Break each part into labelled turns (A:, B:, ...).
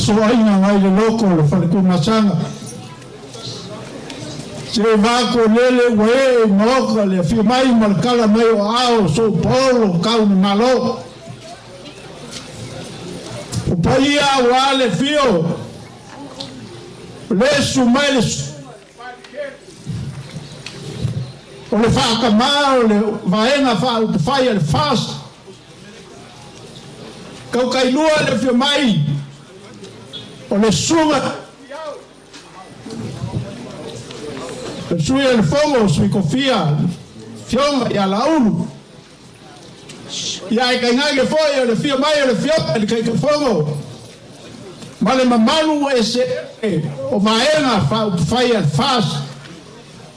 A: Fesoaina ngai le loko o le Faletumasaga. Se vaku o lele ua ee i maoka le afio mai ma le kala mai o aao o sou paolo kau na malo. O paia aua le afio o le susu mai le o le faakamā o le Vaega Faaupufai a le FAST, Kaukailua le afio mai o le Susuga le Sui o le Fono, Sui Tofia, Afioga ia Laulu. Ia ae tainane foi o le afio mai o le Afioga i le Taitaifono ma le mamalu eseese o Vaega Faaupufai a le FAST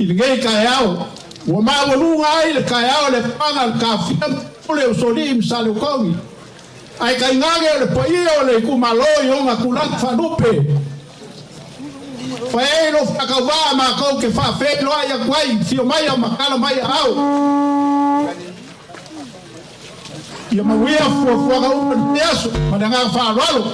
A: i lenei taeao ua maualuga ai le taeao o le atoaga o le tafia ma pule o Usoalii ma Saleotogi, ae tainane o le paia o le itumalo i ona tulaga faalupe. Fai ai lou faatauvaa matou te faafeiloai atu ai, afio mai a matala mai aao. Ia manuia fuafuaga uma i lenei aso ma le agaga faaaloalo.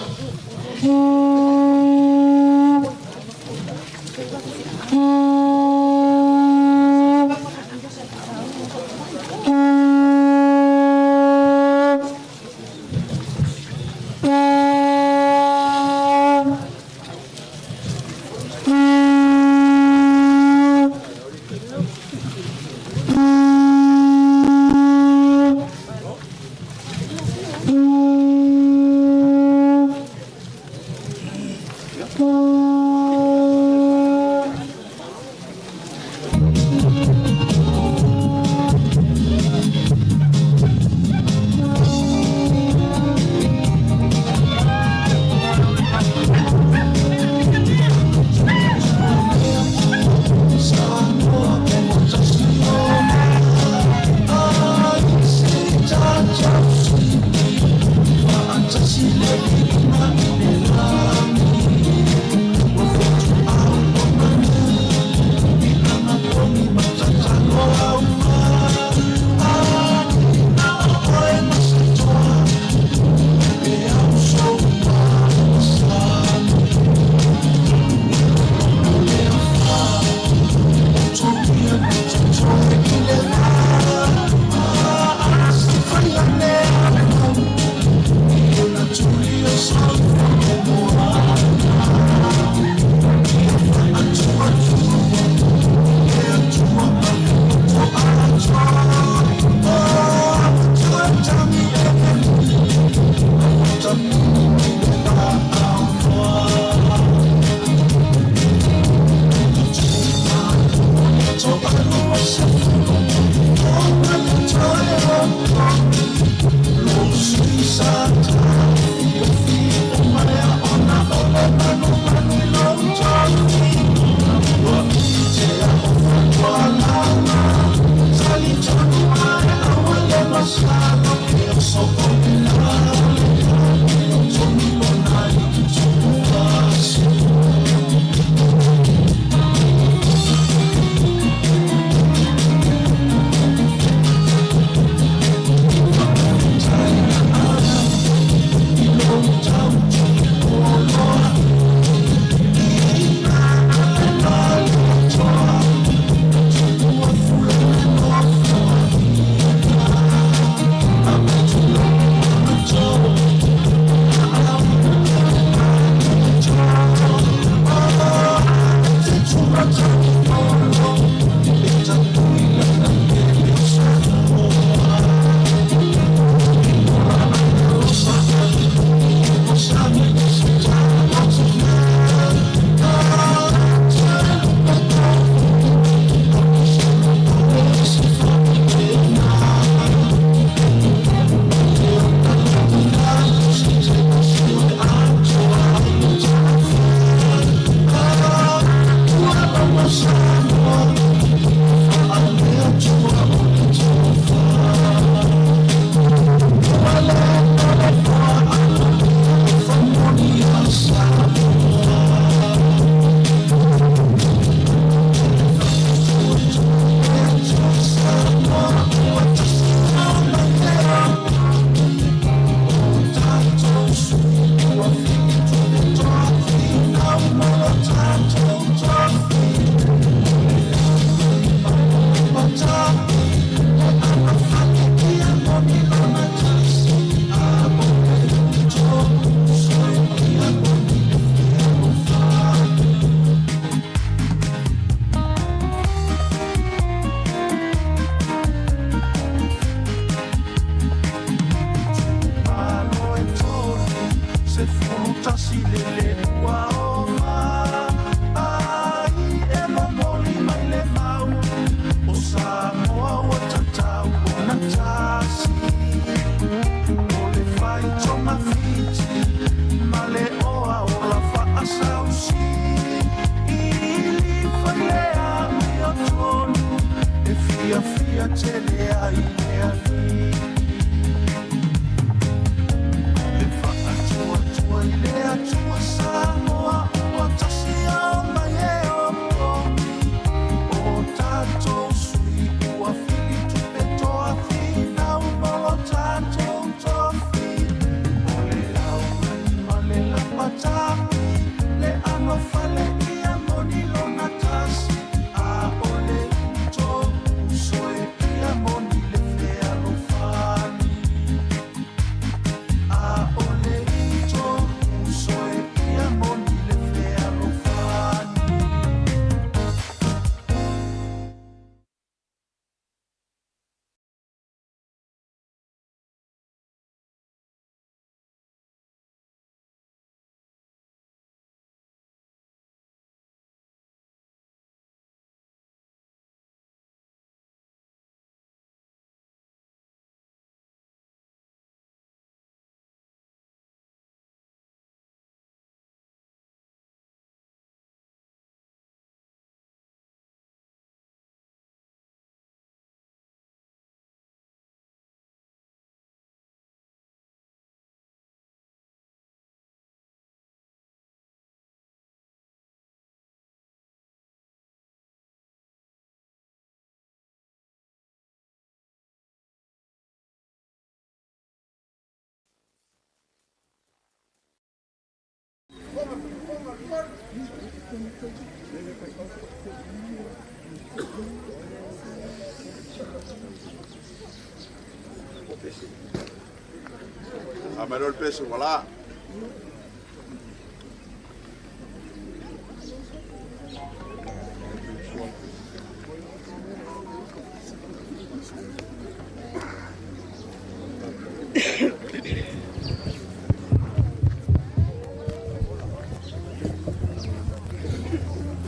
B: Voilà.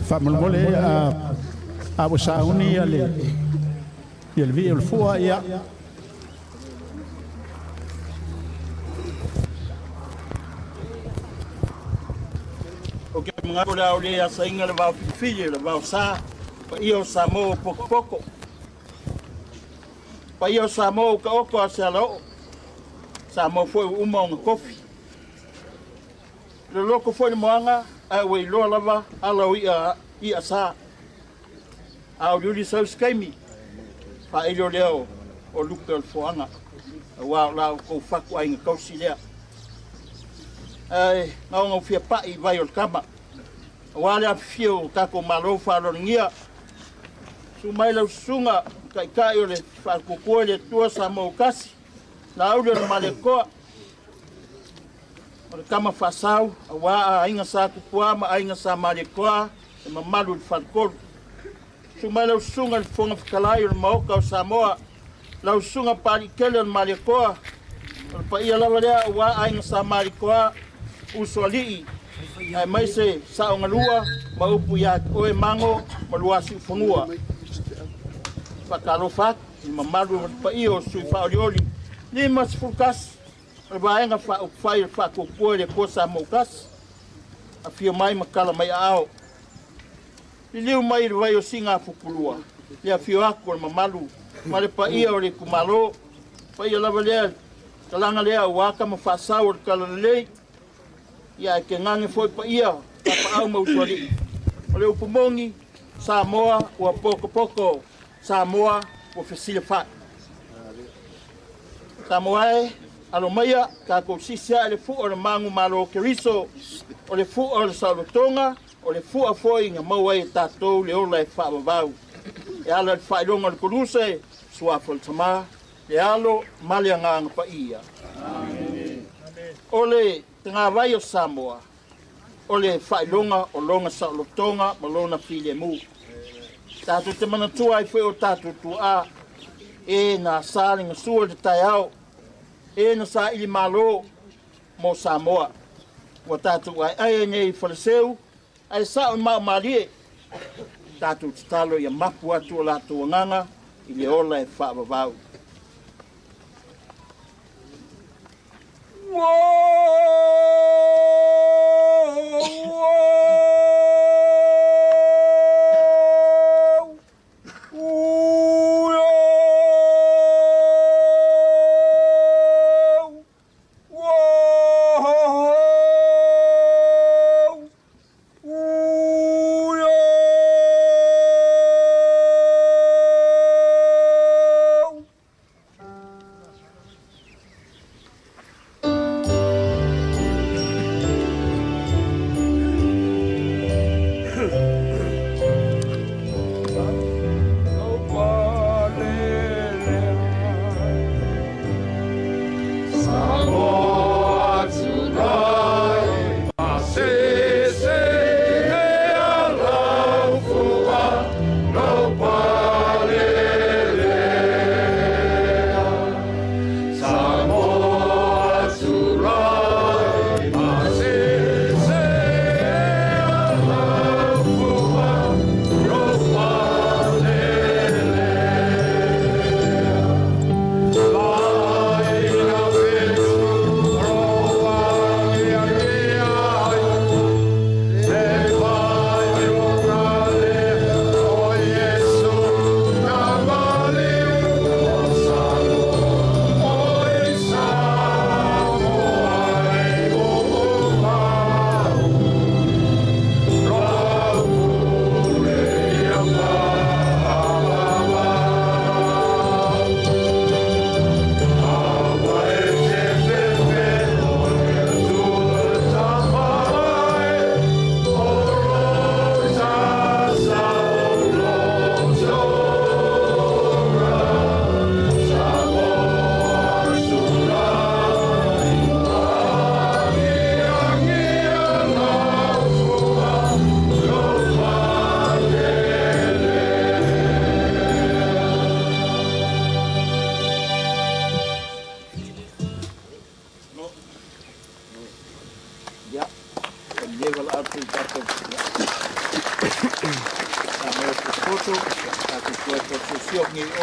A: Faamolemole a a ua sauni ia le ia le vii o le fua ia.
C: O ke mga le au le asainga le vao fifili le vao sa pa ia o Samoa o pokopoko. Pa ia o Samoa o ka oko a se ala oo. Samoa foi o uma o nga kofi. Le loko foi le moanga a ua iloa lava ala o ia ia sa. A o liuli sau skaimi faailo lea o o lupe o le foaga auā o la outou fatu aiga tausi lea. Ae gaogaofia pa'i i vai o le kama auā le afifio o tatou malo faaaloalogia. Susu mai lau susuga Taitai o le Faatuatua i le Atua Samoa ua Tasi, Laauli o le Malietoa, o le tama faasau auā aiga Sa Tupua ma aiga Sa Malietoa, le mamalu i le Faletolu. Susu mai lau susuga i le Fofoga Fetalai o le Maota o Samoa, lau susuga Papaliitele o le Malietoa, o le paia lava lea aua aiga Sa Malietoa, Usoalii, aemaise Saogalua ma upu ia te oe Mago ma Luasiufanua. Faatalofa atu i le mamalu ma le paia o sui faaolioli 51 o le Vaega Faaupufai o le Faatuatua i le Atua Samoa ua Tasi, afio mai ma tala mai aao. Liliu mai i le vai o Siga-a-Futulua, le afio atu o le mamalu ma le paia o le itumalo, paia lava lea, talaga lea aua tama faasau o le Talalelei, ia ae tainane foi paia o Tapaau ma Usoalii. O le upu moni, Samoa ua potopoto, Samoa ua fesilafai. Samoa e, alo maia, tatou sisi ae le fua o le manumalo o Keriso, o le fua o le saolotoga, o le fua foi na maua ai e tatou le ola e faavavau. E ala i le faailoga o le Koluse, Suafa o le Tama, le Alo ma le Agaga Paia. O le tagavai o Samoa, o le faailoga o lona saolotoga ma lona filemu. Tatou te manatua ai foi o tatou tuaa, e na sa le gasua i le taeao, e na saili malo mo Samoa. Ua tatou aeae ai nei i Faleseu, ae sao i Maomalie, tatou tatalo ia mapu atu o latou agaga i le ola e faavavau. Whoa!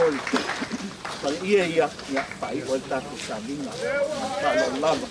C: o i faleie ia, ia faaiu ai le tatou sauniga. Ma le faaaloalo lava.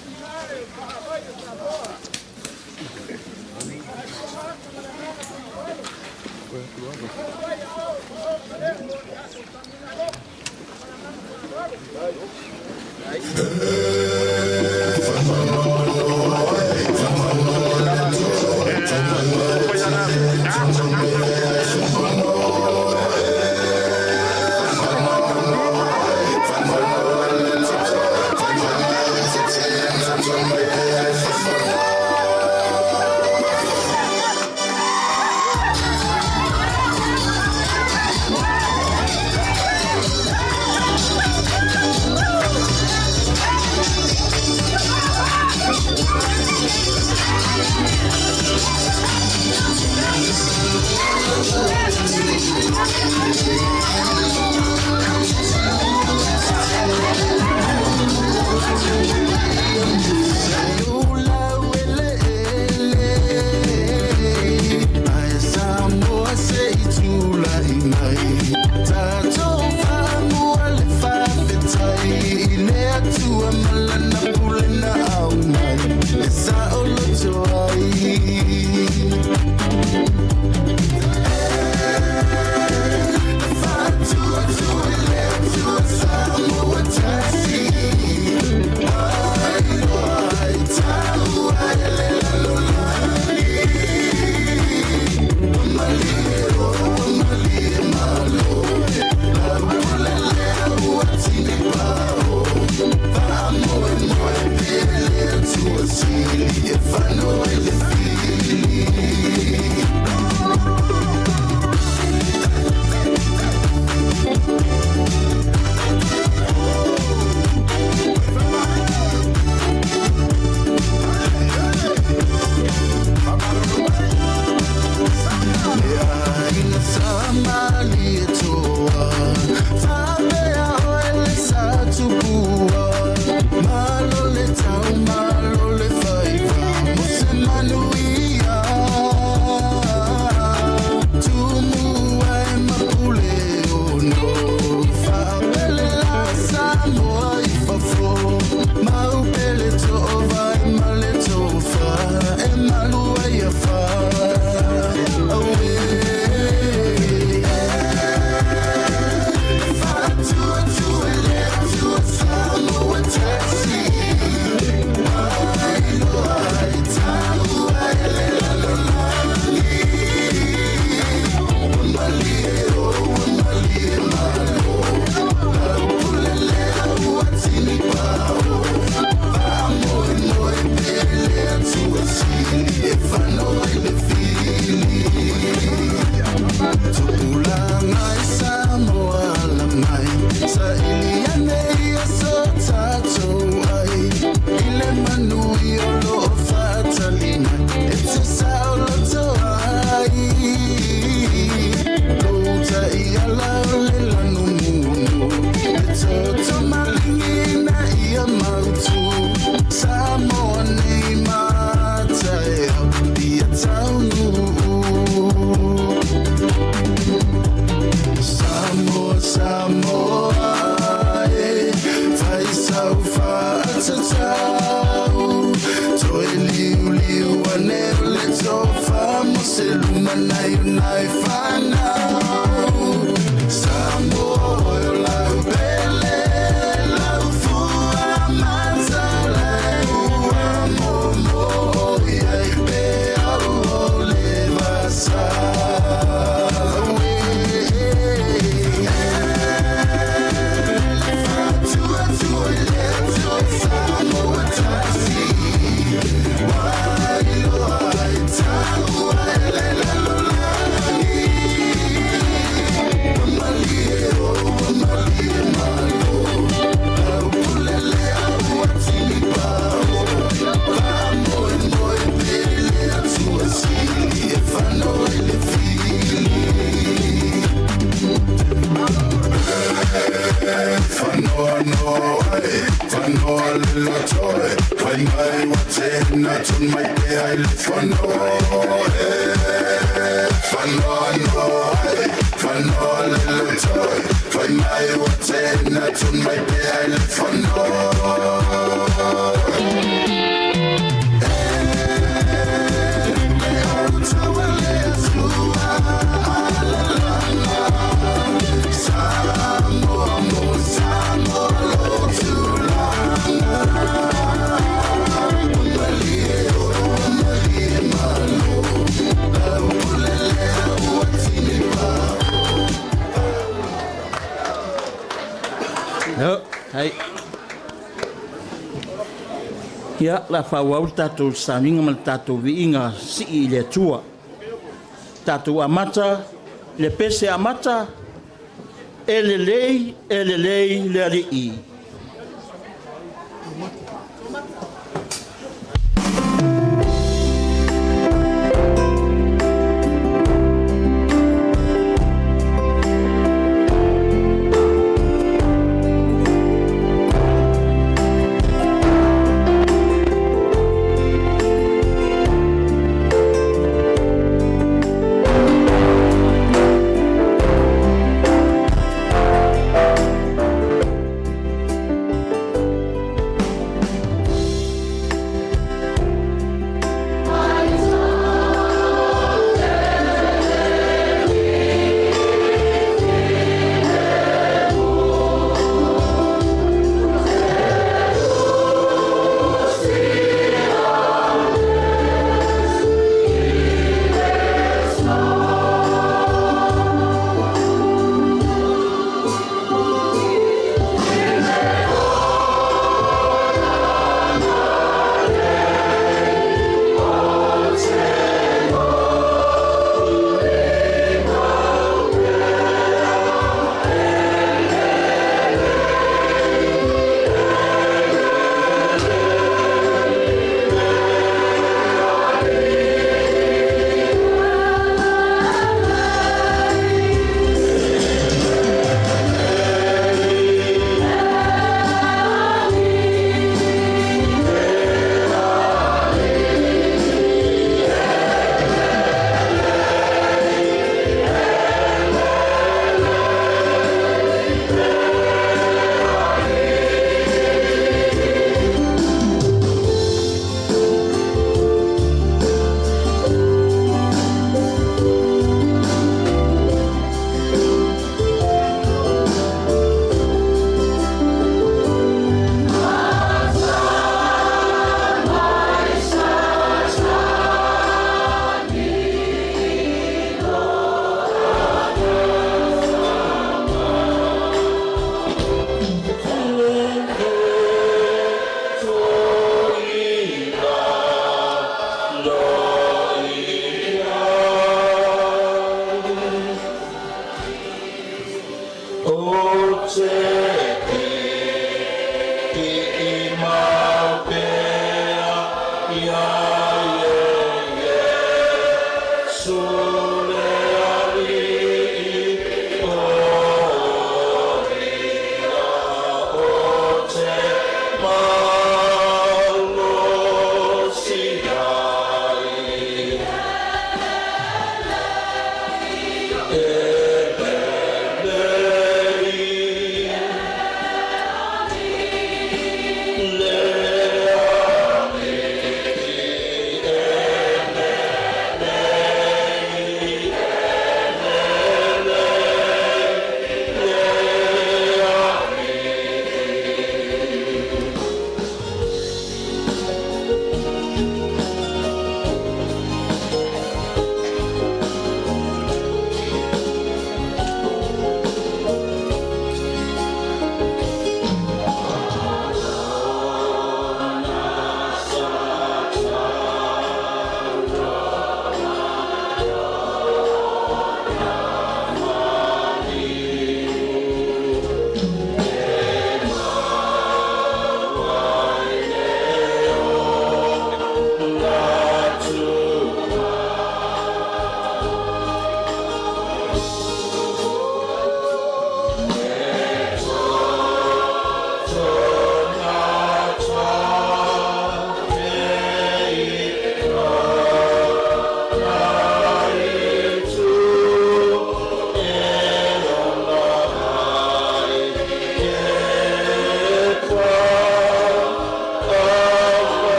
C: Ia, hai. Ia, la faaauau le tatou sauniga ma le tatou viiga sii i le Atua. Tatou amata le pese amata, “E lelei, e lelei le Alii.”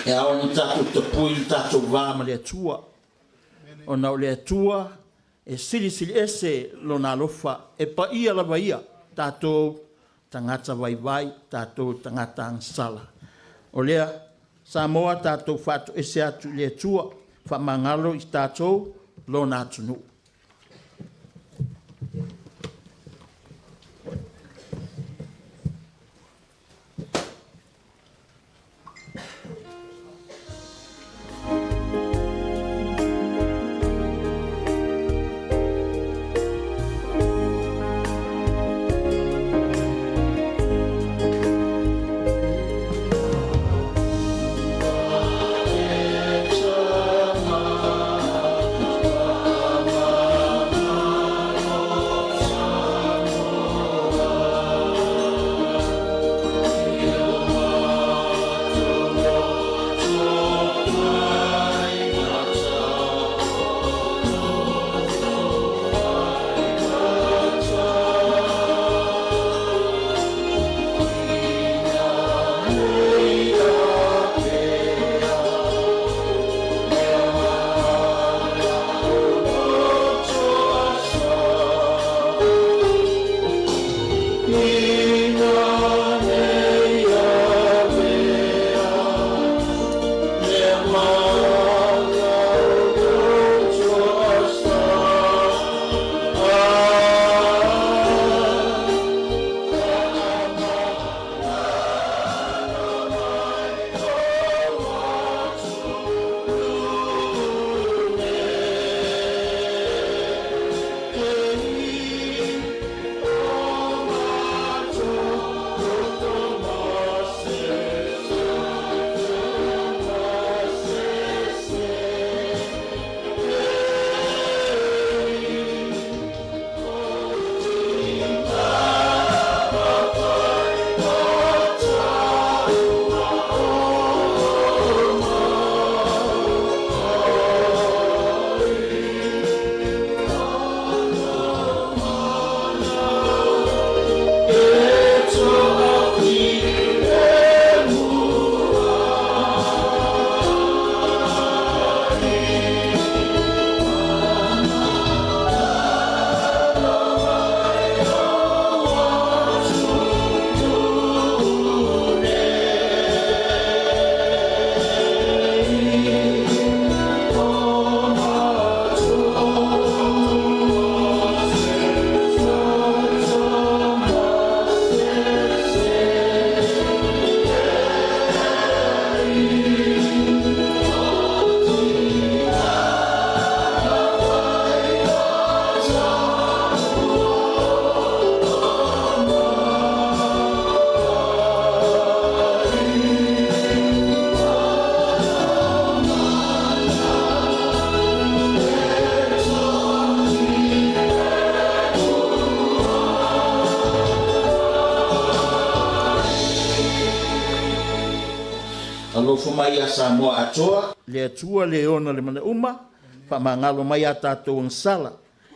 C: E ao ona tatou tapui le tatou va ma le Atua, ona o le Atua e silisili ese Lona alofa, e paia lava Ia, tatou tagata vaivai, tatou tagata agasala. O lea, Samoa, tatou faatoese atu i le Atua, faamagalo i tatou Lona atunuu. Alofa mai ia Samoa atoa, le Atua le ona le manauma, faamagalo mai a tatou agasala,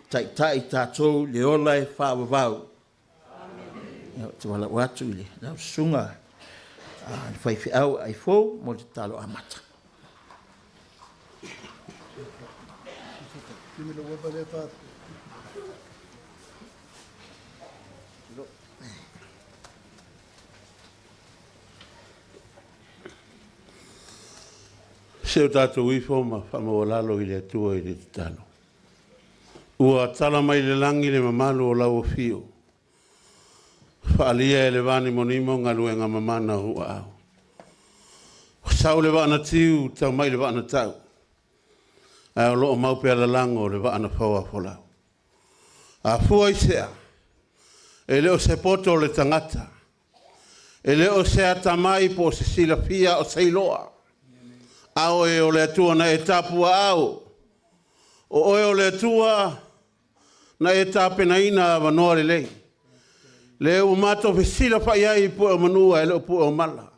C: taitai tatou le ola e faavavau. Amen. Ou te valaau atu i le lau susuga le faifeau ai fou mo le tatalo amata.
D: Se o tatou ifo ma faamaualalo i le Atua i le tatalo. Ua tala mai le lagi le mamalu o lau afio, faaalia e le vanimonimo galuega mamana o ou aao. Ua sau le vaa na tiu tau mai le vaa na tau, ae o lo o mau pea lalago le vaa na fauafolau. A fua i sea, e le o se poto o le tagata, e le o se atamai po o se silafia o se iloa, a oe o le Atua na e tapuaau, o oe o le Atua na e tapenaina avanoa lelei. Lea ua matou fesilafai ai i pue o manu ae le o pue o mala.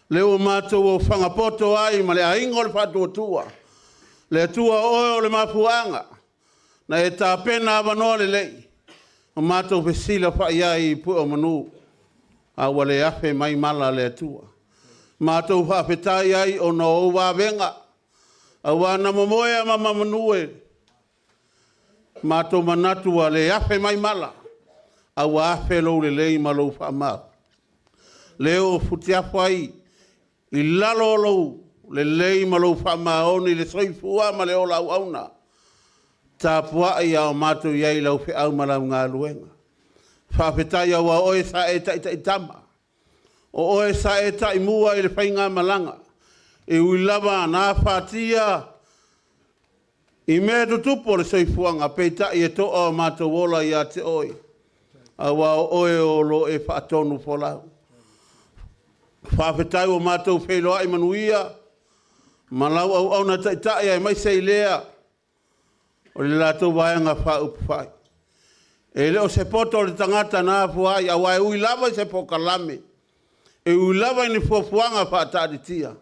D: Lea ua matou ofaga poto ai ma le aiga o le Faatuatua, le Atua o oe o le mafuaaga na e tapena avanoa lelei ma matou fesilafai ai i pue o manu, a ua le afe mai mala a le Atua. Matou faafetai ai ona o ou vavega, auā na momoe a ma manu e matou manatu ua le afe mai mala, a ua afe lou lelei ma lou faamau. Lea ua futiafu ai i lalo o lou lelei ma lou faamaoni le soifua ma le ola auauna, tapuai a o matou i ai i lau feau ma lau galuega. Faafetai aua o oe sa e taitaitama, o oe sa e taimua i le faigamalaga, e ui lava na afatia i mea tutupu o le soifuaga, peitai e toa o matou ola ia te oe, aua o oe o lo o e faatonufolau. Faafetai ua matou feiloai manuia ma lau auauna taitai aemaise i lea o le latou Vaega Faaupufai. E le o se poto o le tagata na afua ai, aua e ui lava i se polokalame, e ui lava i ni fuafuaga faataatitia,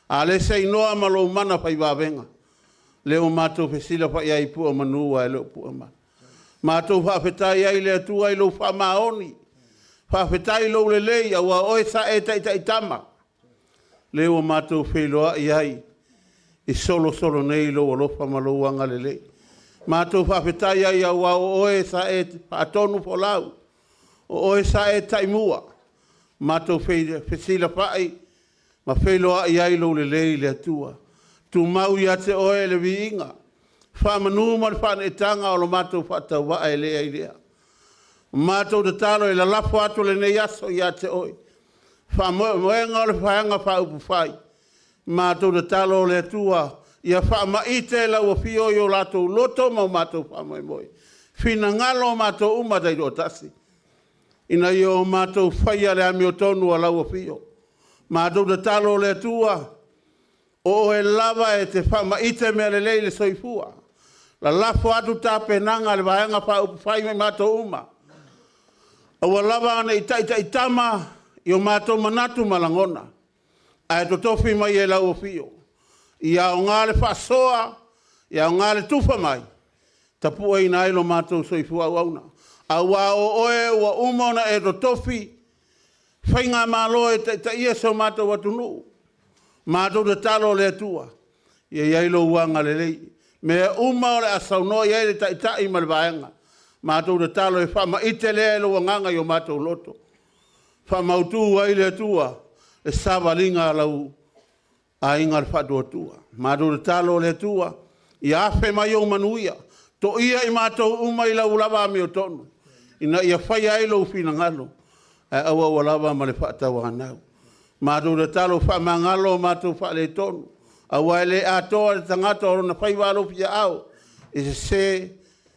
D: a o le se igoa ma lou mana fai vavega, lea ua matou fesilafai ai i pue o manu ae le o pue o mala. Matou faafetai ai i le Atua i lou faamaoni, faafetai i lou lelei, aua o oe sa e taitaitama, lea ua matou feiloai ai e solosolo nei lou alofa ma lou agalelei. Matou faafetai ai aua o oe sa e faatonufolau, o oe sa e taimua, matou fesilafai ma feiloai ai lou lelei i le Atua. Tumau ia te oe le viiga, faamanu ma le faaneetaga o lo matou faatauvaa e lea i lea. Matou tatalo e lalafo atu lenei aso ia te oe, faamoemoega o le Vaega Faaupufai, matou tatalo le Atua ia faamaite lau afio i o latou loto ma o matou faamoemoe, finagalo o matou uma taitoatasi, ina ia o matou faia le amiotonu a lau afio. Matou tatalo le Atua, o oe lava e te faamaite mea lelei i le soifua. Lalafo atu tapenaga a le Vaega Faaupufai ma i matou uma, aua lava ne i taitaitama i o matou manatu ma lagona, ae totofi mai e lau Afio, ia aoga le faasoa, ia aoga le tufa mai, tapueina ai lo matou soifua auauna, aua o oe ua uma ona e totofi faigamalo e taitaia si o matou atunuu. Matou tatalo le Atua, ia i ai lou agalelei. O mea uma o le a saunoa i ai le Taitai ma le Vaega, matou tatalo e faamaite lea e lou Agaga i o matou loto, faamautu ai le Atua le savaliga a lau Aiga o le Faatuatua. Matou tatalo le Atua, ia afe mai ou manuia, toia i matou uma i lau lava amiotonu, ina ia faia ai lou finagalo, ae aua ua lava ma le faatauanau. Matou tatalo, faamagalo matou faaletonu, aua e le atoa le tagata o lona faiva alofiaao, e sese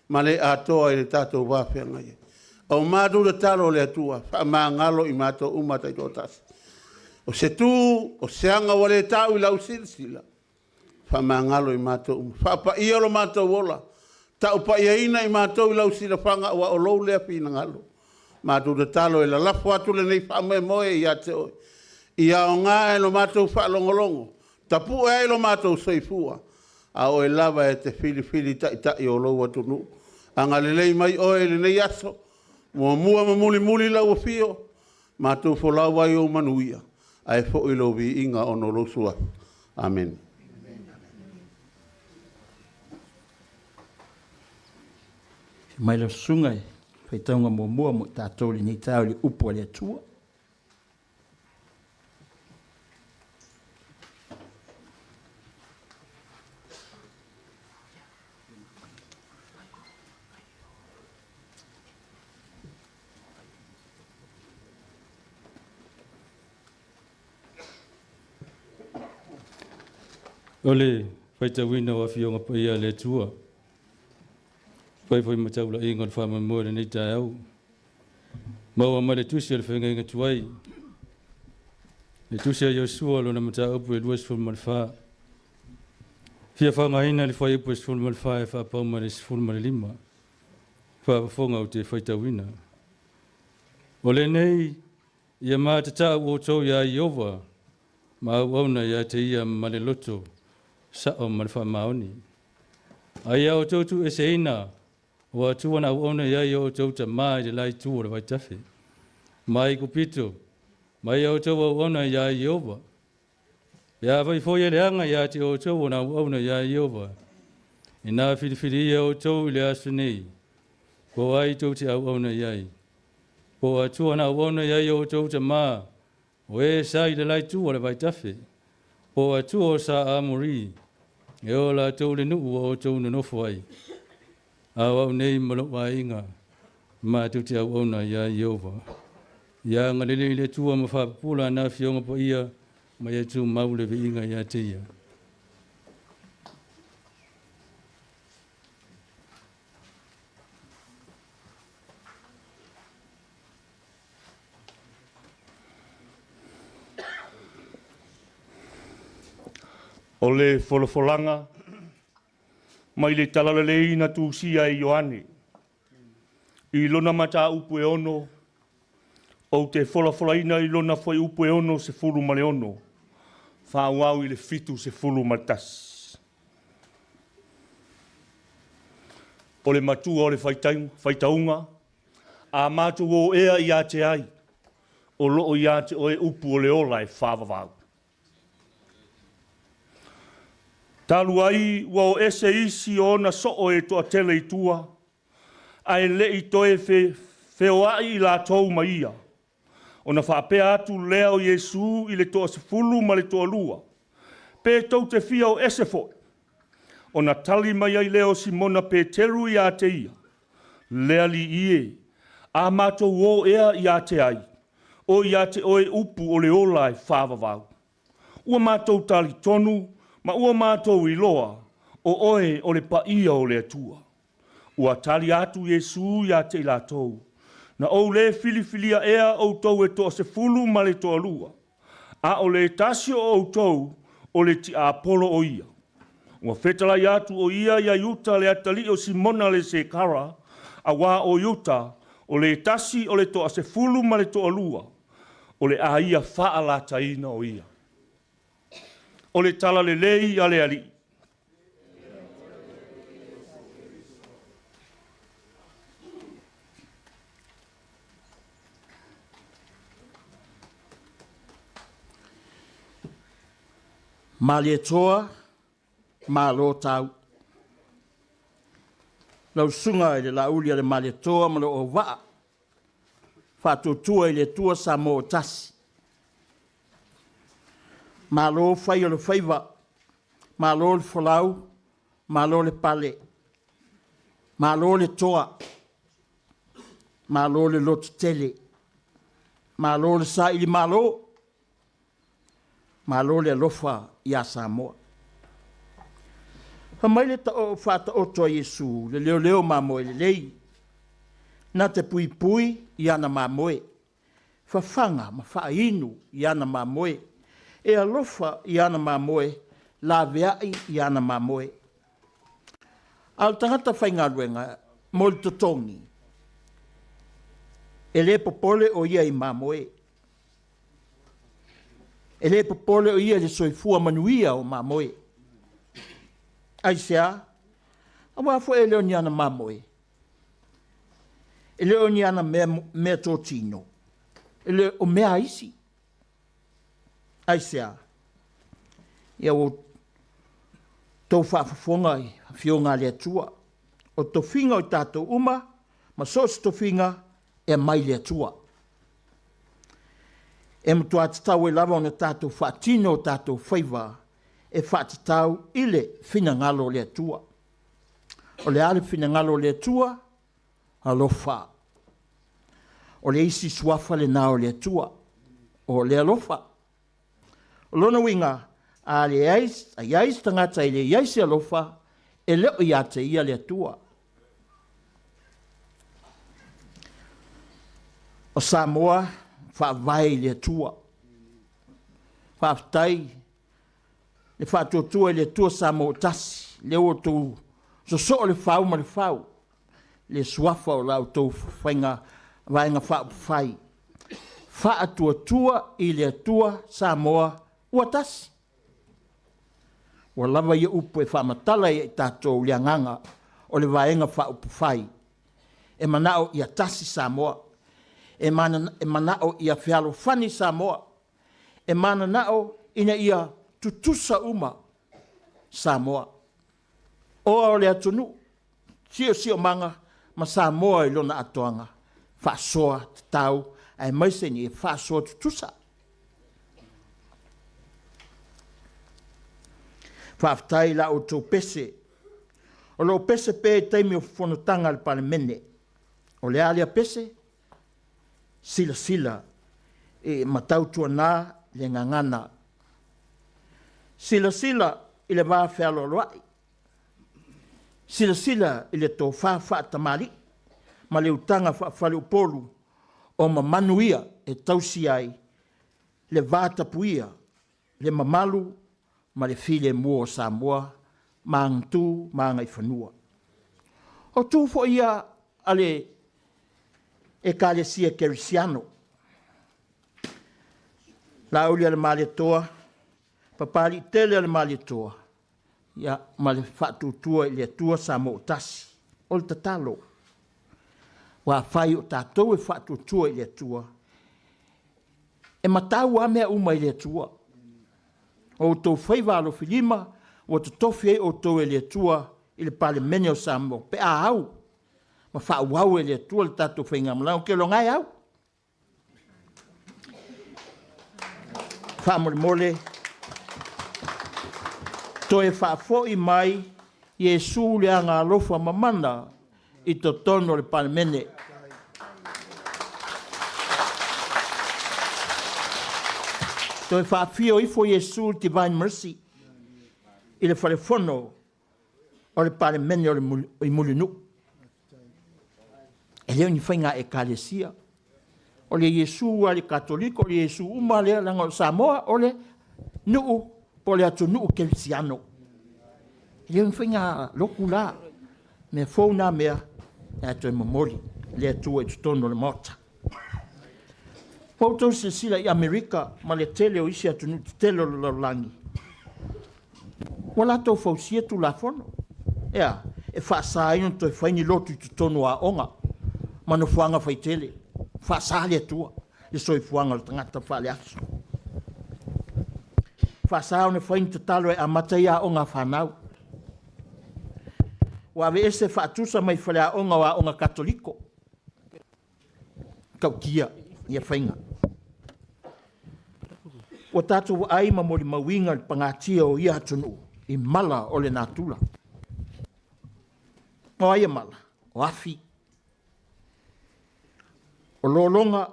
D: ma le atoa i le tatou va feagai ai. O matou tatalo le Atua, faamagalo i matou uma taitoatasi. O se tu, o se aga ua le tau i lau silasila, faamagalo i matou uma. Faapaia lo matou ola, taupaiaina i matou i lau silafaga aua o lou lea finagalo. Matou tatalo e lalafo atu lenei faamoemoe ia te oe, ia aoga i lo matou faalogologo, tapue ai lo matou soifua, a o oe lava e te filifili taitai o lou atunuu. Agalelei mai oe i lenei aso, muamua ma mulimuli lau afio, matou folau ai i ou manuia, ae foi lou viiga ona o lou suafa. Amene.
C: Afio mai lau susuga i le faitauga muamua mo i tatou i lenei taeao i le upu a le Atua.
E: O le faitauina o Afioga Paia a le Atua, fai foi ma taulaiga o le faamoemoe i lenei taeao, maua mai le tusi o le feagaiga tuai, le tusi a Iosua lona mataupu e 24. Fia faaaogaina le fuaiupu e 14 e faapau ma le 15, faafofoga ou te faitauina. O lenei ia matatau outou iā Ieova ma auauna ia te ia ma le loto sao ma le faamaoni. A ia outou tuueseina o Atua na auauna i ai o outou tamā i le la itu o le vaitafe, mai Aikupito, ma ia outou auauna iā Ieova. Pe afai foi e leaga ia te outou ona auauna iā Ieova, ina filifilia e outou i le aso nei, po o ai tou te auauna i ai, po o Atua na auauna i ai o outou tamā, o e sa i le la itu o le vaitafe, po o Atua o sa Amori, e o latou le nuu ua outou nonofo ai. A o au nei ma lou aiga, matou te auauna iā Ieova. Ia agalelei le Atua ma faapupula ana Afioga Paia ma ia tumau le viiga ia te Ia.
F: O le folafolaga mai le Talalelei na tusia e Ioane i lona mataupu e 6, ou te folafolaina i lona fuaiupu e 66, faaauau i le 71. O le matua o le faitauga, a matou o ea ia te ai, o loo ia te oe upu o le ola e faavavau. Talu ai ua o ese isi o ona soo e toatele i tua, ae le i toe feoai i latou ma ia, ona faapea atu lea o Iesu i le toasefulu ma le toalua, Pe tou te fia o ese foi? Ona tali mai ai lea o Simona Peteru iā te ia, Le Alii e, a matou o ea iā te ai, o iā te oe upu o le ola e faavavau. Ua matou talitonu ma ua matou iloa, o oe o le Paia o le Atua. Ua tali atu Iesu iā te i latou, Na ou lē filifilia ea outou e toasefulu ma le toalua, a o le tasi o outou o le tiapolo o ia. Ua fetalai atu o ia iā Iuta le atalii o Simona le Sekara, auā o Iuta, o le tasi o le toasefulu ma le toalua, o le a ia faalataina o ia. O le talalelei a le Alii.
C: Malietoa, malo tau. Lau Susuga i le Laauli a le Malietoa ma lou auvaa, Faatuatua i le Atua Samoa ua tasi. Malo fai o le faiva, malo le folau, malo le pale, malo le toa, malo le lototele, malo le sailimalo, malo le alofa ia Samoa. Fai mai le faataoto a Iesu, le leoleo mamoe lelei, na te puipui i ana mamoe, fafaga ma faainu i ana mamoe, e alofa i ana mamoe, laveai i ana mamoe. A o le tagata faigaluega mo le totogi, e le popole o ia i mamoe. E le popole o ia i le soifua manuia o mamoe. Aisea? Aua foi e le o ni ana mamoe, e le o ni ana mea, mea totino, e le o mea a isi. Aisea? Ia ua outou faafofoga i Afioga a le Atua. O tofiga o i tatou uma, ma so o se tofiga e aumai le Atua. E matua tatau ai lava ona tatou faatino o tatou faiva e faatatau i le finagalo o le Atua. O le a le finagalo o le Atua? Alofa. O le isi suafa lena o le Atua, o le alofa. O lona uiga, a leai, a i ai se tagata e le i ai se alofa, e le o ia te ia le Atua. O Samoa faavae i le Atua. Faafetai le faatuatua i le Atua Samoa ua tasi, lea ua outou sosoo le fau ma le fau, le suafa o la outou faiga vaega faaupufai. Faatuatua i le Atua Samoa ua tasi. Ua lava ia upu e faamatala ai i tatou le agaga o le Vaega Faaupufai e manao ia tasi Samoa, e manao ia fealofani Samoa, e mananao ina ia tutusa uma Samoa. Oa o le atunuu, siosiomaga ma Samoa i lona atoaga, faasoa tatau aemaise ina ia faasoa tutusa. Faafetai i la outou pese, o lo o pese pea i taimi o fonotaga a le Palemene. O le a lea pese? Silasila ma tautuana le gagana. Silasila i le vafealoaloai. Silasila i le tofa faatamalii ma le utaga faafaleupolu o mamanu ia e tausi ai le vatapuia, le mamalu ma le filemu o Samoa ma ana tu ma agaifanua. O tu foi ia a le Ekalesia Kerisiano, Laaulialemalietoa, Papaliitele o le Malietoa, ia, ma le Faatuatua i le Atua Samoa ua Tasi. O le tatalo, aua afai o tatou e faatuatua i le Atua, e matau lava mea uma i le Atua. O outou faiva alofilima ua totofi ai outou e le Atua i le Palemene o Samoa pe a au ma faaauau e le Atua le tatou faigamalaga. Ou te iloa o lena e au. Faamolemole, toe faafoi mai Iesu le Agaalofa Mamana i totonu o le Palemene. Toe faafio ifo Iesu le Divine Mercy i le falefono o le Palemene o le i Mulinuu. E le o ni faiga ekalesia. O le Iesu a le Katoliko, o le Iesu uma lea, leaga o Samoa o le nuu po o le atunuu kerisiano. E le o ni faiga lotu la, mea fou na mea, ae toe momoli le Atua i totonu o le Maota. Ua outou silasila i Amerika ma le tele o isi atunuu tetele o le lalolagi, ua latou fausia Tulafono. E a? E faasa ai ona toe fai ni lotu i totonu o aoga ma nofoaga faitele. Faasa le Atua le soifuaga o le tagata faaleaso. Faasa ona fai ni tatalo e amata ai aoga a fanau. Ua aveese faatusa mai faleaoga o aoga Katoliko. Tautia ia faiga. Ua tatou vaai ma molimauina le pagatia o ia atunuu i mala o le natura. O ai ia mala? O afi, o lologa,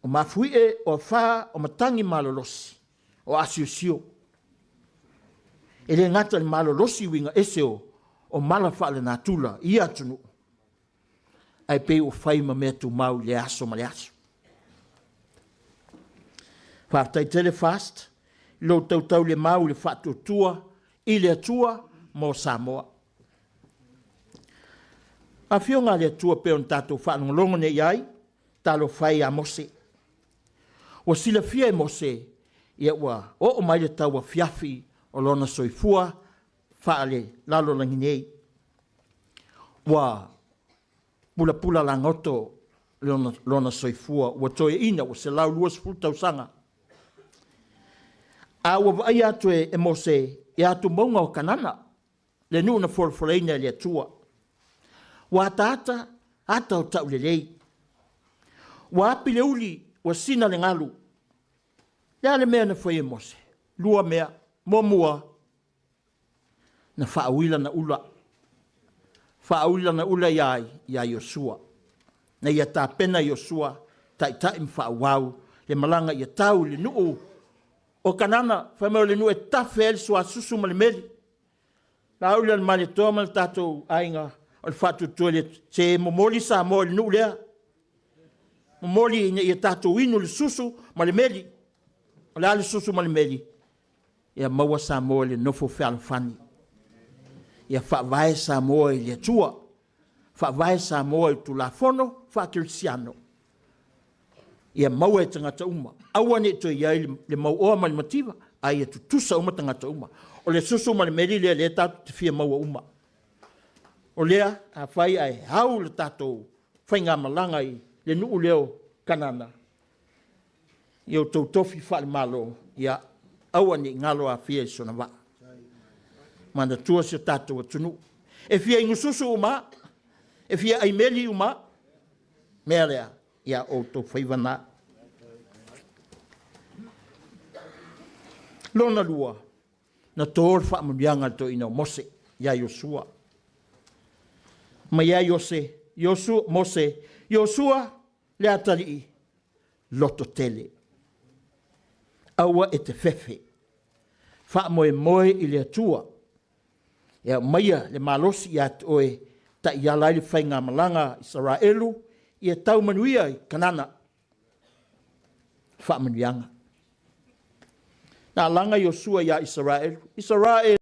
C: o mafuie, o afa, o matagi malolosi, o asiosio. E le gata i le malolosi uiga ese o, o mala faalenatura i ia atunuu, ae pei ua fai ma mea tumau i le aso ma le aso. Faafetai tele FAST i lou tautaulemau i le faatuatua i le Atua mo Samoa. Afioga a le Atua pei ona tatou faalogologo nei i ai, talofa e ia Mose. Ua silafia e Mose, ia ua oo mai le tauafiafi o lona soifua faale-lalolagi nei. Ua pulapula lagoto lona soifua, ua toeaina, ua 120 tausaga. A ua vaaia atu e Mose i atumauga o Kanana, le nuu na folafolaina e le Atua. Ua ataata ata o taulelei. Ua api le uli, ua sina le galu. Le a le mea na fai e Mose? Lua mea. Muamua, na faaui lana ula. Faaui lana ula ia ai? Ia Iosua. Na ia tapena Iosua, taitai ma faaauau le malaga ia tau i le nuu o Kanana, fai mai o le nuu e tafe ai le suasusu ma le meli. Laauli a le Malietoa ma le tatou aiga o le faatuatua i le se momoli Samoa i le nuu lea. Momoli ina ia tatou inu le susu ma le meli. O le a le susu ma le meli? Ia maua Samoa i le nofo fealofani. Ia faavae Samoa i le Atua. Faavae Samoa i Tulafono faakerisiano. Ia maua e tagata uma. Aua ne i toe i ai le mauoa ma le mativa, a ia tutusa uma tagata uma. O le susu ma le meli lea lea tatou te fia maua uma. O lea, afai ae au le tatou faigamalaga i le nuu lea o Kanana, i outou tofi faale-Malo, ia Aua ne i galo Afia i sona vaa. Manatua si o tatou atunuu. E fia igususu uma, e fia aimeli uma, mea lea, ia outou faiva na. Lona lua, na tō le faamanuiaga a le toeaina o Mose ia Iosua. Ma ia Iose, Iosua, Mose, Iosua le atalii, loto tele. Aua e te fefe, faamoemoe i le Atua e aumaia le malosi ia te oe taiala ai le faigamalaga a Isaraelu ia tau manuia i Kanana. Faamanuiaga. Na alaga Iosua ia Isaraelu, Isaraelu,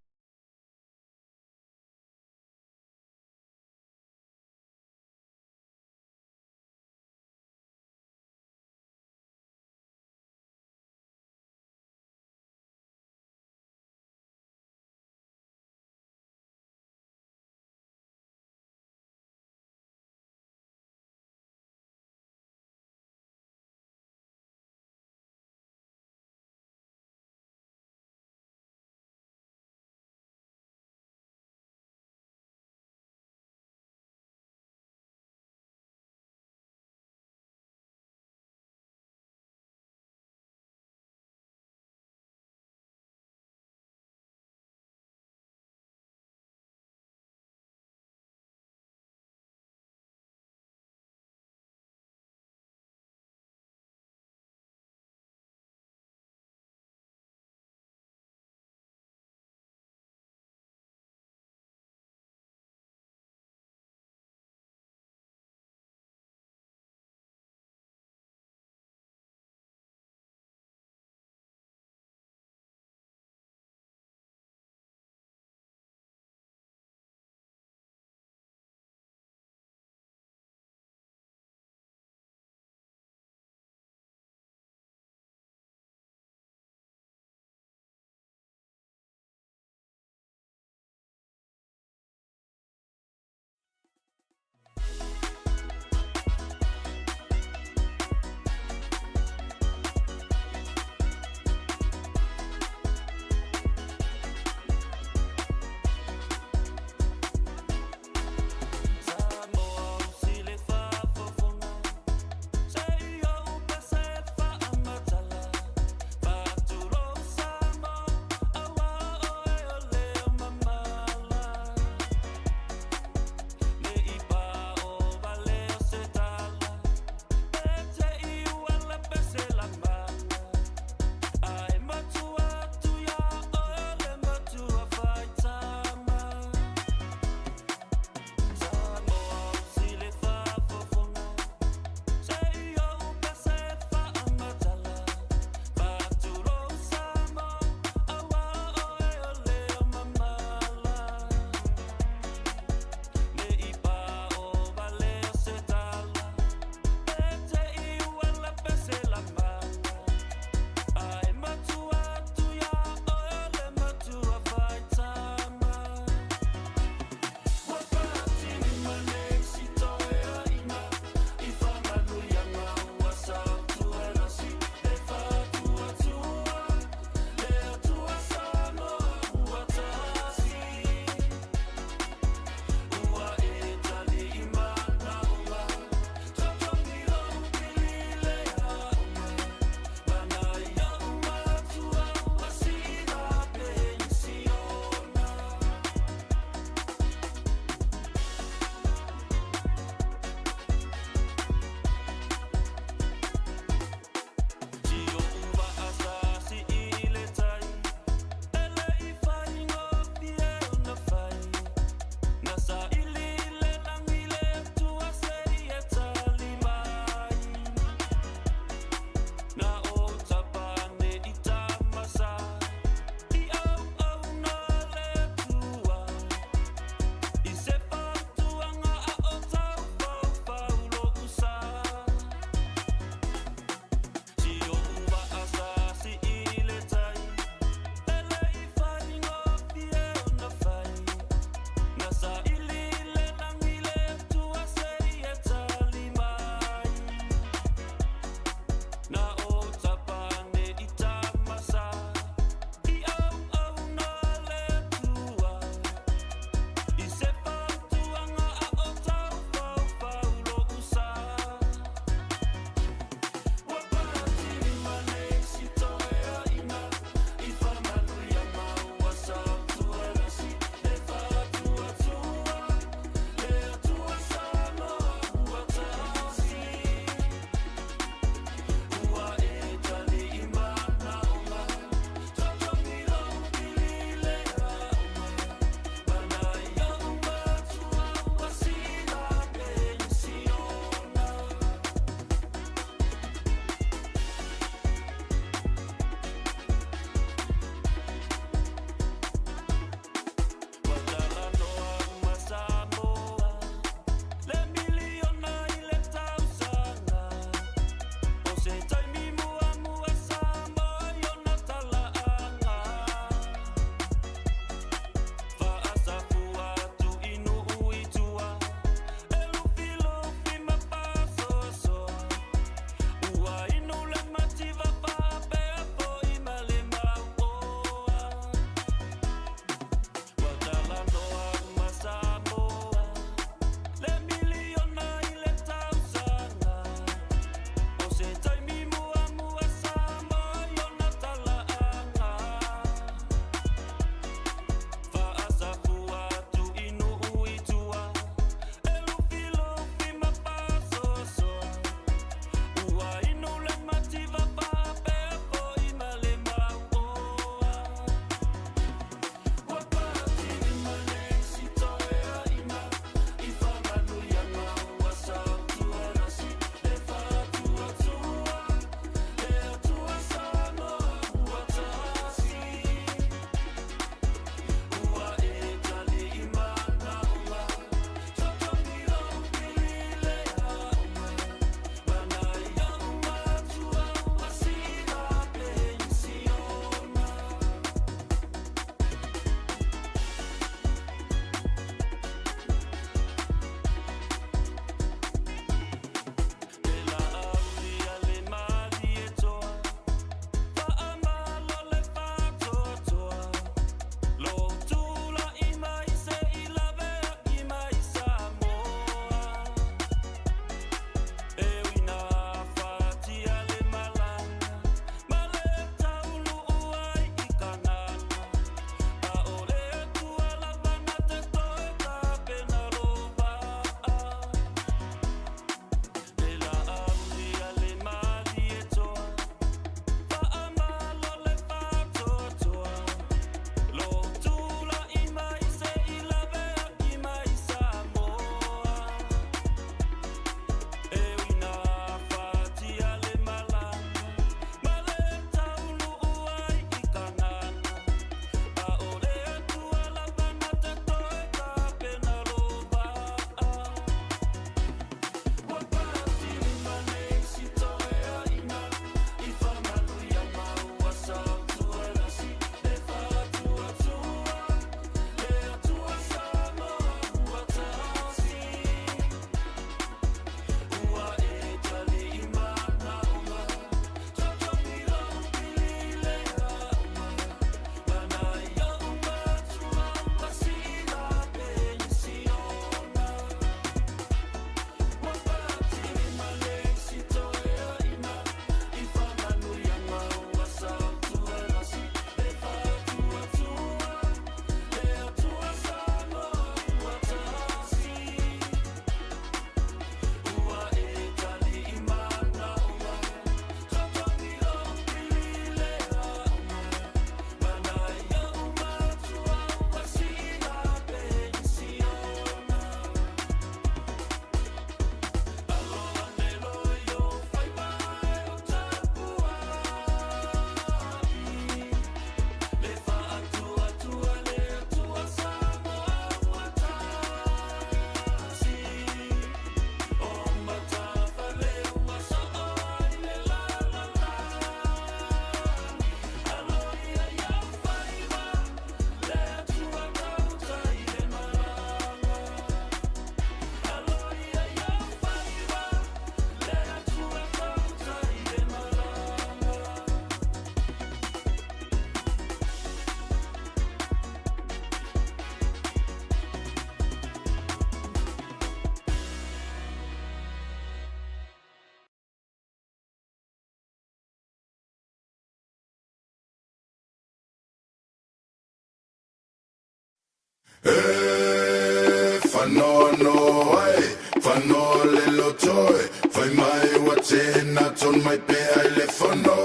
B: E whanoano ai, whanoa le lotoe, Whai mai ua tēnā ton mai pea i le whano.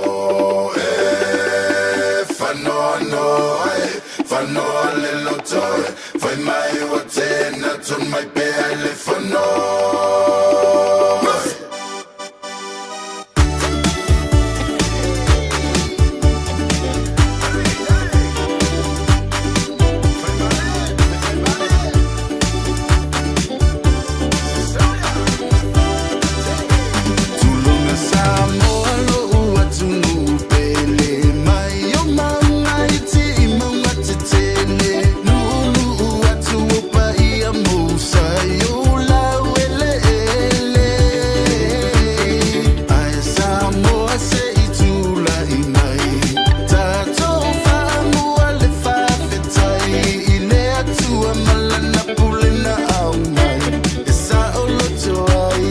B: E whanoano ai, whanoa le lotoe, Whai mai ua tēnā ton mai pea i le whano. Tulunga Samoa lo'u atunuu pele mai o mauga iti i mauga tetele nuunuu atu o paia mousa i ou laueleele ae Samoa se i tulai mai tatou faamua le faafetai i le Atua ma lana pule na aumai e saoloto ai.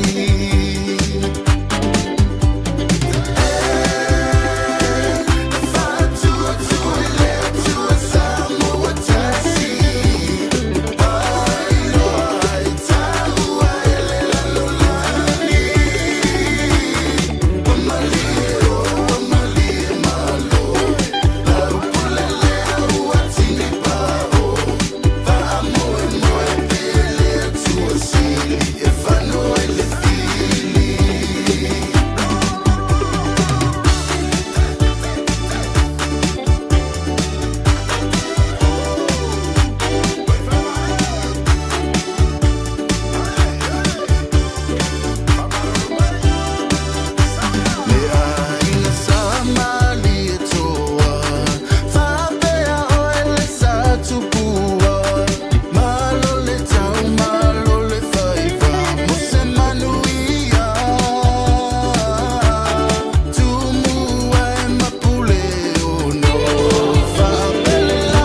B: Le aiga sa Malietoa, faapea oe le sa Tupua, malo le tau, malo le faiva, mo se manuia. Tumua e mapule ono, faapele la.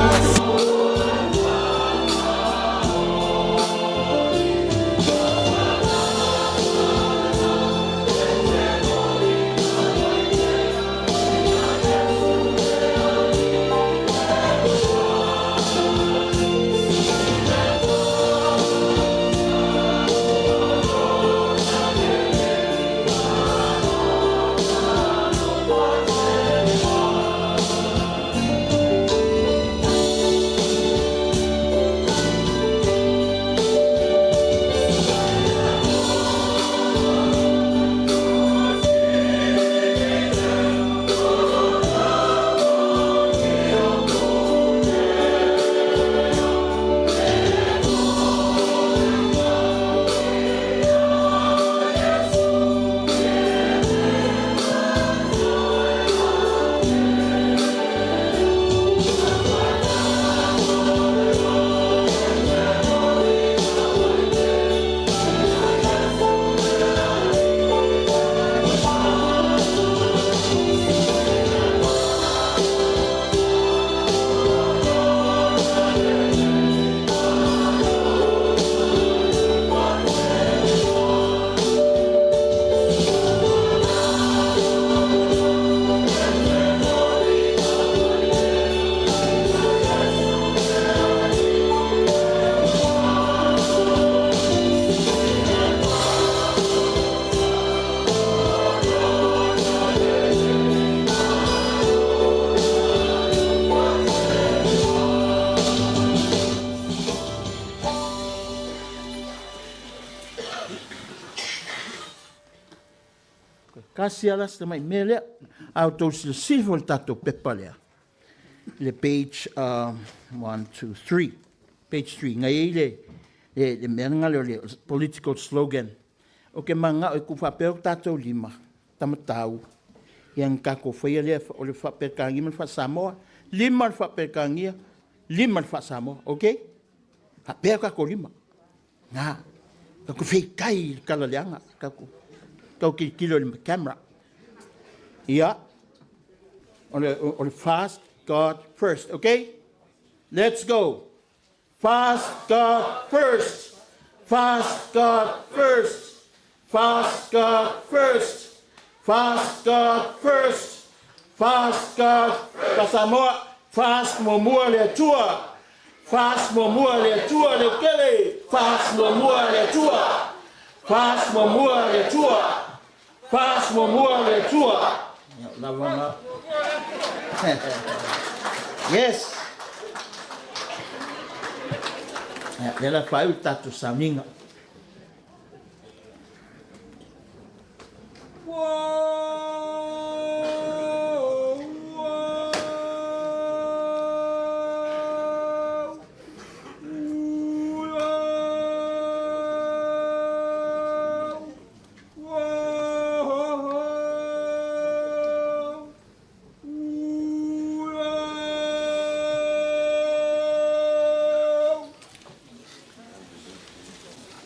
C: Tasi lava la si tamai mea lea. A outou silasila foi i le tatou pepa lea, i le page 1, 2, 3, page 3, na i ai le, le, le mea lena lea o le political slogan. Ou te mananao e tuufaapea o tatou lima, tamatau, ia na tatou faia lea o le faa-Peretania ma le faa-Samoa, lima le faa-Peretania, lima le faa-Samoa, okay? Faapea o tatou lima. Na, tatou feitai i le tala leaga, tatou tau tilotilo i le camera. Ia, o le, o le fast God first, okay? Let's go. Fast God first. Fast God first. Fast God first. Fast God first. Fast God first. Samoa, fast muamua le Atua. Fas muamua le Atua leotele, fas muamua le Atua, fas muamua le Atua, fas muamua le Atua. Lava na. Yes. Ia, lea la faaiu le tatou sauniga.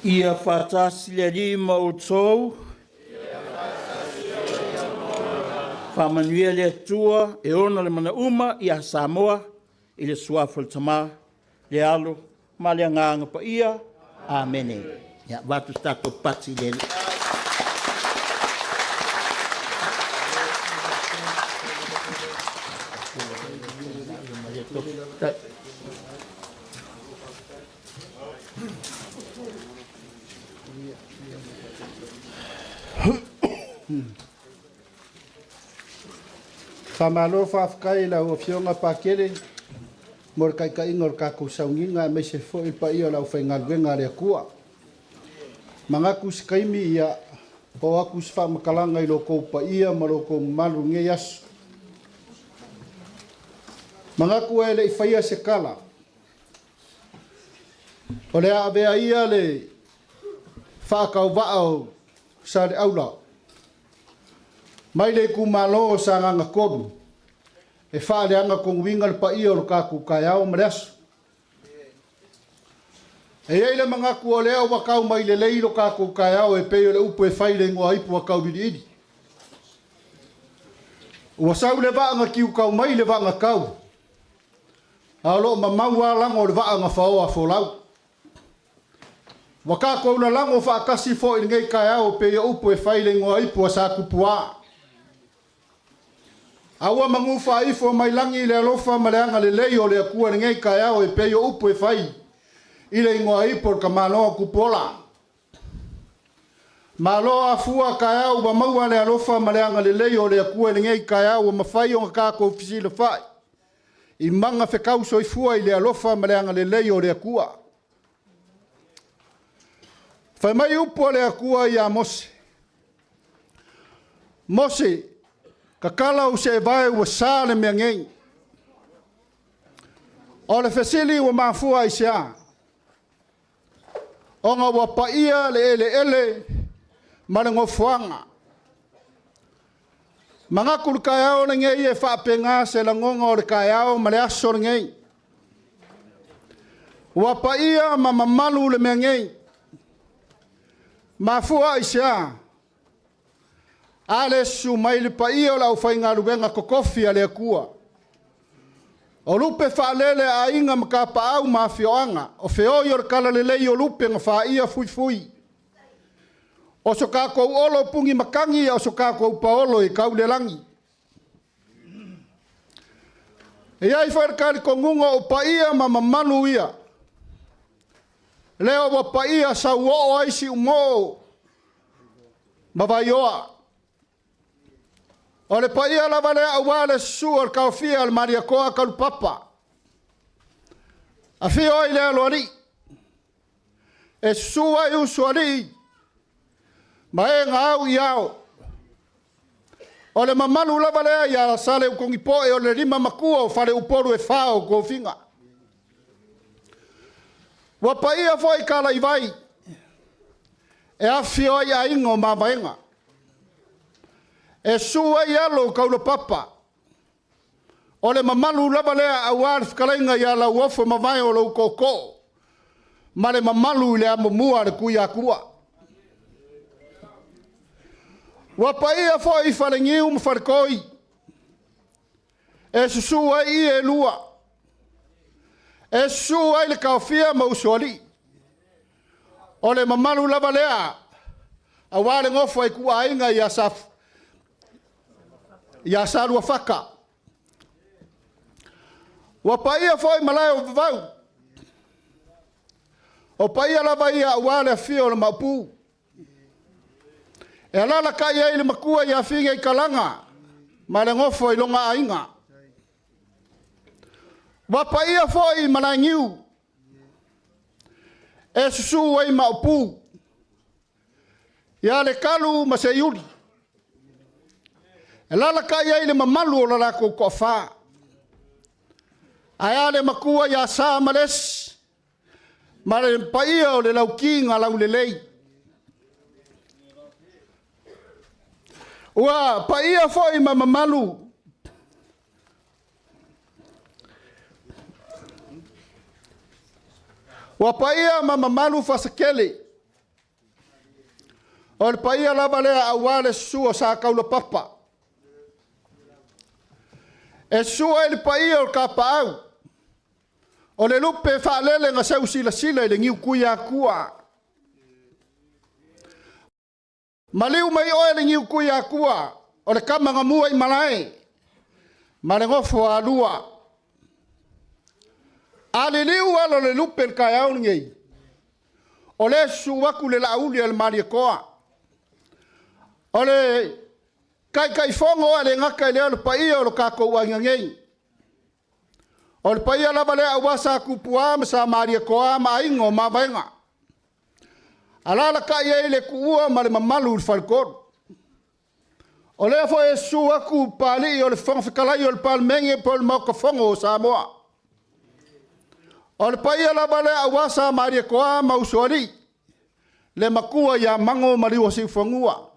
C: Ia faatasi le Alii ma outou. Faamanuia le Atua e ona le mana uma ia Samoa i le suafa o le Tama, le Alo ma le Agaga Paia. Amene. Ia, avatu se tatou pati i le Alii.
G: Faamalo faafetai i lau Afioga Pakele mo le taitaiga o le tatou sauniga aemaise foi le paia o le aufaigaluega a le Atua. Manatu se taimi ia oo atu se faamatalaga i lo outou paia ma lo outou mamalu i lenei aso. Manatu e le i faia se tala, o le a avea ia le faatauvaa o Saleaula mai le itumalo o Sagaga 3 e faaleaga tonuina le paia o le tatou taeao ma le aso. E i ai le manatu o lea ua tau mai lelei lo tatou taeao e pei o le upu e fai i le igoa ipu a Tauiliili. Ua sau le vaa na tiutau mai le vaa na tau, a o lo o mamau lava lago o le vaa na faoa folau. Ua tatou lalago faatasi foi i lenei taeao pei o upu e fai i le igoa ipu a Satupuā. A ua manu faaifo mai lagi le alofa ma le agalelei o le Atua i lenei taeao e pei o upu e fai i le igoa ipu o le tamaloa Tupuola. Malo afua taeao ua maua le alofa ma le agalelei o le Atua i lenei taeao ua mafai ona tatou fesilafai i maga fetau soifua i le alofa ma le agalelei o le Atua. Fai mai upu a le Atua ia Mose, Mose, tatala ou seevae ua sa le mea nei. O le fesili ua mafua i se a? Ona ua paia le eleele ma le nofoaga. Manatu le taeao lenei e faapena se lagona o le taeao ma le aso lenei. Ua paia ma mamalu le mea nei. Mafua i se a? A le susu mai le paia o le aufaigaluega totofi a le Atua. O lupe faalele a aiga ma tapaau ma afioaga, o feoi o le talalelei o lupe na faia fuifui. O so tatou olo puni matagi, o so tatou paolo e tau le lagi. E i ai foi le talitonuga o paia ma mamalu ia. Lea ua paia sauoo ai Siumoo ma Vaioa. O le paia lava lea aua le susu o le taofia o le Malietoa Talupapa. Afio ai le aloalii, e susu ai usoalii ma e na au i ao. O le mamalu lava lea ia Saleutogipoe o le lima matua o Faleupolu e fa o tofiga. Ua paia foi Kalaivai e afifio ai aiga o Mavaega. E susu ai alo o Kaulapapa. O le mamalu lava lea aua le fetalaiga ia Lauofo Mavae o lou tootoo ma le mamalu i le amomua a le Tuiatua. Ua paia foi Faleniu ma Faletoi e susu ai ie e lua, e susu ai le taofia ma usoalii. O le mamalu lava lea aua le nofo a ituaiga ia ia Saluafata. Ua paia foi malae o Vavau. O paia lava ia aua le afio o le Maopu. E alalakai ai le makua ia Figaikalaga ma le gofo i lona aiga. Ua paia foi Malaegiu e susu ai Maopu ia Lekalu ma Seiuli. E alalakai ai le mamalu o le latou toafa. Ae a le matua ia Sa ma Lesi ma le paia o le Lauti na Laulelei. Ua paia foi ma mamalu Ua paia ma mamalu Fasatele. O le paia lava lea aua le susu o Sa Taulapapa. E susu ai le paia o le Tapaau, o le lupe faalele na seu silasila i le niu Tuiatua. Maliu mai oe le niu Tuiatua, o le tama na mua i malae ma le nofo a alua. A liliu alo o le lupe i le taeao lenei, o lea e susu atu le Laauli a le Malietoa. O le Taitaifono ae le gata i lea o le paia o lo tatou aiga nei. O le paia lava lea aua Sa Tupua ma Sa Malietoa ma Aiga o Mavaega. Alalatai ai le tuua ma le mamalu i le faletolu. O lea foi e susu atu Papalii o le Fofoga Fetalai o le Palemene po o le Maota Fono o Samoa. O le paia lava lea aua Sa Malietoa ma Usoalii, le matua ia Mago ma Liuasiufanua.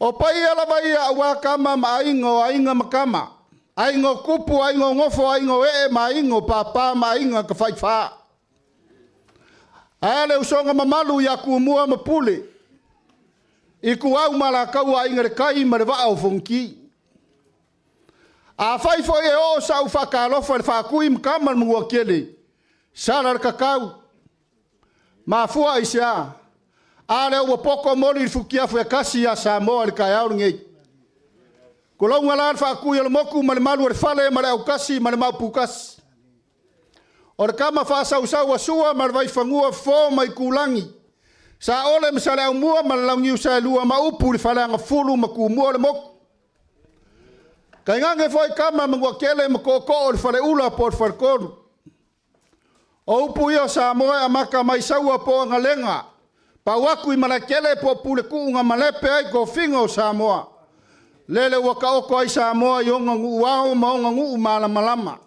G: O paia lava ia aua Tama ma Aiga o Aiga ma Tama, Aiga o Tupu, Aiga o Nofo, Aiga o Ee ma Aiga o Papa ma Aiga Tafaifa. Ae a le usoga mamalu ia Tumua ma Pule, Ituau ma Alataua, Aiga i le Tai ma le Vaa o Fonoti. Afai foi e oo sau faatalofa i le Faatui ma Tama a le Manuatele, sala le tatau, mafua i se a? A lea ua poto moli i le futiafu e tasi ia Samoa i le taeao lenei. Tulouna la le Faatui o le motu ma le malu o le fale ma le autasi ma le maoputasi. O le tama faasausau a Sua ma le Vaifanua, Fofo ma Itulagi, Saole ma Saleaaumua ma le Launiu Saelua ma upu i le Faleagafulu ma Tumua o le motu. Tainane foi Tama Manuatele ma Tootoo o le Faleula po o le Faletolu. O upu ia o Samoa e amata mai Saua po o Agalega, pau atu i Malaetele po o Puletuu na malepe ai tofiga o Samoa. Lele ua taoto ai Samoa i ona nuu ao ma ona nuu malamalama.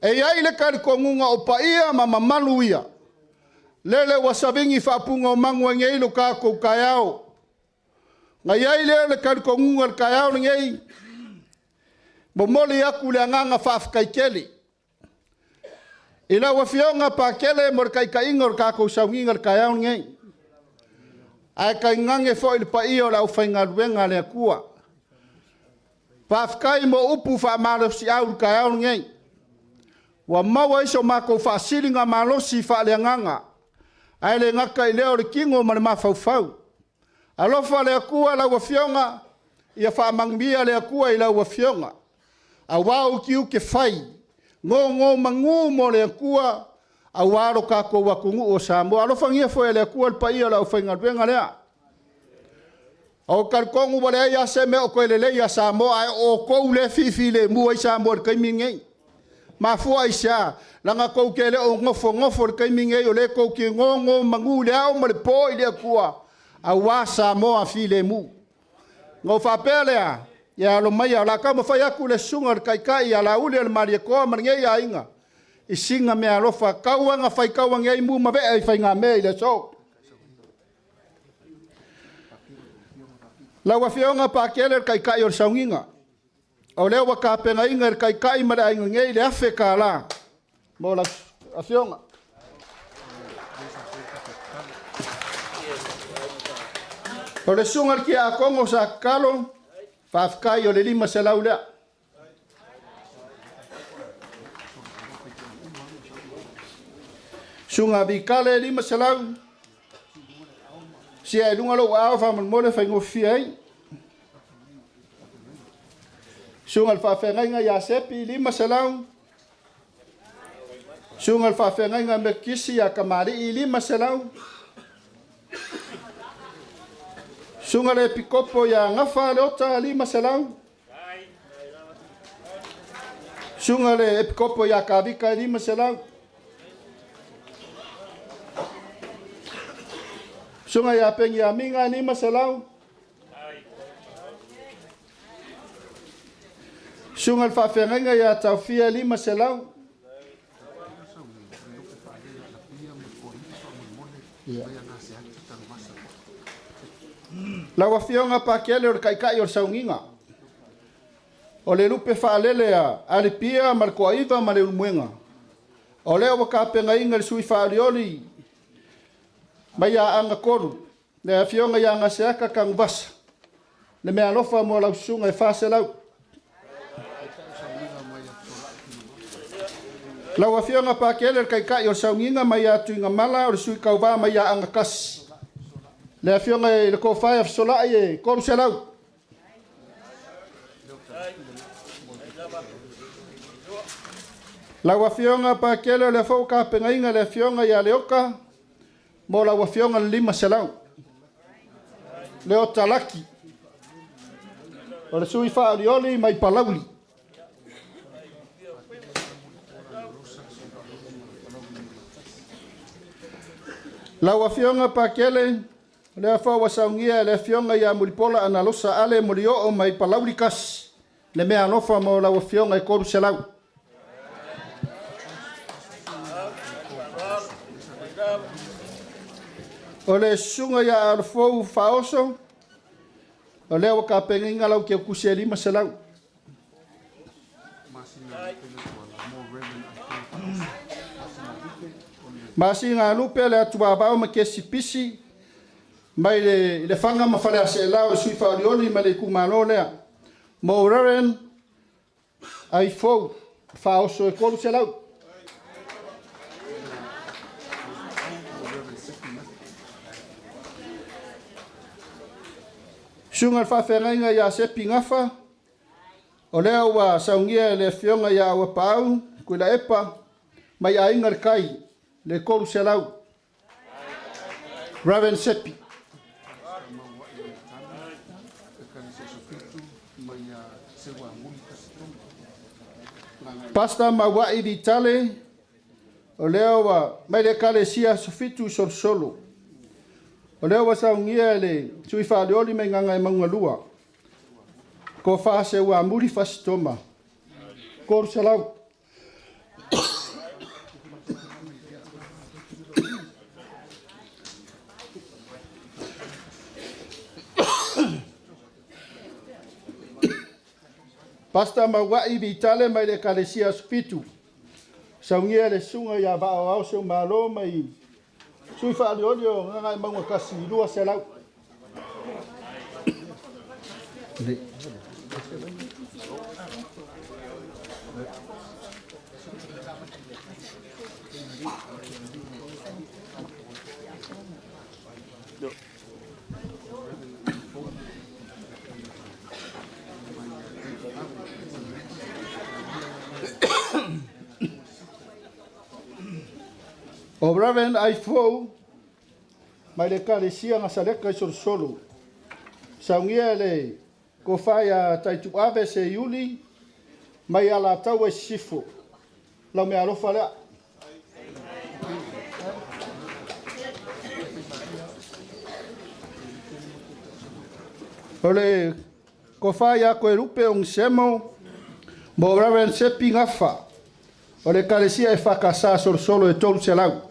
G: E i ai le talitonuga o paia ma mamalu ia, lele ua savini faapuga o magu ai nei lo tatou taeao. Na i ai lea o le talitonuga i le taeao lenei, momoli atu le agaga faafetai tele i lau Afioga Pakele mo le taitaiga o le tatou sauniga i le taeao lenei, ae tainane foi le paia o le aufaigaluega a le Atua. Faafetai mo upu faamalosiau i le taeao lenei. Ua maua ai so matou faasiligamalosi faaleagaga, ae le gata i lea o le tino ma le mafaufau. Alofa le Atua lau Afioga, ia faamanuia le Atua i lau Afioga, aua ou tiute fai, nonomanu mo le Atua, aua lo tatou atunuu o Samoa. Alofagia foi e le Atua le paia o le aufaigaluega lea. Ou te talitonu ua leai lava se mea o toe lelei ia Samoa, ae o outou lea e fifilemu ai Samoa i le taimi lenei. Mafua i se a? Leaga tou te le o nofonofo i le taimi lenei, o lea tou te nonomanu i le ao ma le po i le Atua, aua Samoa filemu. Ona ou faapea lea, ia alo maia, o le a taumafai atu le susuga i le Taitai ia Laauli o le Malietoa ma lenei aiga i sina meaalofa tau aga faitau ane ai mu ma vea i faigamea i le aso. Lau Afioga Pakele le Taitai o le Sauniga, o lea ua tapenaina e le Taitai ma le aiga nei le $1,000 mo lau Afioga. O le susuga i le Tiakono sa tatalo, faafetai o le 500 lea. Susuga Vitale 500, sia i luga lou aao faamolemole faigofie ai. Susuga i le Faafeagaiga ia Sepi 500. Susuga i le Faafeagaiga Metotisi ia Kamali'i, $500. Susuga i le Epikopo ia Gafa Leota, $500. Susuga i le Epikopo ia Kavika, $500. Susuga ia Peniamina, $500. Susuga i le Faafeagaiga ia Taofia, $500. Lau Afioga Pakele o le Taitai o le Sauniga, o le lupe faalele a Alipia ma le Toaiva ma le Ulumuega, o lea ua tapenaina le sui faolioli mai Aana 3, le Afioga ia Gaseata Tanuvasa, le meaalofa mo lau susuga e $400. Lau Afioga Pakele o le Taitai o le Sauniga mai ia Tuigamala, o le sui tauva mai Aana 1, le Afioga i le Tofa ia Fesolai e $300. Lau Afioga Pakele o le foi ua tapenaina le Afioga ia Leota mo lau Afioga le $500. Leota Laki, o le sui faolioli mai Palauli. Lau Afioga Pakele, o lea foi ua saunia e le Afioga ia Mulipola Analosa Ale Molioo mai Palauli 1, le meaalofa mo lau Afioga e $300. O le susuga ia Alofou Faaoso, o lea ua tapenaina lau tiakusi e $500. Masina lupe le atuavao ma kesi pisi mai le Lefaga ma Faleaseela o le sui faolioli ma le itumalo lea. Mo Reverend Aifou Faaoso e $300. Susuga i le Faafeagaiga ia Sepi Gafa, o lea ua saunia e le Afioga ia Auapaau Tuilaepa mai Aiga i le Tai le $300. Reverend Sepi. Pastor Mauai Vitale, o lea ua mai le Ekalesia Aso Fitu i Solosolo. O lea ua saunia e le sui faolioli mai Gagaemauga 2, Tofa Seuamuli Fasitoma, $300. Pastor Mauai Vitale mai le Ekalesia Aso Fitu, saunia e le susuga ia Vaaoao Seumalo mai sui faolioli o Gagaemauga 1, $200. O Reverend Aifou mai le Ekalesia Gasaleka i Solosolo, saunia e le Tofa ia Taituave Seiuli mai Alataua i Sisifo. Lau meaalofa lea. O le Tofa ia Koelupe Ogisemo mo Reverend Sepi Gafa o le Ekalesia e Fakasa Solosolo e $300.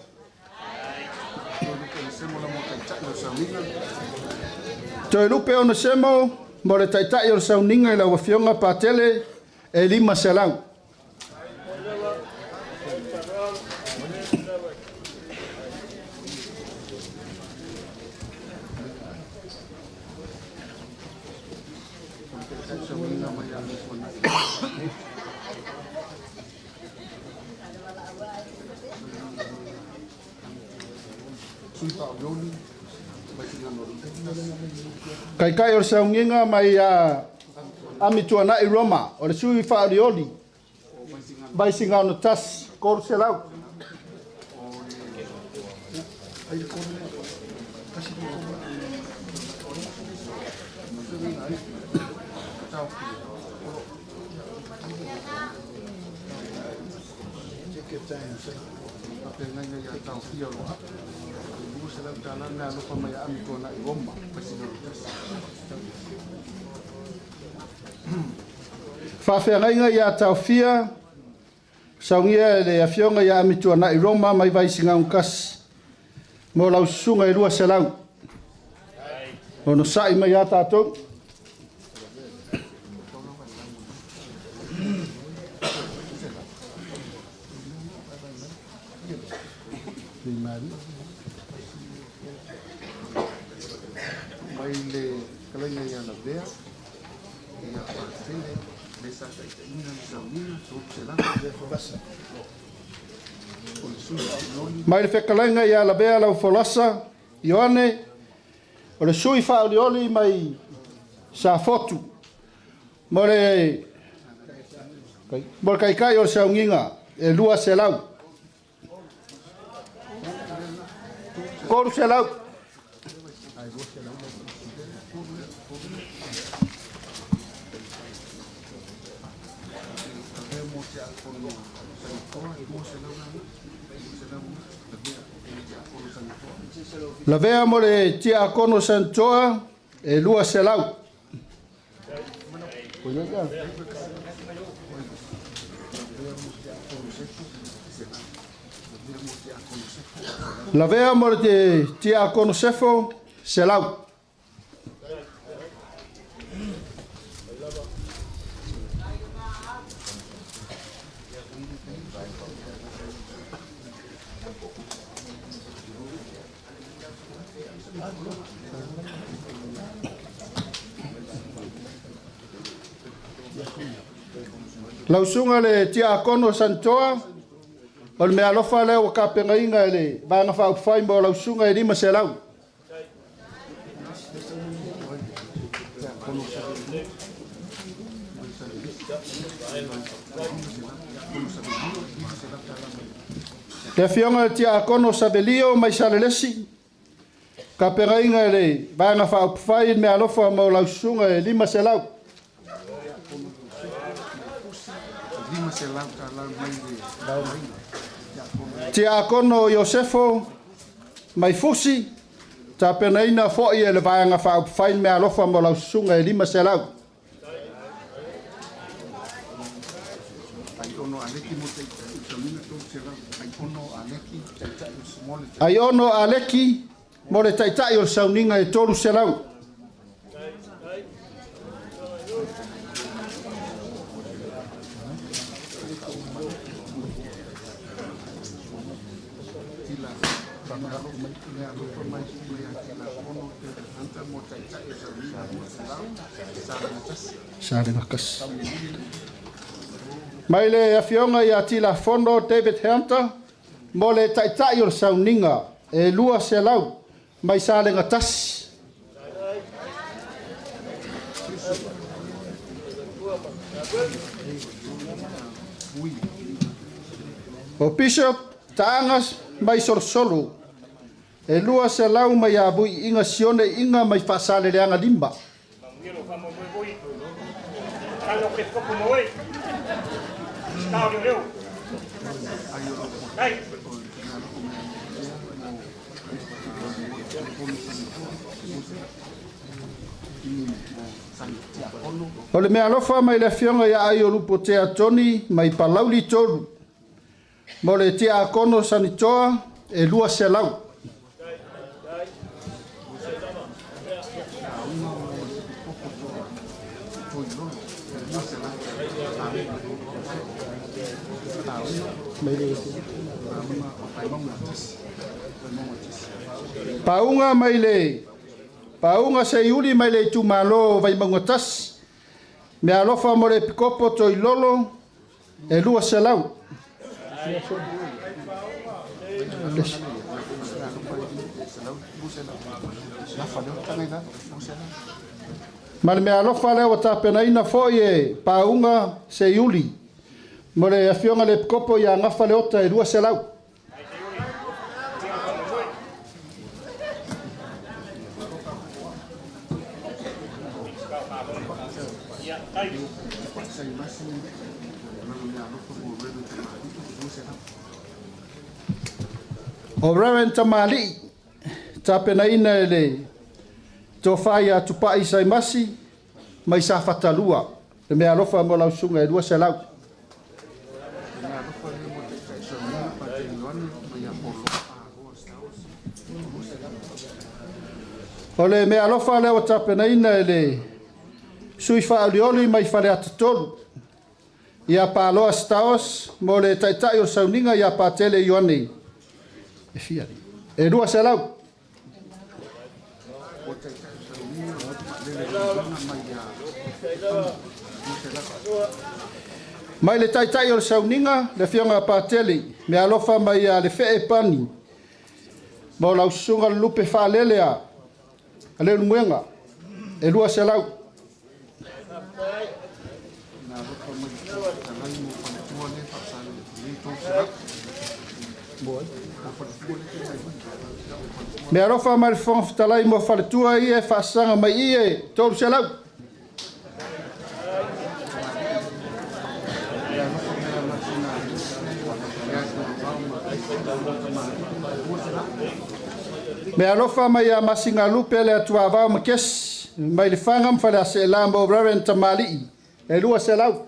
G: Toelupe Onesemo mo le Taitai o le Sauniga i lau Afioga Patele e $500. Taitai o le Sauniga mai a Amituanai Roma, o le sui faolioli Vaisigano 1, $300. Faafeagaiga ia taofia saugia e le Afioga ia Amituanai Roma mai Vaisigano 1 mo lau susuga e 200. Ono sa'i mai ia tatou.
B: Mai le fetalaiga ia Lavea ia Patele le sa taitaiina le sauniga 300 o le sui faaolioli.
G: Mai le fetalaiga ia Lavea Laufolasa Ioane, o le sui faaolioli mai Safotu, mo le taitai o le sauniga e 200. 300. Lavea mo le tiakono Santoa e 200. Lavea mo le tiakono Sefo, 100. Lausuga le tiakono Santoa, o le meaalofa lea ua tapenaina e le Vaega Faaupufai mo lausuga e 500. Le Afioga i le tiakono Savelio mai Salelesi, tapenaina e le Vaega Faaupufai le meaalofa mo lausuga e 500. Tiakono Iosefo mai Fusi, tapenaina fo'i e le Vaega Faaupufai le meaalofa mo laususuga e 500. Aiono Aleki mo le taitai o le sauniga e 300. Mai le Afioga ia Tilafono David Hunter mo le taitai o le sauniga e 200 mai Salega 1. O Bishop Taagas mai Solosolo e 200 mai Avui Iga Sione Iga mai Faasaleleaga 5. O le meaalofa mai le Afioga ia Ai o Lupotea Toni mai Palauli 3 mo le tiakono Sanitoa e 200. Pauga mai le Pauga Seiuli mai le itumalo o Vaimauga 1, meaalofa mo le Epikopo Toilolo e 200. Ma le meaalofa lea ua tapenaina fo'i e Pauga Seiuli mo le Afioga le Epikopo ia Gafa Leota e 200. O Reverend Tamalii, tapenaina e le Tofa ia Tupai Saimasi mai Safatalua, le meaalofa mo lau susuga e 200. O le meaalofa lea ua tapenaina e le sui faaolioli mai Faleata 3 ia Paloa Staos mo le taitai o le sauniga ia Patele Ioane e fia e 200. Mai le taitai o le sauniga, le afioga a Patele, meaalofa mai ia le Fee Pani, mo lau susuga le lupe faalele a Leulumoega, e 200. Meaalofa mai le Fofoga Fetalai mo faletua ia e faasaga mai i e 300. Meaalofa mai ia Masigalupe le Atuavao ma Kesi mai le Faga ma Faleaseela mo Reverend Tamalii e 200.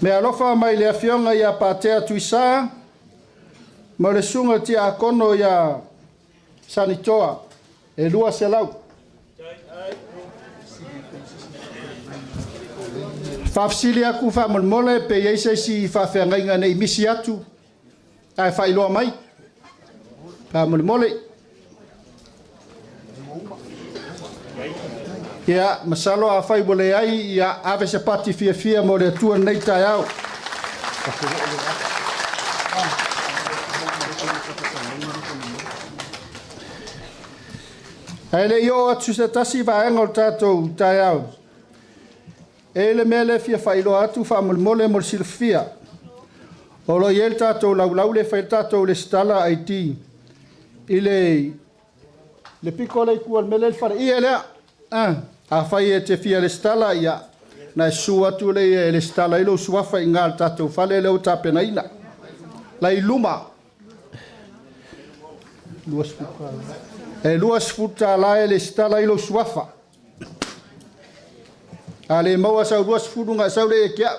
G: Meaalofa mai le afioga ia Patea Tuisa ma le susuga tiakono ia Sanitoa e 200. Faafesili atu faamolemole pe i ai se isi faafeagaiga ne i misi atu ae faailoa mai faamolemole. Ia, masalo afai ua leai, ia ave se pati fiafia mo le Atua lenei taeao. Ae le i oo atu se tasi vaega o le tatou taeao, e i le mea lea e fia faailoa atu faamolemole mo le silafia. O lo o i ai le tatou laulau le fai le tatou resitala ID i le pito lea i tua i le mea lea le faleie lea. Afai e te fia resitala, ia, na e susu atu le e resitala ai lou suafa i le tatou fale lea ua tapenaina. La i luma. E $20 e resitala ai lou suafa. A le maua sau 20 nga sau le e ke au.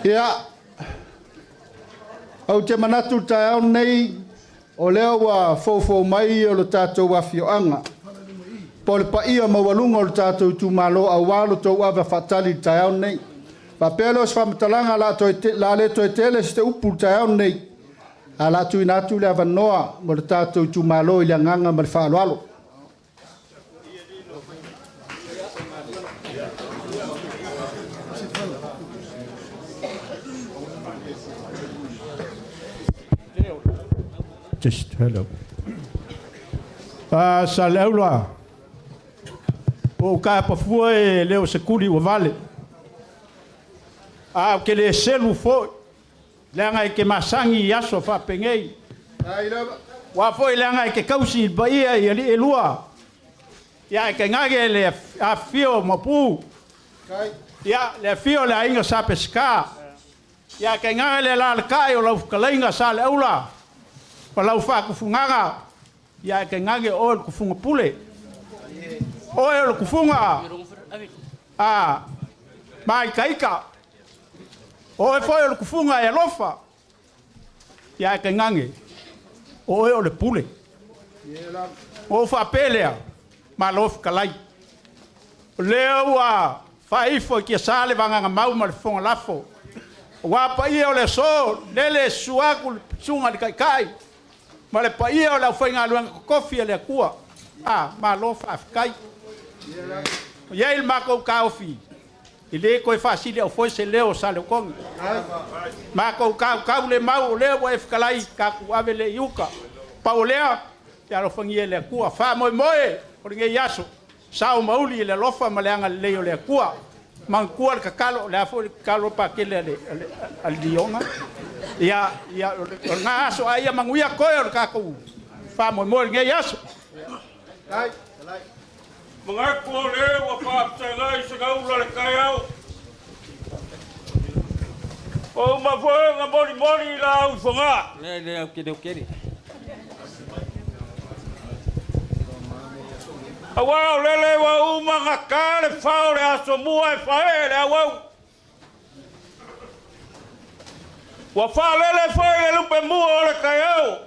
G: Ia, ou te manatu taeao nei, o lea ua foufou mai o le tatou afioaga. Po o le paia maualuga o le tatou itumalo aua lo tou ava faatali i le taeao nei. Faapea lea o se faamatalaga la le toe tele se upu i le taeao nei, a la tuuina atu le avanoa mo le tatou itumalo i le agaga ma le faaaloalo.
A: Just hello. Sa le aula o ka pafua e leo se kuli ua vale. A o ke le selu foi, leaga e ke masangi i aso faapegei. Ua foi leaga e ke kausi i le paia i alii e lua. Ia e tainane le afifio o Maopu. Ia le afio o le aiga Sa Peseta. Ia tainane le alaalatai o lau fetalaiga Sa Leaula ma lau faatufugaga. Ia tainane oe le tufuga pule. Oe o le tufuga a maitaita. Oe foi o le tufuga e alofa. Ia tainane oe o le pule. O faapea lea, malo fetalai. O lea ua faaifo i tiasa le vagaga mau ma le fofoga lafo. Aua paia o le aso, lele susu atu le susuga i le Taitai ma le paia o le aufaigaluega totofi a le Atua. A, malo faafetai. O i ai le matou taofi, e le toe faasili au foi se leo o Saleotogi. Matou tautau le mau o lea ua e fetalai, tatou ave le i uta. Pau o lea, te alofagia e le Atua. Faamoemoe o lenei aso, sao ma uli i le alofa ma le agalelei o le Atua.
C: Manatua le tatalo, o le a foi le tatalo Pakele a le a le Lioga. Ia, ia o lena aso, a ia manuia toe o le tatou faamoemoe i lenei aso.
H: Manatu o lea ua faafesagai segaula le taeao. Ua uma foi ona molimoli i laau i Fogaa. Aua o lele ua uma ona ta le fao o le asomua e faee le auau. Ua faalele foi le lupemua o le taeao.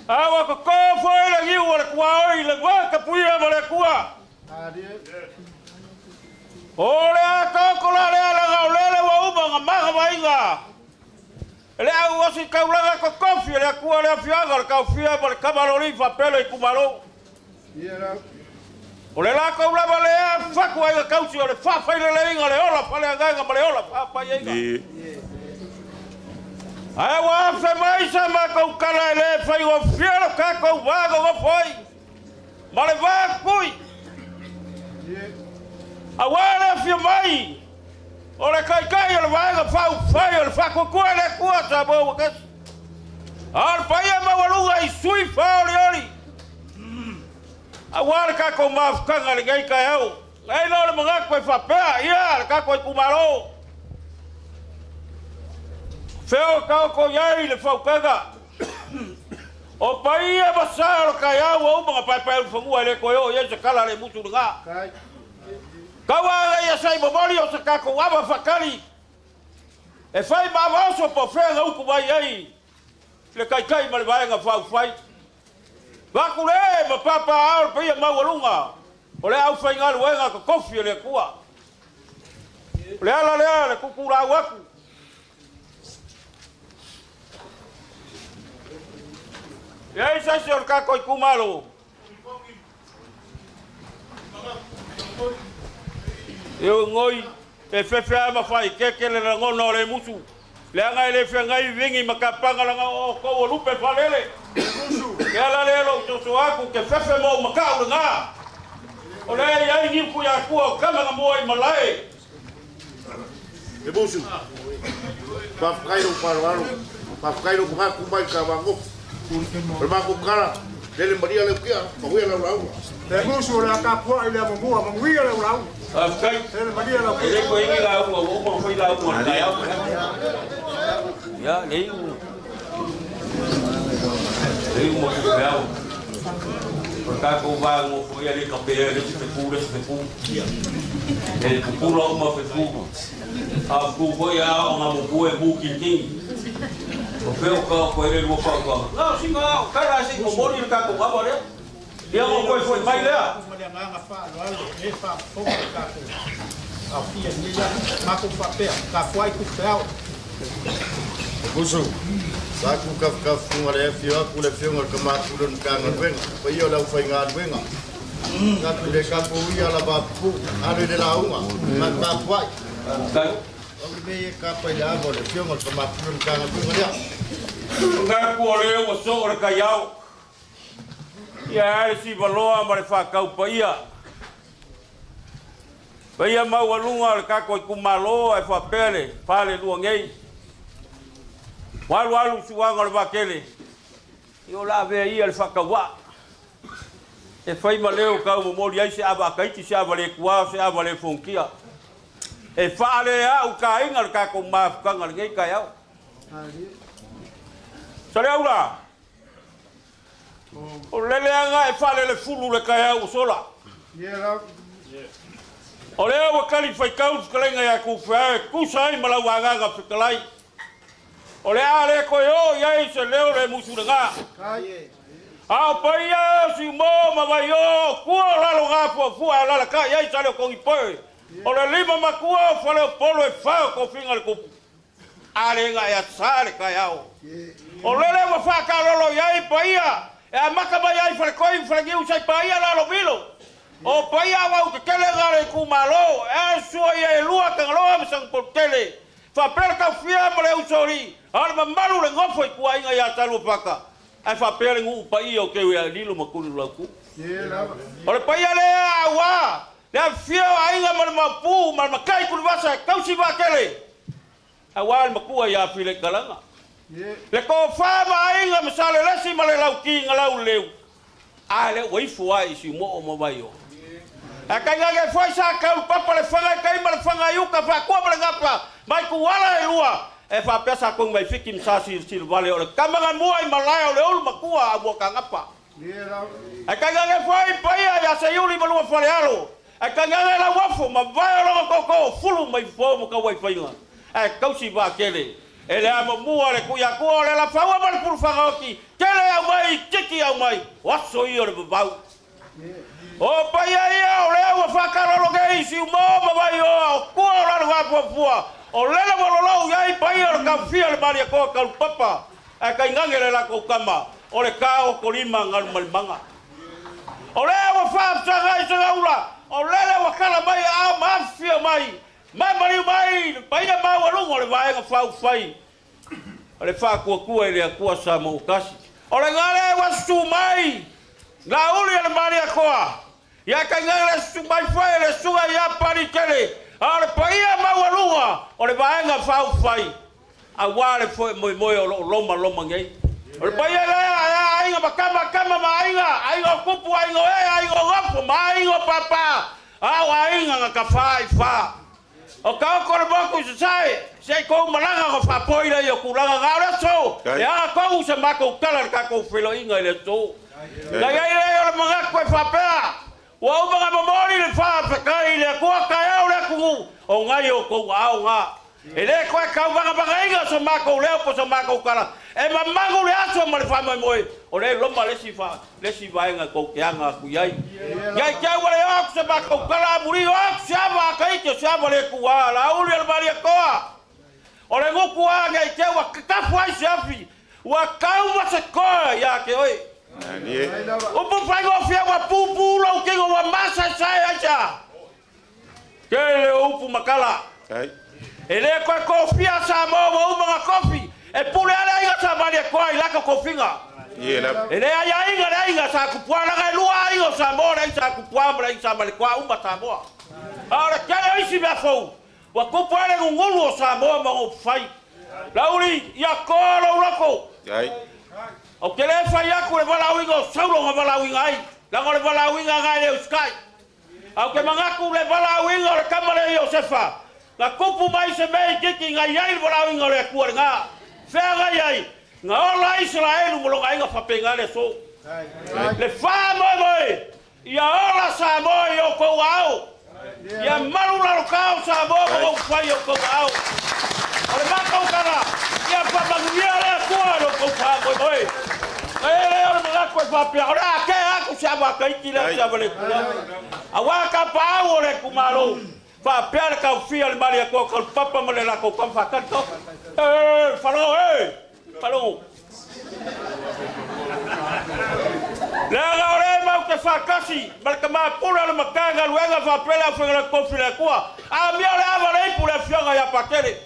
H: A ua toto foi le niu o le tuaoi i le va tapuia ma le Atua. O le a taoto la lea leaga o lele ua uma ona magavaina e le au ositaulaga totofi e le Atua le afioaga o le Taofia ma le Tamalolii faapea le itumalo. O le latou lava lea fatuaiga tausi o le faafaileleiga o le ola faaleagaga ma le ola faapaiaiga. Ae ua afe mai sa matou tala e le faigofie lo tatou va nonofo ai ma le va tui. Aua le afio mai o le Taitai o le Vaega Faaupufai o le Faatuatua i le Atua Samoa ua tasi, a o le paia maualuga i sui faaolioli aua le tatou mafutaga i lenei taeao. Ai loa le manatu e faapea, ia le tatou itumalo, fea o taoto i ai le fautuaga o paia ma sa o le taeao ua uma ona paepaeulufanua e le toe oo i ai se tala a le musu lena. Tau a ia sai momoli o se tatou ava faatali e fai ma ava oso po o fea na utu mai ai le Taitai ma le Vaega Faaupufai. Vaku le ma papa ao le paia maualuga o le aufaigaluega totofi a le Atua. O le ala lea le tutulau atu. E ai se isi o le tatou itumalo E ogoi e fefe a ma faaikeeke le lagona o le musu, leaga e le feagai vigi ma kapaga laga o outou o lupe faalele. Ke ala lea lou soso atu ke fefe ma ou makau lena. O lea e i ai niu Tuiatua o tama na mua i malae.
I: E musu, faafetai lou faaaloalo, faafetai lou manatu mai i Tavagofi. O le matou tala, lele malia lau tia, manuia lau lauga.
J: E musu o le a tapuai le amomua, manuia lau lauga.
H: Faafetai.
J: Lele malia lau
H: E le koe ni lauga, ua uma ona fai lauga o le taeao. Ia, le iu. Le iu ma tupeao. O le tatou va nofo ia le kapea le isi fetu le isi fetu. E pupula uma fetu. A fetu foi a o nga mupu e mu kinkingi. O fea o ka o koe le lua fautuaga. Na o sina ao tala se i momoli le tatou ava lea. Ia mo koe foi mai lea.
A: Ma le agaga faaaloalo e faafofoga le tatou aofia i lenei aso. Matou faapea, tapuai tupeao.
I: Usu, sa ku kafukafufuga le afio atu le afioga i le Tama Pule o le Matagaluega, paia o le aufaigaluega. Tatou le tatou ia lava pupu, alo i le lauga, ma tapuai. Au le mea ia tapa i le ava o le afioga i le Tama Pule o le Matagaluega lea.
H: Manatu o lea ua soo le taiao, ia ae le sivaloa ma le faatau paia. Paia maualuga o le tatou itumalo ae faapea le falelua nei. Ua alu alu suaga o le vaatele, ia o le a avea ia le faatauvaa. E fai ma leo tau momoli ai se ava a Tahiti, se ava le tuā, se ava le fonotia. E faaleaʻu taina le tatou mafutaga i lenei taeao. Saleaula, o le leaga e faalelefulu le taeao ua sola. O lea ua tali faitau le fetalaiga ia Tufeao e tusa ai ma lau agaga fetalai. O le a le toe oo i ai se leo le musu lena. A o paia o Siumo ma Vaiō o tua o lalo gafuafua e alalatai ai Saleotogipoe, o le lima matua o Faleopolo e fa o tofiga le tupu. A le ga e asa le taeao. O lele ua faataalolo i ai paia e amata mai ai Faletoi ma Faleniu sai paia Lalovilo. O paia auautetele na le itumalo e a sua ia e lua Tagaloa ma Sagapolutele. Faapea le taofia ma le usoalii, a o le mamalu le nofo i tuaiga ia Saluafata, ae faapea le nuu paia o Teuialilo ma Tulilautu. O le paia lea aua Le afifio o aiga ma le Maopu ma le Matai Tulivasa e tausi vaatele aua le matua ia Filaitalaga. Le tofa ma aiga ma Salelesi ma le Lauti na Lauleleu, a lea ua ifo ai i Siumoo ma Vaioa. Ae tainane foi sa taulupapa le faga i tai ma le faga i uta faatua ma le gapa mai tuala e lua e faapea sa togi mai Fiti ma sa Silasila o le tama na mua i malae o le ulu matua a Muakagapa. Ae tainane foi paia ia Seiuli ma lua falealo, ae tainane Lauofo ma vae o lona tootoo fulu mai fofo ma Tauaifaiga, ae tausi vaatele e le amomua le Tuiatua o le Alafaua ma le Pulufagaoti, tele aumai titi aumai, o aso ia o le vavau. O paia ia o lea ua faakalolo nei i Siumo ma Vaioa o tua o Lalovafuafua, o lele ua lolou i ai paia o le Taofia o le Malietoa Talupapa, ae tainane le latou tama o le taotolima Galumalemana. O lea ua faafesagai Sagaula, o lele ua tala mai aao ma afifio mai, ma maliu mai le paia maualuga o le Vaega Faaupufai o le Faatuatua i le Atua Samoa ua Tasi. O le gale ua susu mai Lauli o le Malietoa, ia tainane le susu mai foi o le Susuga ia Palitele, a o le paia maualuga o le Vaega Faaupufai aua le faamoemoe o lo o lomaloma nei. O le paia lea e a aiga ma tama, tama ma aiga, aiga o tupu, aiga o ee, aiga o nofo ma aiga o pāpā, a o aiga na tafā i fā. O taoto le motu i Sasae, se i tou malaga ona faapoi lea o tulaga na o le aso, e aga tonu se matou tala i le tatou feiloaiga i le aso. Na i ai lea o le manatu e faapea, ua uma ona momoli le faafetai i le Atua taeao le atunuu, o nai o tou aao na. E le toe tauvagavagaina so matou leo po o so matou tala, e mamalu le aso ma le faamoemoe, o lea e loma le isi, le isi vaega tou te aga atu i ai. Ia i te au ua le oo atu se matou tala amuli, oo atu se ava a Tahiti o se ava le tuua, Laauli o le Malietoa, o le gutu a nei te ua tatafu ai se afi, ua tau ma se toa ia te oe. Upu faigofie ua pupu lou tino ua masaesae ai se a? Tele o upu ma tala. E le toe tofia Samoa ua uma ona tofi, e pule lava le aiga sa Malietoa i lata tofiga. E le aiaiga le aiga sa Tupua leaga e lua aiga o Samoa, le aiga sa Tupua ma le aiga sa Malietoa, uma Samoa. A o le tele o isi mea fou, ua tupu ai le gugulu o Samoa ma ona upufai. Laauli, ia toa lou loto. Ou te le fai atu le valaauina o Saulo na valaauina ai, leaga o le valaauina na e le usitai. Ae ou te manatu le valaauina o le tama lea Iosefa, na tupu mai se mea itiiti na i ai le valaauina o le Atua lena. Fea na i ai? Na ola ai Isaraelu ma lona aiga faapena le aso. Le faamoemoe ia ola Samoa i outou aao. Ia malu lalotao Samoa ma outou fai i outou aao. O le matou tala, ia faamanuia le Atua i lo outou faamoemoe. E le o le manatu e faapea, o le a tea atu se ava a Tahiti lea se ava le Atua. Aua tapaau o le itumalo, faapea le taofia o le Malietoa Taulupapa ma le latou tama faatali to. E, falo, e, falo. Leaga o lea matou te faatasi ma le tama pule o le Matagaluega faapea le aufaigaluega tofi a le Atua. Amio le ava le ipu le afioga ia Patele.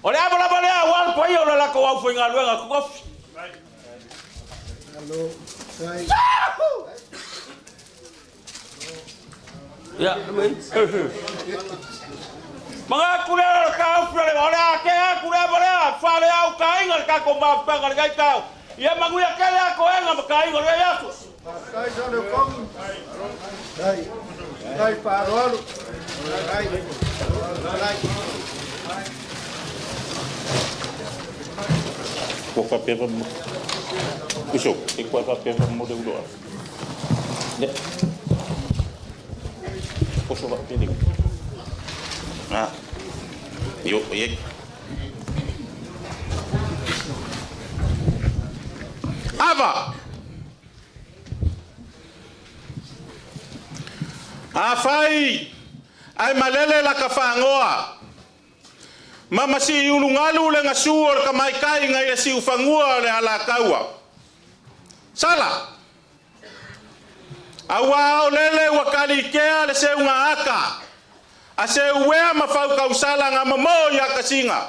H: O le ava lava lea aua le paia o le latou aufaigaluega totofi. Ia, Manatu lea o le taofi o le o le a tea atu le ava lea, fale au taaiga le tatou mafutaga i lenei taeao. Ia manuia tele a toega ma taaiga o lenei aso.
J: Faafetai Saleokogi. Faafetai faaaloalo. Faafetai.
K: Ua faapea fa mo. Uso, e kua faapea fa mo le ulo a. Ne. Poso va pele. Ah. Yo, ye.
D: Ava! Afai ae malele laka fagoa ma masiiulugalu le gasū o le tamaitai nai le siufanua o le Alataua. Sala! Auā o lele ua kaliikea le seuga ata a seuea ma fautausala na mamō i akasiga,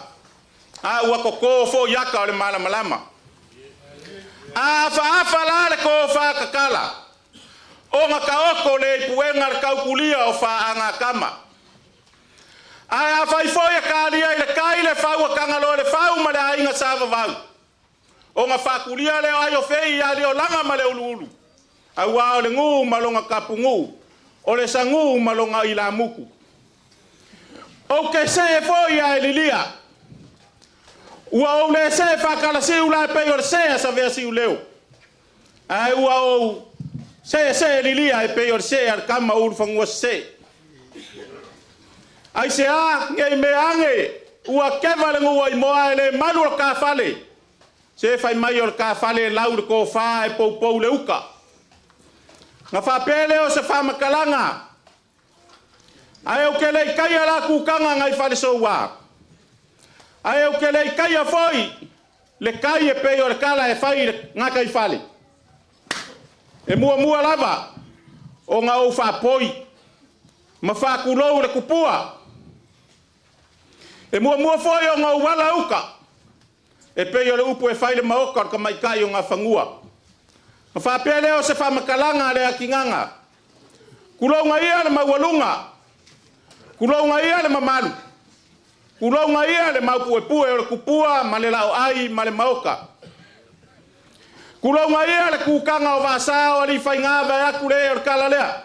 D: a ua totō foʻi ata o le malamalama. A afaafa la le tofā tatala.
H: Ona taoto le i puega le tautulia o faagatama. Ae afai foi e talia i le tai le fau a Tagaloa le Fau ma le aiga Sa Vavau, ona faatulia lea o ai o fei ia Liolaga ma le Uluulu, auā o le nuu ma lona tapunuu, o le sagū ma lona ilamutu. Ou te see foi ae lilia, ua ou le see faatalasiu la e pei o le see a Saveasiuleo, ae ua ou seesee lilia e pei o le see a le tama o Ulufanua sesee. Aisea ne i mea ane ua keva le nuu aimoa ae le malu o le tafale, se fai mai o le tafale e lau le tofa ae poupou le uta. Na faapea lea o se faamatalaga, ae ou te le i taia la kutaga nai Falesoua, ae ou te le i taia foi le tai e pei o le tala e fai i le gataifale. E muamua lava ona ou faapoi ma faatulou le tupua. E muamua foi ona ou ala uta e pei o le upu e fai i le maota o le tamaitai o Nafanua. Ona faapea lea o se faamatalaga a le atinaga, tulouna ia le maualuga, tulouna ia le mamalu, tulouna ia le maupuepue o le tupua ma le laoai ma le maota. Tulouna ia le kutaga o Vaasa o Alifaiga vaeatu le ee o le tala lea.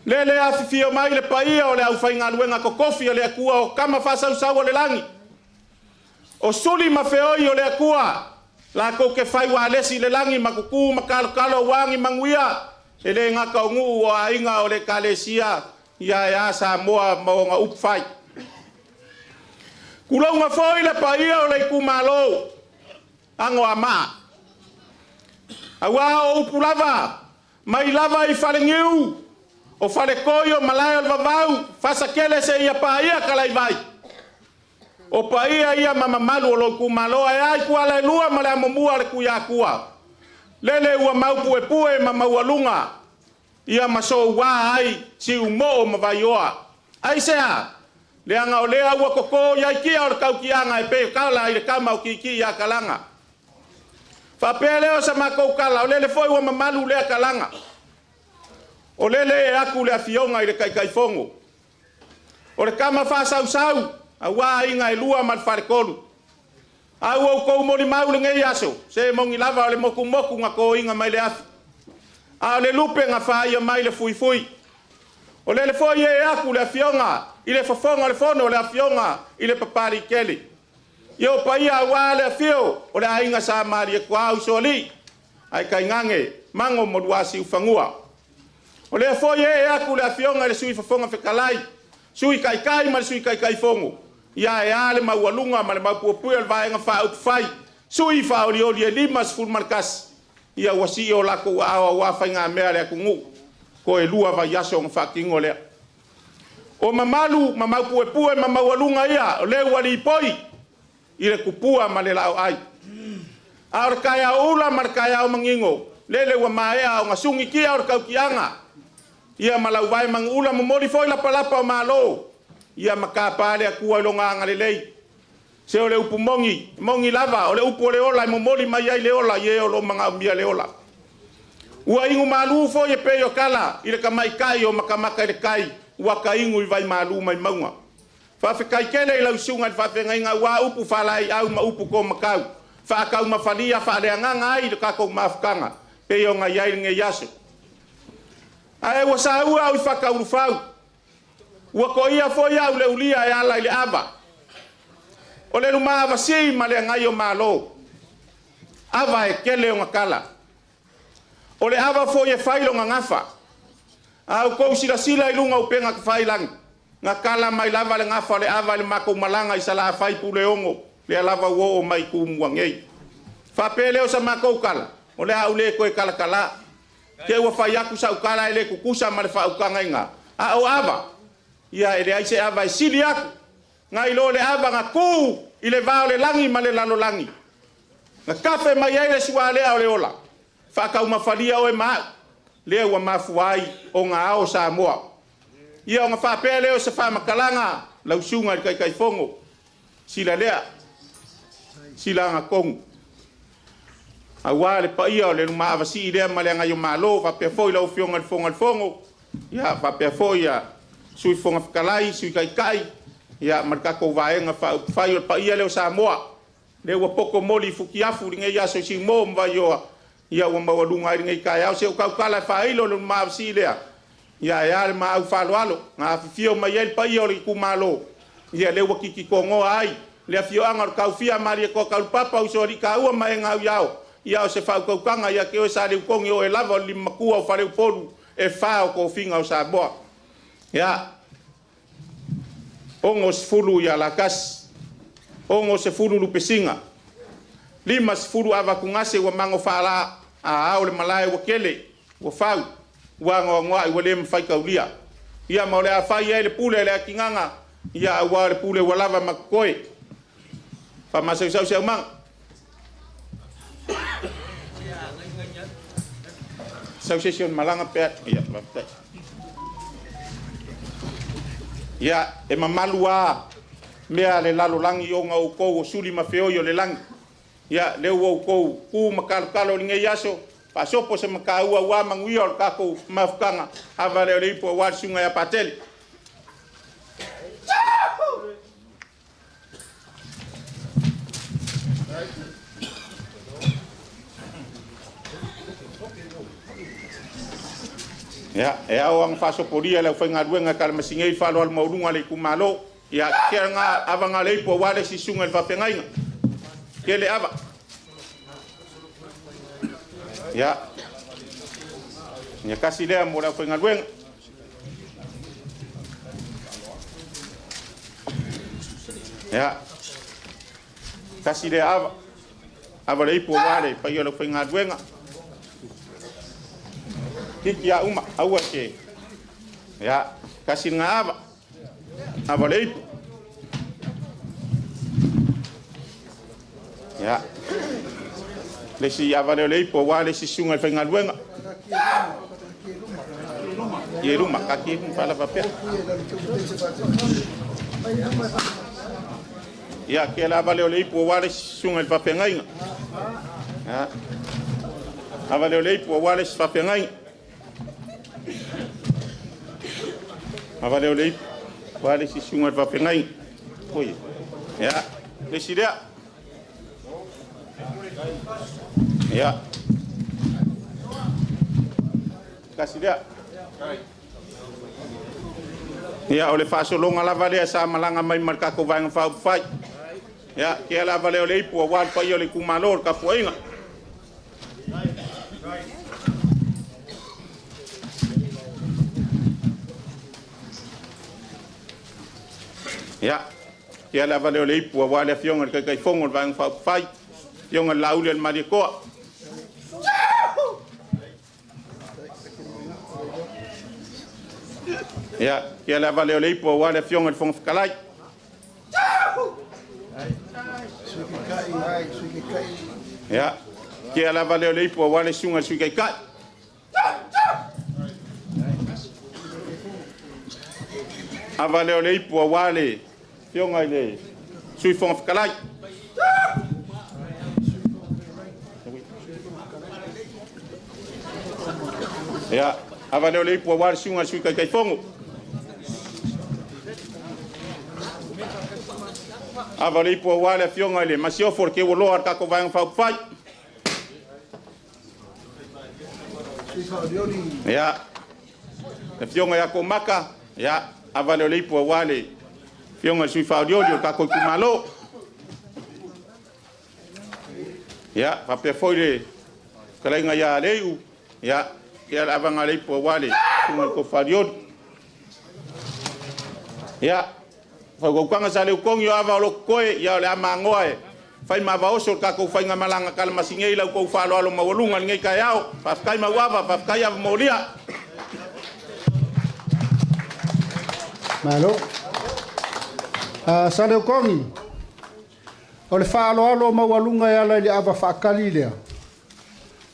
H: Lele afifio mai le paia o le aufaigaluega totofi a le Atua o tama faasausau o le lagi, o suli ma feoi o le Atua, latou te fai ualesi i le lagi ma tutu ma talotalo aua ni manuia e le gata o nuu o aiga o le Ekalesia ia ae a Samoa ma ona upufai. Tulouna foi le paia o le itumalo Anoamaa, auā o upu lava mai lava i Faleniu, o Faletoi, o Malae o le Vavau, Fasatele seia paia Talaivai. O paia ia ma mamalu o lou itumalo ae a ituala e lua ma le amomua a le Tuiatua, lele ua maupuepue ma maualuga ia ma soua ai Siumoo ma Vaioa. Aisea? Leaga o lea ua toto i ai tia o le tautiaga e pei o tala i le tama o Kiikii ia Kalaga. Faapea lea o sa matou tala, o lele foi ua mamalu lea kalaga. O lele e aku le afioga i le Taitaifono. O le tama faasausau, auā aiga e lua ma le faletolu. A ua outou molimau lenei aso, se moni lava o le motumotu na toina mai le afi, a o le lupe na faia mai le fuifui. O lele foi e aku le afioga i le Fofoga o le Fono, le afioga i le Papaliitele. Ia o paia auā le afio o le aiga Sa Malietoa Usoalii, ae tainane Mago ma Luasiufanua. O lea foi e ee atu le afioga i le Sui Fofoga Fetalai, Sui Taitai ma le Sui Taitaifono, ia ae a le maualuga ma le maupuepue o le Vaega Faaupufai, sui faaolioli e 51, ia ua sii o latou aao auā faigamea a le atunuu, toe 2 vaiaso ona faatino lea. O mamalu ma maupuepue ma maualuga ia o lea ua lipoi i le tupua ma le laoai. A o le taeao ula ma le taeao manino, lele ua maea ona sugitia o le tautiaga, ia ma lauvae manuula momoli foi lapalapa o malo, ia ma tapa le Atua i lona agalelei. Se o le upu moni, moni lava, o le upu o le ola e momoli mai ai le ola i e o lo o manaomia le ola. Ua inu malu foi e pei o tala i le tamaitai o matamata i le tai, ua ta inu i vai malu mai mauga. Faafetai tele i lau susuga i le faafeagaiga auā upu faalaeiau ma upu tomatau, faataumafalia faaleagaga ai le tatou mafutaga pei ona i ai lenei aso. Ae ua saua au i Fataulufau, ua toia foi au le ulia e ala i le ava. O le lumaavasii ma le agai o Malo, ava e tele ona tala. O le ava foi e fai lona gafa. A outou silasila i luga o upega tafailagi, na tala mai lava le gafa o le ava i le matou malaga i Salafai Puleono, lea lava ua oo mai i Tumua nei. Faapea lea o sa matou tala, o le a ou le toe talatala. Te ua fai atu sau tala e le tutusa ma le faautagaina, a o ava, ia e leai se ava e sili atu nai lo le ava na tu i le va o le lagi ma le lalolagi, na tafe mai ai le sualea o le ola, faataumafalia oe ma au, lea ua mafua ai ona ao Samoa. Ia ona faapea lea o se faamatalaga lau susuga i le Taitaifono, sila lea, sila agatonu.
K: Auā le paia o le lumaavasii lea ma le Agaio-Malo, faapea foi lau Afioga i le Fofoga o le Fono, ia faapea foi ia Sui Fofoga Fetalai, Sui Taitai, ia ma le tatou Vaega Faaupufai. O le paia lea o Samoa, lea ua poto moli i futiafu i lenei aso i Siumo ma Vaioa, ia ua maualuga ai lenei taeao. Se i ou tautala e faailo le lumaavasii lea, ia ae a le maau faaaloalo na afifio mai ai le paia o le itumalo, ia lea ua tititonoa ai le afioaga o le Taofia Malietoa Taulupapa, Usoalii taua ma Aiga Uiao, ia o se faautautaga ia te oe Saleutogi, o oe lava o le limamatua o Faleupolu e fa o tofiga o Samoa. Ia, 60 ia Latasi, 60 Lupesina, 50 Avatugase ua mago faalaa a ao le malae ua tele, ua fau, ua anoanoai ua le mafai taulia. Ia ma o le a fai ai le pule a le atinaga, ia aua o le pule ua lava ma totoe. Faamasausau se aumaga. Sau se isi o le malaga pe a. Ia, faafetai. Ia, e mamalu lava mea a le lalolagi ona o outou o suli ma feoi o le lagi. Ia, lea ua outou tu ma talotalo i lenei aso, faasopo se mataua aua manuia o le tatou mafutaga, ava lea o le ipu aua le susuga ia Patele. Ia, e ao ona faasopolia le aufaigaluega e talamasigei le faaaloalo maualuga a le itumalo. Ia, tea nga ava nga le ipu aua le isi susuga i le faafeagaiga. Tele ava. Ia, ia kasi lea mo le aufaigaluega. Ia, kasi lea ava. Ava le ipu aua le paia o le aufaigaluega. Tiki a uma, aua ke. Ia, kasi nga ava. Ava le ipu. Ia. Le isi ava lea o le ipu aua le isi susuga i le faigaluega. Ia i luma, kaki i luma faalava pea. Ia, ke le ava lea o le ipu aua le isi susuga i le faafeagaiga. Ia. Ava lea o le ipu aua le isi faafeagaiga. Ava lea o le ipu aua le isi susuga i le faafeagaiga. Oi. Ia, le isi lea. Ia. Tasi lea. Ia, o le faasologa lava lea sa malaga mai ma le tatou Vaega Faaupufai. Ia, tea lava lea o le ipu aua le paia o le itumalo o le tapuaiga. Ia, tea lava lea o le ipu aua le afioga i le Taitaifono o le Vaega Faaupufai, afioga i le Laauli o le Malietoa. Ia, tea lava lea o le ipu aua le afioga i le Fofoga Fetalai. Ia, tea lava lea o le ipu aua le susuga i le Sui Taitai. Ava lea o le ipu aua le afioga i le Sui Fofoga Fetalai. Ia, ava lea o le ipu aua le susuga i le Sui Taitaifono. Ava le ipu aua le afioga i le Masiofo o le Teualoa o le tatou Vaega Faaupufai. Ia, le afioga ia Komaka, ia, ava lea o le ipu aua le afioga i le Sui Faaolioli o le tatou itumalo. Ia, faapea foi le fetalaiga ia Leiu, ia, ia le avaga le ipu aua le susuga i le Tofa Faaolioli. Ia, faugautaga sa leutogi o ava o lo totoe, ia o le a magoa e fai ma avaoso le tatou faigamalaga talamasigei i la outou faaaloalo maualuga i lenei taeao. Faafetai mauava, faafetai ava molia.
G: Malo. Saleutogi, o le faaaloalo maualuga e ala i le ava faakali lea,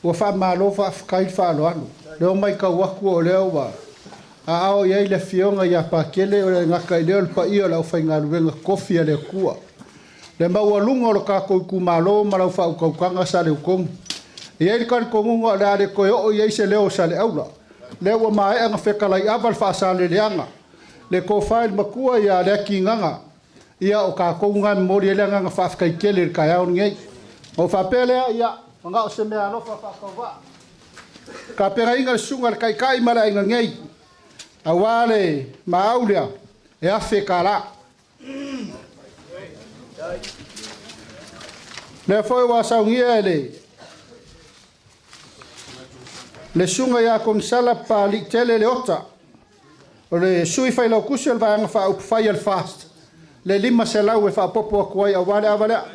G: ua faamalo faafetai le faaaloalo. Lea ua matau atu o lea ua aao i ai le afioga ia Pakele, o le gata i lea o le paia o le aufaigaluega tofi a le Atua. Le maualuga o le tatou itumalo ma lau faautautaga Saleutogi. E i ai le talitonuga o le a le toe oo i ai se leo o Saleaula. Lea ua maea ona fetalaiava le faasaleleaga, le tofa i le matua ia Leatigaga, ia o tatou na e momoli ai le agaga faafetai tele i le taeao lenei. Ona ou faapea lea, ia, manao se meaalofa faatauvaa, tapenaina le susuga i le Taitai ma le aiga nei, aua le maau lea e $1,000. Lea foi ua saunia e le le susuga ia Konisala Papaliitele Leota, o le sui failautusi o le Vaega Faaupufai a le FAST, le 500 e faaopoopo atu ai aua le ava lea.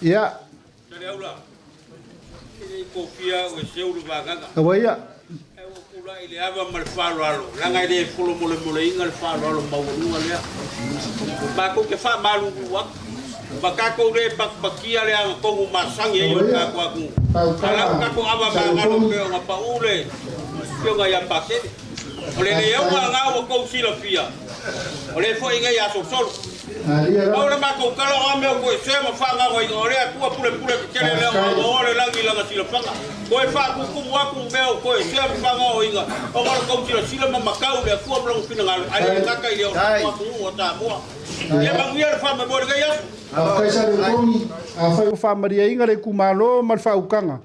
G: Ia.
H: Saleaula, e le i tofia au e seu le vagaga.
G: Aua ia.
H: Ae ua ou tulai i le ava ma le faaaloalo, leaga e le folomolemoleina le faaaloalo maualuga lea. Matou te faamalulu atu, ma tatou le patipatia le agatonu masani ai o le tatou atunuu. A la ua tatou ava magalo pei ona pau le afioga ia Patele. O le le auga lena ua tou silafia, o le foi nei asolosolo. Pau le matou tala o a mea o toesea ma faagaogoina, o le Atua pulepule tetele lea o aoaoa le lagi i lana silafaga. Toe faatutumu atu mea o toesea ma faagaogoina, ona o le tou silasila ma matau i le Atua ma lona finagalo, ae le gata i lea o le tatou atunuu o Samoa. Ia manuia le faamoemoe i lenei aso.
G: Faafetai Saleuponi, afai ua faamalieina le itumalo ma le faautaga,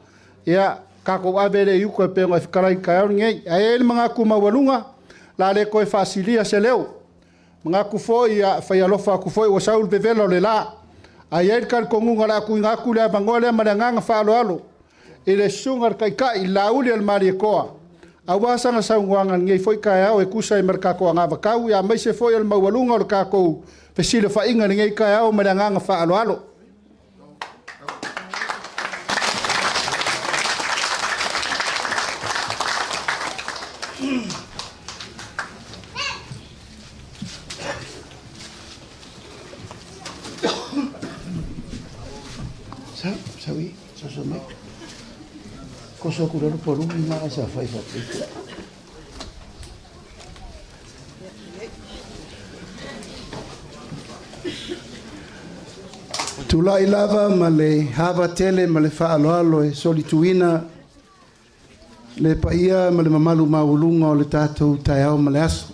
G: ia tatou ave lea i uta e pei ona e fetalai i le taeao lenei. Ae i ai le manatu maualuga, o le a le toe faasilia se leo. Manatu foi, ia, fai alofa atu foi ua sau le vevela o le la. Ae i ai le talitonuga o le a tuuina atu le avanoa lea ma le agaga faaaloalo i le Susuga i le Taitai, i le Laauli a le Malietoa, aua sana saunoaga i lenei foi taeao e tusa ai ma le tatou anavatau, ia aemaise foi o le maualuga o le tatou fesilafaiga i lenei taeao ma le agaga faaaloalo.
L: Sa, saui, soso mai. Koso aku lalo palumi ma sa fai fa.
M: Tulai lava ma le ava tele ma le faaaloalo e solituina le paia ma le mamalu maualuga o le tatou taeao ma le aso.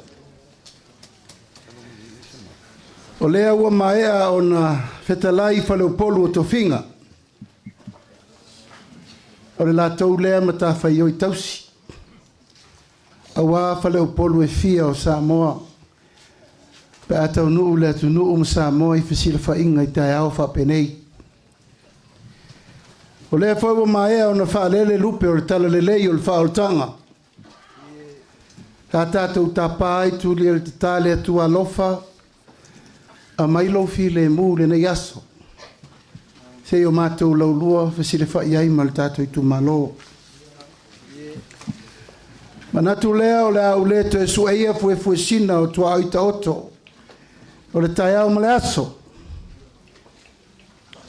M: O lea ua maea ona fetalai faleupolu o tofiga, o le latou lea matafaioi tausi, aua faleupolu e fia o Samoa pe a taunuu le atunuu ma Samoa i fesilafaiga i taeao faapenei. O lea foi ua maea ona faalele lupe o le talalelei o le faaolataga. Sa tatou tapa ai tuli le tata le Atua alofa, aumai lou filemu i lenei aso, se i o matou laulua fesilafai ai ma le tatou itumalo. Manatu lea o le a ou le toe sueia fuefuesina o tuaoi taoto o le taeao ma le aso,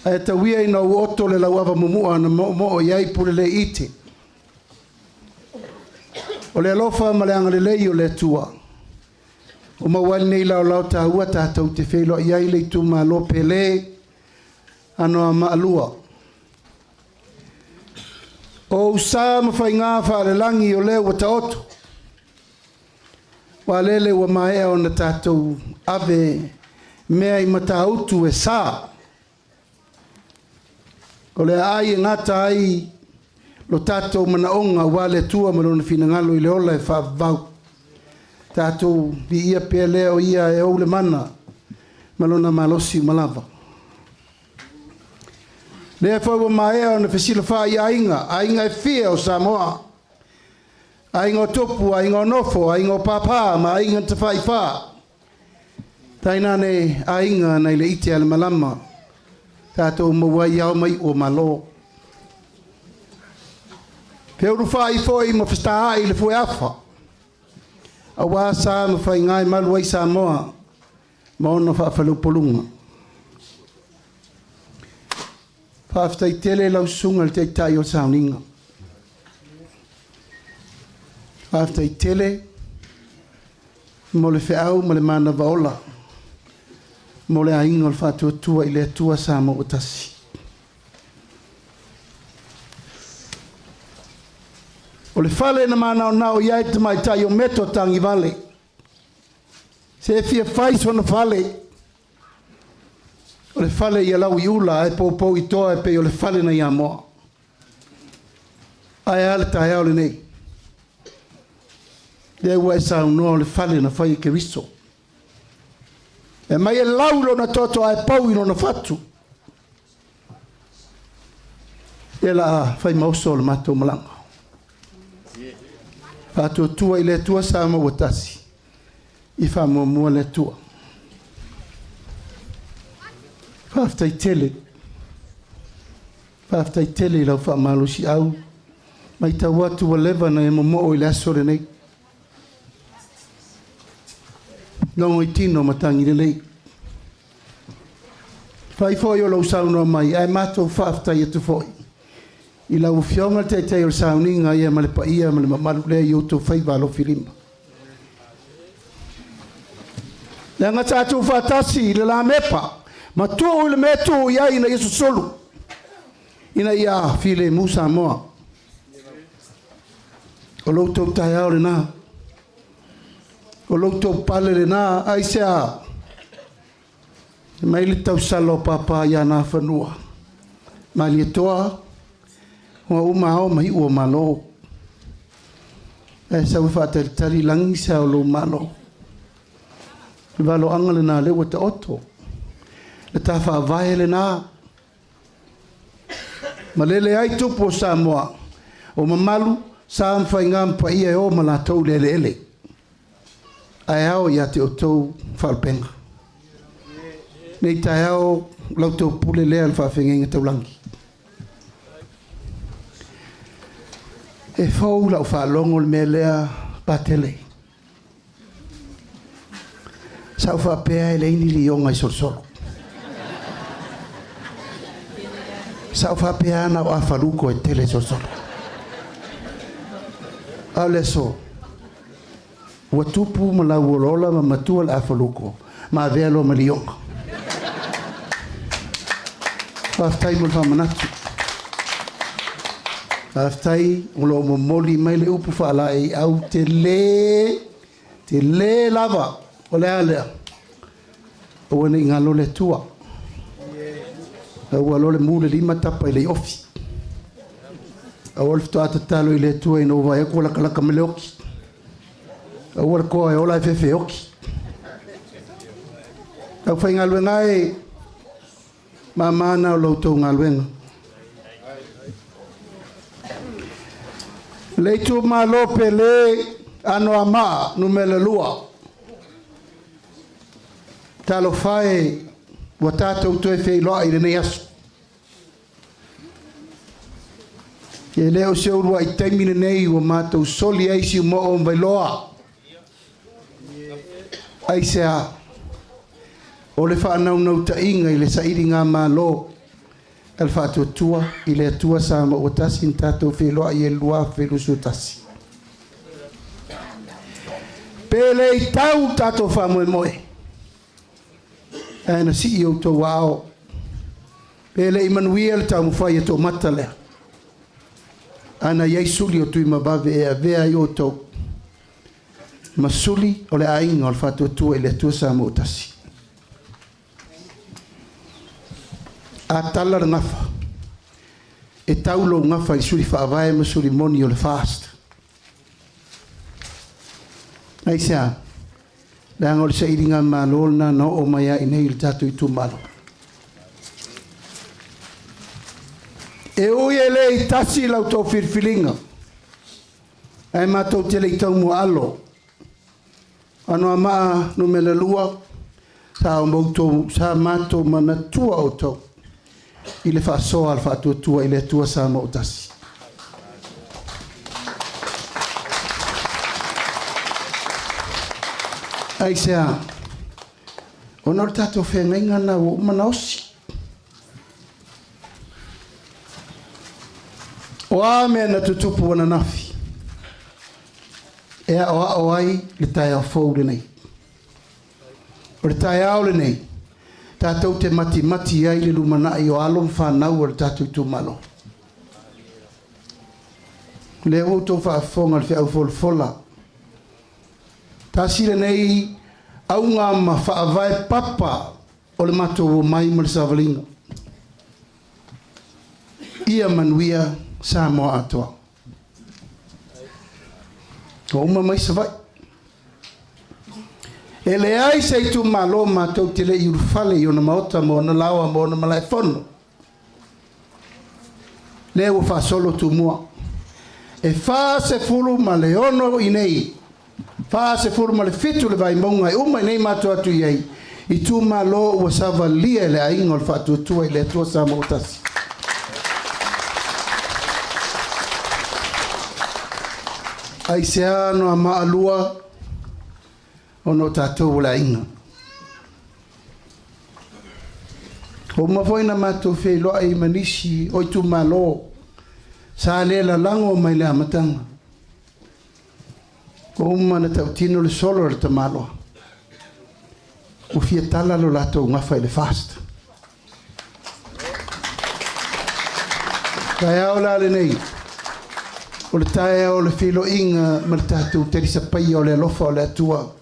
M: ae tauia ina ou oto le lauava mumua na moomoo i ai Puleleiite. O le alofa ma le agalelei o le Atua ua maua ai lenei laolao taua tatou te feiloai ai le itumalo pele Anoamaa 2. O ou sa ma faiga faalelagi o lea ua taoto, ua lele ua maea ona tatou ave mea i Matautu e sa. O le aai e gata ai lo tatou manaoga aua le Atua ma Lona finagalo i le ola e faavavau. Tatou viia pea lea o Ia e ou le mana ma Lona malosi uma lava. Lea foi ua maea ona fesilafai aiga, aiga e fia o Samoa, aiga o tupu, aiga o nofo, aiga o pāpā ma aiga na tafaifa. Tainane aiga nai le ite a le malama, tatou maua ai ao ma iu o Malo. Feulufai foi ma fetaai le fueafa, aua sa ma faiga e malu ai Samoa ma ona faafaleupoluga. Faafetai tele lau susuga i le Taitai o le Sauniga. Faafetai tele mo le feau ma le manava ola. Mo le aiga o le Faatuatua i le Atua Samoa ua tasi. O le fale na manaonao i ai tamaitai o Meto Tagivale. Se fia fai sona fale. O le fale i alau i ula ae poupou i toa e pei o le fale na Iamoa. Ae a le taeao lenei? Lea ua e saunoa o le fale na fai e Keriso. E mai e lau lona toto ae pau i lona fatu. Ia la a fai maoso o le matou malaga. Faatuatua i le Atua sa maua tasi. I faamuamua le Atua. Faafetai tele. Faafetai tele i lau faamalosiau. Matau atu ua leva ona e momoo i le aso lenei. Logo i tino matagi lelei. Fai foi o lou saunoa mai, ae matou faafetai atu foi i lau Afioga le Taitai o le sauniga ia ma le paia ma le mamalu lea i outou faiva alofilima. Leaga sa tuufaatasi i le lamepa ma tuu i le mea e tuu i ai ina ia susulu, ina ia filemu Samoa. O lo outou taeao lena. O lo outou pale lena. Aisea? Mai le tausala o Papa ia Nafanua. Malietoa, ua uma ao ma iu o Malo. Ae sau e faatalitali lagi se ao lou Malo. Le valoaga lena lea ua taoto. Le ta faavae lena. Malele ai tupu o Samoa, o mamalu, sa ma faiga ma paia e o ma latou le eleele. Ae ao ia te outou faalupega. Nei taeao la outou pule lea le faafeagaiga taulagi. E fou lau faalogo le mea lea Patele. Sa ou faapea e leai ni lioga i Solosolo. Sa ou faapea na o afaluko e tele i Solosolo. A o le aso, ua tupu ma lauolaola ma matua le afaluko ma avea loa ma lioga. Faafetai mo le faamanatu. Faafetai o lo o momoli mai le upu faalaeiau tele, tele lava. O le a lea? Aua ne i galo le Atua. Aua loa le mu le lima tapa i le iofi. Aua le faatoa tatalo i le Atua ina ua vaai atu ua lakalaka mai le oki. Aua le toa e ola ae fefe oki. Lau faigaluega e, mama na o lo outou galuega. Le itumalo pele Anoamaa numera 2. Talofa e, ua tatou toe feiloai i lenei aso. E le o se uluai taimi lenei ua matou soli ai Siumoo ma Vailoa. Aisea? O le faanaunautaiga i le sailiga malo a le Faatuatua i le Atua sa maua tasi na tatou feiloai ai i le 2021. Pe le i tau le tatou faamoemoe, ae na sii outou aao. Pe le i manuia le taumafai a toomata lea, ae na i ai suli o Tuimavave e avea ai outou ma suli o le aiga o le Faatuatua i le Atua Samoa tasi. A tala le gafa, e tau lou gafa i suli faavae ma suli moni o le FAST. Aisea? Leaga o le sailiga malo lena na oo mai ai nei i le tatou itumalo. E ui e le i tasi la outou filifiliga, ae matou te le i taumuaalo. Anoamaa numera 2, sa outou, sa matou manatua outou i le faasoa a le Faatuatua i le Atua Samoa tasi. Aisea? Ona o le tatou feagaiga lena ua uma ona osi. O a mea na tutupu ananafi e aoao ai le taeao fou lenei? O le taeao lenei, Tatou te matimati ai le lumanai o alo ma fanau o le tatou itumalo. O lea ua outou faafofoga i le feau folafola. Tasi lenei auga ma faavae papa o le matou omai ma le savaliga. Ia manuia Samoa atoa. Ua uma mai Savaii. E leai se itumalo matou te le i ulufale i ona maota ma ona laoa ma ona malaefono. Lea ua faasolo Tumua. E 46 i inei, 47 le Vaimauga e uma i inei matou atu i ai, itumalo ua savalia e le aiga o le Faatuatua i le Atua Samoa Tasi. Aisea Anoamaa 2 ona o tatou o le aiga. Ua uma foi na matou feiloai ma nisi o itumalo sa le lalago mai le amataga. Ua uma na tautino le solo a le tamaloa. Ua fia tala lo latou gafa i le FAST. Taeao la lenei, o le taeao o le feiloaiga ma le tatou talisapaia o le alofa o le Atua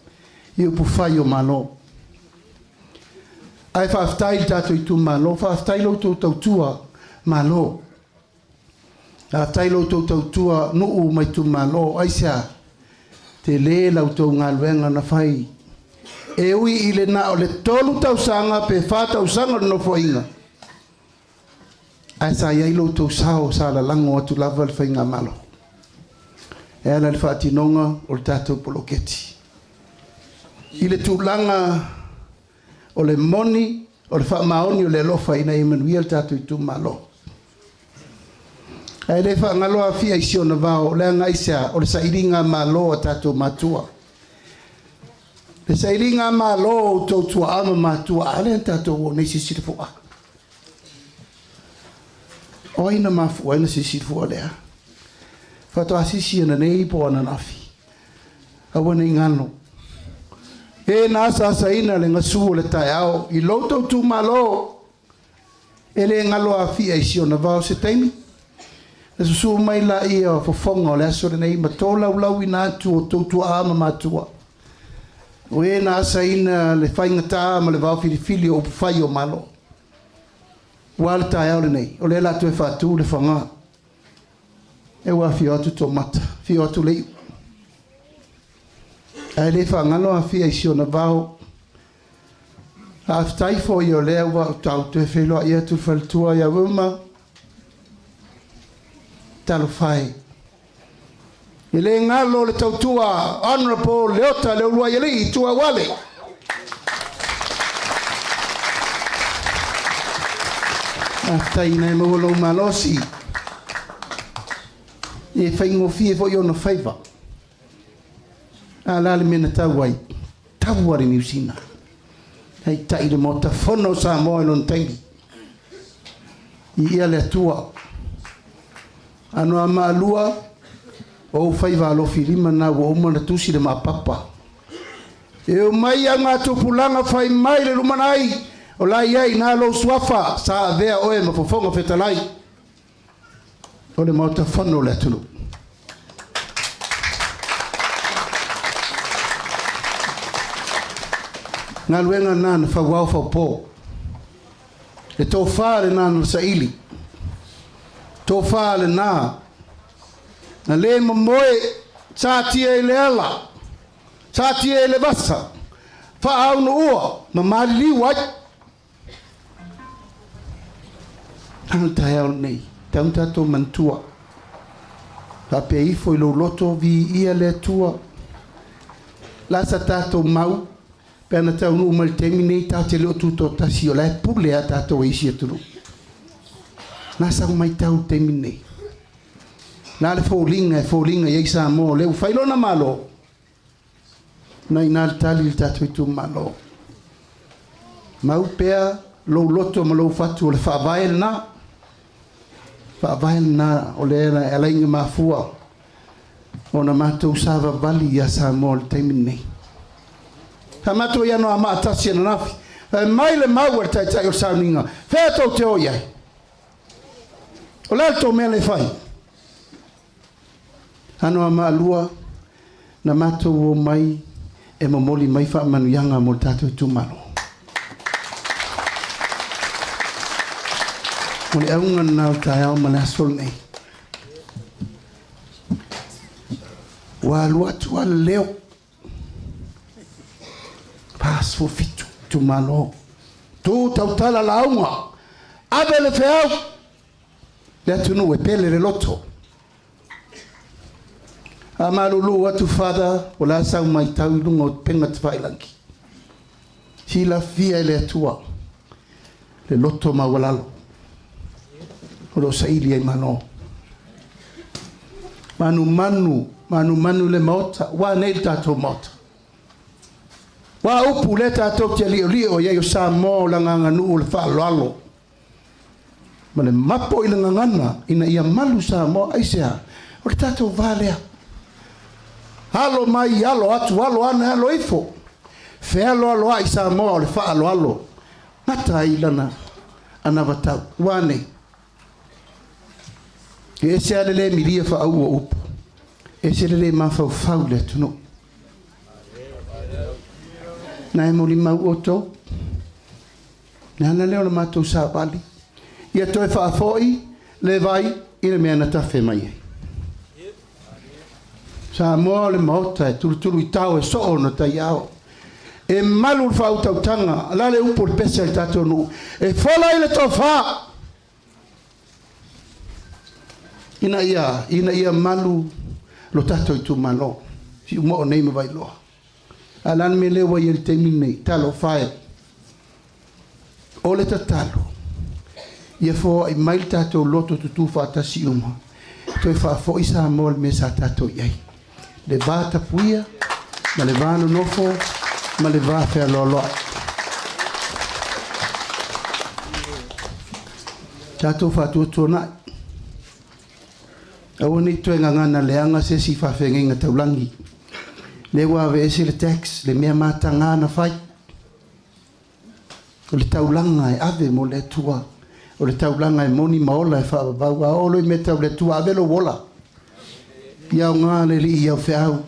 M: i upufai o Malo. Ae faafetai i le tatou itumalo, faafetai lo outou tautua Malo. Faafetai lo outou tautua nuu ma itumalo. Aisea? Tele la outou galuega na fai. E ui i le na o le 3 tausaga pe 4 tausaga o le nofoaiga, ae sa i ai lo outou sao sa lalago atu lava le faigamalo e ala i le faatinoga o le tatou poloketi. I le tulaga o le moni, o le faamaoni o le alofa ina ia manuia le tatou itumalo. Ae le faagalo Afia i si ona vao, leaga aisea? O le sailiga malo a tatou matua. Le sailiga malo o outou tuaa ma matua, a lea na tatou oo nei silisili fua. O ai na mafua ai na silisili fua lea? Faatoa sisi ana nei po ananafi. Aua ne i galo. E na asaasaina le gasu o le taeao i lo outou itumalo. E le galo Afia i si ona vao se taimi. Na susū mai laia o fofoga o le aso lenei ma tolaulaauina atu o outou tuaa ma matua. O e na asaina le faigatā ma le vaofilifili o upufai o Malo. Ua a le taeao lenei, o lea la toe faatu le faga. E ua afio atu Tomata, afio atu Leiu. Ae le faagalo Afia i si ona vao. Faafetai foi o lea ua tau toe feiloai atu le faletua ia Wilma. Talofa e. E le galo le tautua Honourable Leota Leuluaialii Tuauale. Faafetai ina e maua lou malosi. E faigofie foi ona faiva. A la le mea na tau ai, tau a le Niu Sina. Taitai le Maota Fono o Samoa i lona taimi. Viia le Atua. Anoamaa 2, o ou faiva alofilima na ua uma ona tusi le maapapa. E omai augatupulaga fai mai le lumanai, o la e i ai ina lou suafa, sa avea oe ma fofoga fetalai o le Maota Fono o le atunuu. Galuega na na fauao faupo. Le tofa lena na saili. Tofa lena na le momoe satia i le ala, satia i le vasa, faaunuua ma maliliu ai. Ana taeao lenei, tau tatou manatua. Faapea ifo i lou loto, viia le Atua. La sa tatou mau, pe ana taunuu mai le taimi nei, tatou te le o tutoatasi, o la e pule a tatou e isi atunuu. Na sau maitau le taimi nei. Na le foliga e foliga i ai Samoa, o lea ua fai lona Malo, na ina le tali i le tatou itumalo. Mau pea lou loto ma lou fatu o le faavae lena. Faavae lena o lea e alai mafua ona matou savavali ia Samoa i le taimi lenei. Sa matou i Anoamaa 1 ananafi. Fai mai le mau a le taitai o le sauniga, Fea tou te o i ai? O le a le tou mea le fai? Anoamaa 2, na matou omai e momoli mai faamanuiaga mo le tatou itumalo. O le auga lena o le taeao ma le aso lenei. Ua alu atu lava le leo, 47 itumalo, tu tautala lauga, ave le feau, le atunuu e pele le loto. A malulu atu Father, o le a sau matau i luga o upega tafailagi. Silafia e le Atua le loto maualalo o lo o saili ai Malo. Manumanu, manumanu le Maota, ua nei le tatou Maota. Ua upu lea tatou te liolio i ai o Samoa o le agaganuu o le faaaloalo ma le mapo i le gagana ina ia malu Samoa. Aisea? O le tatou va lea. Alo mai, alo atu, alo ane, alo ifo. Fealoaloai Samoa o le faaaloalo. Gata ai lana anavatau. Ua nei. E ese lava le le milia faauu o upu, ese le le mafaufau i le atunuu. Na e molimau outou, le ala lea o le matou savali, ia toe faafoi le vai i le mea na tafe mai ai. Samoa o le Maota e tulutulu i tao e soo ona taiao. E malu le faautautaga, la le upu o le pese a le tatou nuu, e fola i le tofa ina ia, ina ia malu lo tatou itumalo, Siumoo nei ma Vailoa. A o le a le mea lea ua i ai i le taimi lenei? Talofa e! O le tatalo, ia foai mai le tatou loto tutū faatasi uma, toe faafoi Samoa i le mea sa tatou i ai, le va tapuia ma le va nonofo ma le va fealoaloai. Tatou faatuatuanai, aua ne i toe gagana leaga se isi faafeagaiga taulagi. Lea ua aveese le tax, le mea mataga na fai. O le taulaga e ave mo le Atua, o le taulaga e moni ma ola e faavavau. A oo loa i mea tau le Atua, ave lou ola. Ia aoga le Alii i au feau.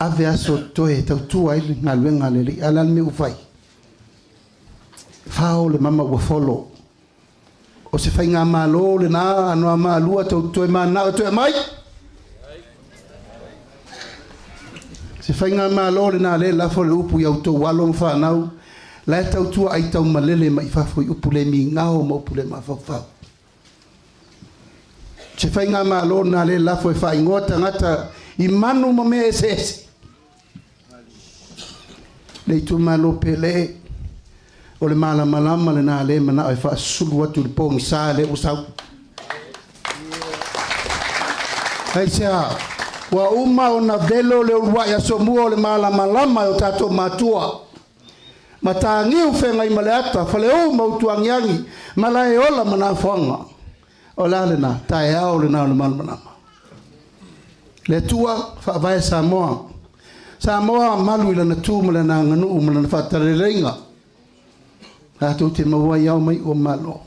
M: Ave aso totoe e tautua ai le galuega a le Alii. A o le a le mea ua fai? Fao le mama ua folo. O se faigamalo lena Anoamaa 2 tou te toe mananao e toe aumai? Se faigamalo lena lea e lafo le upu i a outou alo ma fanau la e tautua ai taumalele mai fafo i upu le migao ma upu le mafaufau. Se faigamalo lena lea e lafo e faaigoa tagata i manu ma mea eseese. Le itumalo pele, o le malamalama lena lea e manao e faasusulu atu i le pogisa lea ua sau. Aisea? Ua uma ona velo le uluai aso mua o le malamalama e o tatou matua. Mataniu feagai ma le ata, Faleu ma Utuagiagi, Malaeola ma Nafoaga. O le a lena? Taeao lena o le malamalama. Le Atua, faavae Samoa. Samoa malu i lana tu ma lana aganuu ma lana faataleleiga. Tatou te maua ai ao mai ua malo.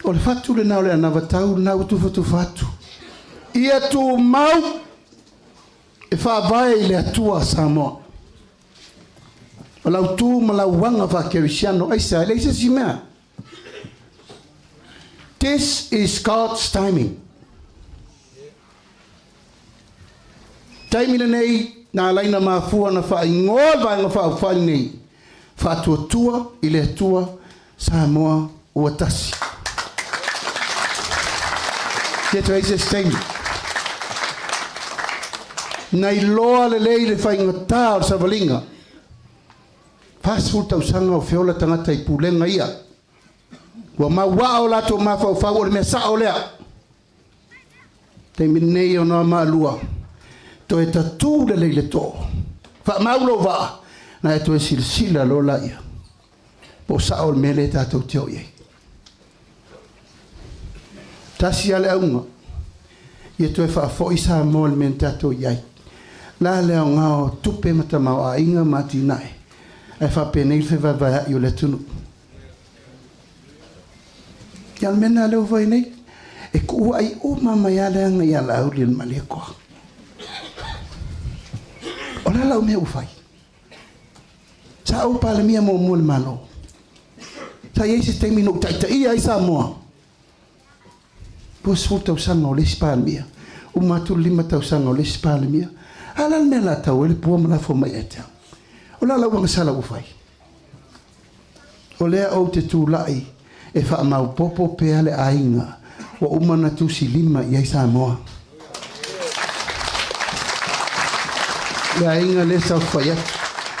M: O le fatu lena o le anavatau lena ua tufatufa atu. Ia tumau e faavae i le Atua Samoa. O lau tu ma lau aga faakerisiano, aisea, e leai se isi mea. This is God's timing. Taimi lenei na ala ai na mafua na faaigoa le Vaega Faaupufai lenei, Faatuatua i le Atua Samoa Ua Tasi. Ia toe ai se isi taimi. Na iloa lelei le faigata o le savaliga. 40 tausaga o feola tagata i pulega ia. Ua mauaa o latou mafaufau o le mea sao lea. Taimi lenei Anoamaa 2, toe tatū lelei le too. Faamau lou vaa, na e toe silasila loa laia. Po o sao le mea lea tatou te o i ai. Tasi lava le auga, ia toe faafoi Samoa i le mea na tatou i ai. La le aoga o tupe ma tamaoaiga ma atinae. Ae faapenei le fevaevaea'i o le atunuu. Ia o le mea lena lea ua fai nei, e tuua'i uma mai lava le aga ia Laauli e le Malietoa. O le a lau mea ua fai? Sa ou Palemia muamua i le Malo. Sa i ai se taimi na ou taitaia ai Samoa. 20 tausaga o le isi Palemia, uma atu le 5 tausaga o le isi Palemia. A o le a le mea o le a tau ai le pua ma lafo mai ia te au? O le a lau agasala ua fai? O lea ou te tulai e faamaopoopo pea le aiga ua uma ona tusilima i ai Samoa. Le aiga lea saofafai atu.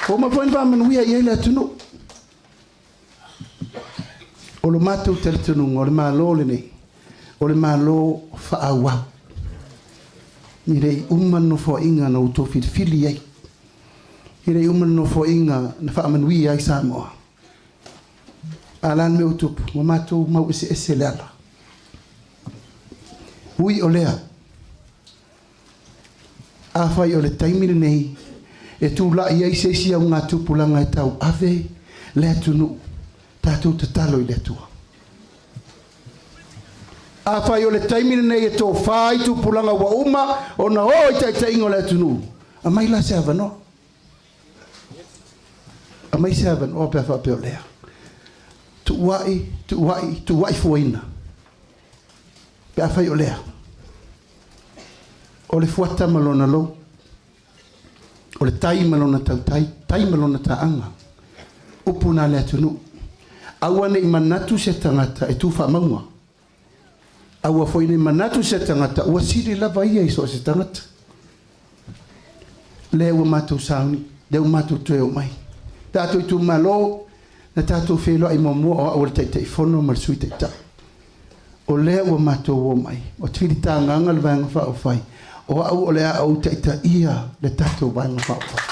M: Ua uma foi ona faamanuia i ai le atunuu. O lo matou talitonuga, o le Malo lenei, o le Malo faaauau. E le i uma le Nofoaiga na outou filifili ai. E le i uma le Nofoaiga na faamanuia ai Samoa. A o le a le mea ua tupu? Ua matou mau eseese le ala. Ui o lea, afai o le taimi lenei e tulai ai se isi augatupulaga e tauave le atunuu, tatou tatalo i le Atua. Afai o le taimi lenei e tofa ai tupulaga ua uma ona oo i taitaiga o le atunuu, aumai la se avanoa. Aumai se avanoa pe a faapea o lea. Tuuai, tuuai, tuuai fuaina. Pe afai o lea. O le fuata ma lona lou. O le tai ma lona tautai, tai ma lona taaga. Upu na le atunuu. Aua ne i manatu se tagata e tu faamauga. Aua foi ne i manatu se tagata ua sili lava ia i so o se tagata. Lea ua matou sauni, lea ua matou toe omai. Tatou itumalo, na tatou feiloai muamua o au o le Taitaifono ma le Sui Taitai. O lea ua matou omai, ua filitagaga le Vaega Faaupufai, o au o le a ou taitaia le tatou Vaega Faaupufai.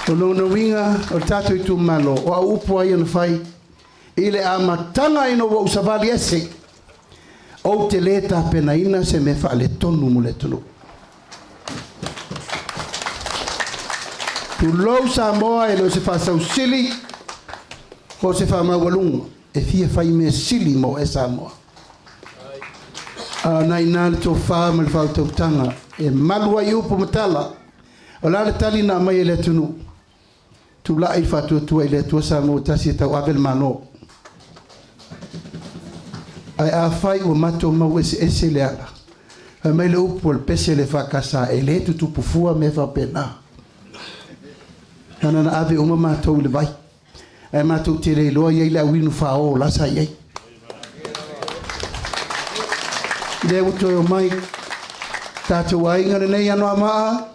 M: O lona uiga, o le tatou itumalo, o au upu a ia na fai i le amataga ina ua ou savali ese, ou te le tapenaina se mea faaletonu mo le atunuu. Tulou Samoa, e le o se faasausili po o se faamaualuga, e fia fai mea sili mo oe Samoa. A o na ina le tofa ma le faautautaga e malu ai upu ma tala. O le a le tali na aumai e le atunuu? Tulai le faatuatua i le Atua Samoa tasi e tauave le Malo. Ae afai ua matou mau eseese le ala, fai mai le upu a le pese le EFKS e le tutupu fua mea faapena. Na na ave uma matou i le vai, ae matou te le iloa i ai le auinu fao la sa i ai. Lea ua toe omai tatou aiga lenei Anoamaa,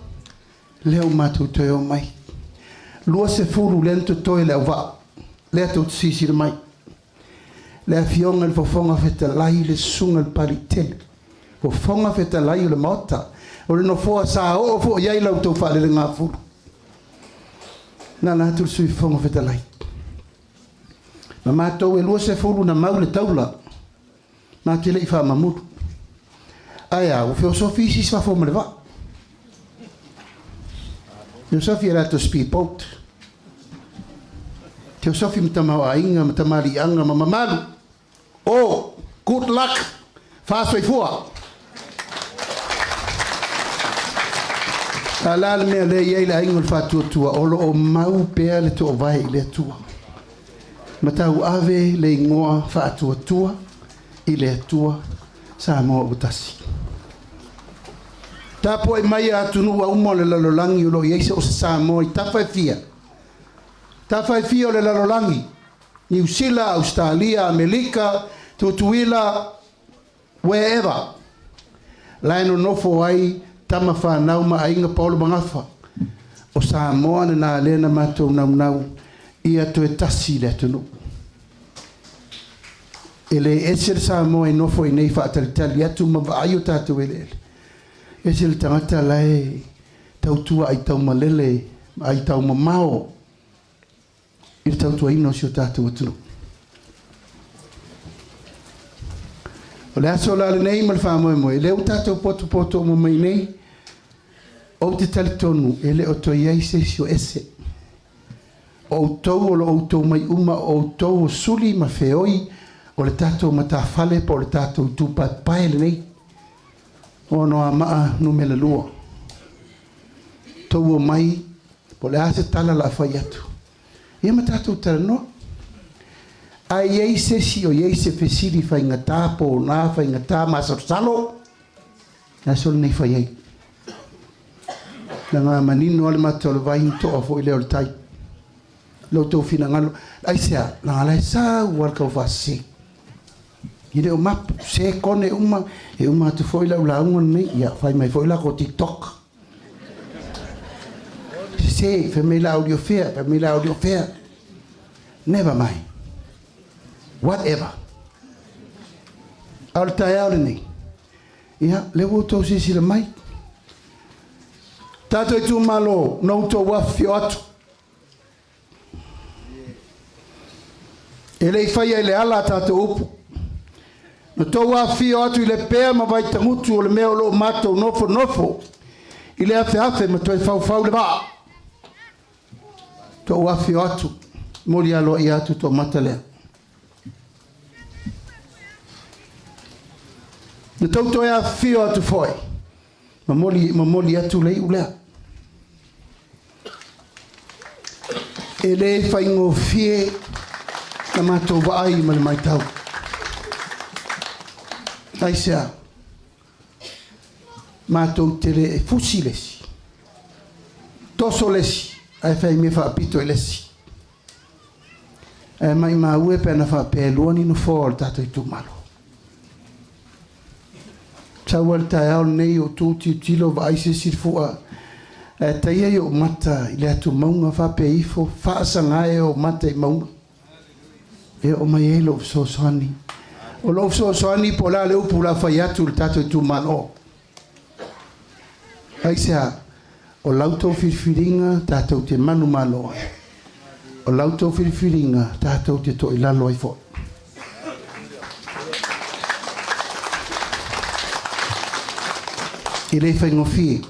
M: Lea ua matou toe omai. 20 lea na totoe le auvaa, lea tou te silasila mai. Le Afioga i le Fofoga Fetalai, le Susuga i le Papaliitele, Fofoga Fetalai o le Maota, o le Nofoa sa oo foi i ai la outou faalelegafulu. Na ala atu le Sui Fofoga Fetalai. Ma matou e 20 na mau le taula, matou te le i faamamulu. Ae a, ua feosofi isi i fafo ma le vaa. Feosofi i latou speed boat. Feosofi ma tamaoaiga ma tamaliiaga ma mamalu. Oh, good luck, faasoifua. A o le a le mea lea e i ai le aiga o le faatuatua, o lo o mau pea le toovae i le Atua. Ma tauave le igoa faatuatua i le Atua Samoa ua tasi. Tapuai mai a atunuu uma o le lalolagi o lo o i ai so o se Samoa i tafa e fia, tafa e fia o le lalolagi, Niu Sila, Ausetalia, Amelika, Tutuila, wherever, la e nonofo ai tama fanau ma aiga paolo magafa o Samoa lena lea na matou naunau ia toe tasi le atunuu. E le ese le Samoa e nofo i nei faatalitali atu ma vaai o tatou eleele. Ese le tagata la e tautua aitaumalele ma aitaumamao i le tautuaina o si o tatou atunuu. O le aso la lenei ma le faamoemoe, lea ua tatou potopoto uma mai nei, Ou te talitonu e le o toe i ai se isi o ese. O outou o lo outou mai uma o outou o suli ma feoi o le tatou matafale po o le tatou itupaepae lenei o Anoamaa numera 2. Tou omai po o le a se tala o le a fai atu ia ma tatou talanoa. A i ai se isi o i ai se fesili faigata po o na faigata masalosalo, le aso lenei fai ai. Leaga manino lava le mata o le vai na toa foi lea o le tai. Lo outou finagalo, aisea, leaga la e sau lava le taufaasese. E le o mapu, se kone uma, e uma atu foi lau lauga lenei, ia fai mai foi lako TikTok. Sese, fai mai Laauli o fea, fai mai Laauli o fea. Never mind. Whatever. A o le taeao lenei, ia, lea ua outou silasila mai. Tatou itumalo, na outou afifio atu. E le i faia i le ala a tatou upu. Na tou afifio atu i Lepea ma Vaitagutu o le mea o lo o matou nofonofo i le afeafe ma toe faufau le vaa. Tou afifio atu, moli aloaia atu toamata lea. Na tou toe afifio atu foi, ma momoli atu le iu lea. E le faigofie la matou vaai ma le matau. Aisea? Matou te le fusi le isi, toso le isi, ae fai mea faapito i le isi. Ae maimau e pe ana faapea e lua ni nofoa o le tatou itumalo. Sau ai le taeao lenei o tu tilotilo vaai se isi fua ae taia i ou mata i le atu mauga faapea ifo faasaga e ou mata i mauga e oo mai ai lou fesoasoani. O lou fesoasoani po o le a le upu o le a fai atu i le tatou itumalo. Aisea? O la outou filifiliga tatou te manumalo ai. O la outou filifiliga tatou te toilalo ai foi. E le faigofie.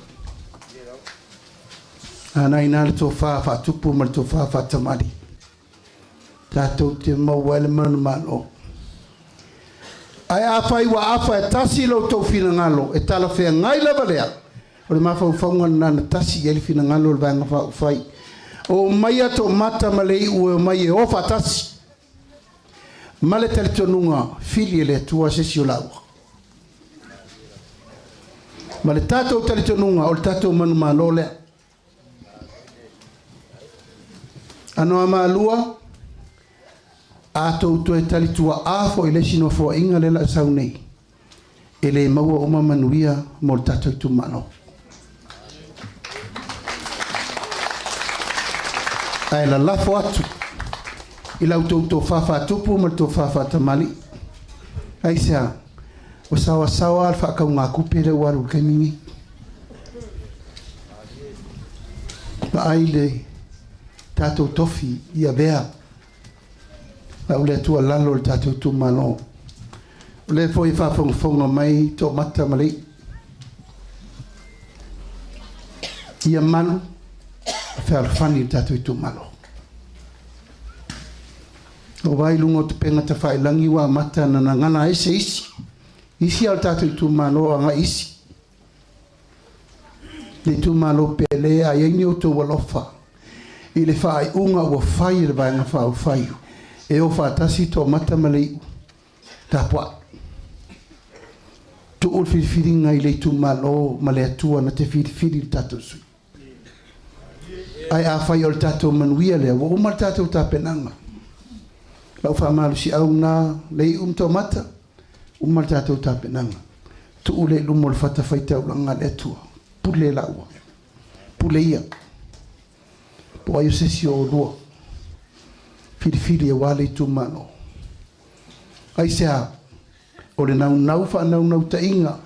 M: A na ina le tofa faatupu ma le tofa faatamali. Tatou te maua ai le manumalo. Ae afai ua afa e tasi lo outou finagalo, e talafeagai lava lea, o le mafaufauga lena na tasi i ai le finagalo o le Vaega Faaupufai. O omaia toamata ma le iu e omai e o faatasi, ma le talitonuga fili e le Atua se isi o laua. Ma le tatou talitonuga o le tatou manumalo lea. Anoamalua, a tou toe talituaa foi i le isi nofoaiga lea la sau nei, e le maua uma manuia mo le tatou itumalo. Ae lalafo atu i la outou tofa faatupu ma le tofa faatamalii. Aisea? Ua saoasaoa le faakaugatupe lea ua alu i le taimi nei. Vaai le tatou tofi i avea lau le tuualalo i le tatou itumalo. O lea foi e faafogafoga mai Toomata ma Lei'i. Ia malu ma fealofani le tatou itumalo. O vai luga o tupega tafailagi ua amata ona gagana ai se isi, isi a o le tatou itumalo agai isi. Le itumalo pele a i ai ni outou alofa i le faaiuga ua fai e le Vaega Faaupufai e o faatasi Toamata ma Lei'u. Tapuai. Tuu le filifiliga i le itumalo ma le Atua na te filifili le tatou sui. Ae afai o le tatou manuia lea, ua uma le tatou tapenaga. Lau faamalosiau na le iu ma Toamata, uma le tatou tapenaga. Tuu lea i luma o le fatafaitaulaga a le Atua. Pule laua. Pule ia. Po o ai o se isi o oulua. Filifili aua le itumalo. Aisea? O le naunau faanaunautaiga.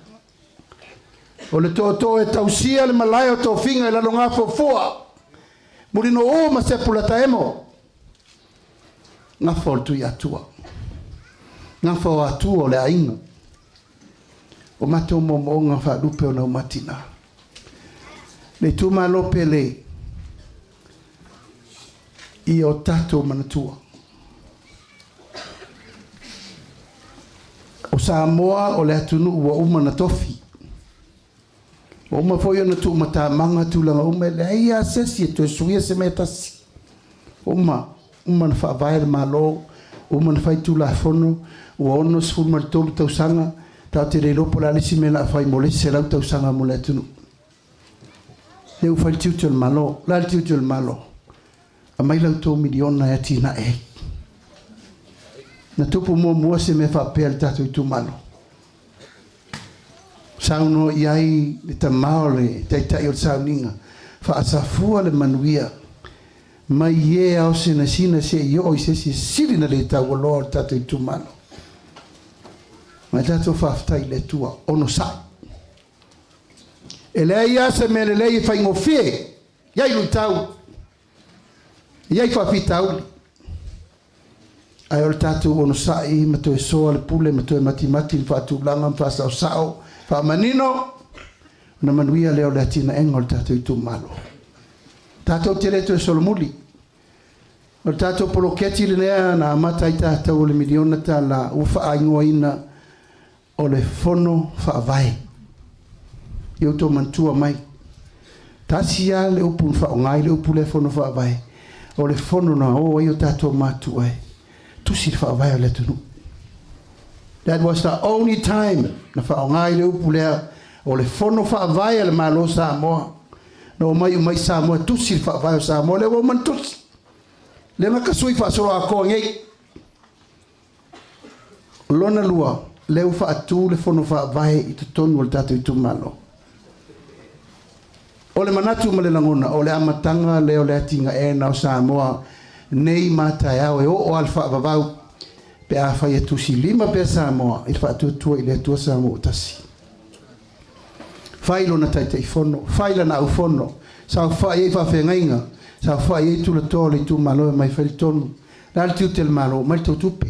M: O le tootoo e tausia le malae o tofiga i Lalogafuafua, Mulinuu ma Sepulataemo. Gafa o le Tuiatua. Gafa o Atua o le aiga. O matou moomooga faalupe o Naumatina. Le itumalo pele ia o tatou manatua. O Samoa o le atunuu ua uma ona tofi. Ua uma foi ona tuumatamaga tulaga uma, e leai lava se isi e toe suia se mea e tasi. Ua uma, uma ona faavae le Malo, uma ona fai Tulafono, ua 63 tausaga, tatou te le iloa po o le a le isi mea o le a fai mo le isi 100 tausaga mo le atunuu. Lea ua fai le tiute o le Malo. O le a le tiute o le Malo? Aumai la outou miliona e atinae ai. Na tupu muamua se mea faapea i le tatou itumalo. Saunoa i ai le tama o le taitai o le sauniga, faasafua le manuia mai e ao sinasina seia oo i se isi e sili na le taualoa o le tatou itumalo. Ma e tatou faafetai i le Atua, onosai. E leai lava se mea lelei e faigofie, e i ai luitau, e i ai faafitauli. Ae o le tatou onosai ma toe soa le pule ma toe matimati le faatulaga ma faasaosao, faamanino, ona manuia lea o le atinaega o le tatou itumalo. Tatou te le toe solomuli. O le tatou poloketi lenei na amata ai tatou o le miliona tala ua faaigoaina o le Fono Faavae. Ia outou manatua mai, tasi lava le upu na faaaoga ai le upu lea Fono Faavae, o le fono na o ai o tatou matua e tusi le faavae o le atunuu. That was the only time na faaaoga ai le upu lea o le Fono Faavae a le Malo o Samoa. Na omai uma ai Samoa e tusi le faavae o Samoa, lea ua uma ona tusi. Lea na tasui faasoloatoa nei. Lona lua, lea ua faatu le Fono Faavae i totonu o le tatou itumalo. O le manatu ma le lagona, o le amataga lea o le atinaeina o Samoa nei ma taeao e oo lava le faavavau pe afai e tusilima pea Samoa i le faatuatua i le Atua Samoa ua tasi. Fai lona Taitaifono, fai lana aufono, saofai ai faafeagaiga, saofai ai tulatoa o le itumalo e omai e fai le tonu. O le a le tiute o le Malo? Aumai le tou tupe.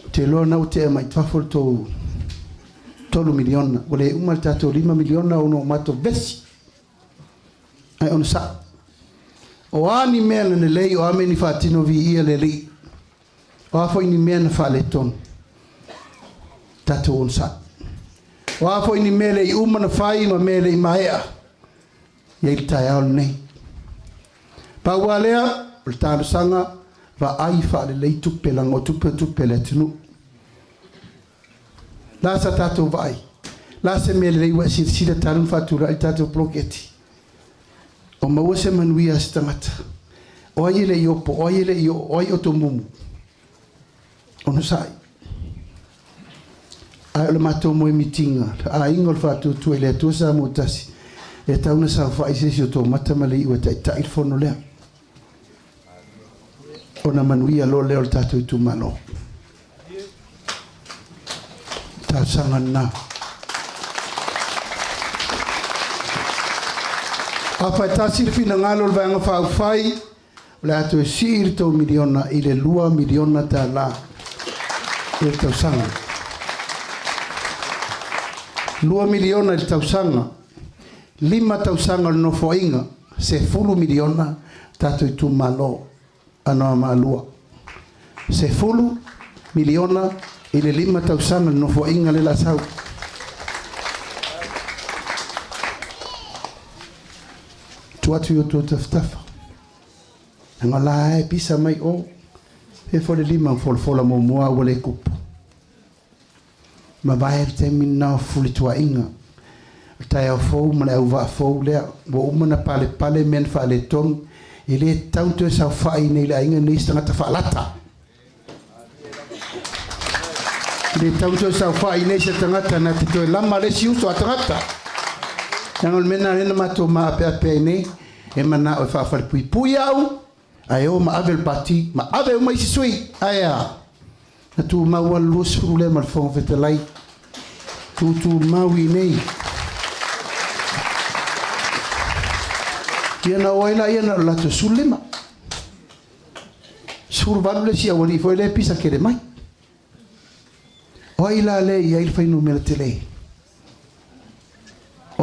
M: Ou te iloa na ua tea mai fafo le tou $3 miliona. Ua le uma le tatou $5 miliona ona ua matou vesi. Ae onosai. O a ni mea na lelei, o a mea ni faatino viia le Alii, O a foi ni mea na faaletonu, tatou onosai. O a foi ni mea le i uma na fai ma mea le i maea, i ai le taeao lenei. Pau lava lea, o le talosaga, vaai faalelei tupe, leaga o tupe o tupe a le atunuu. La sa tatou vaai? La se mea lelei ua e silasila talu ona faatulai le tatou poloketi? O maua se manuia a se tagata. O ai e le i opo, o ai e le i oo, o ai o tomumu? Onosai. Ae o le matou moemitiga, le aiga o le Faatuatua i le Atua Samoa Tasi, e tatau ona saofai se isi o tou mata ma le iu e taitai le fono lea. Ona manuia loa lea o le tatou itumalo. Talosaga lena. Afai tasi le finagalo o le Vaega Faaupufai, o le a toe sii le tou miliona i le $2 miliona i le tausaga. $2 miliona i le tausaga, 5 tausaga o le Nofoaiga, $10 miliona tatou itumalo. Anoamaa 2. $10 miliona i le 5 tausaga le Nofoaiga lea o le a sau. Tuu atu i outou tafatafa. Leaga o la e pisa mai o. Pea foi le lima na folafola muamua a ua le kupu. Mavae le taimi lena o fefulituaaiga, o le taeao fou ma le auvaa fou lea, ua uma ona palepale mea na faaletonu, e le tatau ona toe saofai iinei i le aiga lenei se tagata faalata. E le tatau ona toe saofai iinei se tagata na te toe lama le isi uso a tagata. Leaga o le mea lena lea na matou maapeape ai nei, e manao e faafalepuipui au, ae o ma ave le pati ma ave uma isi sui. Ae a? Na tumau lava le 20 lea ma le Fofoga Fetalai. Tutumau i inei. Ia na o ai laia na o le latou 15. 18 le isi aualii foi lea e pisa tele mai. O ai la lea e i ai le fuainumera tele?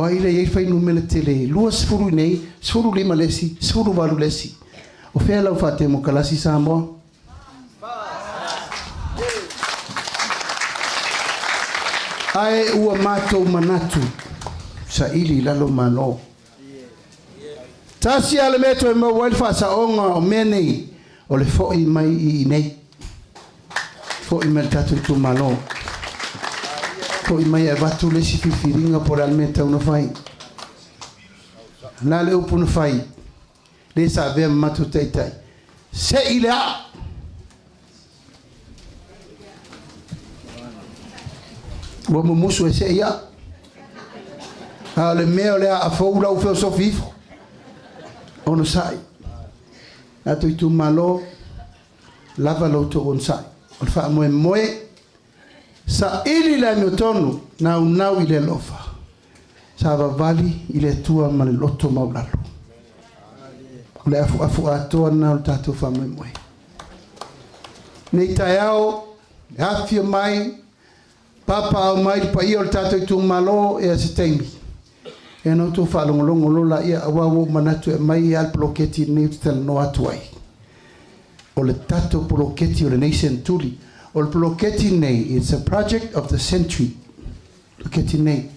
M: O ai lea e i ai le fuainumera tele, 20 i inei, 15 le isi, 18 le isi. O fea lau faatemokalasi Samoa? Ae ua matou manatu, saili i lalo Malo. Tasi lava le mea e toe maua ai le faasaoga o mea nei, o le foi mai i inei. Foi mai i le tatou itumalo. Foi mai e avatu le isi filifiliga po o le a le mea e tatau ona fai. O le a le upu na fai, le sa avea ma matou taitai, se i le aa! Ua mumusu e se'i aa. A o le mea o le aa fou la ua feosofi ifo. Onosai. Tatou itumalo, lava lo outou onosai. O le faamoemoe, saili le amiotonu, naunau i le alofa. Savavali i le Atua ma le loto maualalo. O le afuafu atoa lena o le tatou faamoemoe. Nei taeao, e afifio mai, papaaao mai le paia o le tatou itumalo, ia se taimi, ia ona outou faalogologo loa laia, aua ua ou manatu e aumai lava le poloketi lenei ou te talanoa atu ai. O le tatou poloketi o lenei seneturi. O le poloketi lenei, it's a project of the century. Poloketi lenei.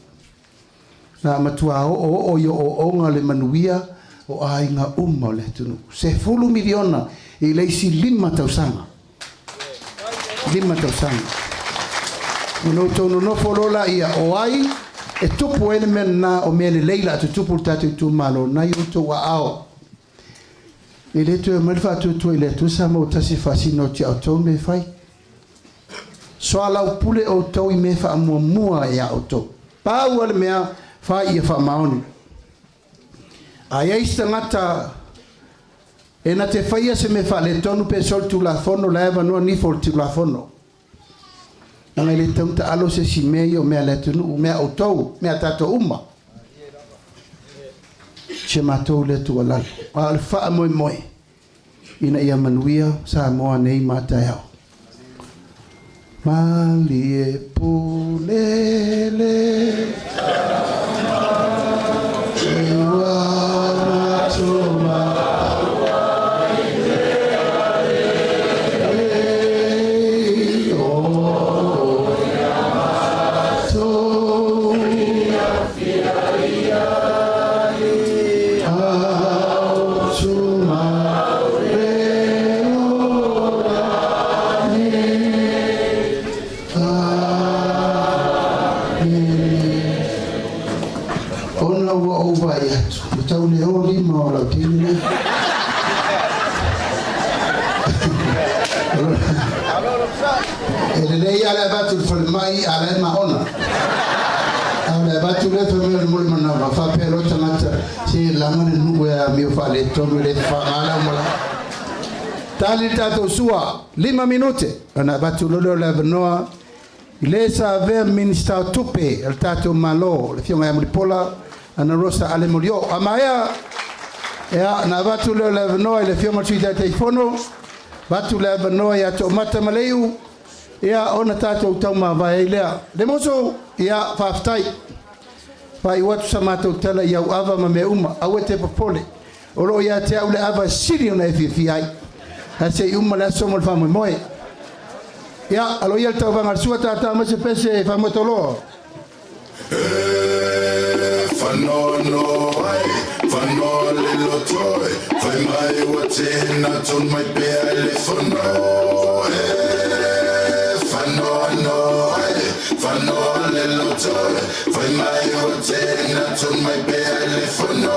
M: Na matua oooo i ooooga le manuia o aiga uma o le atunuu. 10 miliona i le isi 5 tausaga. 5 tausaga. Ona outou nonofo loa laia o ai e tupu ai le mea lena o mea lelei o le a tutupu i le tatou itumalo, na i outou aao. E le toe aumai le faatuatua i le Atua Samoa ua tasi e faasino atu ia outou mea e fai. Soalaupule outou i mea faamuamua ia outou. Pau lava le mea, fai ia faamaoni. A i ai se tagata e na te faia se mea faaletonu pe solitulafono, la e avanoa nifo o le Tulafono. Leaga e le tatau ona taalo se isi i mea ia o mea a le atunuu, mea a outou, mea a tatou uma. Si a matou lea tuualalo. A o le faamoemoe ina ia manuia Samoa nei ma taeao. Malie pule le Ona ua ou vaai atu, ua tau le o lima o lau teine lea. E lelei lava le avatu i le falemai a o la e maona. A o le avatu lea fai mai o le moli manava, faapea loa tagata, se laga le nuu e amio faaletonu e le fafaga le aumalae. Tali le tatou sua, 5 minute, ona avatu loa lea o le avanoa i le sa avea Minisita o Tupe a le tatou Malo, le Afioga ia Mulipola Anarosa Ale Molioo. A maea, ia, ona avatu lea o le avanoa i le Afioga i le Sui Taitaifono, avatu le avanoa ia Toomata Maleiu, ia, ona tatou taumavae ai lea. Lemusu, ia, faafetai. Faaiu atu sa matou tala i au ava ma mea uma. Aua e te popole. O lo o ia te au le ava e sili ona e fiafia ai. Ae se i uma le aso mo le faamoemoe. Ia, alo ia le tauvaga a le sua tātā mai se pese e faamoetauloa.
B: Whanoano ai, whanoa le loto e, Whai mai ua tēnā tōn mai pea i le whano e. Whanoano ai, whanoa le loto e, Whai mai ua tēnā tōn mai pea i le whano.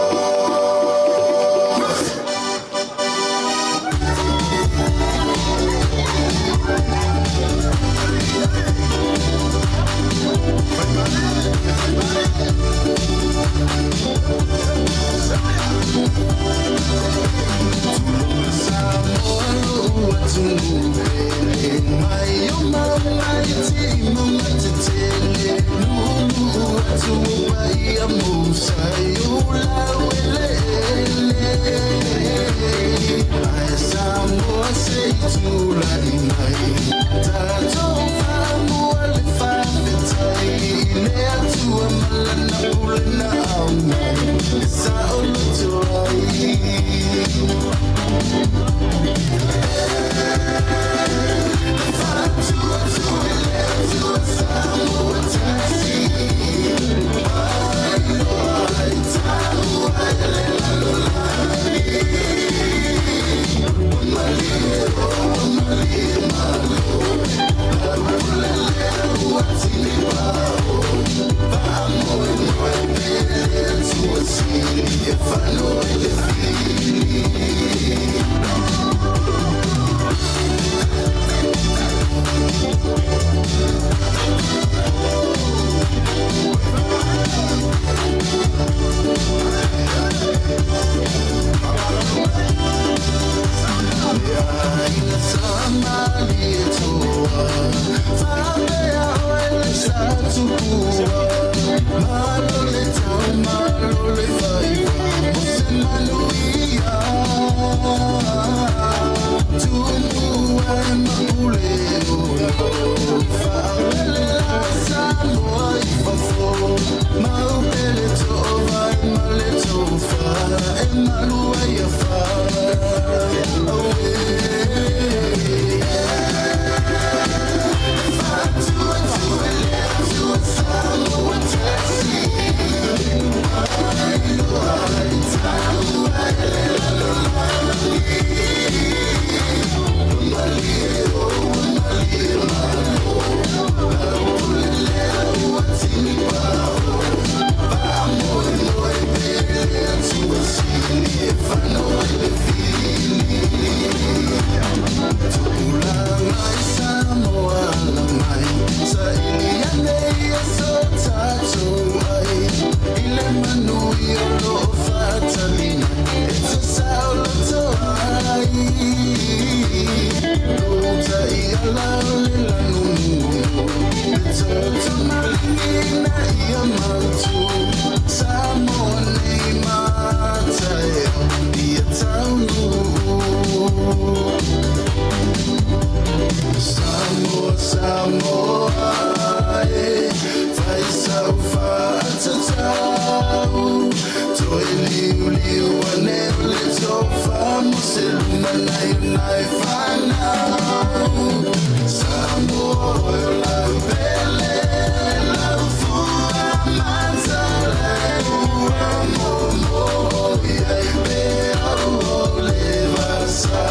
B: Malo le tau, malo le faiva, mo se manuia. Tumua e mapule ono, faaulele la Samoa i fafo. Maupele to'ovai ma le tofa, e malu ai afa. Tupulaga i Samoa ala mai, saili ane ia so tatou ai. I le manuia o loo faatalina, e te saoloto ai. Lou taiala o le lanununu, le toto maligi ia mautu. Samoa nei mataeo, ia taunuu. Samoa, Samoa, e, fai sau faatatau. Toe liuliu ane o le tofa mo se lumanai o nai fanau. Samoa o lau pele, lau fua matalai. Ua momo i ai pea o le vasa.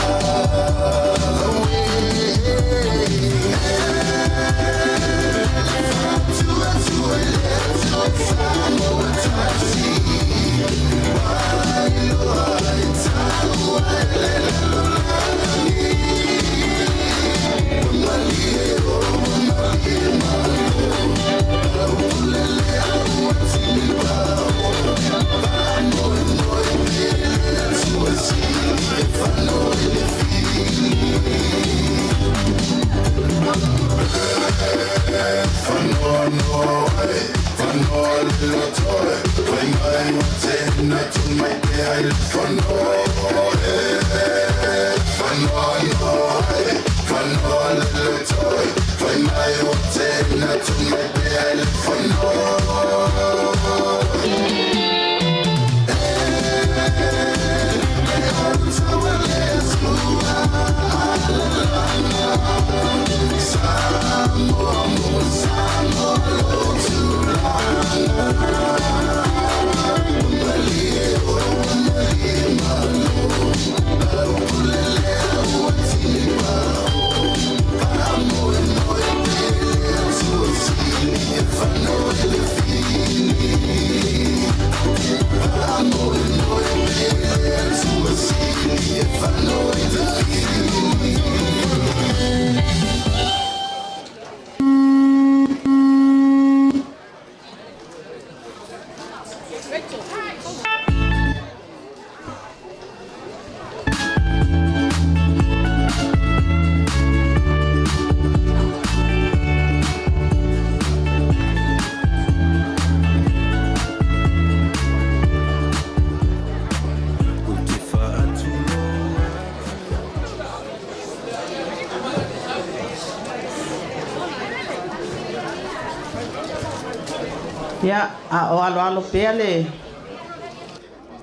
N: Ia, a o aloalo pea le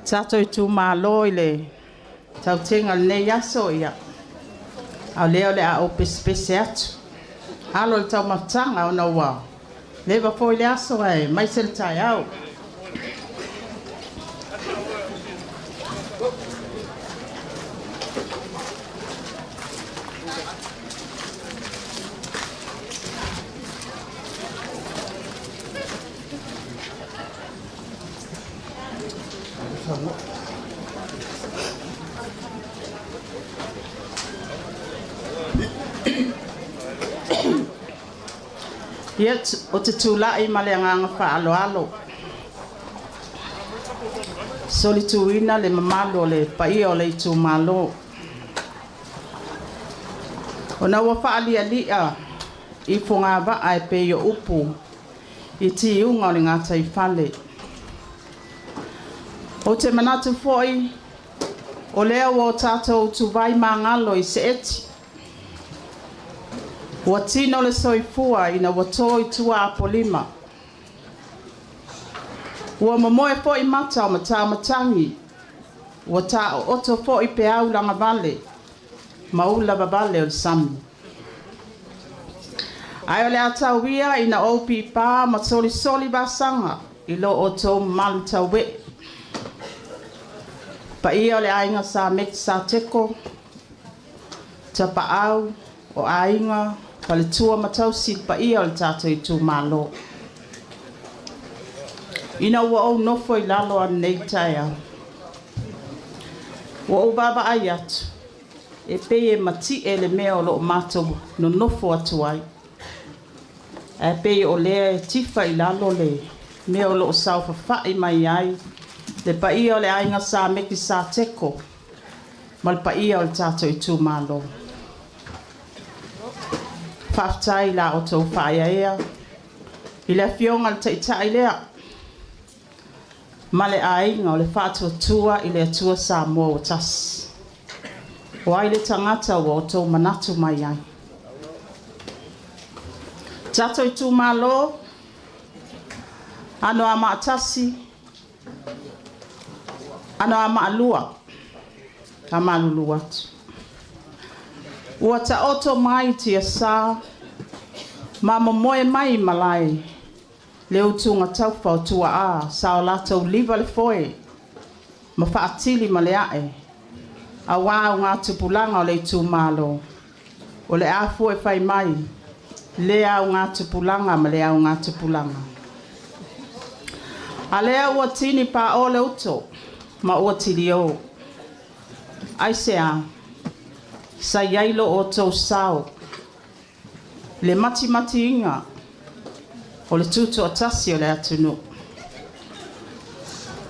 N: tatou itumalo i le tautega o lenei aso, ia, a o lea o le a ou pesepese atu. Alo i le taumafataga ona ua leva foi le aso ae maise le taeao. Ia, ou te tulai ma le agaga faaaloalo. Solituina le mamalu o le paia o le itumalo. Ona ua faalialia i fogavaa e pei o upu i tiuga o le gataifale. Ou te manatu foi o lea ua o tatou utuvai magalo i seeti, ua tino le soifua ina ua to i tua apolima. Ua momoe foi mata o matamatagi, ua taooto foi peau lagavale ma ula vavale o le sami. Ae o le a tau ia ina ou pipā ma solisoli vasaga i lo outou mamalu tauee. Paia o le aiga Sa Meki Sateko, Tapaau, o aiga, faletua ma tausi le paia o le tatou itumalo. Ina ua ou nofo i lalo ananei i le taeao, ua ou vaavaai atu, e pei e mati'e le mea o lo o matou nonofo atu ai, ae pei o lea e tifa i lalo le mea o lo o saofafai mai ai le paia o le aiga Sa Meki Sateko ma le paia o le tatou itumalo. Faafetai i la outou faaeaea i le Afioga i le Taitai lea ma le aiga o le Faatuatua i le Atua Samoa ua Tasi. O ai le tagata ua outou manatu mai ai? Tatou itumalo, Anoamaa 1, Anoamaa 2, faamalulu atu. Ua taoto mai tiasa ma momoe mai malae le utuga taufa o tuaa sa o latou liva le foe ma faatili ma le ae, auā augatupulaga o le itumalo. O le a fua e fai mai lea augatupulaga ma le augatupulaga. A lea ua tini paʻo le uto ma ua tiliō. Aisea? Sa i ai lo outou sao le matimatiina o le tutoatasi o le atunuu.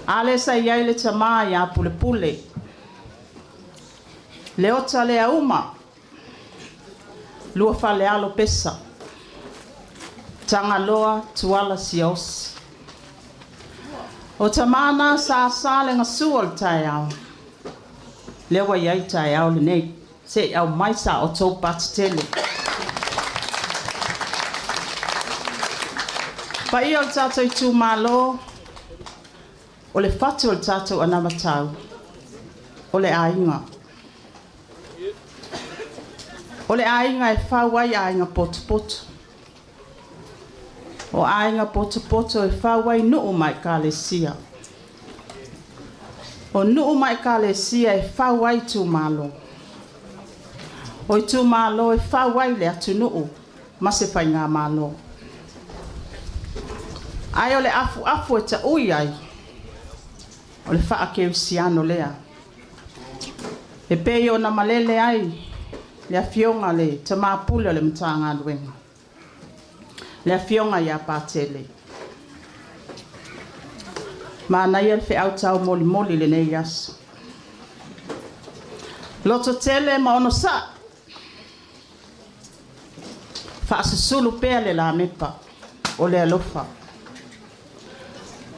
N: A lea sa i ai le tamā ia Pulepule, Leota lea uma, lua falealo pesa, Tagaloa Tuala Siaosi. O tamā na sa asa le gasu o le taeao, lea ua i ai taeao lenei, se i aumai sa outou pati tele. Paia o le tatou itumalo, o le fatu o le tatou anavatau, o le aiga. O le aiga e fau ai aiga potopoto. O aiga potopoto e fau ai nuu ma ekalesia. O nuu ma ekalesia e fau ai itumalo. O itumalo e fau ai le atunuu ma se faigamalo. Ae o le afuafu e taui ai, o le faakerisiano lea. E pei ona malele ai le afioga le tamā pule o le Matagaluega, le afioga ia Patele. Manaia le feau taumolimoli i lenei aso. Lototele ma onosai, faasusulu pea le lamepa o le alofa.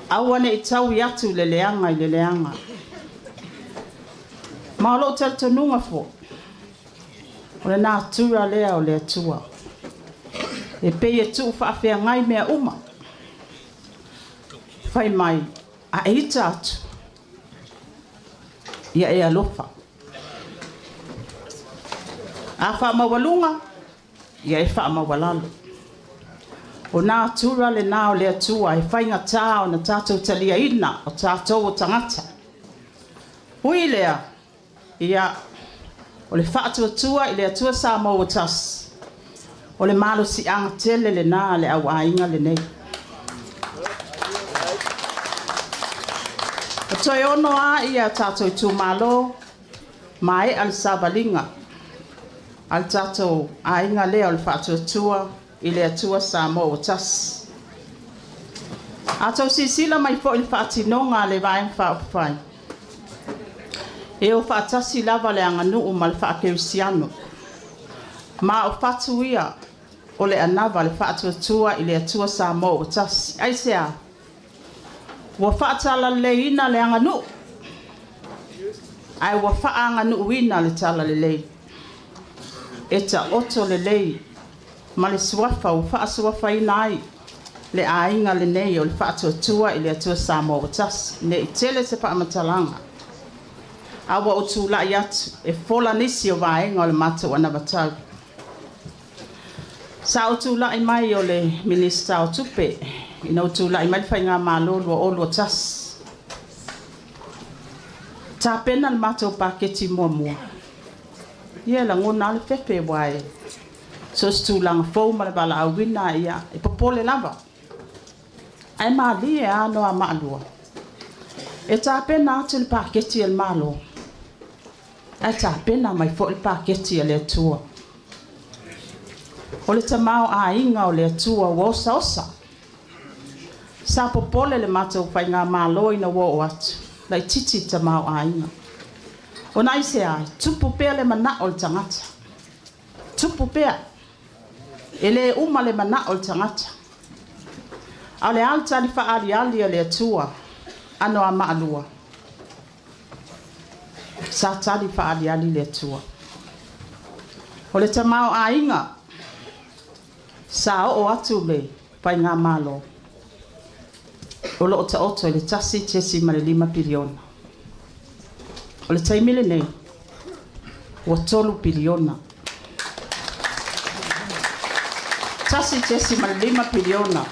N: Aua ne i taui atu le leaga i le leaga. Ma o lou talitonuga foi, o le natura lea o le Atua. E pei e tuu faafeagai mea uma. Fai mai, a e ita atu, ia e alofa. A faamaualuga, ia e faamaualalo. O natura lenā o le Atua e faigatā ona tatou taliaina o tatou o tagata. Ui lea, ia, o le Faatuatua i le Atua Samoa ua Tasi, o le malosiaga tele lenā a le auaiga lenei. O toe ono a ia tatou itumalo, maea le savaliga a le tatou aiga lea o le Faatuatua i le Atua Samoa ua Tasi. A tou silasila mai foi i le faatinoga a le Vaega Faaupufai, e o faatasi lava le aganuu ma le faakerisiano. Ma o fatu ia o le anava a le Faatuatua i le Atua Samoa ua Tasi. Aisea? Ua faatalaleleiina le aganuu, ae ua faaaganuuina le talalelei. E taoto lelei ma le suafa ua faasuafaina ai le aiga lenei o le Faatuatua i le Atua Samoa ua Tasi. Ne i tele se faamatalaga, a ua ou tulai atu e fola nisi o vaega o le matou anavatau. Sa ou tulai mai o le Minisita o Tupe ina ua tulai mai le Faigamalo 2021. Tapena le matou paketi muamua. Ia e lagona lava le fefe aua e so o se tulaga fou ma le valaauina, ia e popole lava. Ae malie lava Noamaalua. E tapena atu le paketi a le Malo, ae tapena mai foi le paketi a le Atua. O le tamaoaiga o le Atua ua osaosa. Sa popole le matou faigamalo ina ua oo atu, laitiiti le tamaoaiga. Ona aisea? E tupu pea le manao o le tagata. Tupu pea. E le uma le manao o le tagata. A o le a le tali faaaliali a le Atua a Noamaalua? Sa tali faaaliali le Atua. O le tamaoaiga sa oo atu le faigamalo o lo o taoto i le 1.5 piliona. O le taimi lenei, ua 3 piliona. 1.5 piliona.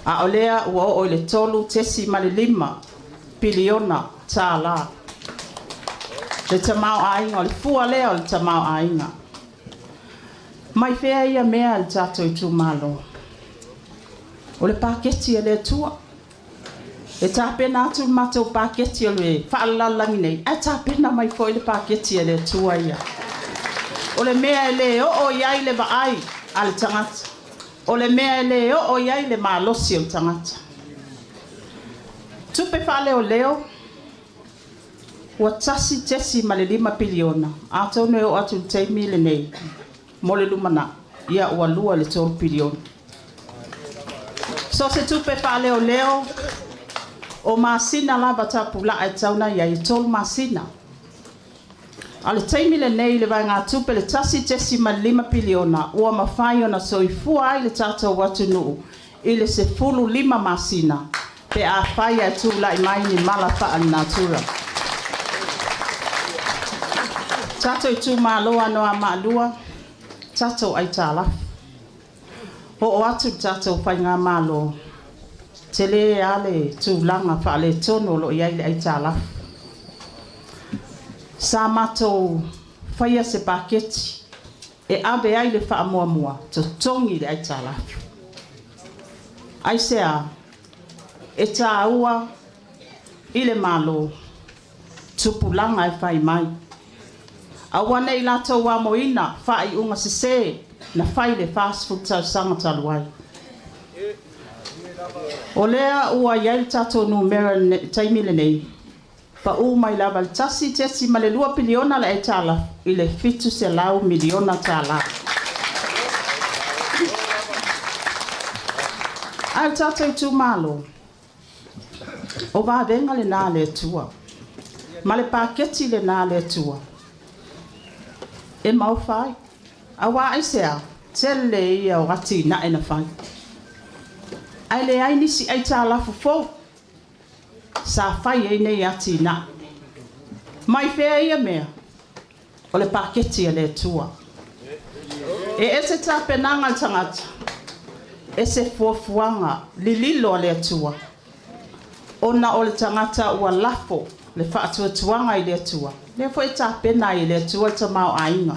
N: A o lea ua oo i le 3.5 piliona tālā. Le tamaoaiga, o le fua lea o le tamaoaiga. Mai fea ia mea le tatou itumalo? O le paketi a le Atua. E tapena atu le matou paketi o le faalalalagi nei, ae tapena mai foi le paketi a le Atua ia. O le mea e le oo i ai le vaai a le tagata. O le mea e le oo i ai le malosi o le tagata. Tupe faaleoleo, ua 1.5 piliona, atonu e oo atu i le taimi lenei mo le lumanai, ia ua 2 i le 3 piliona. So o se tupe faaleoleo, o masina lava tapulaa e tatau ona i ai, e 3 masina. A o le taimi lenei i le vaegatupe le 1.5 piliona, ua mafai ona soifua ai le tatou atunuu i le 15 masina pe afai ae tulai mai ni mala faalenatura. Tatou itumalo a Noamaalua, tatou aitalafu. Oo atu le tatou faigamalo, tele lava le tulaga faaletonu o lo o i ai le aitalafu. Sa matou faia se paketi e ave ai le faamuamua totogi le aitalafu. Aisea? E taua i le Malo tupulaga e fai mai. Aua ne i latou amoina faaiuga sese na fai i le 40 tausaga talu ai. O lea ua i ai le tatou numera i le taimi lenei, pau mai lava i le 1.2 piliona le aitalafu i le $700 miliona tala. Ae o le tatou itumalo, o vavega lena a le Atua, ma le paketi lena a le Atua e maofa ai. Aua aisea? Tele ia o atinae na fai, ae leai nisi aitalafu fou sa fai ai nei atinae. Mai fea ia mea? O le paketi a le Atua. E ese tapenaga a le tagata, ese fuafuaga lililo a le Atua. Ona o le tagata ua lafo le faatuatuaga i le Atua, lea foi e tapena ai e le Atua le tamaoaiga.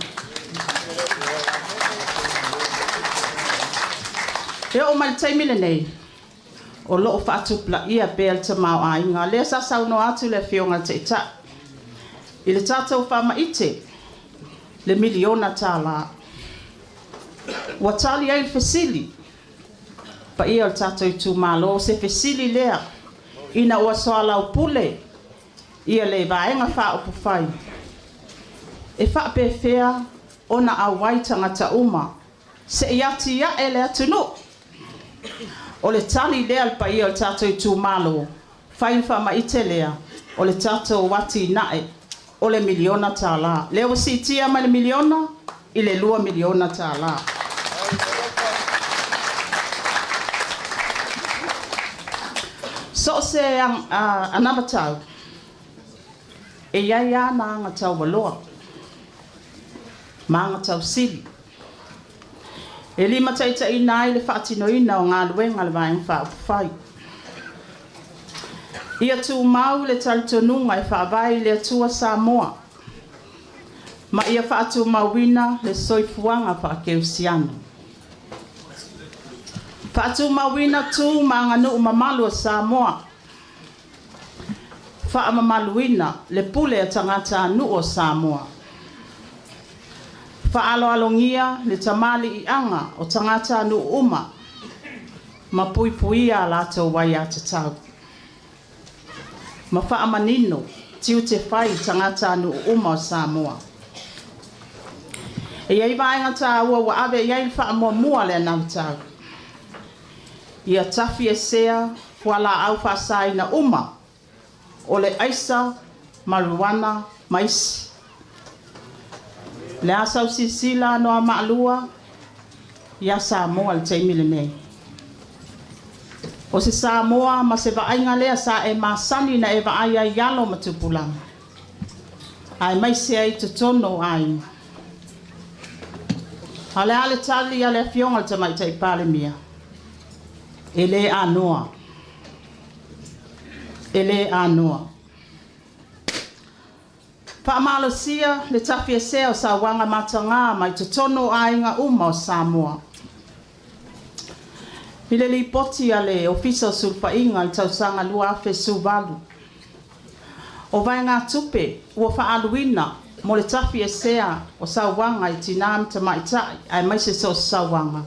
N: E oo mai le taimi lenei, o lo o faatupulaia pea le tamaoaiga. Lea sa saunoa atu le Afioga i le Taitai i le tatou faamaite le miliona tala. Ua tali ai le fesili, paia o le tatou itumalo, o se fesili lea ina ua soalaupule ia le Vaega Faaupufai e faapefea. ona auai tagata uma se'i atia'e le atunuu. O le tali lea le paia o le tatou itumalo, fai le faamaite lea o le tatou atinae o le miliona tala. Lea ua siitia mai le miliona i le $2 miliona tala. So o se anavatau, e i ai lava na agataualoa ma agatausili. E limataitaiina ai le faatinoina o galuega a le Vaega Faaupufai. Ia tumau le talitonuga e faavae i le Atua Samoa ma ia faatumauina le soifuaga faakerisiano. Faatumauina tu ma aganuu mamalu o Samoa. Faamamaluina le pule a tagatanuu o Samoa. Faaaloalogia le tamaliiaga o tagatanuu uma ma puipuia a latou aiatatau. Ma faamanino tiute fai i tagatanuu uma o Samoa. E i ai vaega taua ua ave i ai le faamuamua a le anavatau. Ia tafiesea fualaau faasaina uma o le aisa, marijuana ma isi. O le a sau silasila Anoamaa 2 ia Samoa i le taimi lenei. O se Samoa ma se vaaiga lea sa e masani na e vaai ai i alo ma tupulaga, aemaise ai totonu o aiga. A o le a le tali a le Afioga i le Tamaitai Palemia? E le anoa. E le anoa. Faamalosia le tafiesea o sauaga mataga mai totonu o aiga uma o Samoa. I le lipoti a le Ofisa o Sulufaiga i le tausaga 2018, o vaegatupe ua faaaluina mo le tafiesea o sauaga i tinā ma tamaitai aemaise so o se sauaga,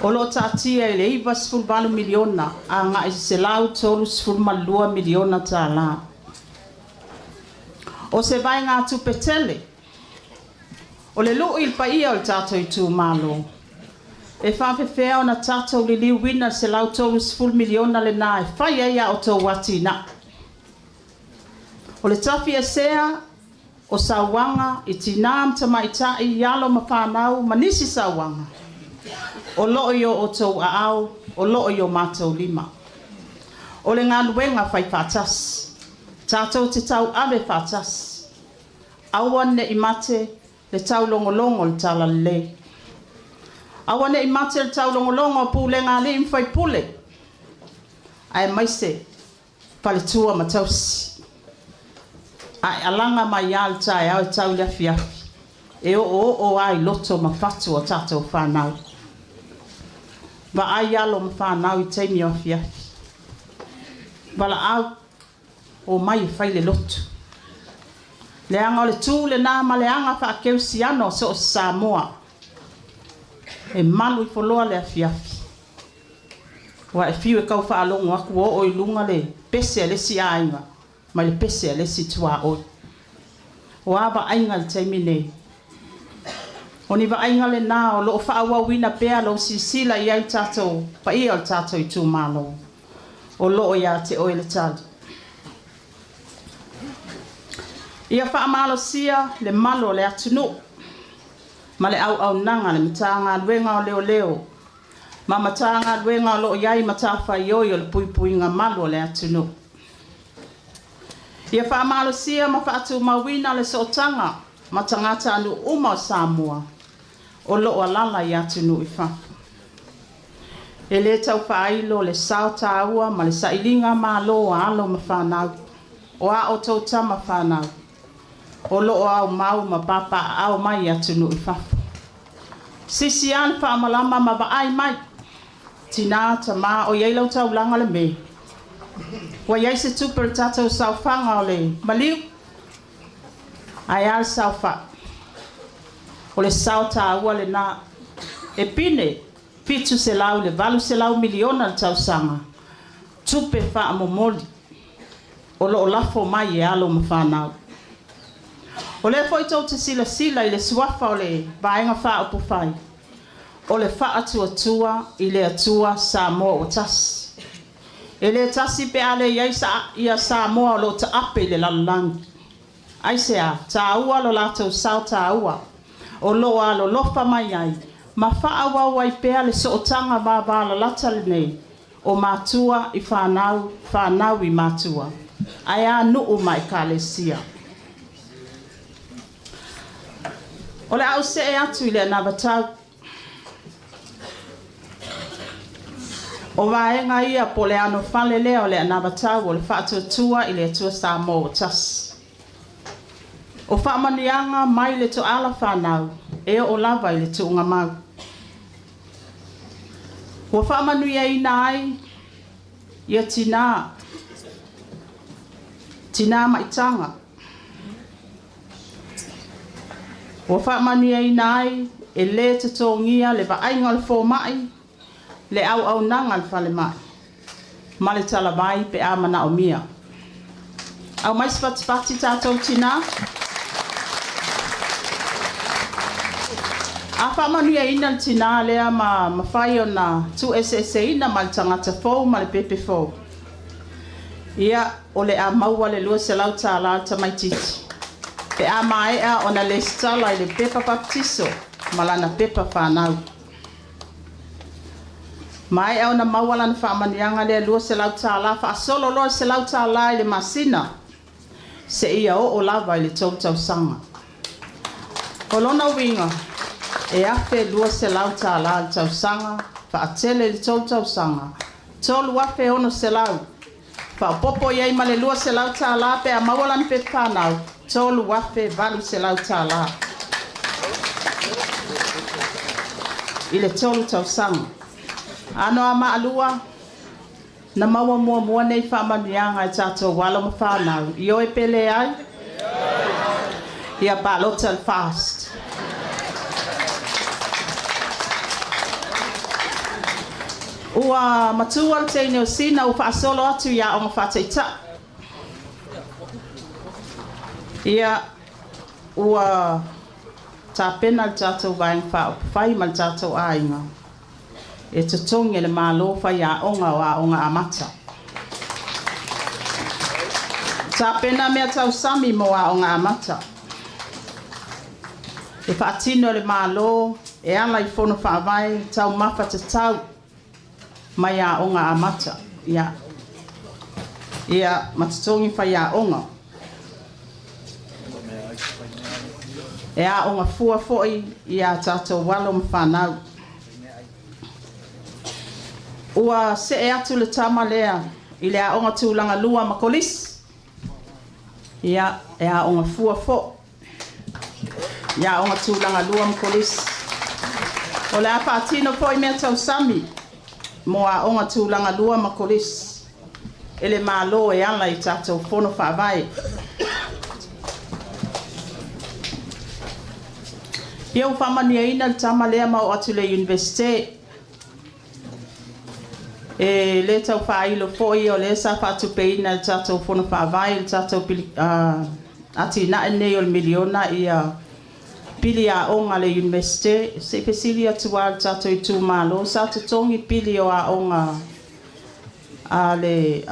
N: o lo o taatia i le $98 miliona agai i le $132 miliona tala. O se vaegatupe tele, o le lui i le paia o le tatou itumalo, e faapefea ona tatou liliuina le $130 miliona lena e fai ai a outou atinae. O le tafiesea o sauaga i tinā ma tamaitai, i alo ma fanau ma nisi sauaga, o lo o i o outou aao, o lo o i o matou lima. O le galuega faifaatasi, tatou te tauave faatasi, aua ne i mate le taulogologo o le talalelei. Aua ne i mate le taulogologo o pulega a alii ma faipule, aemaise faletua ma tausi. Ae alaga mai lava le taeao e tau i le afiafi, e oooo lava i loto ma fatu o tatou fanau. Vaai alo ma fanau i taimi o afiafi. Valaau, omai e fai le lotu. Leaga o le tu lena ma le aga faakerisiano o so o se Samoa. E malu ifo loa le afiafi. Ua e fiu e tau faalogo atu ua oo i luga le pese a le isi aiga ma le pese a le isi tuaoi. O a vaaiga i le taimi nei? O ni vaaiga lena o lo o faaauauina pea lou silasila i ai le tatou paia o le tatou itumalo. O lo o ia te oe le tali. Ia faamalosia le malu o le atunuu ma le auaunaga a le Matagaluega o Leoleo ma Matagaluega o lo o i ai matafaioi o le puipuiga malu o le atunuu. Ia faamalosia ma faatumauina le sootaga ma tagatanuu uma o Samoa o lo o alaala i atunuu i fafo. E le tau faailo le sao taua ma le sailiga malo a alo ma fanau, o a outou tama fanau, o lo o aumau ma papaaao mai i atunuu i fafo. Sisi lava le faamalama ma vaai mai, tinā, tamā, o i ai lau taulaga le me. Ua i ai se tupe o le tatou saofaga o le maliu, ae a le saofai? O le sao taua lena. E pine 700 i le 800 miliona le tausaga, tupe faamomoli o lo o lafo mai e alo ma fanau. O lea foi tou te silasila i le suafa o le Vaega Faaupufai, o le Faatuatua i le Atua Samoa ua Tasi. E le tasi pe a le i ai ia Samoa o lo o taape i le lalolagi. Aisea? Taua lo latou sao taua o lo o alolofa mai ai ma faaauau ai pea le sootaga vavalalata lenei o matua i fanau, fanau i matua, ae a nuu ma ekalesia. O le a ou see atu i le anavatau. O vaega ia po o le anofale lea o le anavatau o le Faatuatua i le Atua Samoa ua Tasi. O faamanuiaga mai le toala fanau e oo lava i le tuugamau. Ua faamanuiaina ai ia tinā, tinā maitaga. Ua faamanuiaina ai e lē totogia le vaaiga o le fomai, le auaunaga a le falemai, ma le talavai pe a manaomia. Aumai se fatifati tatou tinā. A faamanuiaina le tinā lea ma mafai ona tuueseeseina ma le tagata fou ma le pepe fou, ia, o le a maua le $200 a le tamaitiiti pe a maea ona lesitala i le pepa papatiso ma lana pepa fanau. Maea ona maua lana faamanuiaga lea $200, faasolo loa le $100 i le masina seia oo lava i le 3 tausaga. O lona uiga, e $1,200 le tausaga, faatele i le 3 tausaga, $3,600. Faaopoopo i ai ma le $200 pe a maua lana pepa fanau, $3,800 i le 3 tausaga. Anoamaa 2, na maua muamua nei faamanuiaga e tatou alo ma fanau, ioe pe leai? Ia palota le FAST. Ua matua le teine o Sina ua faasolo atu i aoga faataitai. Ia, ua tapena le tatou Vaega Faaupufai ma le tatou aiga e totogi e le Malo faiaoga o aoga amata. Tapena mea tausami mo aoga amata. E faatino e le Malo e ala i fono faavae taumafa tatau mai aoga amata. Ia, ia ma totogi faiaoga. E aoga fua foi ia tatou alo ma fanau. Ua see atu le tama lea i le aoga tulaga lua ma kolisi. Ia, e aoga fua foi i aoga tulaga lua ma kolisi. O le a faatino foi mea tausami mo aoga tulaga lua ma kolisi e le Malo e ala i tatou fono faavae. Ia ua faamanuiaina le tama lea ma oo atu i le Iunivesite. E le tau faailo foi o lea sa faatupeina e le tatou fono faavae le tatou atinae lenei o le miliona ia pili aoga a le Iunivesite. Se i fesili atu lava i le tatou itumalo, sa totogi pili o aoga a le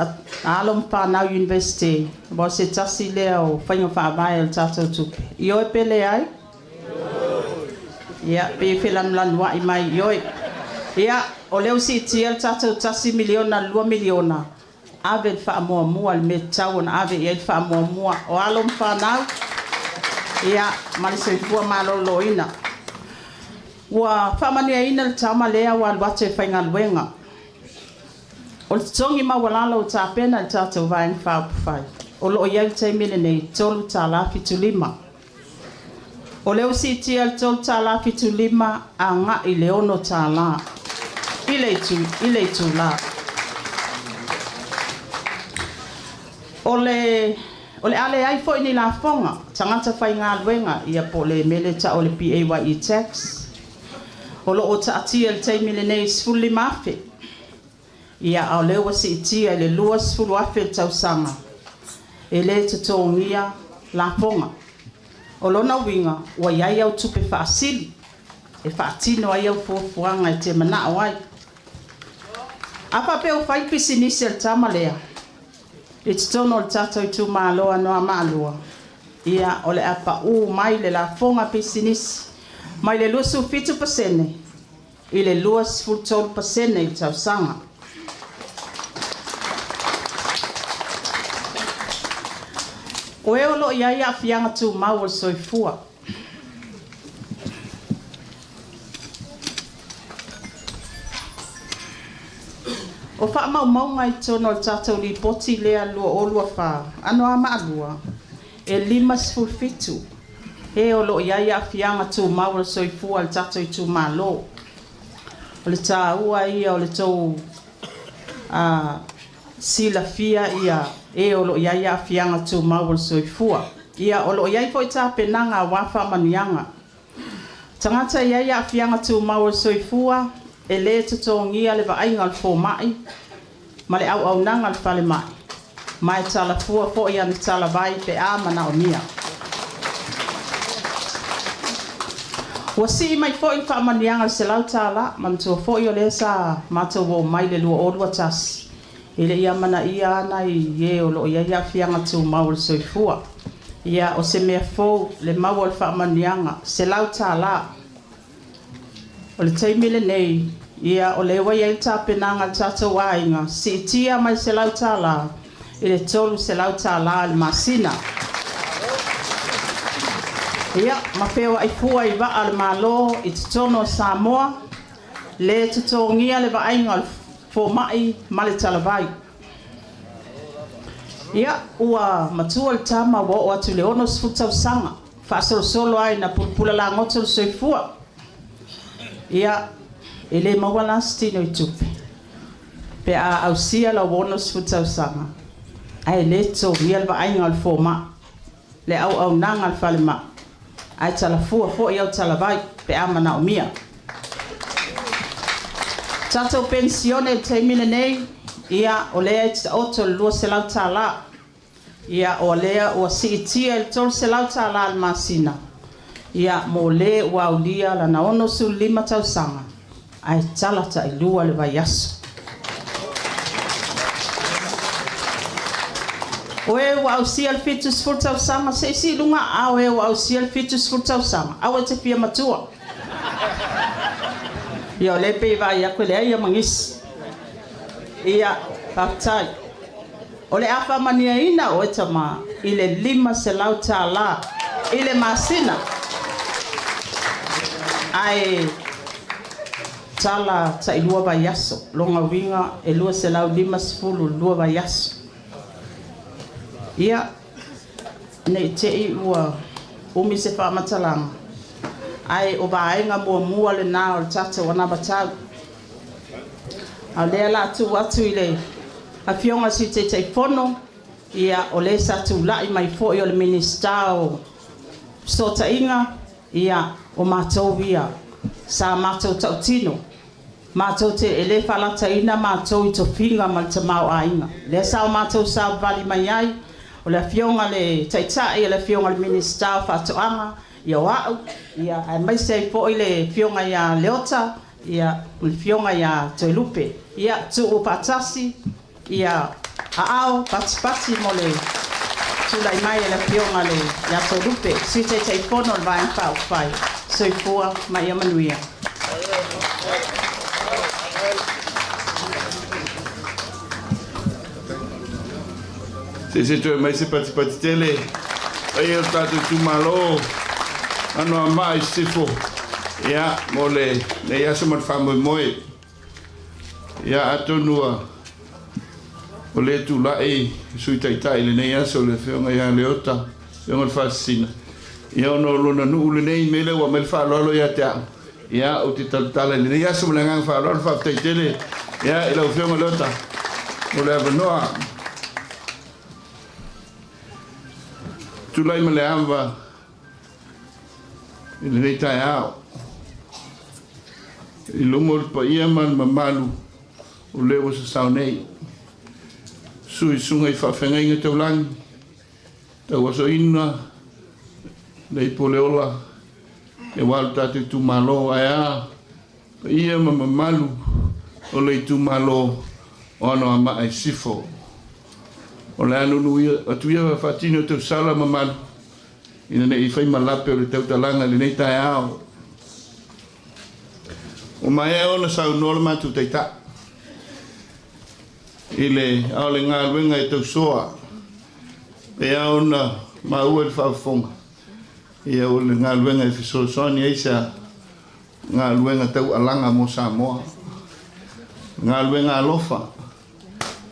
N: alo ma fanau Iunivesite, aua o se tasi lea o faiga faavae a le tatou tupe. Ioe pe leai? Ia, pei e felanulanuai mai, ioe. Ia, o lea ua siitia le tatou $1 miliona i le $2 miliona, ave le faamuamua i le mea e tatau ona ave i ai le faamuamua, o alo ma fanau, ia, ma le soifua maloloina. Ua faamanuiaina le tama lea ua alu atu e faigaluega. O le totogi maualalo ua tapena e le tatou Vaega Faaupufai, o lo o i ai i le taimi lenei, $3.75. O lea ua siitia le $3.75 agai i le $6 i le itu i le itula. O le o le a leai foi ni lafoga tagata faigaluega ia po o le mea lea e tau o le PAYE tax. O lo o taatia i le taimi lenei i le $15,000. Ia, a o lea ua siitia i le $20,000 le tausaga e le totogia lafoga. O lona uiga, ua i ai au tupe faasili e faatino ai au fuafuaga e te manao ai. A faapea ua fai le pisinisi a le tama lea i totonu o le tatou itumalo o Anoamaa 2, ia, o le a pau mai le lafoga pisinisi mai le 27% i le 23% i le tausaga. O e o lo o i ai aafiaga tumau o le soifua. O faamaumauga i totonu o le tatou Lipoti lea 2024 Anoamaa 2, e 57 e o lo o i ai aafiaga tumau o le soifua i le tatou itumalo. O le taua ia o le tou silafia ia e o lo o i ai aafiaga tumau o le soifua. Ia, o lo o i ai foi tapenaga aua faamanuiaga. Tagata e i ai aafiaga tumau o le soifua, e lē totogia le vaaiga o le fomai ma le auaunaga a le falemai, ma e talafua foi ana talavai pe a manaomia. Ua sii mai foi le faamanuiaga i le $100, manatua foi o lea sa matou omai i le 2021, e le i amanaia lava nai e o lo o i ai aafiaga tumau o le soifua. Ia, o se mea fou le maua o le faamanuiaga $100. O le taimi lenei, ia, o lea ua i ai le tapenaga a le tatou aiga, siitia mai le $100 i le $300 i le masina. Ia, ma feoai fua i vaa a le Malo i totonu o Samoa, lē totogia le vaaiga o le fomai ma le talavai. Ia, ua matua le tama ua oo atu i le 60 tausaga, faasolosolo lava ina pulapula lagoto le soifua. Ia, e le maua la se tino i tupe pe a ausia lau 60 tausaga ae le totogia le vaaiga o le fomai, le auaunaga a le falemai, ae talafua foi au talavai pe a manaomia. Tatou penisione i le taimi lenei, ia, o lea e taoto i le $200. Ia, o lea ua siitia i le $300 i le masina, ia, mo le ua aulia lana 65 tausaga ae tala tailua le vaiaso. O e ua ausia le 70 tausaga, se i sii i luga aao e ua ausia le 70 tausaga, aua e te fia matua. Ia, o lea e pei e vaai atu e leai lava ma nisi. Ia, faafetai. O le a faamanuiaina oe tama i le $500 i le masina. Ae tala tailua vaiaso, lona uiga e 250 i le lua vaiaso. Ia, ne i te i ua umi se faamatalaga, ae o vaega muamua lena o le tatou anavatau. A o lea o le a tuu atu i le Afioga i le Sui Taitaifono, ia, o le sa tulai mai foi o le Minisita o Fesootaiga, ia, o matou ia sa matou tautino, matou te, e le faalataina matou i tofiga ma le tamaoaiga. Lea sa o matou savavali mai ai, o le Afioga i le Taitai, o le Afioga i le Minisita o Faatoaga, ia, o au, ia, aemaise ai foi le Afioga ia Leota, Ia, o le Afioga ia Toelupe. Ia, tuu faatasi, ia, aao patipati mo le tulai mai a le Afioga ia Toelupe, Sui Taitaifono o le Vaega Faaupufai. Soifua ma ia manuia.
O: Se se toe mai se patipati tele paia o le tatou itumalo Anoamaa i Sisifo ia mo lenei aso ma le faamoemoe. Ia atonu ua o lea tulai Sui Taitai i lenei aso le Afioga ia Leota, Afioga i le Faasisina, ia ona o lona nuu lenei mea lea ua aumai le faaaloalo ia te au. Ia, ou te talatala i lenei aso ma le agaga faaaloalo. Faafetai tele ia i lau Afioga Leota mo le avanoa. Tulai ma le ava i lenei taeao i luma o le paia ma le mamalu o lea ua sasao nei. Sui susuga i faafeagaiga taulagi, tauasoina Le ipu o le ola, aua lo tatou itumalo, ae a paia ma mamalu o le itumalo o Anoamaa i Sisifo. O le a nunu atu ia faatino i tausala mamalu ina ne i fai ma lape o le tautalaga i lenei taeao. Ua maea ona saunoa le matou Taitai i le ao le galuega e tausoa e ao ona maua i le faafofoga, ia o le galuega e fesoasoani ai sa galuega taualaga mo Samoa, galuega alofa.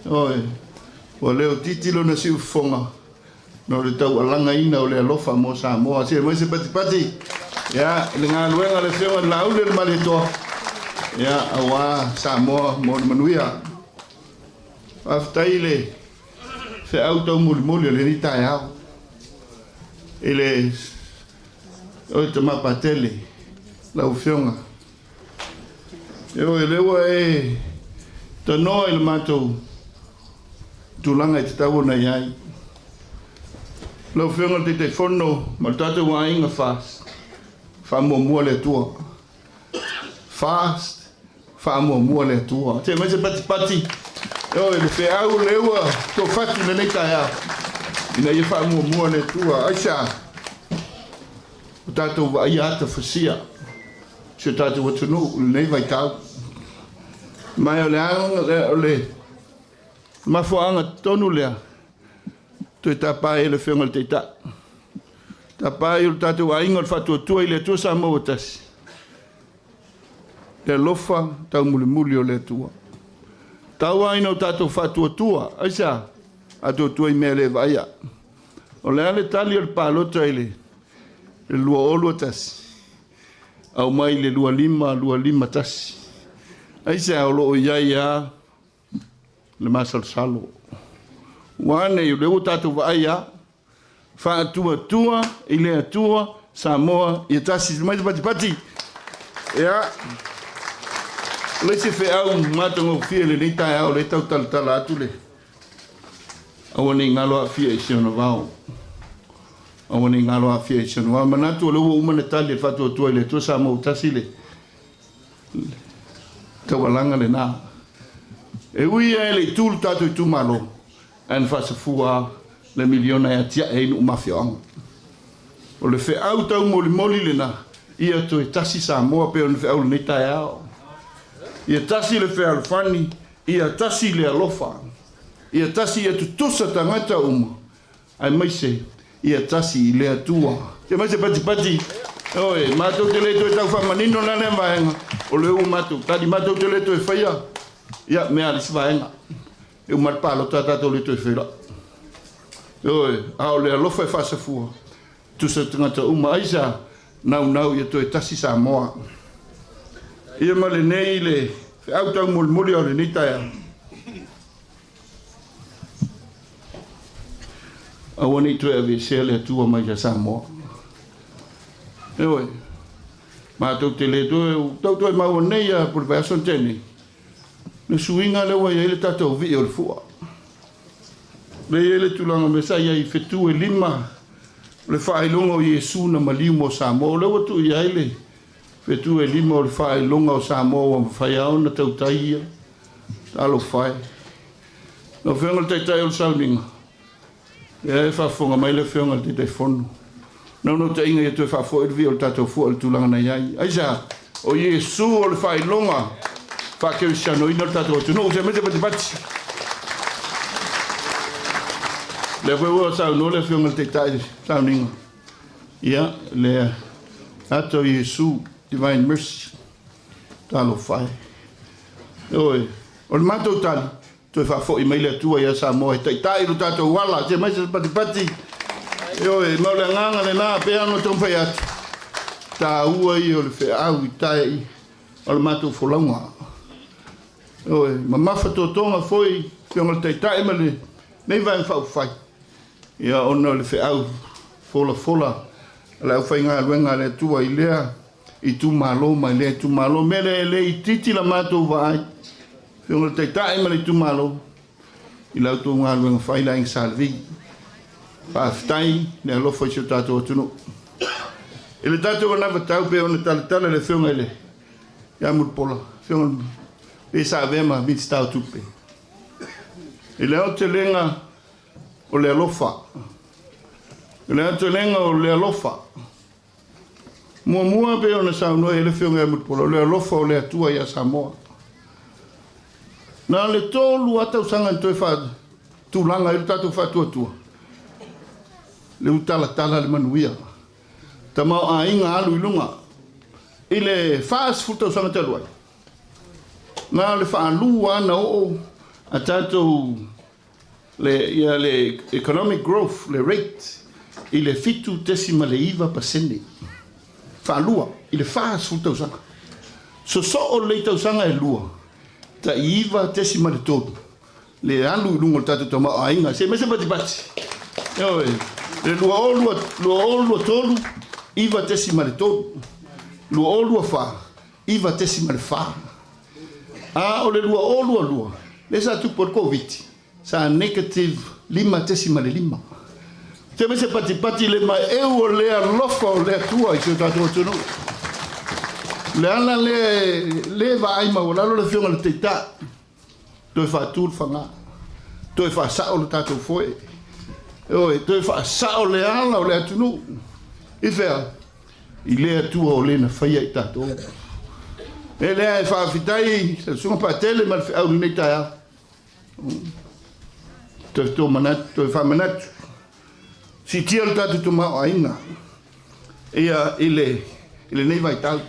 O: Ioe, ua leo titi lona siufofoga no le taualagaina o le alofa mo Samoa. Se mai se patipati, ia, le galuega le Afioga i le Laauli o le Malietoa, ia, auā Samoa mo le manuia. Faafetai i le feau taumolimoli o lenei taeao i le oe tama Patele, lau Afioga. Ioe, lea ua e tanoa i le matou tulaga e tatau ona i ai. Lau Afioga i le Taitaifono ma le tatou aiga FAST, faamuamua le Atua. FAST, faamuamua le Atua. Se aumai se patipati, ioe, le feau lea ua tofatu i lenei taeao, ina ia faamuamua le Atua. Aisea? Ua tatou vaaia ata fasia si o tatou atunuu i lenei vaitau. Ma o le aga, o le mafuaaga tonu lea, toe tapa ai le Afioga i le Taitai. Tapa ai o le tatou aiga o le faatuatua i le Atua Samoa ua tasi. Le alofa taumulimuli o le Atua. Tau lava ina o tatou faatuatua, aisea? Faatuatua i mea le vaaia. O le a le tali o le palota i le 2021? Aumai le 2521. Aisea o lo o i ai lava le masalosalo. Ua a nei, o lea ua tatou vaai lava, faatuatua i le Atua Samoa ia tasi. Mai se patipati. Ia, o le isi feau matagofie i lenei taeao, lea e tau talatala atu le Aua ne i galo aafia i si ona vao. Aua ne i galo aafia i si ona vao. Manatu o lea ua uma ona tali e le Faatuatua i le Atua Samoa ua tasi le taualaga lena. E ui lava e le i tu le tatou itumalo, ae na faasafua le miliona e atiae ai nuu ma afioaga. O le feau taumolimoli lena, ia toe tasi Samoa pei ona feau i lenei taeao. Ia tasi le fealofani, Ia tasi le alofa, ia tasi ia tutusa tagata uma, aemaise ia tasi i le Atua. Te aumai se patipati, ioe, matou te le toe tau faamanino la lea vaega, o lea ua matou tali, matou te le toe faia, ia, mea a le isi vaega. E uma le palota tatou le toe feiloai. Ioe, a o le alofa e faasafua, tusa tagata uma, aisea, naunau ia toe tasi Samoa. Ia ma lenei le feau taumolimoli o lenei taeao. Aua ne i toe aveesea le Atua mai ia Samoa. Ioe, matou te le toe, tau toe maua nei ia po le vaiaso na tea nei, le suiga lea ua i ai le tatou vii o le fua. Lea e i ai le tulaga mea sa i ai i fetu e lima o le faailoga o Iesu na maliu mo Samoa. O lea ua tuu i ai le fetu e lima o le faailoga o Samoa ua mafai lava ona tautai ia. Talofa e. Lau Afioga i le Taitai o le Sauniga, lea e faafofoga mai le Afioga i le Taitaifono. Naunautaiga ia toe faafoi le vii o le tatou fua i le tulaga na i ai. Aisea? O Iesu o le faailoga faakerisianoina o le tatou atunuu. Se aumai se patipati. Lea foi ua saunoa le Afioga i le Taitai i le sauniga. Ia, le ata o Iesu, Divine Mercy. Talofa e. Ioe, o le matou tali, Toe faafoi mai le Atua ia Samoa e taitai lo tatou ala. Se aumai se patipati. Ioe, ma o le agaga lena, pei lava ona taumafai atu, taua ia o le feau i tai o le matou folauga. Ioe, mamafa totoga foi Afioga i le Taitai ma lenei Vaega Faaupufai, ia ona o le feau folafola a le aufaigaluega a le Atua i lea itumalo ma lea itumalo. O le mea lea e le itiiti la matou vaai, Afioga i le Taitai ma le itumalo, i la outou galuega fai le Aiga Sa Levi. Faafetai le alofa i si o tatou atunuu. I le tatou anavatau pei ona talatala le Afioga i le ia Mulipola, Afioga i le sa avea ma Minisita o Tupe, i le aotelega o le alofa, i le aotelega o le alofa, muamua pei ona saunoa i ai le Afioga ia Mulipola, o le alofa o le Atua ia Samoa. Na o le 3 lava tausaga na toe faatulaga ai lo tatou faatuatua, le utalatala le manuia, tamaoaiga alu i luga. I le 40 tausaga talu ai, na o le faalua lava na oo a tatou le, ia le economic growth, le rate, i le 7.9%. Faalua i le 40 tausaga. Sosoo lelei tausaga e lua, tai 9.3 le alu i luga o le tatou tamaoaiga. Se i aumai se patipati. Ioe, le 2023, 9.3, 2024, 9.4. A o le 2022, lea sa tupu ai le Koviti, sa negative 5.5. Se aumai se patipati le maeu o le alofa o le Atua i si o tatou atunuu. O le ala lea le vaai maualalo le Afioga i le Taitai, toe faatu le faga, toe faasao le tatou foe, ioe, toe faasao le ala o le atunuu. I fea? I le Atua o le na faia i tatou. E lea e faafetai le Susuga Patele ma le feau i lenei taeao. Toe tomanatu, toe faamanatu. Siitia le tatou tamaoaiga ia i le i lenei vaitau.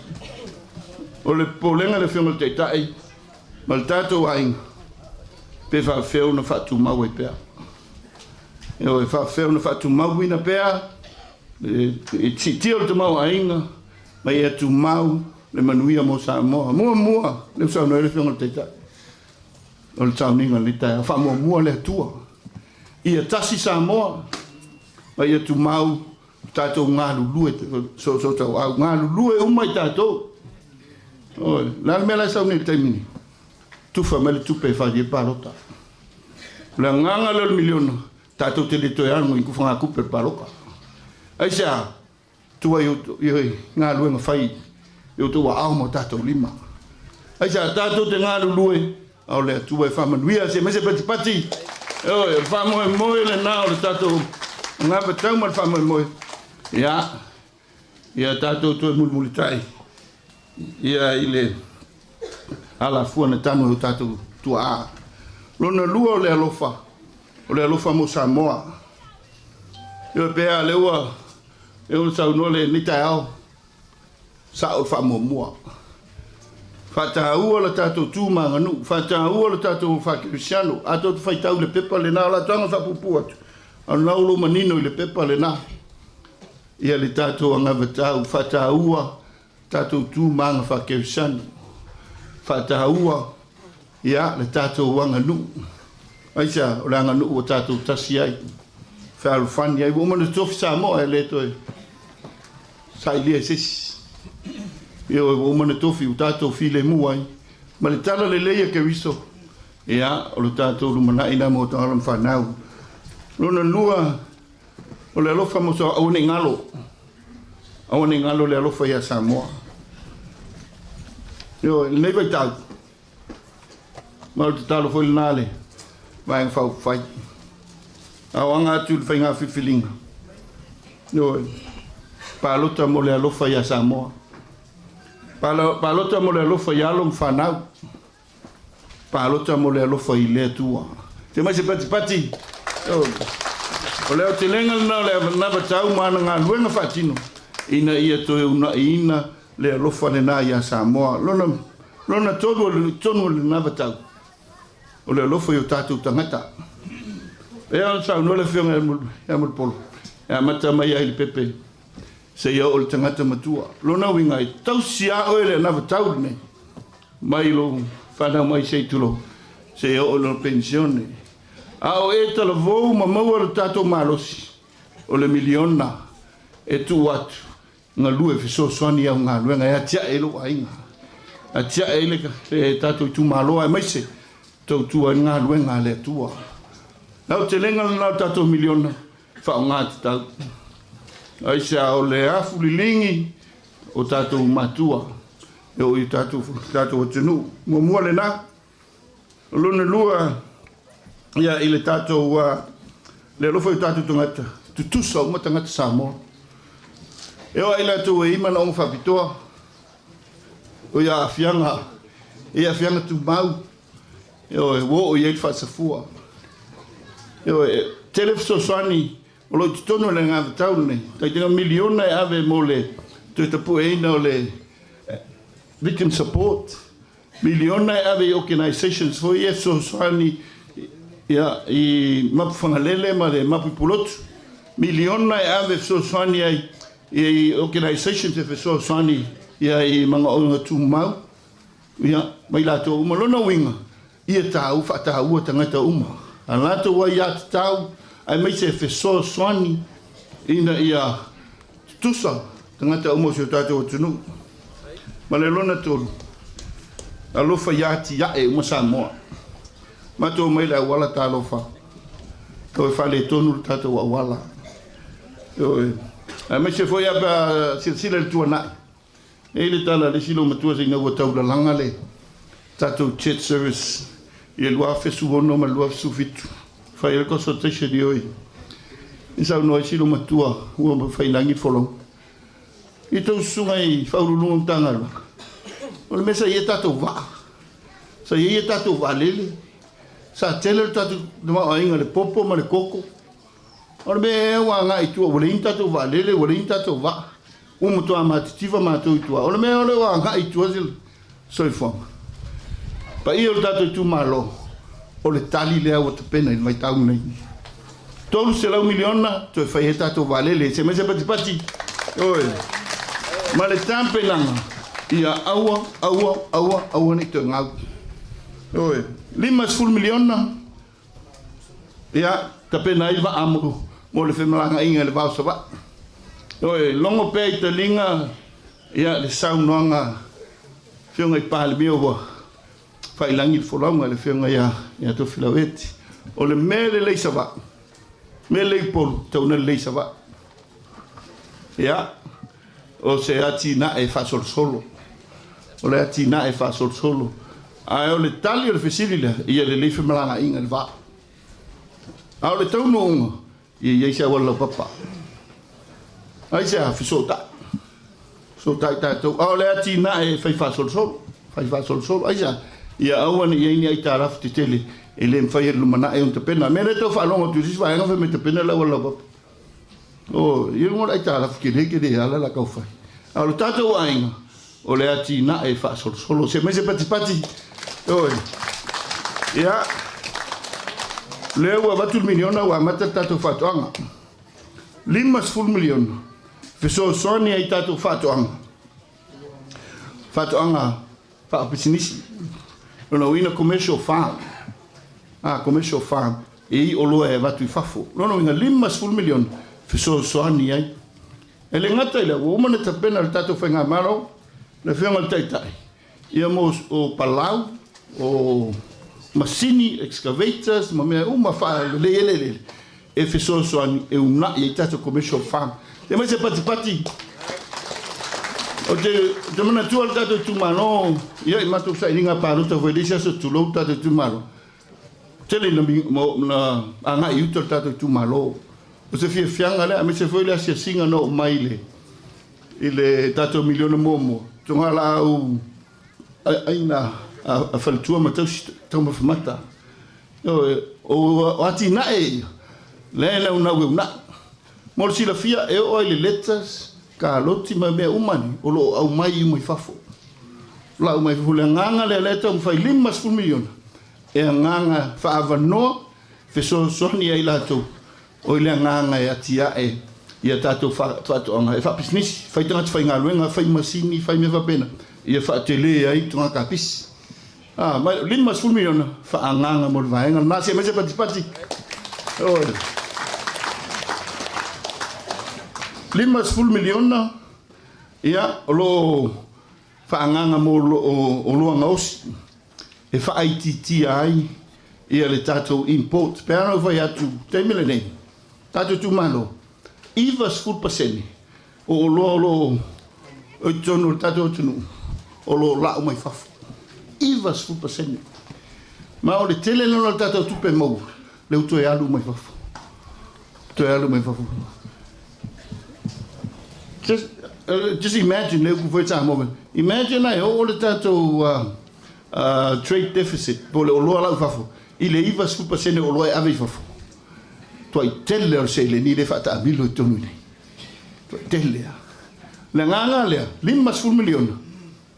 O: O le popolega i le Afioga i le Taitai ma le tatou aiga, pe faafefea ona faatumau ai pea. Ioe, faafefea ona faatumauina pea le siitia o le tamaoaiga ma ia tumau le manuia mo Samoa. Muamua, lea ua saunoa ai le Afioga i le Taitai, o le sauniga o lenei taeao, faamuamua le Atua. Ia tasi Samoa ma ia tumau tatou galulue soosootaua, galulue uma i tatou. Oi, o le a le mea la e sau nei i le taimi nei? Tufa mai le tupe e fai ai palota. O le agaga lea o le miliona, tatou te le toe alu i fagatupe o le palota. Aisea? Tua i galuega fai i outou aao ma o tatou lima. Aisea? Tatou te galulue, a o le Atua e faamanuia. Se aumai se patipati. Ioe, o le faamoemoe lena o le tatou anavatau ma le faamoemoe. Ia, ia tatou toe mulimulitai ia i le alafua na tanu e o tatou tuaa. Lona lua o le alofa, o le alofa mo Samoa. Ioe, pe a lea ua lea ua saunoa lenei taeao, sao le faamuamua. Faataua le tatou tu ma aganuu, faataua le tatou faakerisiano. A tou te faitau i le pepa lena, o le atoaga faapuupuu atu, a o lena ua manino i le pepa lena ia le tatou anavatau, faataua tatou tu ma aga faakerisiano, faataua ia le tatou aganuu. Aisea? O le aganuu ua tatou tasi ai, fealofani ai. Ua uma ona tofi Samoa e le toe sailia e se isi. Ioe, ua uma ona tofi, ua tatou filemu ai. Ma le tala lelei a Keriso, ia, o le tatou lumanai lena mo tagata ma fanau. Lona lua, o le alofa mo Samoa, aua ne i galo, aua ne i galo le alofa ia Samoa. Ioe, lenei vaitau, ma o le tatalo foi lena a le Vaega Faaupufai, a o aga atu i le faiga filifiliga, ioe, palota mo le alofa ia Samoa, palota mo le alofa i alo ma fanau, palota mo le alofa i le Atua. Se mai se patipati, ioe, o le aotelega lena o le anavatau ma ana galuega faatino ina ia toe unaiina le alofa lena ia Samoa. Lona, lona tolu o le tonu o le anavatau, o le alofa i o tatou tagata. E ona saunoa le Afioga ia Mulipola, e amata mai ai i le pepe seia oo i le tagata matua. Lona uiga, e tausi lava oe le anavatau lenei, mai lou fanau mai se i tulou, seia oo i lou penisione. A o e talavou ma maua lo tatou malosi, o le miliona e tuu atu galue fesoasoani i au galuega e atiae ai lou aiga, atiae ai le tatou itumalo aemaise tautua ai le galuega a le Atua. Le aotelega lena o le tatou miliona, faaaoga tatau. Aisea o le afu liligi o tatou matua e oo i tatou tatou atunuu. Muamua lena. O lona lua, ia i le tatou le alofa i o tatou tagata, tutusa uma tagata Samoa. E oo lava i latou e i ai manaoga faapitoa, o ia aafiaga, e i ai aafiaga tumau, ioe, ua oo i ai le faasafua. Ioe, e tele fesoasoani o lo o i totonu o le anavatau lenei, taitaiga miliona e ave mo le toe tapueina o le victim support, miliona e ave i organisations foi ia e fesoasoani ia, i mapu Fagalele ma le mapu i Pulotu, miliona e ave e fesoasoani ai i organisations e fesoasoani ia i manaoga tumau ia, ma i latou uma. Lona uiga, ia tāu, faataua tagata uma, a latou aiatatau aemaise e fesoasoani ina ia tutusa tagata uma o si o tatou atunuu. Ma le lona tolu, alofa ia atiae uma Samoa. Matou omai i le auala talofa, toe faaletonu le tatou auala. Ioe. Aemaise foi a pe a silasila i le tuanai, E i ai le tala a le isi loomatua se ina ua taulalaga le tatou jet service i le 2016 ma le 2017, fai ai le consultation i o i saunoa ai si loomatua ua faiilagi le folauga. I tou susuga i Faauluuluga o Matagaluega, o le mea sa i ai tatou vaa, sa i ai tatou vaalele, sa tele le tatou tamaoaiga i le popo ma le koko. O le mea ea ua agai i tua, ua leai ni tatou vaalele, ua leai ni tatou vaa, ua matua matitiva matou i tua. O le mea o lea ua agai i tua se soifuaga. Paia o le tatou itumalo, o le tali lea ua tapena i le vaitau lenei. 300 miliona toe fai ai tatou vaalele, se mai se patipati. Oi. Ma le tapenaga, ia aua, aua, aua, aua ne i toe gau. Oi. 50 miliona Ia, tapena ai vaa mo, mo le femalagaaiga i le va o Savaii. Ioe, logo pea i taliga, ia, le saunoaga Afioga i Palemia ua faailagi le folauga i le Afioga ia, ia Tofilau Eti. O le mea lelei Savaii, mea lelei Upolu, tatau ona lelei Savaii. Ia, o se atinae faasolosolo. O le atinae faasolosolo. Ae o le tali o le fesili lea, ia lelei femalagaaiga i le va. A o le taunuuga, ia i ai se auala laupapa. Aisea? Fesootai. Fesootai tatou. A o le atinae e fai faasolosolo. Fai faasolosolo. Aisea? Ia aua ne i i ai ni aitalafu tetele e le mafai e le lumanai ona tapena. O le mea lea e tau faalogo atu i se isi vaega fai mai tapena le auala laupapa. O, i luga o le aitalafu tele tele ala la tau fai. A o le tatou aiga, o le atinae faasolosolo. Se mai se patipati. Oi. Ia. Lea ua avatu le miliona ua amata le tatou faatoaga. 50 miliona. Fesoasoani ai tatou faatoaga. Faatoaga faapisinisi. Lona uiga commercial farm. Ah, commercial farm. E i oloa e avatu i fafo. Lona uiga 50 miliona fesoasoani ai. E le gata i lea, ua uma ona tapena le tatou Faigamalo, le Afioga i le Taitai, ia mo o palau, o masini, excavators ma mea uma faalelei eleele e fesoasoani e uunai ai tatou commercial farm. Ia mai se patipati. Ou te, te manatua le tatou itumalo, ia i matou sailiga palota foi i le isi aso tulou le tatou itumalo. Tele ina na agai i uta le tatou itumalo. O se fiafiaga lea, aemaise foi le asiasiga na oo mai i le, i le tatou miliona muamua, togalaau aiga a faletua ma tausi taumafa mata. Ioe, o atinae ia, lea e naunau e uunai. Mo le silafia, e oo lava i le lettuce, kaloti ma mea uma nei, o lo o aumai uma i fafo. Lau mai fafo, o le agaga lea lea e taumafai 50 miliona e agaga faaavanoa fesoasoani ai latou o i le agaga e atiae i a tatou faatoaga e faapisinisi, fai tagata faigaluega, fai masini, fai mea faapena, ia faatele ai togā kapisi. A, ma 50 miliona faaagaga mo le vaega lena. Se aemaise patipati. Oi. 50 miliona, ia, o lo o faaagaga mo oloa gaosi e faaitiitia ai ia le tatou import. Pe ana ou fai atu, taimi lenei, tatou itumalo, 90% o oloa o lo o i totonu o le tatou atunuu o lo o lau mai fafo. 90%. Ma o le tele lena o le tatou tupe maua lea ua toe alu mai fafo. Toe alu mai fafo. Just imagine le upu foi Samoa. Imagine ai o le tatou trade deficit po le oloa lau fafo i le 90% o oloa e ave i fafo. Tuai tele o le seleni le faataamilo i totonu i nei. Tuai tele a. Le agaga lea, $50 miliona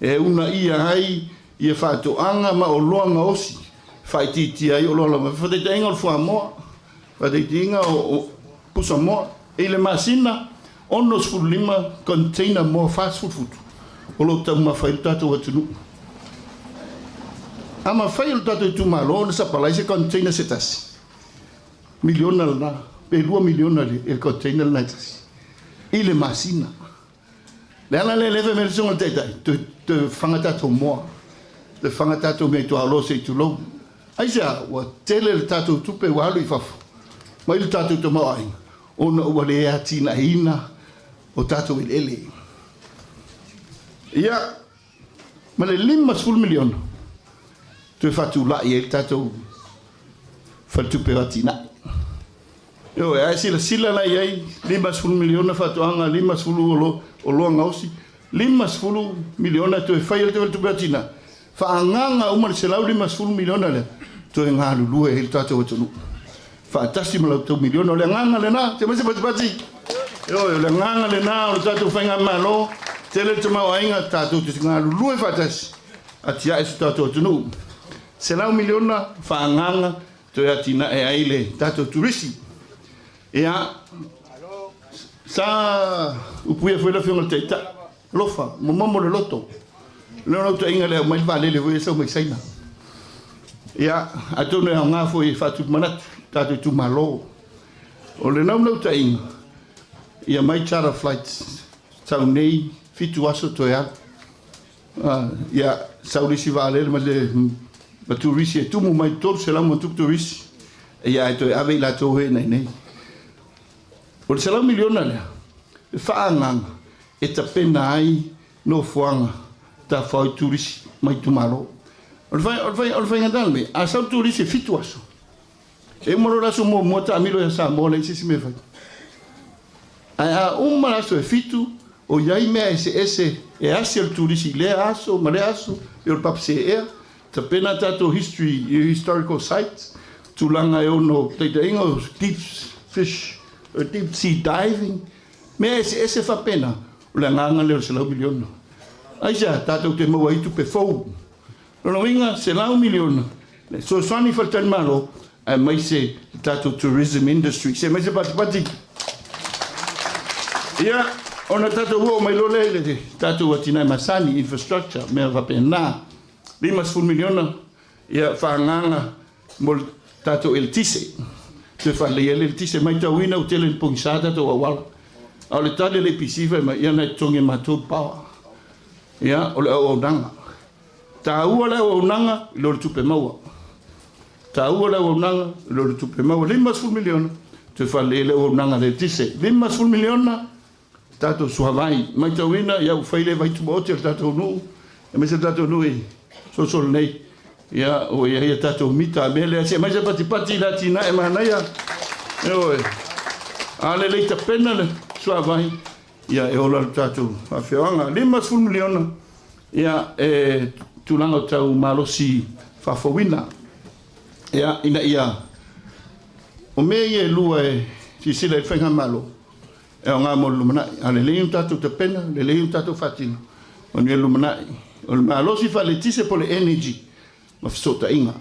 O: e uunaia ai ia faatoaga ma oloa gaosi, faaitiitia ai oloa lau mai. Faataitaiga o le fuamoa, faataitaiga o pusamoa. I le masina, 65 container moa 40 futu o lo o taumafa ai le tatou atunuu. A mafai e le tatou itumalo ona sapalai se container se tasi, miliona lena, pe $2 miliona le container lena e tasi i le masina. Le ala lea lea fai mai le susuga i le Taitai, toe, toe faga tatou moa, toe faga tatou mea i tuaolo se i tulou. Aisea, ua tele le tatou tupe ua alu i fafo mai le tatou tamaoaiga ona ua le atinaeina o tatou eleele. Ia, ma le $50 miliona toe faatulai ai le tatou faletupe o atinae. Ioe, ae silasila la i ai, $50 miliona faatoaga, 50 oloa gaosi, $50 miliona e toe fai ai le faletupe o atinae, faaagaaga uma le $150 miliona lea, toe galulue ai le tatou atunuu faatasi ma la outou miliona. O le agaga lena, se mai se patipati. Ioe, o le agaga lena o le tatou faigamalo, tele le tamaoaiga, tatou te galulue faatasi, atiae so tatou atunuu. $100 miliona faaagaaga toe atinae ai le tatou turisi. Ia, sa upuia foi le Afioga i le Taitai, alofa, momomo le loto. Le naunautaiga le aumai le vaalele foi e sau mai Saina. Ia, atonu e aoga foi e faatupu manatu tatou itumalo. O le naunautaiga, ia mai charter flights sau nei 7 aso toe alu. Ia, sau le isi vaalele ma le ma turisi e tumu mai 300 ma tupu turisi. Ia, ae toe ave i latou he nei nei. O le $100 miliona lea, e faaagaaga e tapena ai nofoaga tafao i turisi mai itumalo. O le faigata le mea, a sau le turisi e 7 aso, e uma loa le aso muamua taamilo ia Samoa leai se isi mea e fai. Ae a uma le aso e 7, o i ai mea eseese e asi e le turisi i lea aso ma lea aso, e o le papaseea, tapena tatou history, historical sites, tulaga e ono taitaiga o deep fish, deep sea diving, mea eseese faapena, o le agaga lea o le $100 miliona. Aisea, tatou te maua ai tupe fou. Lona uiga, $100 miliona, le fesoasoani i faletalimalo, aemaise le tatou tourism industry. Se aemaise patipati. Ia, ona tatou oo mai loa lea i le tatou atinae masani, infrastructure, mea faapena. $50 miliona, ia, faaagaaga mo le tatou eletise. Toe faaleleia ai le eletise. Matauina ua tele ina pogisa tatou auala. A o le tali a le EPC fai mai, ia na e totogi e matou le power. Ia, o le auaunaga. Taua le auaunaga i lo le tupe maua. Taua le auaunaga i lo le tupe maua. $50 miliona toe faalelei ai le auaunaga a le eletise. $50 miliona tatou suavai. Matauina, ia ua fai le vai tumaoti a le tatou nuu, aemaise le tatou nuu i solosolo nei. Ia, ua i ai a tatou mita a mea lea. Se aemaise patipati i le atinae manaia. Ioe. A lelei tapena le suavai, ia e ola le tatou afioaga. $50 miliona, ia e tulaga o tau malosi faafouina. Ia, ina ia o mea ia e lua e silasila i le faigamalo, e aoga mo le lumanai. A lelei ona tatou tapena, lelei ona tatou faatino, manuia le lumanai. O le malosi faaletise po o le energy ma fesootaiga.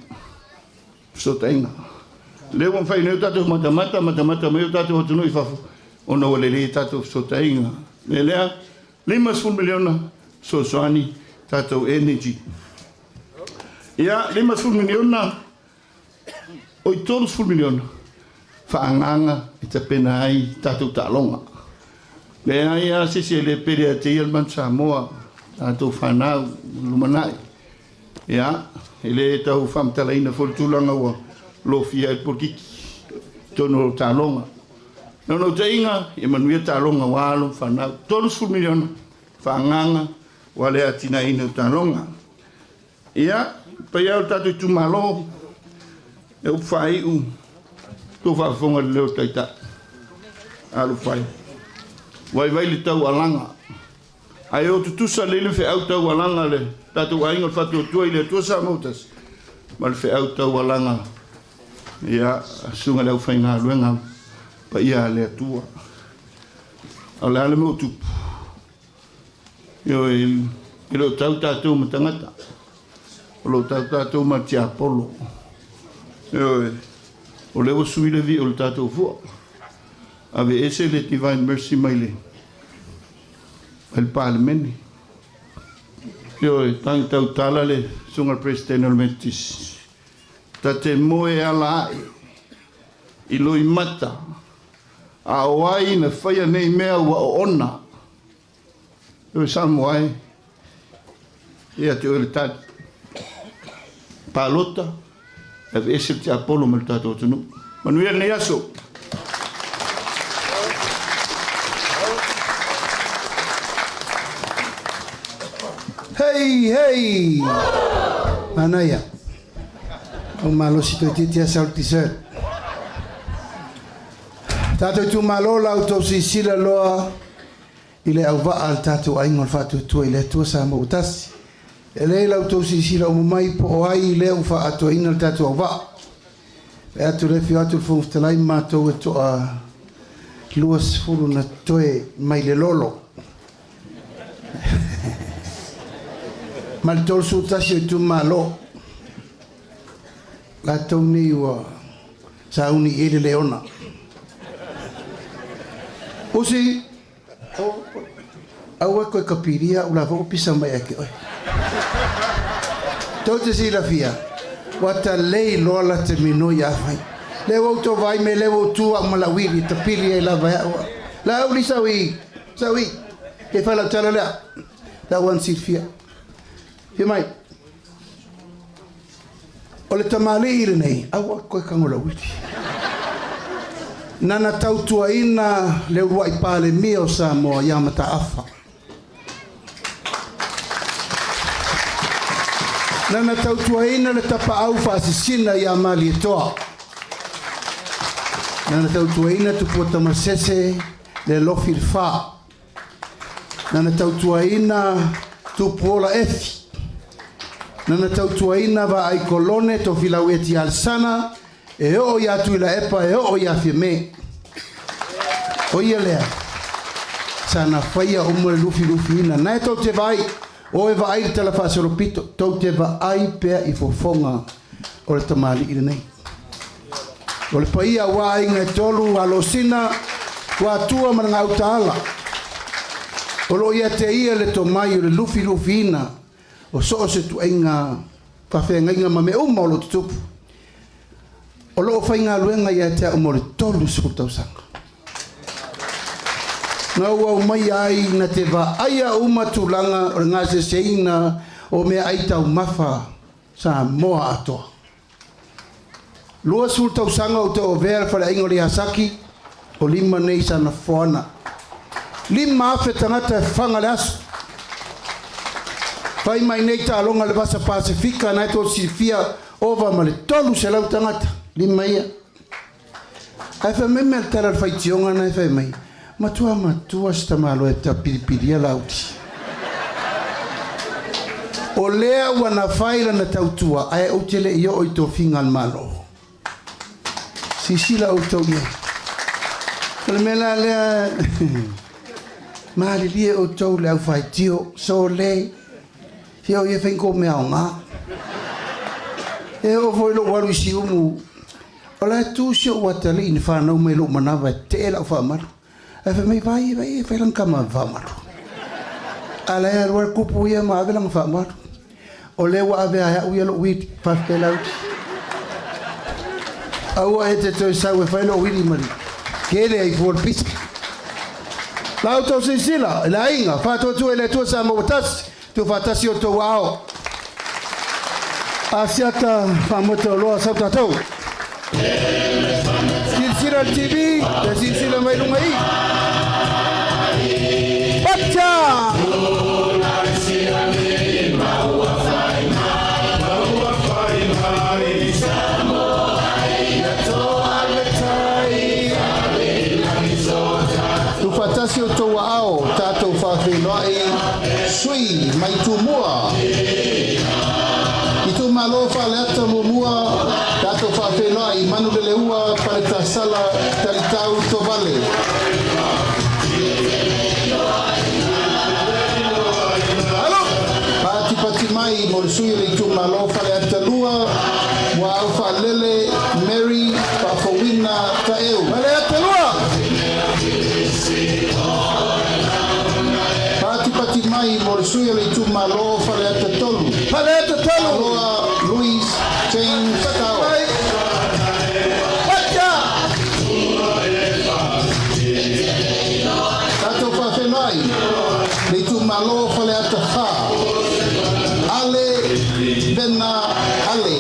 O: Fesootaiga. Lea ua mafai nei ona tatou matamata, matamata mai o tatou atunuu i fafo, ona ua lelei tatou fesootaiga. O le mea lea, $50 miliona fesoasoani tatou energy. Ia, $50 miliona, oi $30 miliona faaagaaga e tapena ai tatou taaloga. Leai lava se isi e le pele ia te ia le Manu Samoa, tatou fanau, lumanai. Ia, e le tau faamatalaina foi le tulaga ua lofia ai le polokiki i totonu o taaloga. Naunautaiga, ia manuia taaloga aua alo ma fanau. $30 miliona faaagaaga aua le atinaeina o taaloga. Ia, paia e o le tatou itumalo, e upu faaiu, tou faafofoga i le leo o le Taitai. Alofa e, vaivai le taualaga, ae o tutusa lelei le feau taualaga a le tatou aiga o le Faatuatua i le Atua Samoa ua tasi, ma le feau taualaga ia susuga i le aufaigaluega paia a le Atua. A o le a le mea ua tupu? Ioe, e le o tau tatou ma tagata, o lo o tau tatou ma le tiapolo. Ioe, o lea ua sui le vii o le tatou fua. Aveese le Divine Mercy mai le mai le Palemene. Ioe, tagi tautala le susuga i le Peresetene o le Metotisi. Ta te moe ala ae i loimata, a o ai na faia nei mea ua oona? Ioe Samoa e, ia te oe le tali. Palota, e aveese le tiapolo mai le tatou atunuu. Manuia lenei aso.
M: Hei, hei! Manaia. Au malosi toeitiiti lava sau le dessert. Tatou itumalo la outou silasila loa i le auvaa a le tatou aiga o le Faatuatua i le Atua Samoa ua tasi. E lelei la outou silasila uma mai po o ai lea ua faaatoaina le tatou auvaa. E atu le afio atu le Fofoga Fetalai ma matou e toa 20 na totoe mai le lolo. Ma le 31 o itumalo. Latou nei ua sauni i ai le leona. Usi, aua koe kapilia au la foi ua pisa mai ia te oe. Tou te silafia, ua talei loa la te minoi a fai. Lea ua outou vaai mai lea ua ou tu au ma lau wili e tapili ai lava e au. La au li sau i, sau i. Ke fai lau tala lea. La ua silafia. Fia mai. O le tamalii lenei, aua koe tago lau wili. Nana tautuaina le uluai Palemia o Samoa ia Mataafa. Nana tautuaina le tapaau faasisina ia Malietoa. Nana tautuaina Tupua Tamasese le Lofi le Fa. Nana tautuaina Tupuola Efi. Nana tautuaina Vaai Kolone Tofilau Eti Alesana e oo iā Tuilaepa e oo iā Fiame. O ia lea, sana faia uma le lufilufiina. Na e tou te vaai, o e vaai le tala faasolopito, tou te vaai pea i fofoga o le tamalii lenei. O le paia aua aiga e tolu, Alosina, Tuatua ma le Gautaala. O lo o ia te ia le tomai o le lufilufiina o so o se tuaiga faafeagaiga ma mea uma o lo o tutupu. O lo o faigaluega ia te au mo le 30 tausaga. Na ou aumaia ai na te vaaia uma tulaga o le gaseseina o meaai taumafa Samoa atoa. 20 tausaga ou te ovea le faleaiga o le Iasaki, o lima nei sana foana. 5,000 tagata e faga le aso. Fai mai nei taaloga le Vasa Pasefika na e tou silafia ova ma le 300 tagata, lima ia. Ae fai mai mea le tala le faitioga na e fai mai, matua matua se tamaloa e tapilipilia Laauli. O lea ua na fai lana tautua ae ou te le i oo i tofiga a le Malo. Silasila outou i ai. O le mea la lea, malilie outou le aufaitio, sole, se o ia fai ni kou mea aoga. E oo foi i lou alu i Siumu, O la e tu si ou atalii na fanau mai lou manava e tee lau faamalu. Ae fai mai, Vai, vai e fai lana tama faamalu. A la e alu lava le kupu ia ma ave lana faamalu. O lea ua ave lava e au ia lou wili. Faafetai Lauli. Aua e te toe sau e fai lou wili ma le kele ai fua o le pisa. La outou silasila i le aiga faatuatua i le Atua Samoa ua tasi, Tuufaatasi o tou ao. Asiata faamoe tauloa sau tatou. Silasila. paia le TV, le silasila mai luga i. Pacha! Tufatasi o tou aao, tatou faafeiloai sui mai Tumua. Itumalo Faleata Muamua, tatou faafeiloai Manuleleua Paletasala Talitau Tovale. Patipati mai mo le sui o le itumalo Faleata 2, Muaau Faalele Mary Faafouina Taeu. Faleata 2! Patipati mai mo le sui o le itumalo Faleata 3. Faleata 3! Aloa Louis James Tao. Pacha! Tatou faafeiloai le itumalo Faleata 4. Ale Vena Ale.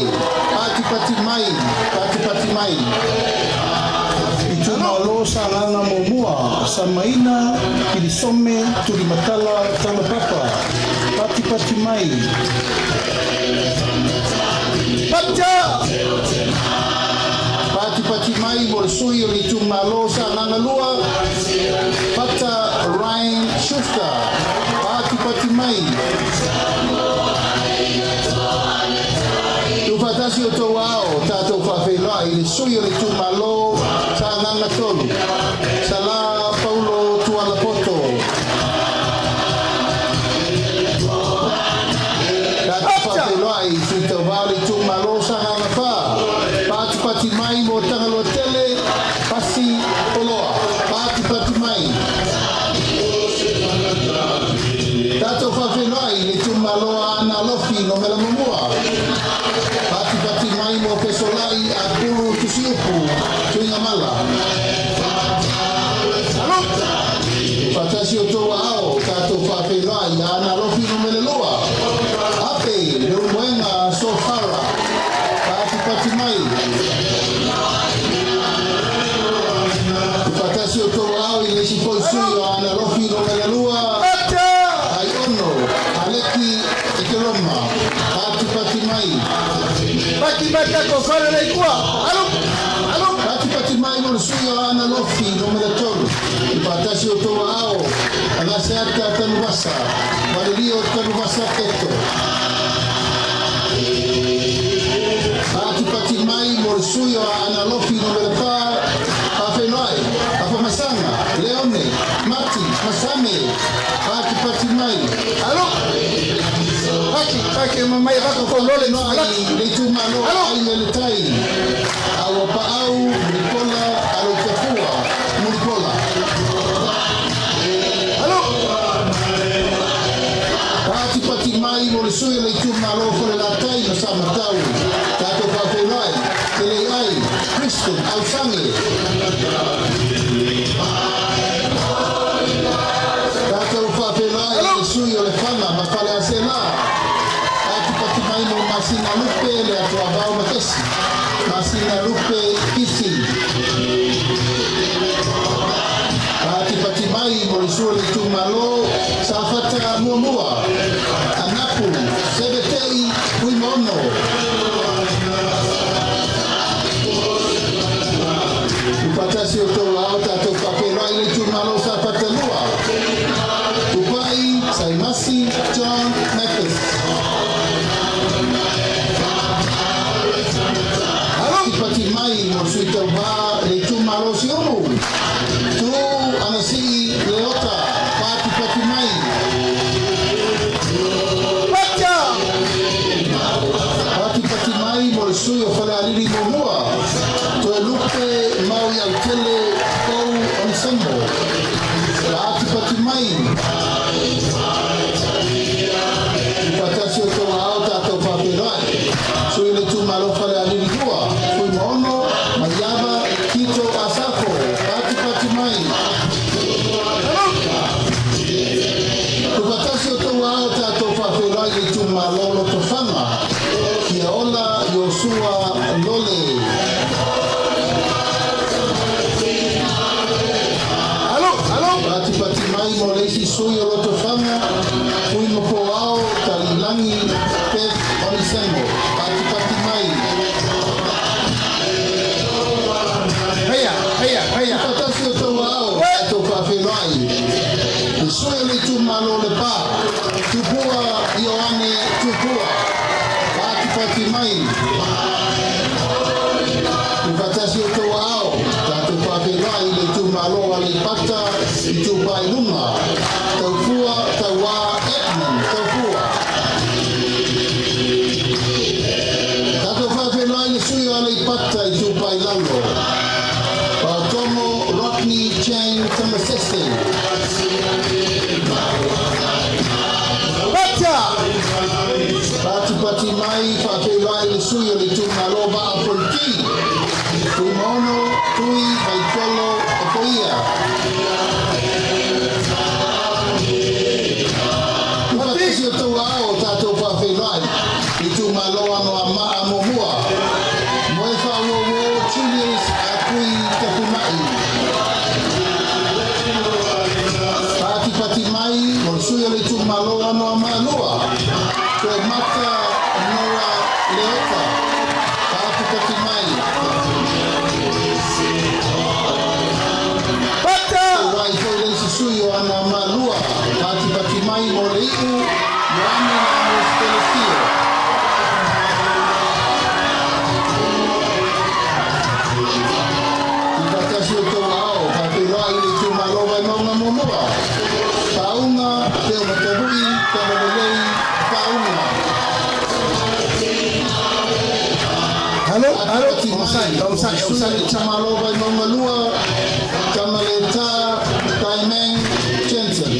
M: Patipati mai, patipati mai. Itumalo Sagaga Muamua, Samaina, Kilisome, Tulimatala, Talopapa. Patipati mai. Pacha! Patipati mai mo le sui o le itumalo Sagaga 2, Fata Ryan Schuster. Patipati mai. Tufatasi o tou ao, tatou faafeiloai i le sui o le itumalo Sagaga 3, Sala Paulo Tualapoto. Tatou faafeiloai i sui tauvā o le itumalo Sagaga 4, patipati mai mo Tagaloa Tele, Pasi Oloa. Patipati mai. Tatou faafeiloai i le itumalo Aana Alofi Numera Muamua. Patipati mai mo Fesolai Apulu Tusiupu Tuigamala. Faatasi o tou aao, tatou faafeiloai i Aana Alofi Numera 2. Ape Leulumoega Sofara. Patipati mai. Faatasi o tou aao i le isi foi sui o Aana Alofi Numera 2. Aiono Aleki Ekeroma. Patipati mai. Pati pati ako fale le ikua. Alo! Alo! Patipati mai mo le sui o Aana Alofi Numera 3. I faatasi o tou aao, Agaseata Tanuvasa, Valelio Tanuvasa Peto. Patipati mai mo le sui o Aana Alofi Numera 4, Faafeiloai, Afamasaga, Leone, Mati, Masame. Patipati mai. Alo! Paki, paki, mamai rako ko lole no ai le itumalo ai le tai. Aua Paau, Mulipola, Aloitafua, Mulipola. Alo! Patipati mai mo le sui o le itumalo Falelatai ma Samatau. Tatou faafeiloai, Teleiai, Kristen Ausange. Tatou faafeiloai i le sui o Lefaga ma Faleaseela. Patipati mai mo Masina Lupe le Atuavao Makesi. Masina Lupe Kisi. Patipati mai mo le sui o le itumalo Safata Muamua. Anapu Sevetei Fuimaono. Ufatasi o tou ao tatou faafeiloai i le itumalo Safata 2. Tupai Saimasi John Mathis. Patipati mai mo le sui tauvā le itumalo Siumu. Tu Anasii Leota. Patipati mai. Pacha! Patipati mai mo le sui o Falealili Muamua. Toe Lupe Maui Autele Pou Onisambo. Patipati mai. Fatasi o tou ao tatou faafeiloai. Sui le itumalo Falealili 2, Fuimaono, Maiava, Tito Asafo. Patipati mai. Tufatasi o tou ao tatou faafeiloai i le itumalo Lotofaga. Fiaola Iosua Lole.
P: Sui o Lotofaga, Fuimafoao Talilagi Beth Onisemo. Patipati mai.
M: Heia, heia, heia.
P: Tuufaatasi o tou aao, tatou faafeiloai le sui o le itumalo o Lepa, Tupua Ioane Tupua. Patipati mai. Tuufaatasi o tou aao, tatou faafeiloai le itumalo o Aleipata Itupa i Luga, Taufua Tauā Edmund Taufua. Tatou faafeiloai le sui o Aleipata Itupa i Lalo, Faatomo Rodney Chang Tamasese.
M: Pata!
P: Patipati mai, faafeiloai le sui o le itumalo Vaa Fonoti, Tuimaono Tui Vaitolo Opoia. Tuufaatasi o tou aao, tatou faafeiloai itumalo Anoamaa Muamua, Moefauouo Julius Akui Tafuma'i. Patipati mai mo le sui o le itumalo Anoamaa 2, Toemata Nora Leota. Patipati mai.
M: Pata!
P: Wai foi le isi sui o Anoamaa 2, patipati mai mo le iu Ioane Lamos Telesio. Tuufaatasi o tou aao, faafeiloai le itumalo Vaimauga 1, Pauga Teomatavui Tamalelei Pauga.
M: Alo, alo, onosai, onosai, onosai.
P: Itumalo Vaimauga 2, Tamaleta Taimeng Jensen.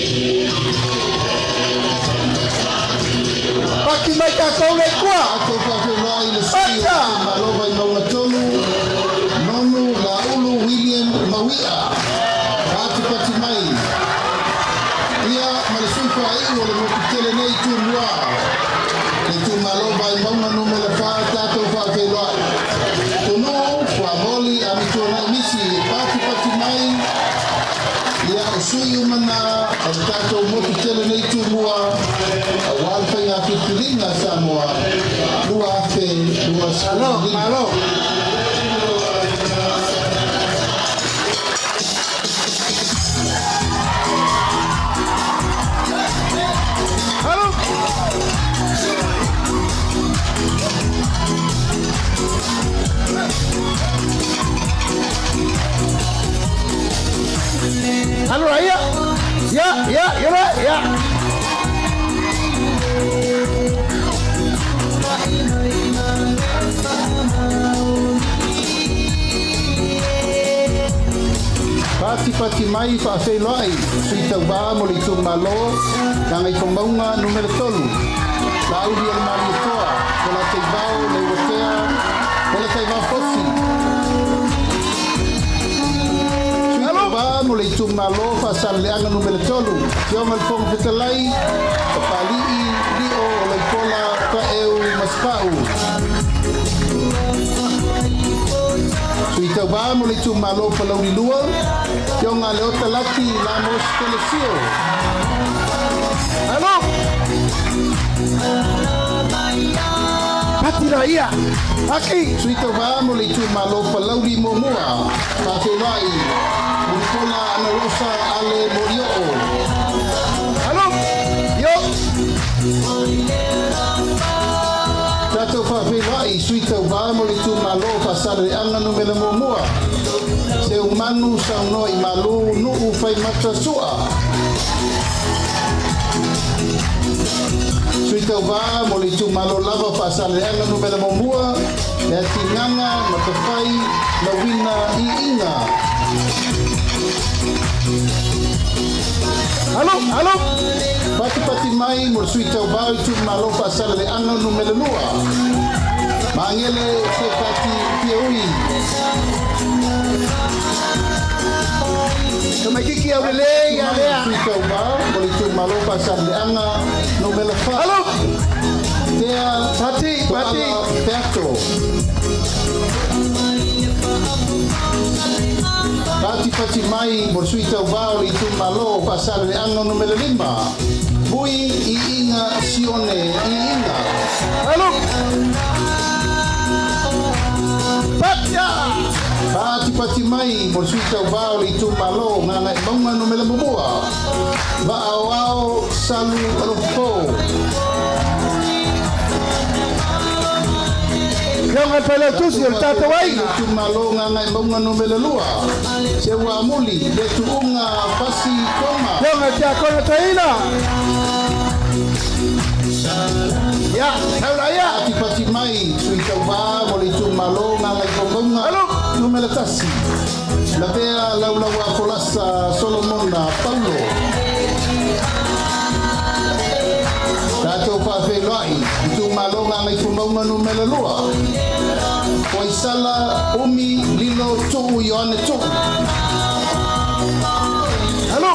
M: Paki mai tatou le kua.
P: Tatou faafeiloai le sui o itumalo Vaimauga 3, Nonu Laulu William Mauia. Patipati mai. Ia ma le sui faaiu o le motu tele nei Tumua, le itumalo Vaimauga 4, tatou faafeiloai Tunuu Fuamoli Amituanai Misi. Patipati mai. Ia o sui uma na o le tatou motu tele nei Tumua auā le faiga filifiliga a Samoa 2025.
M: Malo. Alo! Alo ia. Ya, ya, ya, ya.
P: Patipati mai, faafeiloai sui tauvā mo le itumalo Gagaifomauga 3, Laauli o le Malietoa Polataivao Leuatea Polataivao Fosi. Sui tauvā mo le itumalo Faasaleleaga 3, Afioga le Fofoga Fetalai, Papali'i Lio Olaipola Taeu Masepau. Sui tauvā mo le itumalo Palauli 2, Afioga Leota Laki Lamos Telesio.
M: Alo! Pati la ia. Aki!
P: Sui tauvā mo le itumalo Palauli 1, faafeiloai Mulipola Anarosa Ale Molioo.
M: Alo! Yo!
P: Tatou faafeiloai sui tauvā mo le itumalo Faasaleleaga 1, Seumanu Saunoa i Malu Nuu Faimata Su'a. Sui tauvā mo le itumalo lava Faasaleleaga 1, Le Atigaga Matafai Lauina Iiga.
M: Alo, alo!
P: Patipati mai mo le sui tauvā o itumalo Faasaleleaga 2, Magele Sepati Fiaui.
M: Tamaikiki au le ia lea.
P: Sui tauvā mo le itumalo Faasaleleaga 4.
M: Alo!
P: Tea
M: Pati, pati.
P: Toala Peato. Patipati Patipati mai mo le sui tauvā o le itumalo o Faasaleleaga numera 5, Vui Iiga Sione Iiga.
M: Alo! Patia!
P: Patipati mai mo le sui tauvā o le itumalo o Gagaemauga numera 1, Vaaoao Salu Alofo.
M: Afioga i le Failautusi o le tatou aiga.
P: Itumalo Gagaemauga numera 2, Seuamuli Le Tuuga Pasi Toma.
M: Afioga i le Tiakono Toeaina. Ia, taula ia.
P: Patipati mai sui tauvā mo le itumalo Gagaifomauga numera 1, Lavea Laulaua Folasa Solomona Paulo. Tatou faafeiloai itumalo Gagaifomauga numera 2, Poisala Umi Lilo Tuu Ioane Tuu.
M: Alo!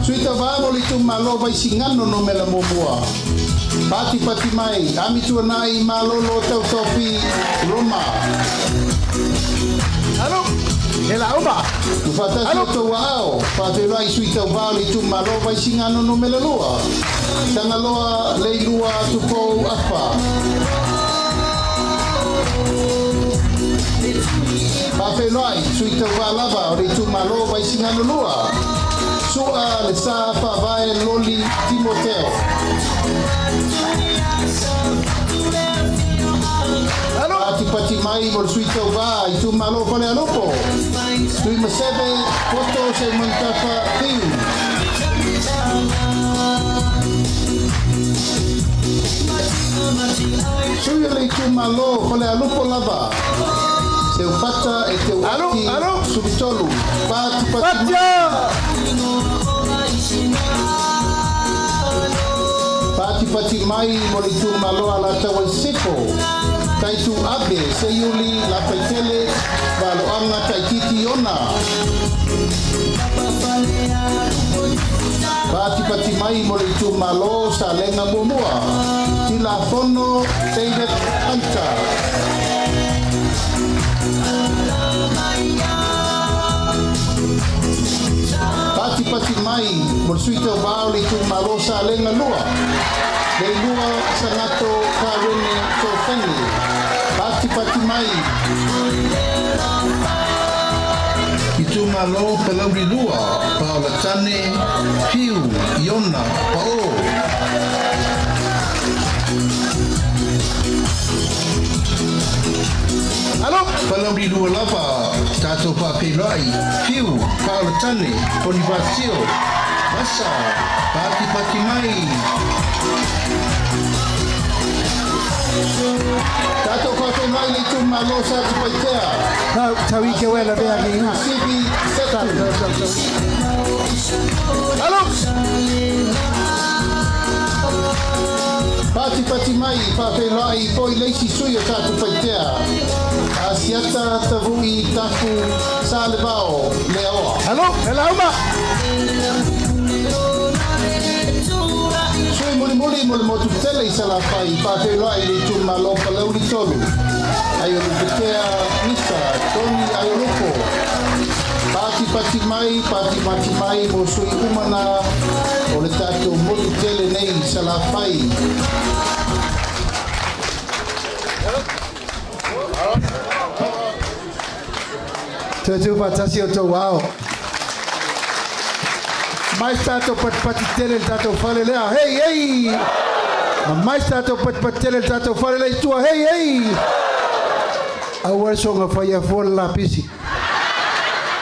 P: Sui tauvā mo le itumalo Vaisigano numera 1, Patipati mai Amituanai Malolo Tautofi Roma.
M: Alo! E la uma!
P: Tufatasi o tou aao, faafeiloai sui tauvā o le itumalo Vaisigano numera 2, Tagaloa Leilua Tupou Afa. Faafeiloai sui tauvā lava o le itumalo Vaisigano 2, Sua Le Sa Faavae Loli Timoteo. Patipati mai mo le sui tauvā itumalo Falealupo, Tuimaseve Poto Seumanutafa Fiu. Sui o le itumalo Falealupo lava, Seufata e Teuati Sulutolu. Patipati Patipati mai mo le itumalo Alataua i Sisifo, Taitu Abe Seiuli Lafaitele Valoaga Taititi Iona. Patipati mai mo le itumalo Salega 1, Tilafono David Hunter. Patipati mai mo le sui tauvā o le itumalo Salega 2, Leilua Sagato Kawene Tofeni. Patipati mai Itumalo Palauli 2, Paolatane Piu Iona Pao.
M: Alo!
P: Palauli 2 lava, tatou faafeiloai, Fiu Paolatane Ponifasio Vasa. Patipati mai. Tatou faafeiloai le itumalo Satupaitea.
M: Tau, tau ike wela vea ki inga.
P: Sivi Setu.
M: Alo!
P: Patipati mai faafeiloai foi le isi sui o Satupaitea, Asiata Tavui Tafu Salevao Leaoa.
M: Alo, e la uma!
P: Sui mulimuli mo le motu tele i Salafai, faafeiloai le itumalo Palauli 3, Aiolupetea Misa Tony Aiolupo. Patipati mai, patipati mai mo sui umana o le tatou motu tele nei i Salafai.
M: Toe faatasi o tou ao. Mai se tatou patipati tele le tatou fale lea. Hei, hei! Ma mai se tatou patipati tele le tatou fale lea i tua. Hei, hei! Aua le soga faia fua le lapisi.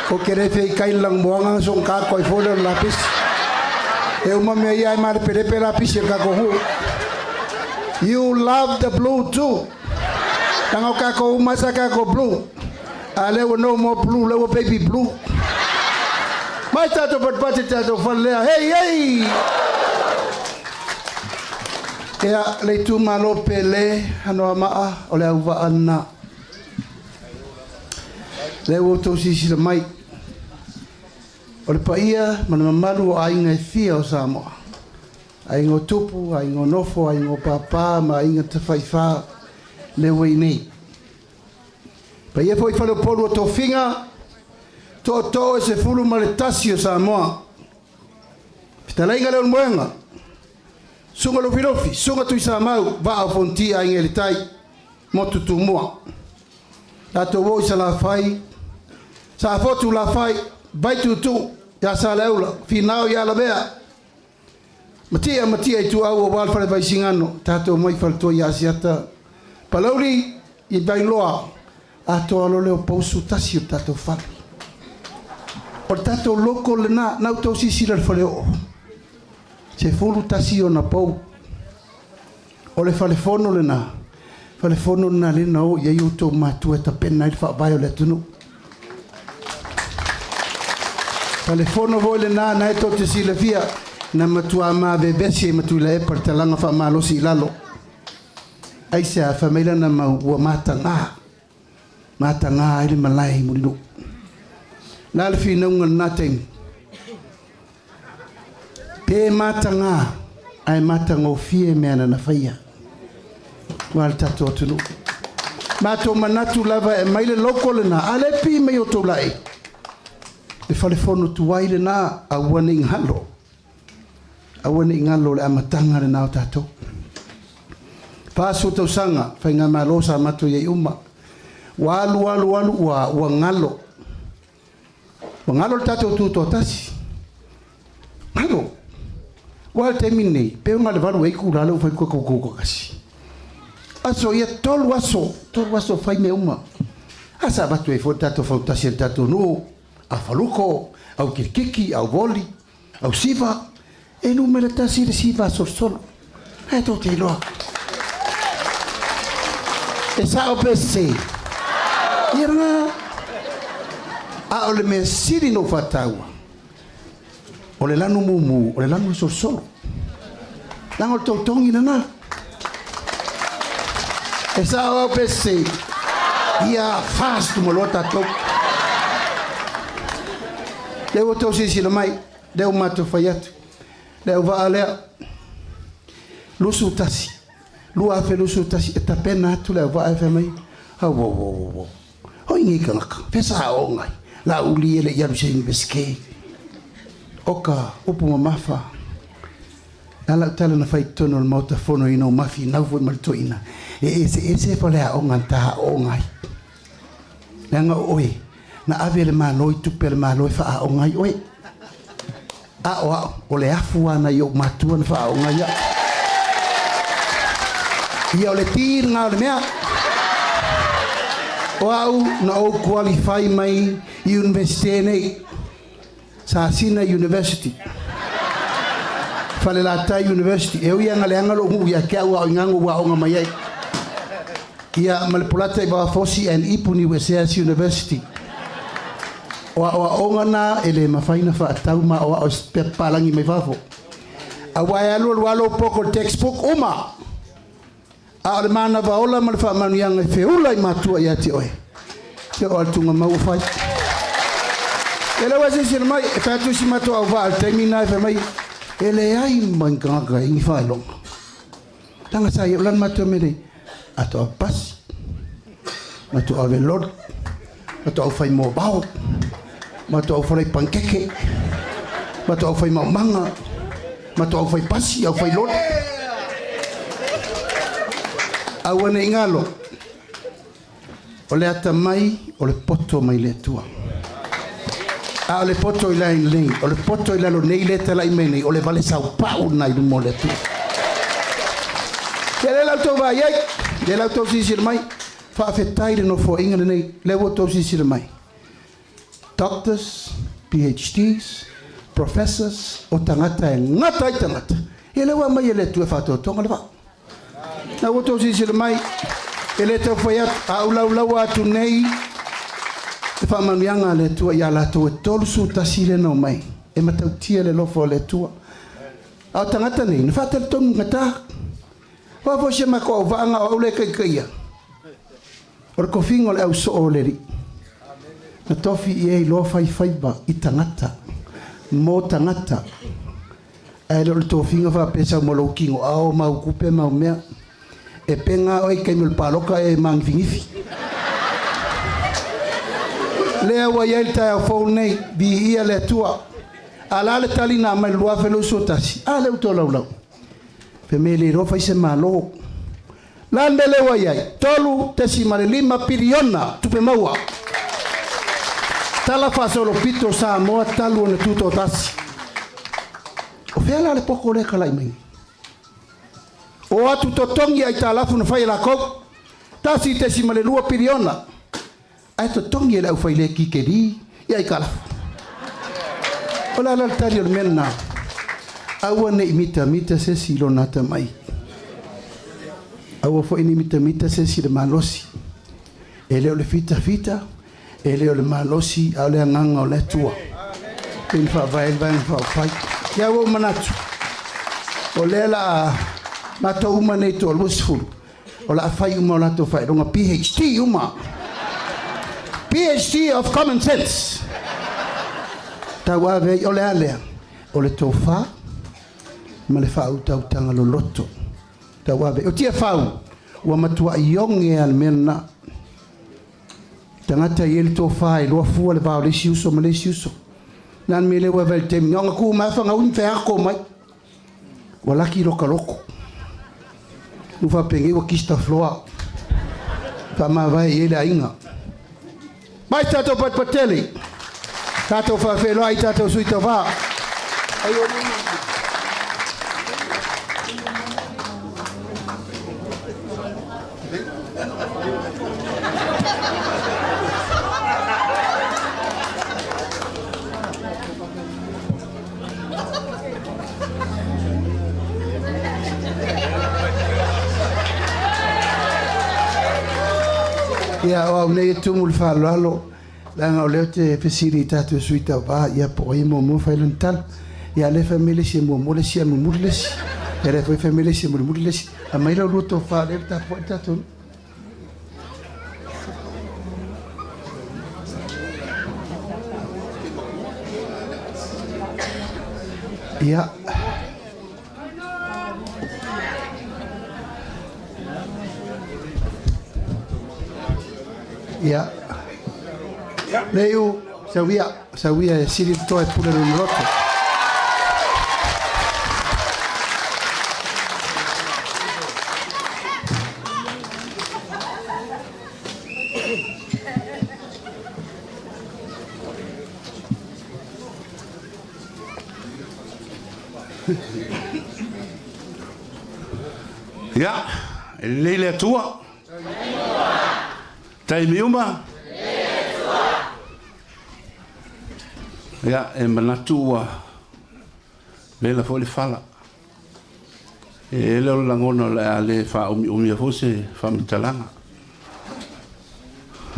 M: Ko ke le fei kai lang moanga song ka koi fua le lapisi. E uma mea ia e malepelepe lapisi e kako hu. You love the blue too. Tanga o kako uma sa kako blue. A le ua no more blue, le ua baby blue. Mai tatou patipati tatou fale lea. Hei, hei! Ia, le itumalo pele, Anoamaa, o le auvaa lena. Lea ua outou silasila mai, o le paia ma le mamalu o aiga e fia o Samoa. Aiga o tupu, aiga o nofo, aiga o pāpā ma aiga tafaifa lea ua i nei. Paia foi i faleupolu o tofiga, Tootoo e 11 o Samoa. Fetalaiga Leulumoega, Susuga Lufilufi, Susuga Tuisamau, Vaa o Fonoti, Aiga i le Tai, Motu Tumua. Tatou o i Salafai, Safotu Lafai, Vaituutuu ia Saleaula, Finao ia Lavea, Matia Matia Ituau aua le Falevaisigano, tatou mai faletua ia Asiata, Palauli i Vailoa, atoa loa lea o pousu tasi o le tatou fale. O le tatou logo lena, na outou silasila i le faleoo, 11 ona pou. O le falefono lena, falefono lena lea na o i ai outou matua e tapena ai le faavae o le atunuu. Falefono foi lena na e tou te silafia na matua mavevesi ai ma Tuilaepa le talaga faamalosi i lalo. Aisea? Fai mai lana mau ua mataga, mataga ai le malae i Mulinuu. La le finauga lena taimi. Pe mataga ae matagofie mea na na faia aua le tatou atunuu. Matou manatu lava e aumai le logo lena, a le pi mai outou laei. Le falefono tuai lena, aua ne i galo. Aua ne i galo le amataga lena o tatou. 40 tausaga faigamalo sa matou i ai uma. Ua alu alu alu ua ua galo. Ua galo le tatou tutoatasi. Galo. Ua le taimi lenei, pe na o le 8 ea itula lea ua fai le tutoatasi. Aso ia 3 aso, 3 aso fai mea uma. A sa avatu ai foi le tatou fautasi a le tatou nuu, au faluko, au kirikiki, au voli, au siva, e numera tasi le siva a solosolo. Ae tou te iloa. E sao pe sese? Ia lena. A o le mea sili na ou faataua, o le lanu mumu, o le lanu e solosolo. Leaga o le togitogi lena. E sao au pe sese? Ia fast uma loa tatou. Lea ua outou silasila mai, lea ua matou fai atu. Le auvaa lea, 21, 2021, e tapena atu le auvaa e fai mai, Auauauauau, oi nei tagata, fea sa aoga ai, Laauli e le i alu i se Iunivesite. O ka upu mamafa, le a lau tala na fai i totonu o le Maota Fono ina ua mafinau foi ma le toeaina, e eseese faleaoga na ta aooga ai. Leaga o oe, na ave e le Malo i tupe a le Malo e faaaoga ai oe. A o au, o le afu lava nai ou matua na faaaoga ai au. Ia o le ti lena o le mea. O au na ou qualify mai i Universite nei, Sasina University, Falelatai University, e ui lava ina leaga lou nuu ia te au a o i ina na ou aoga mai ai. Ia ma le Polata i Vaoafosi and Ipu Niueseas University. O aoaoga na e le mafai na faatau ma aoao e se papalagi mai fafo. Aua e alu alu lava lou poko i le textbook uma. A o le manava ola ma le faamanuiaga e feula i matua ia te oe. Se o le tugamau ua fai. E le ua silasila mai, e fai atu si matou auvaa i le taimi lena e fai mai, e leai ma ni tagata e i ni faailoga. Leaga sa i ai o la le matou mea nei, matou ave pasi, matou ave loli, matou au fai moavao, matou au falai panikeke, matou au fai maumaga, matou au fai pasi, au fai loli. Aua ne i galo, o le atamai o le poto mai le Atua. A o le poto i lalo nei, o le poto i lalo nei lea e talai mai nei, o le vale saupau lena i luma o le Atua. Ia lea la outou vaai ai, lea la outou silasila mai, faafetai i le Nofoaiga lenei, lea ua outou silasila mai. Doctors, PhDs, Professors, o tagata e gata ai tagata, ia lea ua aumai e le Atua e faatoatoga le vaa. Na ua outou silasila mai, e le tau fai atu, a ou laulaua atu nei le faamanuiaga a le Atua ia latou e 31 lea na omai, e matautia le alofa o le Atua. A o tagata nei, na faatalitonu gata. O a foi se matou auvaa na o au lea e taitaia, o le tofiga o le au soo o le Alii, na tofi i ai loa faifaiva i tagata, mo tagata. Ae le o le tofiga faapea sau ma lou tino ao mau tupe mau mea. E pega oe i taimi o le paloka e māgifigifi. Lea ua i ai le taeao fou lenei, viia le Atua. A la le tali na aumai i le 2021? A lea ua tolaulau. Fai mai e le iloa fai se Malo. La le mea lea ua i ai? 3.5 piliona tupe maua. Tala faasolopito o Samoa talu ona tutoatasi. O fea la le poko lea e kalai mai nei? O atu totogi aitalafu na fai e lakou, 1.2 piliona, ae totogi e le aufailekikeli i aitalafu. O le a la le tali o le mea lena? Aua ne i mitamita se isi i lona atamai. Aua foi ne i mitamita se isi i le malosi. E le o le fitafita, e le o le malosi, a o le agaga o le Atua. Pei ona faavae ai le Vaega Faaupufai. Ia ua ou manatu, o lea o le a matou uma nei e toa 20, o le a fai uma o latou faailoga PhD uma. PhD of Common Sense. Tauave ai, o le a lea? O le tofa ma le faautautaga loloto. Tauave. O Tiafau, ua matuai oge lava le mea lena. Tagata e i ai le tofa e iloa fua le va o le isi uso ma le isi uso. O le a le mea lea ua vaai i le taimi nei, ona tu mai lava fanau ma fai atu mai. Ua laki loka loto. Ua faapenei ua kista floa. Faamavae i ai le aiga. Mai tatou patupatele. Tatou faafeiloai i tatou sui tauva. Ia, o au nei e tumu i le faaaloalo, leaga o lea ou te fesili i tatou sui tauva, ia po o ai e muamua fai lana tala. Ia, a o lea e fai mai le isi e muamua le isi ae mulimuli le isi. Ia, o lea foi e fai mai le isi e mulimuli le isi. Aumai la ulua tofa o lea e tapuai le tatou nuu. Ia. Ia. Leiu, sauia, sauia e sili le toa e pule lona loto.
D: Ia, e lelei le Atua. Taimi uma. Ia, e manatu ua vela foi le fala. E le o le lagona o le a le faaumiumia foi se faamatalaga.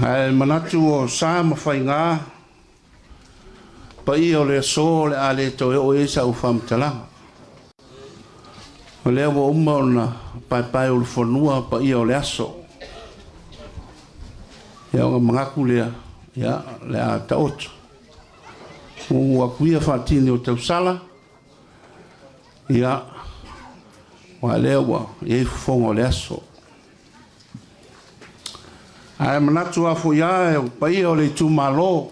D: Ae manatu o sa ma faiga paia o le aso o le a le toe oo i ai sau faamatalaga. O lea ua uma ona paepae ulufanua paia o le aso. Ia ona manatu lea, ia, o le a taoto. Ua atu ia faatini o tausala, ia, aua o lea ua i ai fofoga o le aso. Ae manatu lava foi lava o paia o le itumalo,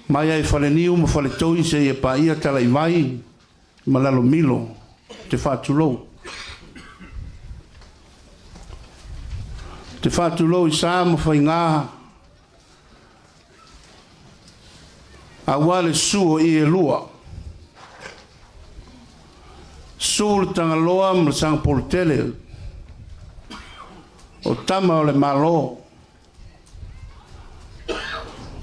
D: mai lava i Faleniu ma Faletoi seia paia Talaivai ma Lalomilo, ou te faatulou. Ou te faatulou i sa ma faiga aua le susu o Ielua, susu le Tagaloa ma le Sagapolutele, o tama o le Malo,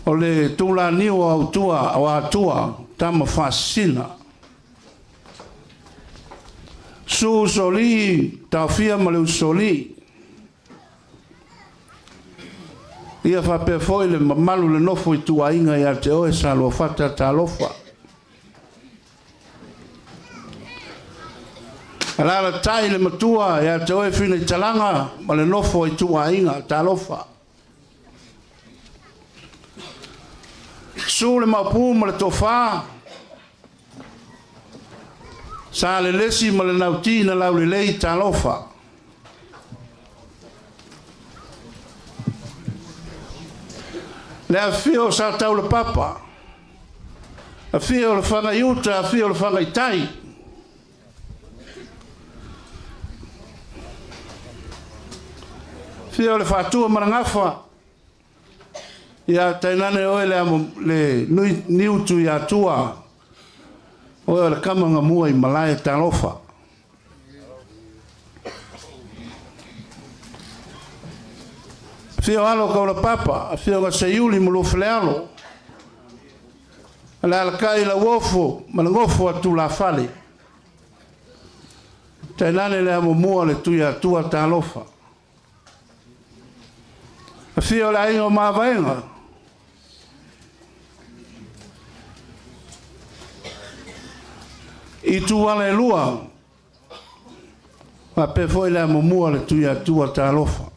D: o le Tulaniu o Autua, o Atua, tama faasisina. Susu Usoalii, Taofia ma le Usoalii. Ia faapea foi le mamalu le nofo ituaiga ia te oe Saluafata talofa. Alaalatai le matua ia te oe Finaitalaga ma le nofo ituaiga talofa. Susu le Maopu ma le Tofa, Salelesi ma le Nauti na Laulelei talofa. Le afifio o Sataulapapa, afio o le Fagaiuta, afio o le Fagaitai. Afio o le Faatua ma le Gafa, ia tainane oe le amo le nui niutu i Atua, oe o le kama gamua i malae talofa. Afio alo Kaulapapa, afioga Seiuli ma Luafelealo, alaalakai Lauofo ma le gofo a Tulafale. Tainane le amomua le Tuiatua talofa. Afio le aiga o Mavaega. I tuala e lua, faapea foi le amomua le Tuiatua talofa.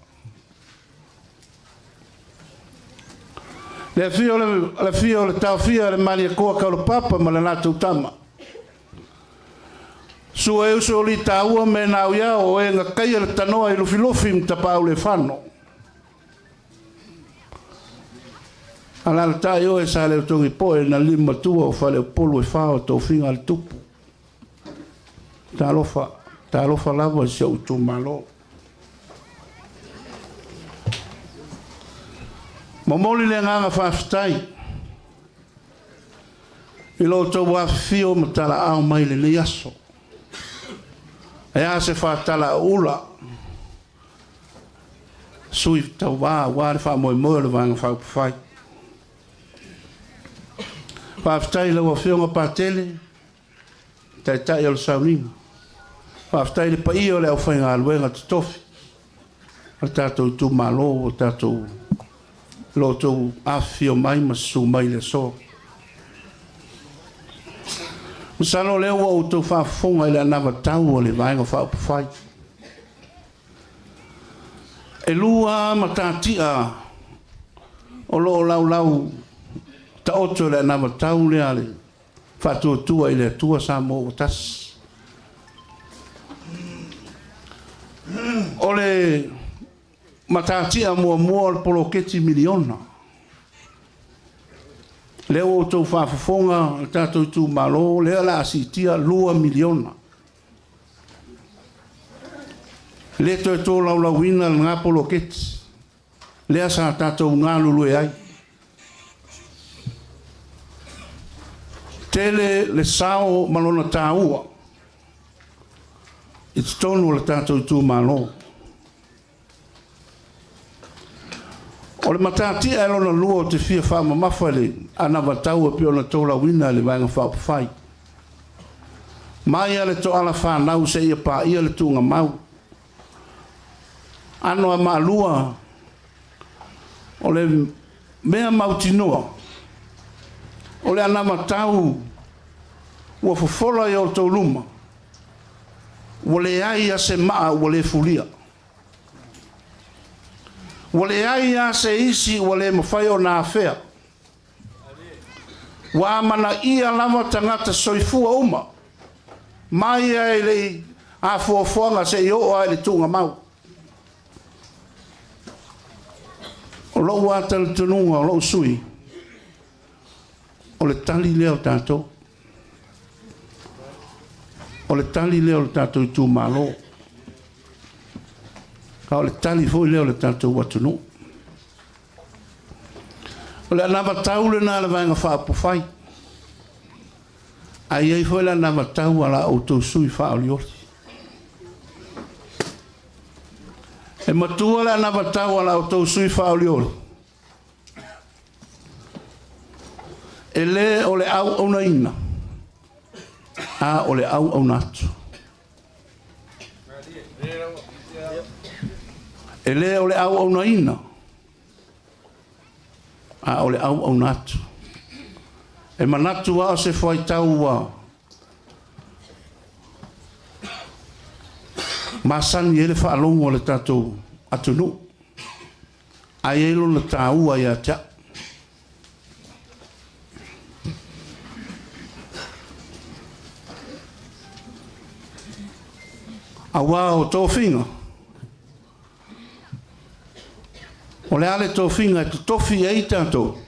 D: Le afio le afio le taofia le Malietoa Kaulapapa ma le latou tama. Sua e uso o li tāua me nau ia o e ngā kaia le tanoa i lufilufi ma tapau le whano. Alalatai oe sa le utongi poe na lima tua o fale o polu e whao tō finga le tupu. Talofa, talofa lava si au itumalo. Momoli le agaga faafetai i lo outou afifio ma talaau mai lenei aso. E a se faatalaauula sui tauvā aua le faamoemoe o le Vaega Faaupufai. Faafetai i lau Afioga Patele, Taitai o le sauniga. Faafetai i le paia o le aufaigaluega totofi a le tatou itumalo ua tatou lo outou afifio mai ma susu mai i le aso. Masalo o lea ua outou faafofoga i le anavatau a le Vaega Faaupufai. E lua matatia o lo o laulau taoto i le anavatau lea a le Faatuatua i le Atua Samoa ua tasi. O le matatia muamua o le poloketi miliona. Lea ua outou faafofoga le tatou itumalo, lea o le a siitia $2 miliona. E le toe tolaulauina lena poloketi, lea sa tatou galulue ai. Tele le sao ma lona taua i totonu o le tatou itumalo. O le matatia e lona lua ou te fia faamamafa i le anavatau e pei ona tolauina e le Vaega Faaupufai. Mai lava le toala fanau seia paia le tuugamau. Ano a maalua o le mea mautinoa, o le anavatau ua fofola i outou luma, ua leai lava se maa ua le fulia. Ua leai lava se isi ua le mafai ona afea. Ua amanaia lava tagata soifua uma, mai lava i le afoafoaga seia oo lava i le tuugamau. O lou lava talitonuga o lou sui usufono, o le tali lea o tatou. O le tali lea o le tatou itumalo. A o le tali foi lea o le tatou atunuu. O le anavatau lena a le Vaega Faaupufai. Ae i ai foi le anavatau a la outou sui faaolioli. E matua le anavatau a la outou sui faaolioli, e le o le auaunaina, a o le auauna atu. E le o le auaunaina, a o le auauna atu. E manatu lava o se fuaitau ua masani ai le faalogo a le tatou atunuu, ae i ai lona taua ia te au. Aua o tofiga. O le a le tofiga e totofi ai tatou?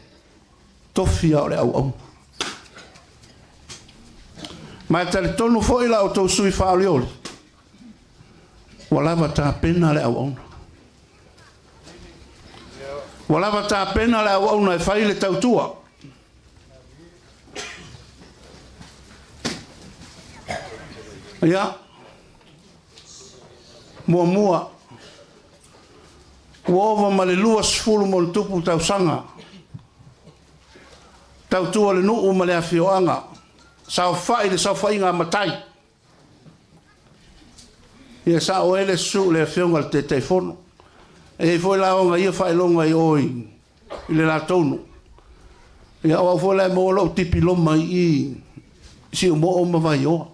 D: Tofi lava o le auauna. Ma e talitonu foi la outou sui faaolioli, ua lava tapena le auauna. Ua lava tapena le auauna e fai le tautua. Ia, muamua, ua ova ma le 20+ tausaga tautua le nuu ma le afioaga, saofai le saofaiga a matai. Ia sao ai le susu le afioga i le Taitaifono. E i ai foi la ona ia faailoga i o i le latou nuu. Ia o au foi la e maua lou tipiloma i i Siumoo ma Vaioa.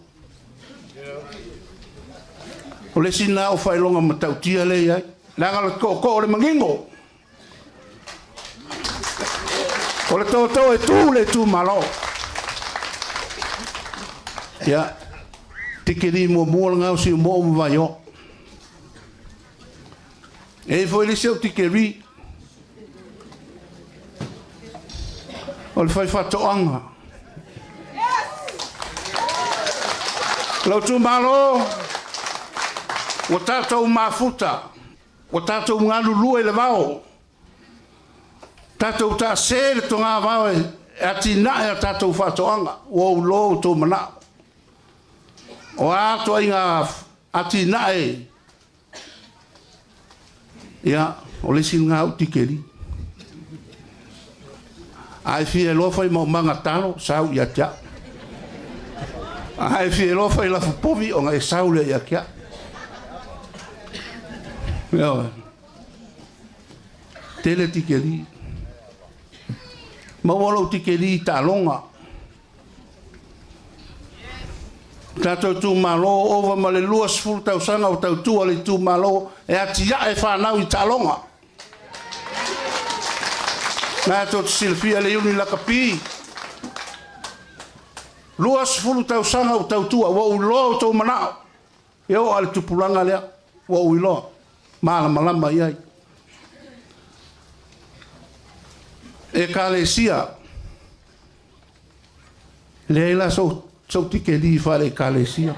D: O le isi lena o faailoga matautia lea e i ai. Leaga o le tootoo o le manino. O le tootoo e tu le itumalo. Ia, tikeri muamua lena o Siumoo ma Vaioa. E i ai foi le isi au tikeri. O le faifaatoaga. Lou itumalo, ua tatou mafuta, ua tatou galulue i le vao, tatou taase le togavao e atinae a tatou faatoaga. Ua ou iloa outou manao. O a ituaiga atinae, ia, o le isi lena au tikeri. A e fia iloa fai maumaga talo, sau ia te au. A e fia iloa fai lafu povi, ona e sau lea ia te au. Ioe. Tele tikeri. Maua lou tikeri i taaloga. Tatou itumalo, ova ma le 20 tausaga o tautua le itumalo e atiae fanau i taaloga. Na tou te silafia le Iuni Lakapi, 20 tausaga o tautua, ua ou iloa outou manao. E oo lava i le tupulaga lea, ua ou iloa, malamalama i ai. Ekalesia, leai la sou tikeri faale-ekalesia.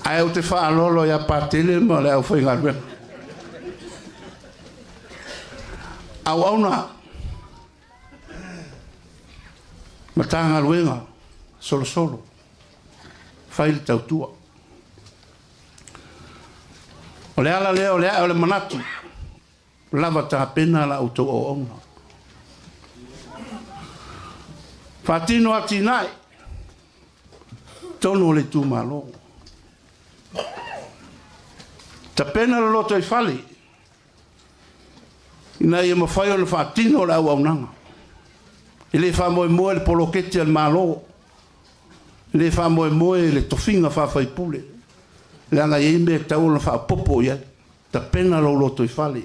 D: Ae ou te faaaloalo ia Patele ma le aufaigaluega. Auauna, Matagaluega, solosolo, fai le tautua. O le ala lea o le ae o le manatu, lava tapena la outou auauna. Faatino atinae, totonu o le itumalo. Tapena le lotoifale, ina ia mafai ona faatino le auaunaga. E le faamoemoe le poloketi a le Malo, e le faamoemoe le tofiga faa-faipule, leaga e i ai mea e tatau ona faaopoopo i ai. Tapena lou lotoifale,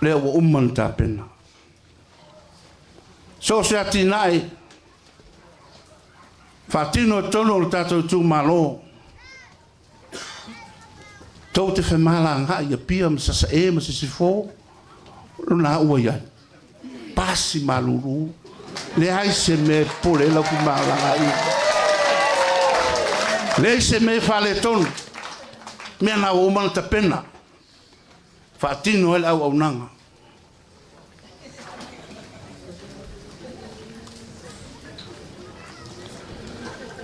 D: lea ua uma ona tapena. So o se atinae faatino i totonu o le tatou itumalo, Tou te femalagaai i Apia ma Sasae ma Sisifo, o lena ua i ai. Pasi malulu, leai se mea e popole ai lau femalagaaiga. Leai se mea e faaletonu, mea na ua uma ona tapena, faatino ai le auaunaga.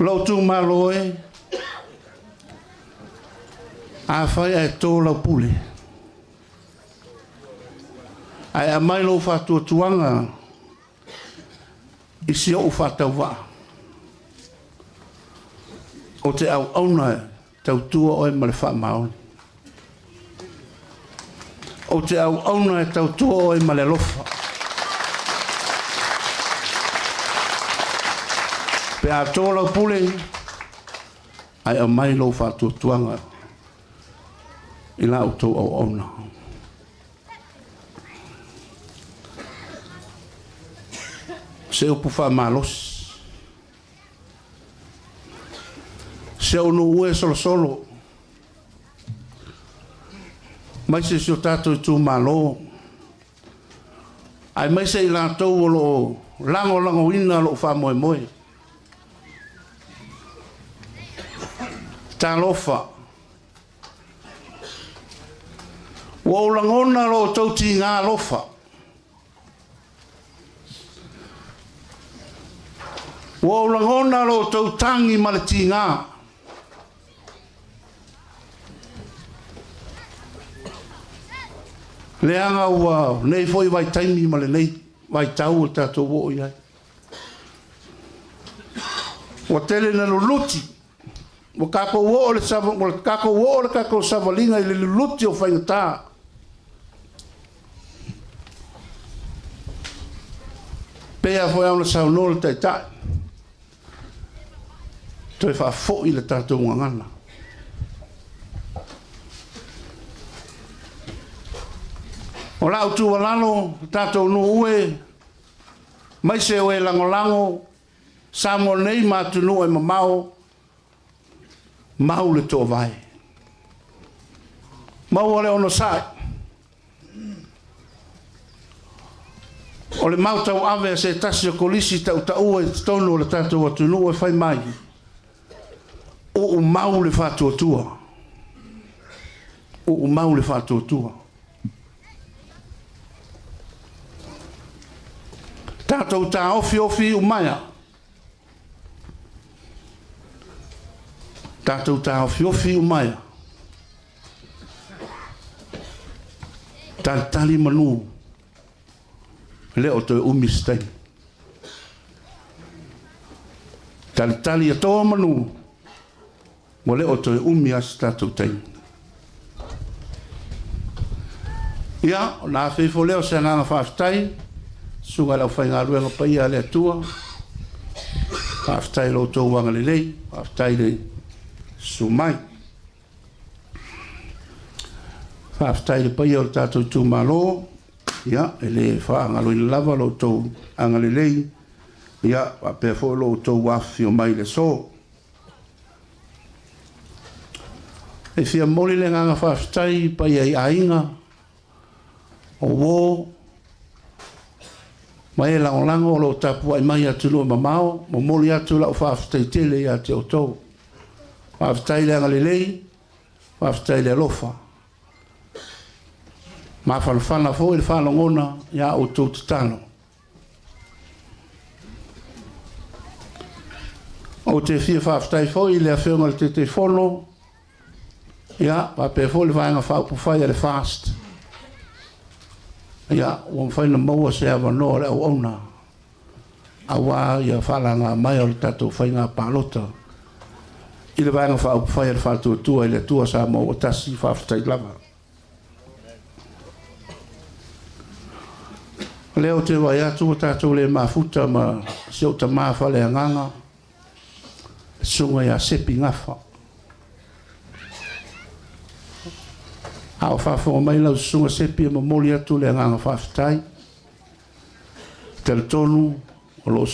D: Lou itumalo e, afai ae to lau pule, ae aumai lou faatuatuaga i si ou faatauvaa, ou te auauna e tautua oe ma le faamaoni. Ou te auauna e tautua oe ma le alofa. Pe a to lau pule, ae aumai lou faatuatuaga i la outou auauna. Se upu faamalosi. Se ou nuu e solosolo. Aemaise si o tatou itumalo, aemaise i latou o lo o lagolagoina lou faamoemoe. Talofa! Ua ou lagona lo outou tiga alofa. Ua ou lagona lo outou tagi ma le tiga. Leaga ua nei foi vaitaimi ma lenei vaitau ua tatou oo i ai. Ua tele ina luluti, ua tatou oo le ua tatou oo le tatou savaliga i le luluti o faigata. Pei lava foi ona saunoa le Taitai, toe faafoi le tatou gagana. O lau tuualalo, le tatou nuu e, aemaise o e lagolago Samoa nei ma atunuu e mamao, mau le toovae. Maua le onosai. O le mau tauave a se tasi o kolisi tautaua i totonu o le tatou atunuu e fai mai, uumau le faatuatua. Uumau le faatuatua. Tatou taofiofi iumaea. Tatou taofiofi iumaea. Talitali manu, e le o toe umi se taimi. Talitali atoa manu, ua le o toe umi lava se tatou taimi. Ia, ona afe ifo lea o se agaga faafetai, susuga i le aufaigaluega paia a le Atua, faafetai i lo outou agalelei, faafetai le susu mai. Faafetai i le paia o le tatou itumalo, ia, e le faagaloina lava lo outou agalelei, ia, faapea foi lo outou afifio mai i le aso. E fia momoli le agaga faafetai i paia i aiga, o uo, ma e lagolago o lo o tapuai mai i atunuu e mamao, momoli atu lau faafetai tele ia te outou. Faafetai le agalelei, faafetai le alofa. Mafanafana foi le faalogona ia outou tatalo. Ou te fia faafetai foi i le Afioga i le Taitaifono, ia, faapea foi le Vaega Faaupufai a le FAST. Ia, ua mafai ona maua se avanoa o le auauna aua ia faalaga mai o le tatou faiga palota i le Vaega Faaupufai a le Faatuatua i le Atua Samoa ua Tasi, faafetai lava. O lea ou te vaai atu ua tatou le mafuta ma si ou tama faaleagaga, le susuga ia Sepi Gafa. A o faafofoga mai lau susuga Sepi e momoli atu le agaga faafetai. E talitonu o lo o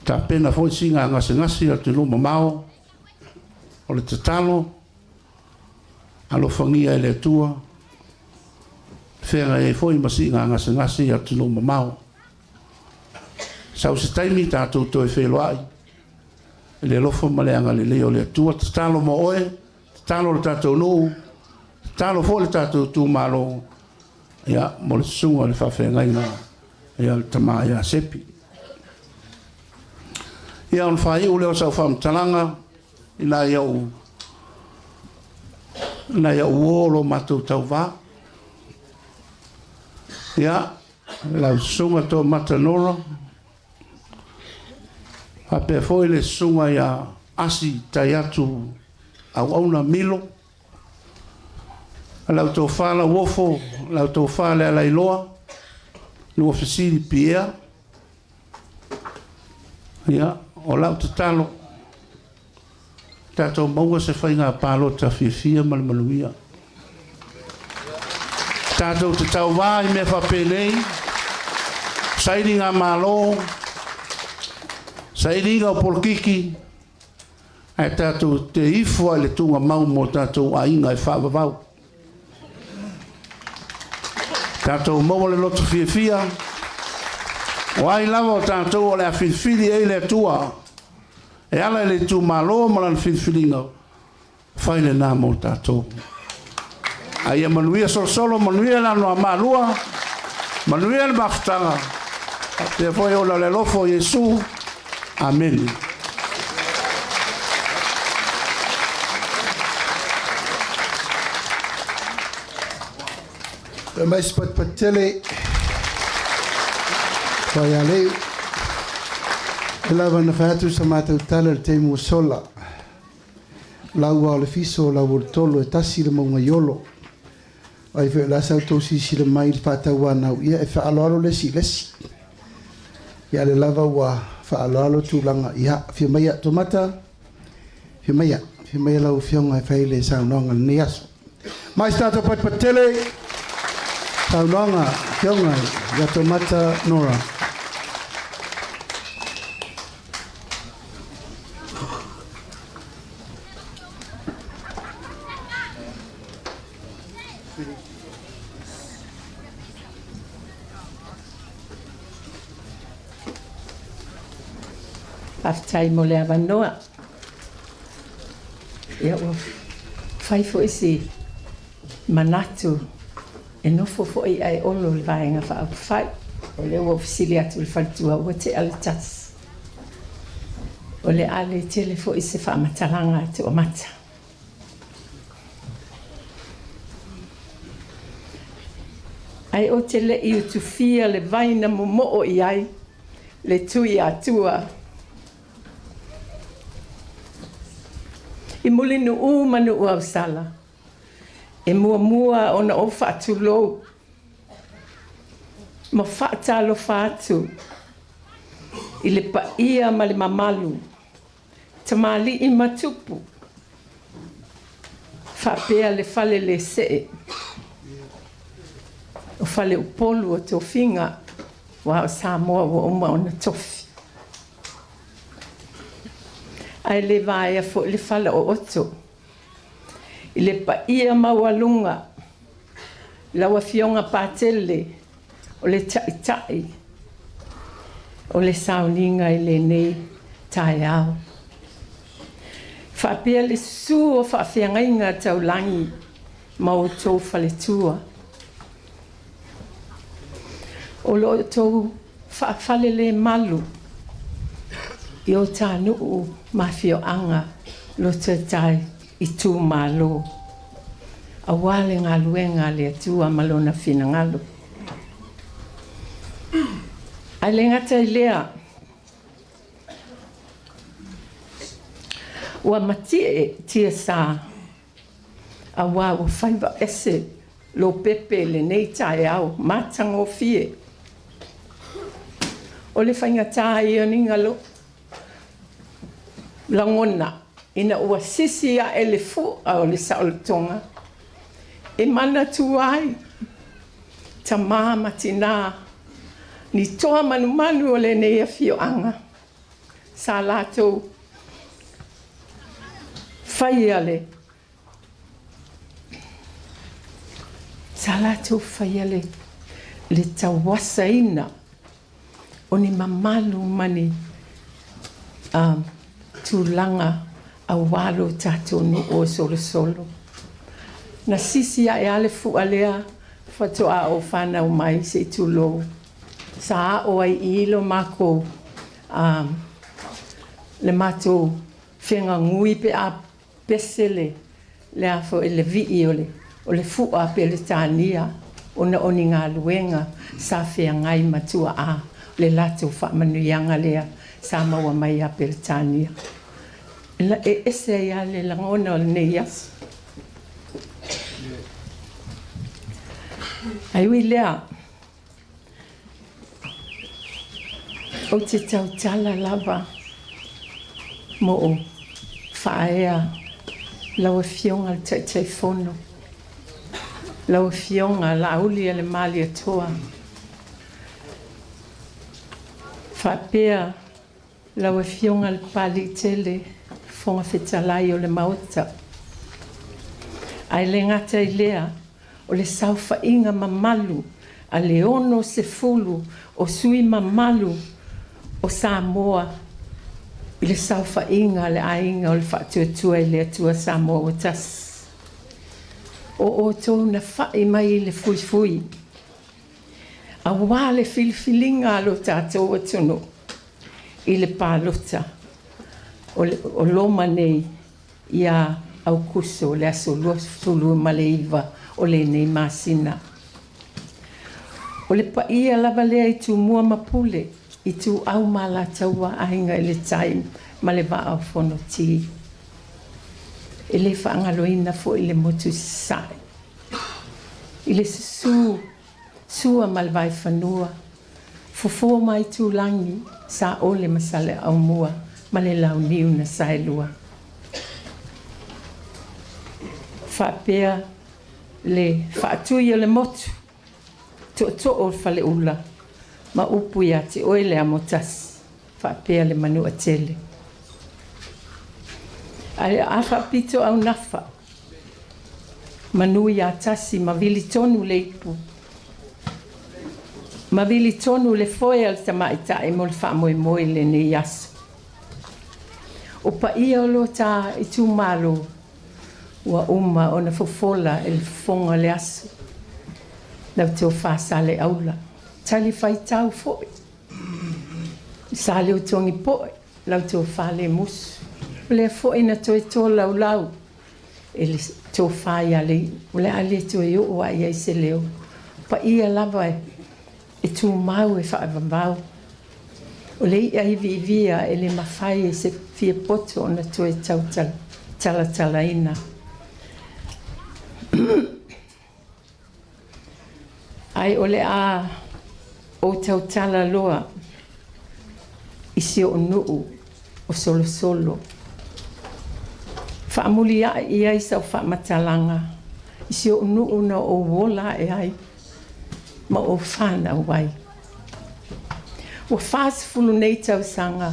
D: tapena foi siiga gasegase i atunuu mamao. O le tatalo, alofagia e le Atua, feagai ai foi ma siiga gasegase i atunuu mamao. Sau se taimi tatou toe feiloai i le alofa ma le agalelei o le Atua. Tatalo mo oe, tatalo le tatou nuu, tatalo foi le tatou itumalo, ia, mo le susuga i le faafeagaiga ia le tama ia Sepi. Ia, ona faaiu lea o sau faamatalaga i nai au nai au uo o lo matou tauva. Ia, lau susuga Toomata Nora, faapea foi le susuga ia Asi Taiatu Auauna Milo, Lau tofa Lauofo, lau tofa Lealailoa, Luafesili Piea. Ia, o lau tatalo, tatou maua se faiga palota fiafia ma le manuia. Tatou te tauvā i mea faapenei, sailiga malo, sailiga o polokiki, Ae tatou te ifo lava i le tuugamau mo tatou aiga e faavavau. Tatou maua le loto fiafia, o ai lava o tatou o le a filifili ai le Atua e ala i le itumalo ma lana filifiliga, fai lena mo tatou. A ia manuia solosolo, manuia le Anoamaa 2, manuia le mafutaga, faapea foi ona o le alofa o Iesu. Amene.
M: Toe mai se patipati tele. Toa ia leu. E lava na fai atu sa matou tala i le taimi ua sola. O lau o le fiso, o lau o le tolo, e tasi le mauga i Olo. Ai foi o le a sa outou silasila mai i le faatauanau, ia e faaaloalo le isi i le isi. Ia lea lava ua faaaloalo tulaga, ia afio maia Toomata, afio maia, afio maia lau Afioga e fai le saunoaga i lenei aso. Mai se tatou patipati tele, saunoaga Afioga ia Toomata Nora.
N: Faafetai mo le avanoa. Ia ua fai foi si manatu e nofo foi ae olo le Vaega Faaupufai. O lea ua ou fesili atu i le faletua ua tea le 1. O le a le tele foi se faamatalaga e toamata. Ae ou te le i utufia le vai na momoo i ai le Tuiatua. I Mulinuu ma Nuuausala, e muamua ona ou faatulou ma faatalofa atu i le paia ma le mamalu tamalii ma tupu, faapea le fale le see o Faleupolu o tofiga aua o Samoa ua uma ona tofi. Ae le vaea foi le fala o Oto i le paia maualuga lau Afioga Patele o le Taitai o le sauniga i lenei taeao. Faapea le susu o faafeagaiga taulagi ma outou faletua. O lo outou faafalelemalu i o ta nuu ma afioaga lototai itumalo, aua le galuega a le Atua ma Lona finagalo. Ae le gata i lea, ua matie tiasa aua ua faiva ese Lopepe i lenei taeao matagofie. O le faigata ia o ni lagona ina ua sisi ae le fua o le saolotoga e manatua ai tamā ma tinā ni toa manumanu o lenei afioaga sa latou faia le sa latou faia le le tauasaina o ni mamalu ma ni tulaga aua lo tatou nuu o Solosolo. Na sisi ae lava le fua lea faatoa ou fanau mai se i tulou. Sa ao ai i i lo makou le matou fegagui pe a pese le le a foi le vii o le o le fua Peretania ona o ni galuega sa feagai ma tuaa le latou faamanuiaga lea sa maua mai ia Peretania. E ese ai lava le lagona o lenei aso. Ae ui i lea, Ou te tautala lava mo o faaea lau Afioga i le Taitaifono, lau Afioga Laaulialemalietoa, faapea lau Afioga i le Papaliitele, Fofoga Fetalai o le Maota. Ae le gata i lea, o le saofaiga mamalu
Q: a le 60 o sui mamalu o Samoa i le saofaiga a le Aiga o le Faatuatua i le Atua Samoa ua Tasi. O outou na fa'i mai i le fuifui auā le filifiliga a lo tatou atunuu i le palota o loma nei ia Aukuso le aso 29 o lenei masina. O le paia lava lea i Tumua ma Pule, Ituau ma Alataua, Aiga i le Tai ma le Vaa o Fonoti. E le faagaloina foi le motu i Sasae i le susu Sua ma le Vaifanua, Fofo ma Aitulagi, Saole ma Saleaaumua ma le Launiu na Saelua. Faapea le faatui o le motu, tootoo o le Faleula ma upu ia te oe le Amotasi, faapea le Manuatele. Ae a faapito aunafa, manu ia tasi ma vili tonu le ipu, ma vili tonu le foe a le tamaitai mo le faamoemoe i lenei aso. O paia o lo ta itumalo ua uma ona fofola e le fofoga o le aso. Lau tofa Saleaula, talifuaitau foi Saleutogi poe lau tofa Lemusu. O lea foi na toe tolaulau e le tofa ia Lei'u, o le a le toe oo lava i ai se leo. Paia lava e tumau e faavavau. O le i'a iviivia e le mafai e se fiapoto ona toe tau talatalaina. Ae o le a ou tautala loa i si o'u nuu o Solosolo. Faamulia'i i ai sau faamatalaga i si o'u nuu na ou ola a'e ai ma ou fanau ai. Ua 40 nei tausaga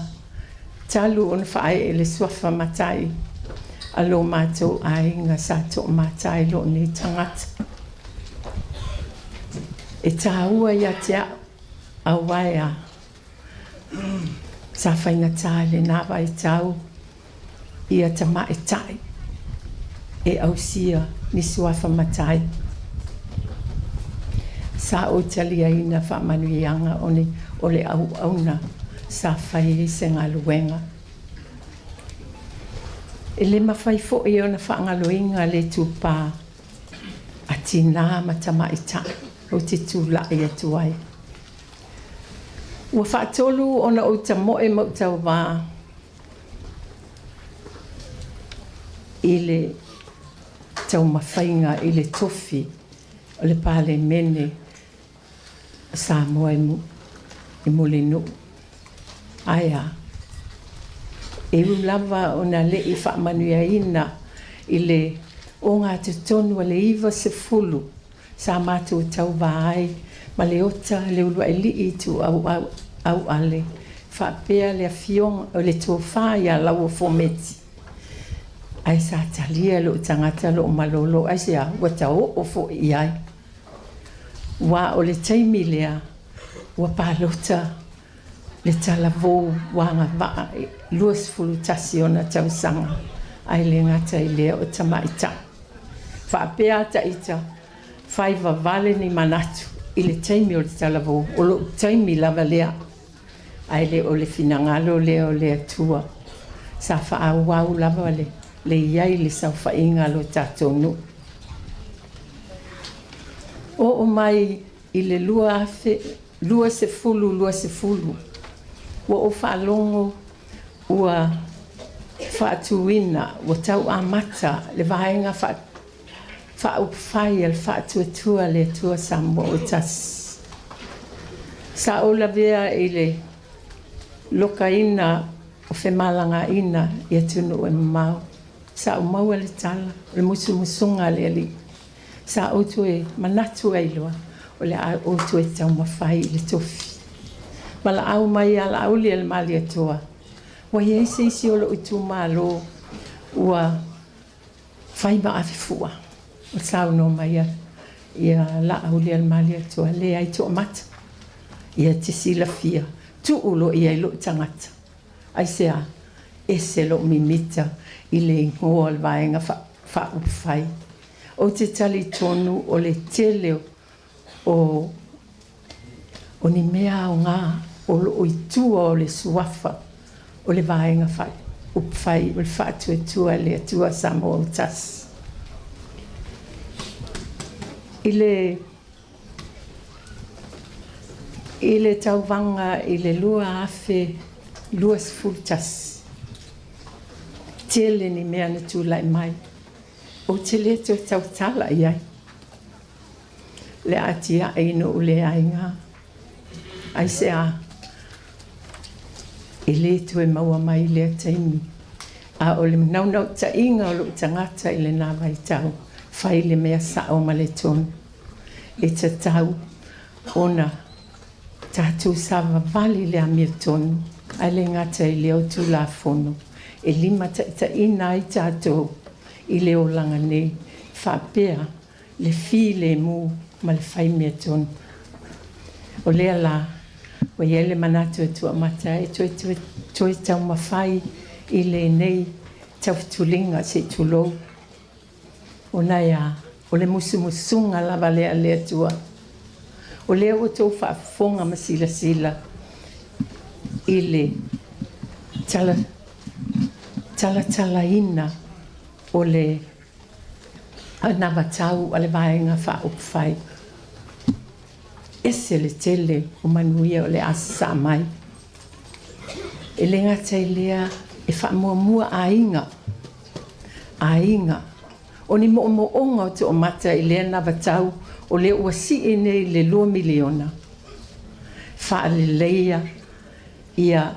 Q: talu ona faaee le suafa matai a lo matou aiga sa toamata i loo nei tagata. E tāua ia te a'u auā e a sa faigata i lenā vaitau ia tamaitai e ausia ni suafa matai. Sa ou taliaina faamanuiaga o le auauna sa fai ai se galuega. E le mafai foi ona faagaloina le itupa a tinā ma tamaitai ou te tulai atu ai. Ua faatolu ona ou tamoe ma ou tauvā i le taumafaiga i le tofi o le Palemene o Samoa i Mulinuu. Ae a? E ui lava ona le i faamanuiaina i le ogatotonu a le 90 sa matou tauva ai ma Leota Leuluailii Ituau Auale faapea le afioga o le tofa ia Lauofo Meti. Ae sa talia lou tagata lou malolo aisea ua taoo foi i ai. Ua o le taimi lea ua palota le talavou ua agavaa i 21 ona tausaga, ae le gata i lea o tamaitai. Faapea a ita, fai vavale ni manatu i le taimi o le talavou, o lou taimi lava lea, ae le o le finagalo lea o le Atua. Sa faaauau lava le le i ai i le saofaiga a lo tatou nuu. Oo mai i le 2020, ua ou faalogo ua faatuina, ua tau amata le Vaega Faaupufai a le Faatuatua le Atua Samoa ua Tasi. Sa ou lavea i le lokaina o femalagaina i atunuu e mamao. Sa ou maua le tala o le musumusuga a le Alii. Sa ou toe manatu ai loa o le a ou toe taumafai i le tofi. Valaau mai ia Laauli e le Malietoa, ua i ai se isi o lou itumalo ua fai ma ave fua. Ua saunoa mai Ia Laaulialemalietoa, leai Toomata. Ia te silafia, tuu loa i ai lou tagata. Aisea? Ese lou mimita i le igoa o le Vaega Faaupufai. Ou te talitonu o le tele o o ni mea aoga o loo i tua o le suafa o le Vaega Faaupufai o le Faatuatua i le Atua Samoa ua Tasi. I le I le tauvaga i le 2021, tele ni mea na tulai mai, ou te le toe tautala i ai. Le a atiae i nuu le aiga, aisea e le toe maua mai lea taimi, a o le naunautaiga o lou tagata i lena vaitau, fai le mea sao ma le tonu. E tatau ona tatou savavali i le amiotonu, ae le gata i lea o Tulafono e limataitaiina ai tatou i le olaga nei, faapea le filemu ma le fai mea tonu. O lea la, ua i ai le manatu e tuuamata e toe, toe, toe taumafai i lenei tautuliga, se i tulou. Ona e a? O le musumusuga lava lea a le Atua. O lea ua outou faafofoga ma silasila i le tala, talatalaina o le anavatau a le Vaega Faaupufai. Ese le tele o manuia o le a sasaa mai. E le gata i lea, e faamuamua aiga, aiga. O ni moomooga o toomata i lea anavatau o lea ua sii nei i le $2 miliona. Faaleleia ia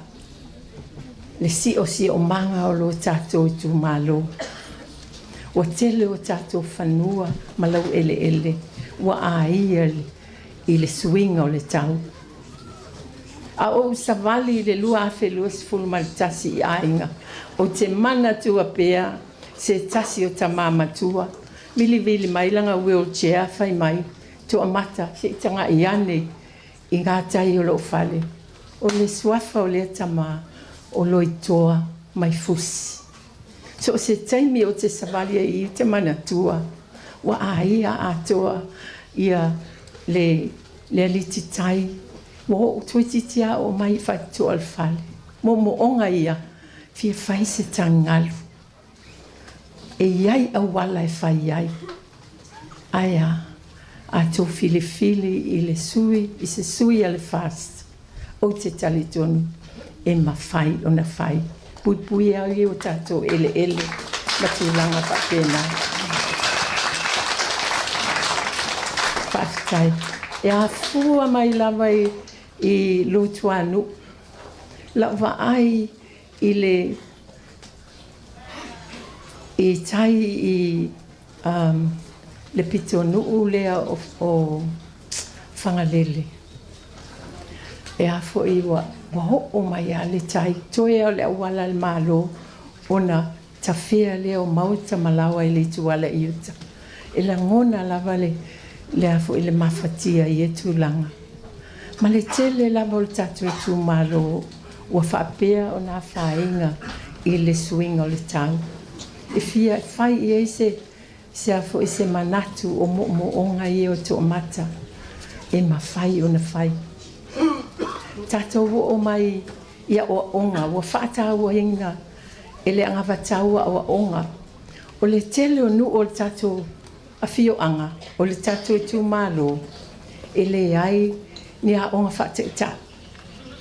Q: le siosiomaga o lo tatou itumalo. Ua tele o tatou fanua ma laueleele ua aia i le suiga o le tau. A ou savali i le 2021 i aiga, ou te manatua pea se tasi o tamā matua, vilivili mai lana wheelchair fai mai, Toamata, se i tagai ane i ngā tai o lou fale. O le suafa o lea tamā, o Loitoa mai Fusi. So o se taimi ou te savali ai i te manatua, ua aia atoa ia le le aliti tai, ua oo toeitiiti lava oo mai i faitotoa o le fale. Moomooga ia, fia fai se tagi galu. E i ai auala e fai ai. Ae a? A tou filifili i le sui, i se sui a le FAST, ou te talitonu e mafai ona fai. Puipuia ai o tatou eleele ma tulaga faapena. Faafetai. E afua mai lava i, i Lutuanuu lau vaai i le i tai i um, le pitonuu lea o, o Fagalele. E a foi ua, ua oo mai lava le tai, toe o le auala a le Malo ona tafea lea o maota ma laoa i le ituala i uta. E lagona lava le, le a foi le mafatia i ia tulaga. Ma le tele lava o le tatou itumalo ua faapea ona afaina i le suiga o le tau. E fia fai i ai se se a foi se manatu o moomooga ia o toomata e mafai ona fai. Tatou oo mai i aoaoga ua faatauaina e le anavatau aoaoga. O le tele o nuu o le tatou afioaga o le tatou itumalo e leai ni aoga faataitai.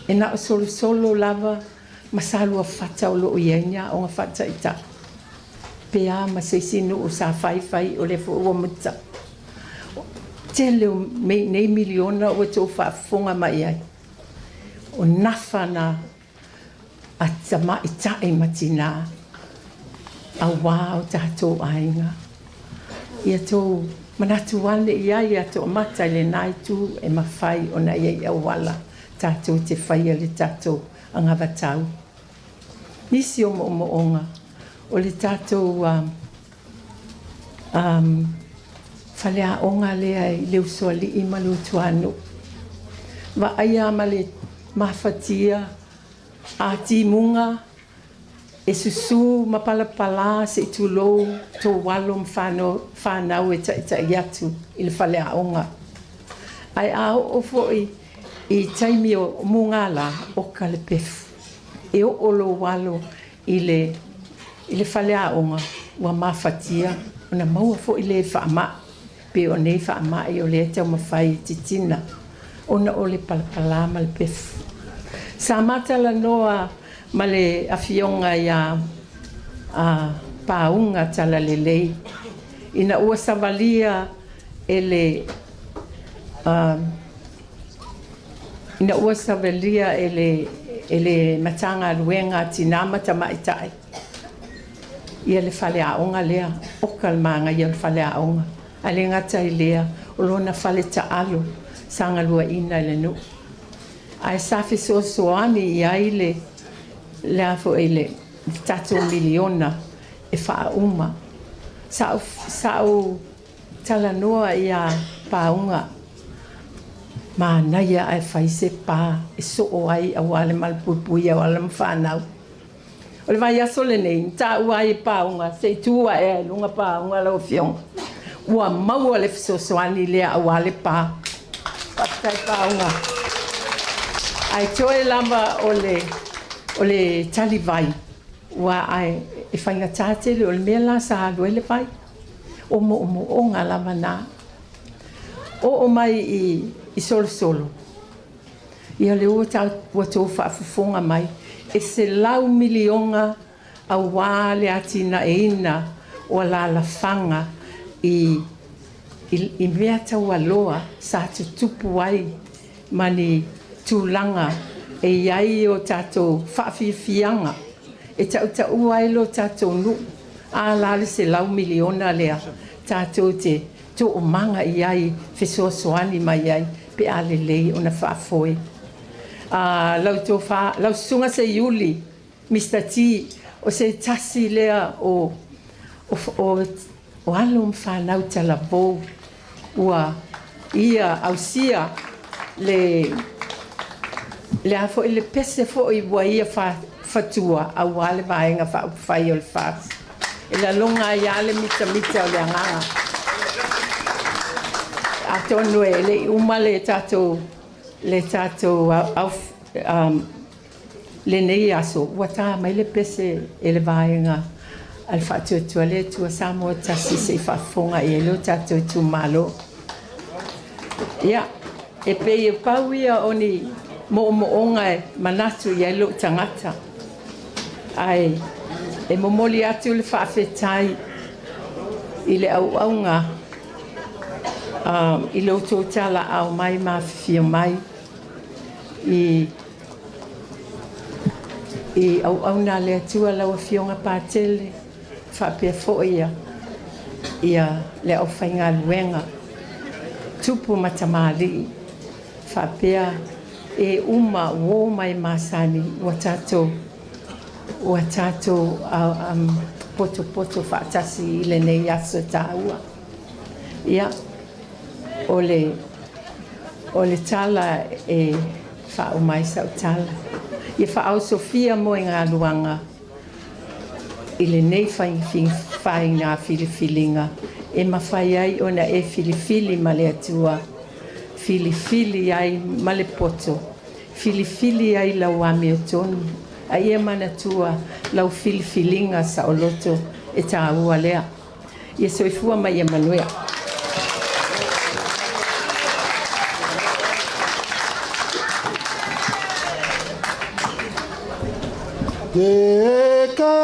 Q: E na o Solosolo lava ma Saluafata o lo o i ai ni aoga faataitai. Pe a ma se isi nuu sa faifai o lea foi ua muta. Tele o nei miliona ua outou faafofoga mai ai, o nafa na a tamaitai ma tinā auā o tatou aiga. Ia tou manatu ane i ai ia Toamata i lena itu e mafai ona i ai auala tatou te faia le tatou anavatau. Nisi o moomooga o le tatou um, faleaoga lea i le Usoalii ma le Utuanuu. Vaaia ma le mafatia a timuga e susū ma palapalā seʻi tulou tou alo ma fanau e taʻitaʻi atu i le faleaoga. Ae a oo foʻi i taimi o mugālā oka le pefu e oo lou alo i le i le faleaoga ua mafatia ona maua foʻi lē faamaʻi pei o nei faamaʻi o lea taumafai e titina ona o le palapalā ma le pefu. Sa matalanoa ma le afioga iā a Pauga Talalelei ina ua savalia e le ina ua savalia e le e le Matagaluega a Tinā ma Tamaitai ia le faleaoga lea. Oka le manaia o le faleaoga, ae le gata i lea o lona fale taalo sa galuaina e le nuu ae sa fesoasoani i ai le le a foi le tatou miliona e faauma. Sa ou talanoa iā Pauga, manaia ae fai se pā e soo ai auā le malupuipuia o alo ma fanau. O le vaiaso lenei na taua ai e Pauga se i tu ae ai i luga Pauga lau afioga, ua maua le fesoasoani lea auā le pā. Faafetai Pauga. Ae toe lava o le o le talivai ua ae e faigata tele o le mea la sa alu ai le vai. O moomooga lava na. Oo mai i Solosolo, ia lea ua ua tou faafofoga mai e $100 miliona auā le atinaeina o alalafaga i i mea taualoa sa tutupu ai ma ni tulaga e i ai o tatou faafiafiaga e tautaua ai lo tatou nuu. A la le $100 miliona lea tatou te toomaga i ai, fesoasoani mai ai pe a lelei ona faafoe. Lau tofa, lau susuga Seiuli, Mr T, o se tasi lea o o o alo ma fanau talavou ua ia ausia le le a foi le pese foi ua ia fatua auā le Vaega Faaupufai o le FAST. E laloga ai lava le mitamita o le agaga. Atonu e le i uma le tatou le tatou au lenei aso ua tā mai le pese e le Vaega a le Faatuatua le Atua Samoa Tasi se i faafofoga i ai lo tatou itumalo. Ia, e pei e pau ia o ni moomooga e manatu i ai lou tagata. Ae e momoli atu le faafetai i le auauga i lo outou talaau mai ma afifio mai i i auauna a le Atua lau Afioga Patele faapea foi ia ia le aufaigaluega tupu ma tamalii faapea e uma uō mai masani ua tatou ua tatou potopoto faatasi i lenei aso taua. Ia, o le o le tala e faauma ai sau tala, ia faaosofia moegaluaga i lenei faiga filifiliga e mafai ai ona e filifili ma le Atua, filifili ai ma le poto, filifili ai lau amiotonu, a ia manatua lau filifiliga saoloto e tāua lea. Ia soifua ma ia manuia.
B: Ekalesia.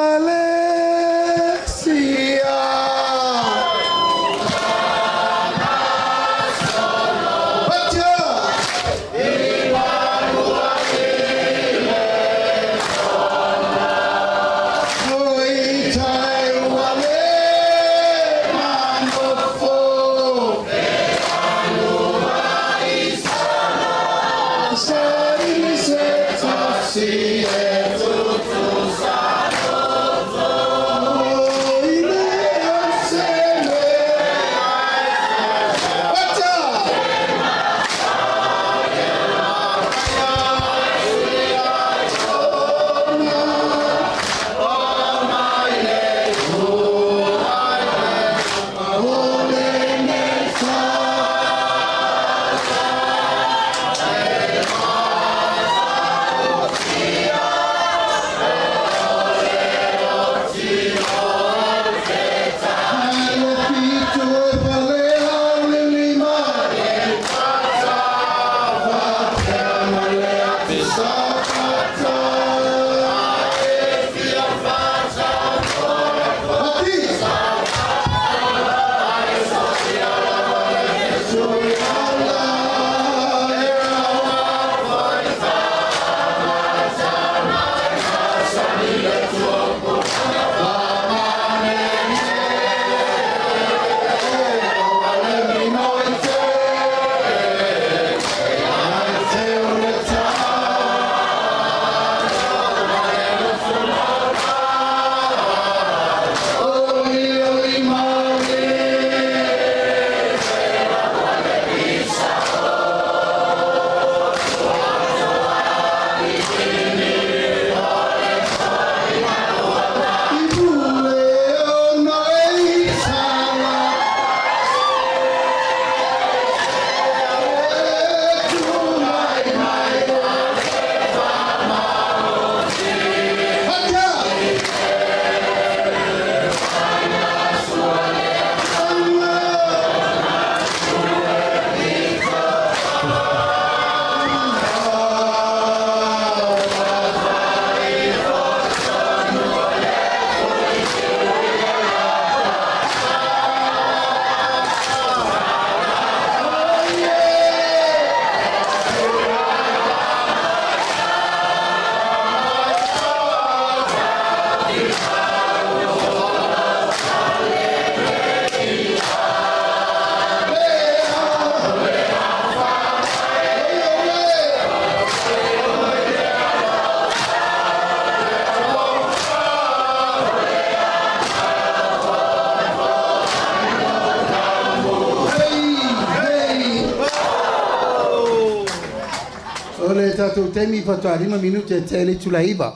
M: tatou taimi faatoa 5 minute e tea i le itula e 9.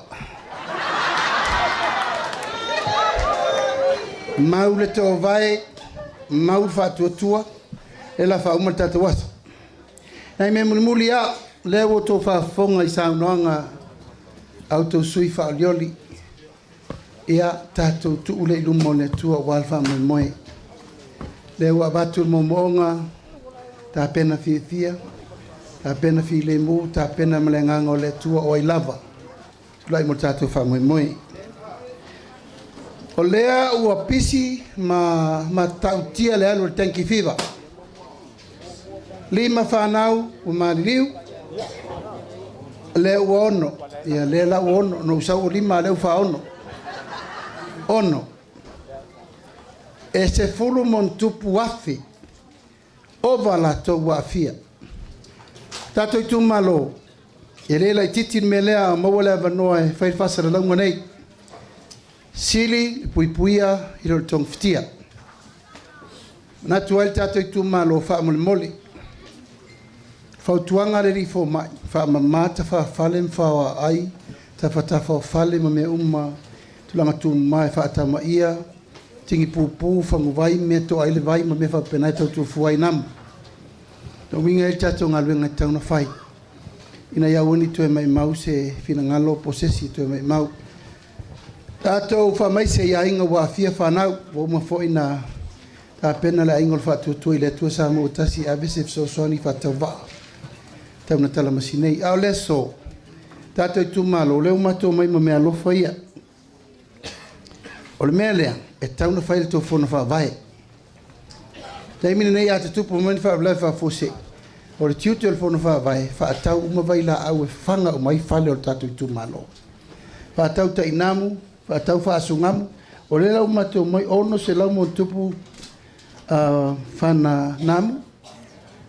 M: Mau le toovae, mau le faatuatua, lea o le a faauma le tatou aso. Nai mea mulimuli lava, lea ua outou faafofoga i saunoaga a outou sui usufono faaolioli, ia tatou tuu lea i luma o le Atua aua le faamoemoe. Lea ua avatu le moomooga, tapena fiafia, tapena filemu, tapena ma le agaga o le Atua o ai lava, tulai mo le tatou faamoemoe. O lea ua pisi ma matautia le alu o le Tanki Fever. 5 fanau ua maliliu, lea ua 6. Ia lea la ua 6, na ou sau ua 5, a o lea ua faa-6. 6. E 10,000+ ova latou ua aafia. Tatou itumalo, e le laitiiti le mea lea a maua le avanoa e fai le faasalalauga nei. Sili le puipuia i lo le togafitia. Manatu ai le tatou itumalo faamolemole. Fautuaga a le alii fomai, faamama tafafale ma faoaai, tafatafa o fale ma mea uma, tulaga tumama e faatamaia, tigipupu, faguvai, mea toa ai le vai ma mea faapena e tautuafua ai namu. Na uiga ai le tatou galuega e tatau ona fai, ina ia aua ne i toe maimau se finagalo po o se isi e toe maimau. Tatou faamaise i aiga ua aafia fanau, ua uma foi na tapena le aiga o le faatuatua i le Atua Samoa ua tasi e ave se fesoasoani faatauvaa tau na talamasi nei. A o le aso, tatou itumalo, lea ua matou omai ma meaalofa ia. O le mea lea, e tatau ona fai le tou fono faavae. Taimi lenei a tutupu mai ni faalavelave faafuasei, o le tiute o le fono faavae, faatau uma vailaau e fafaga uma ai fale o le tatou itumalo. Faatau tainamu, faatau faasugamu, o lea la ua matou omai 600+ fana namu,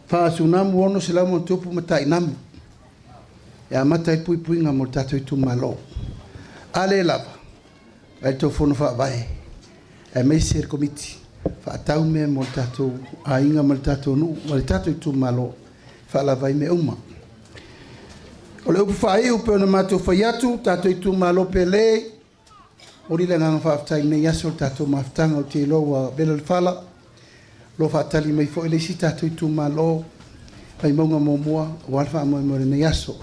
M: faasugamu 600+ ma tainamu. E amata ai puipuiga mo le tatou itumalo. A le lava, ai le tou fono faavae, aemaise le komiti, faatau mea mo le tatou aiga ma le tatou nuu ma le tatou itumalo, faalava ai mea uma. O le upu faaiu pei ona matou fai atu, tatou itumalo pele, momoli le agaga faafetai i lenei aso le tatou mafutaga, ou te iloa ua vela le fala, o lo o faatali mai foi le isi tatou itumalo, Vaimauga 1, aua le faamoemoe o lenei aso.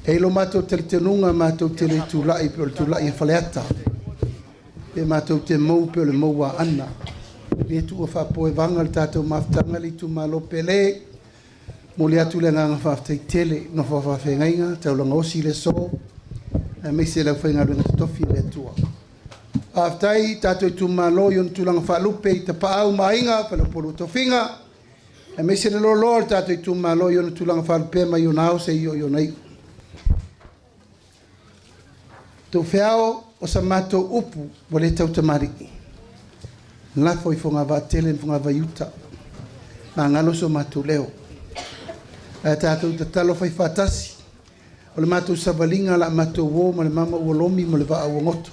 M: E i ai lo matou talitonuga matou te le tulai pe o le tulai a Faleata, pe matou te mou pe o le mou a Aana. E le tuua faapoevaga le tatou mafutaga le itumalo pele. Momoli atu le agaga faafetai tele, nofo a faafeagaiga, taulaga osi le aso, aemaise le aufaigaluega totofi a le Atua. Faafetai tatou itumalo i ona tulaga faalupe i Tapaau ma Aiga, Faleupolu o Tofiga, aemaise le loaloa o le tatou itumalo i ona tulaga faalupea mai ona ao seia oo i ona iu. Toufeao o sa matou upu ua le tautamalii, lafo i fogavaa tele ma fogavaiuta, magalo so matou leo. Ae tatou tatalo fai faatasi, o le matou savaliga o le a matou o ma le mama ua lomi ma le vaa ua goto.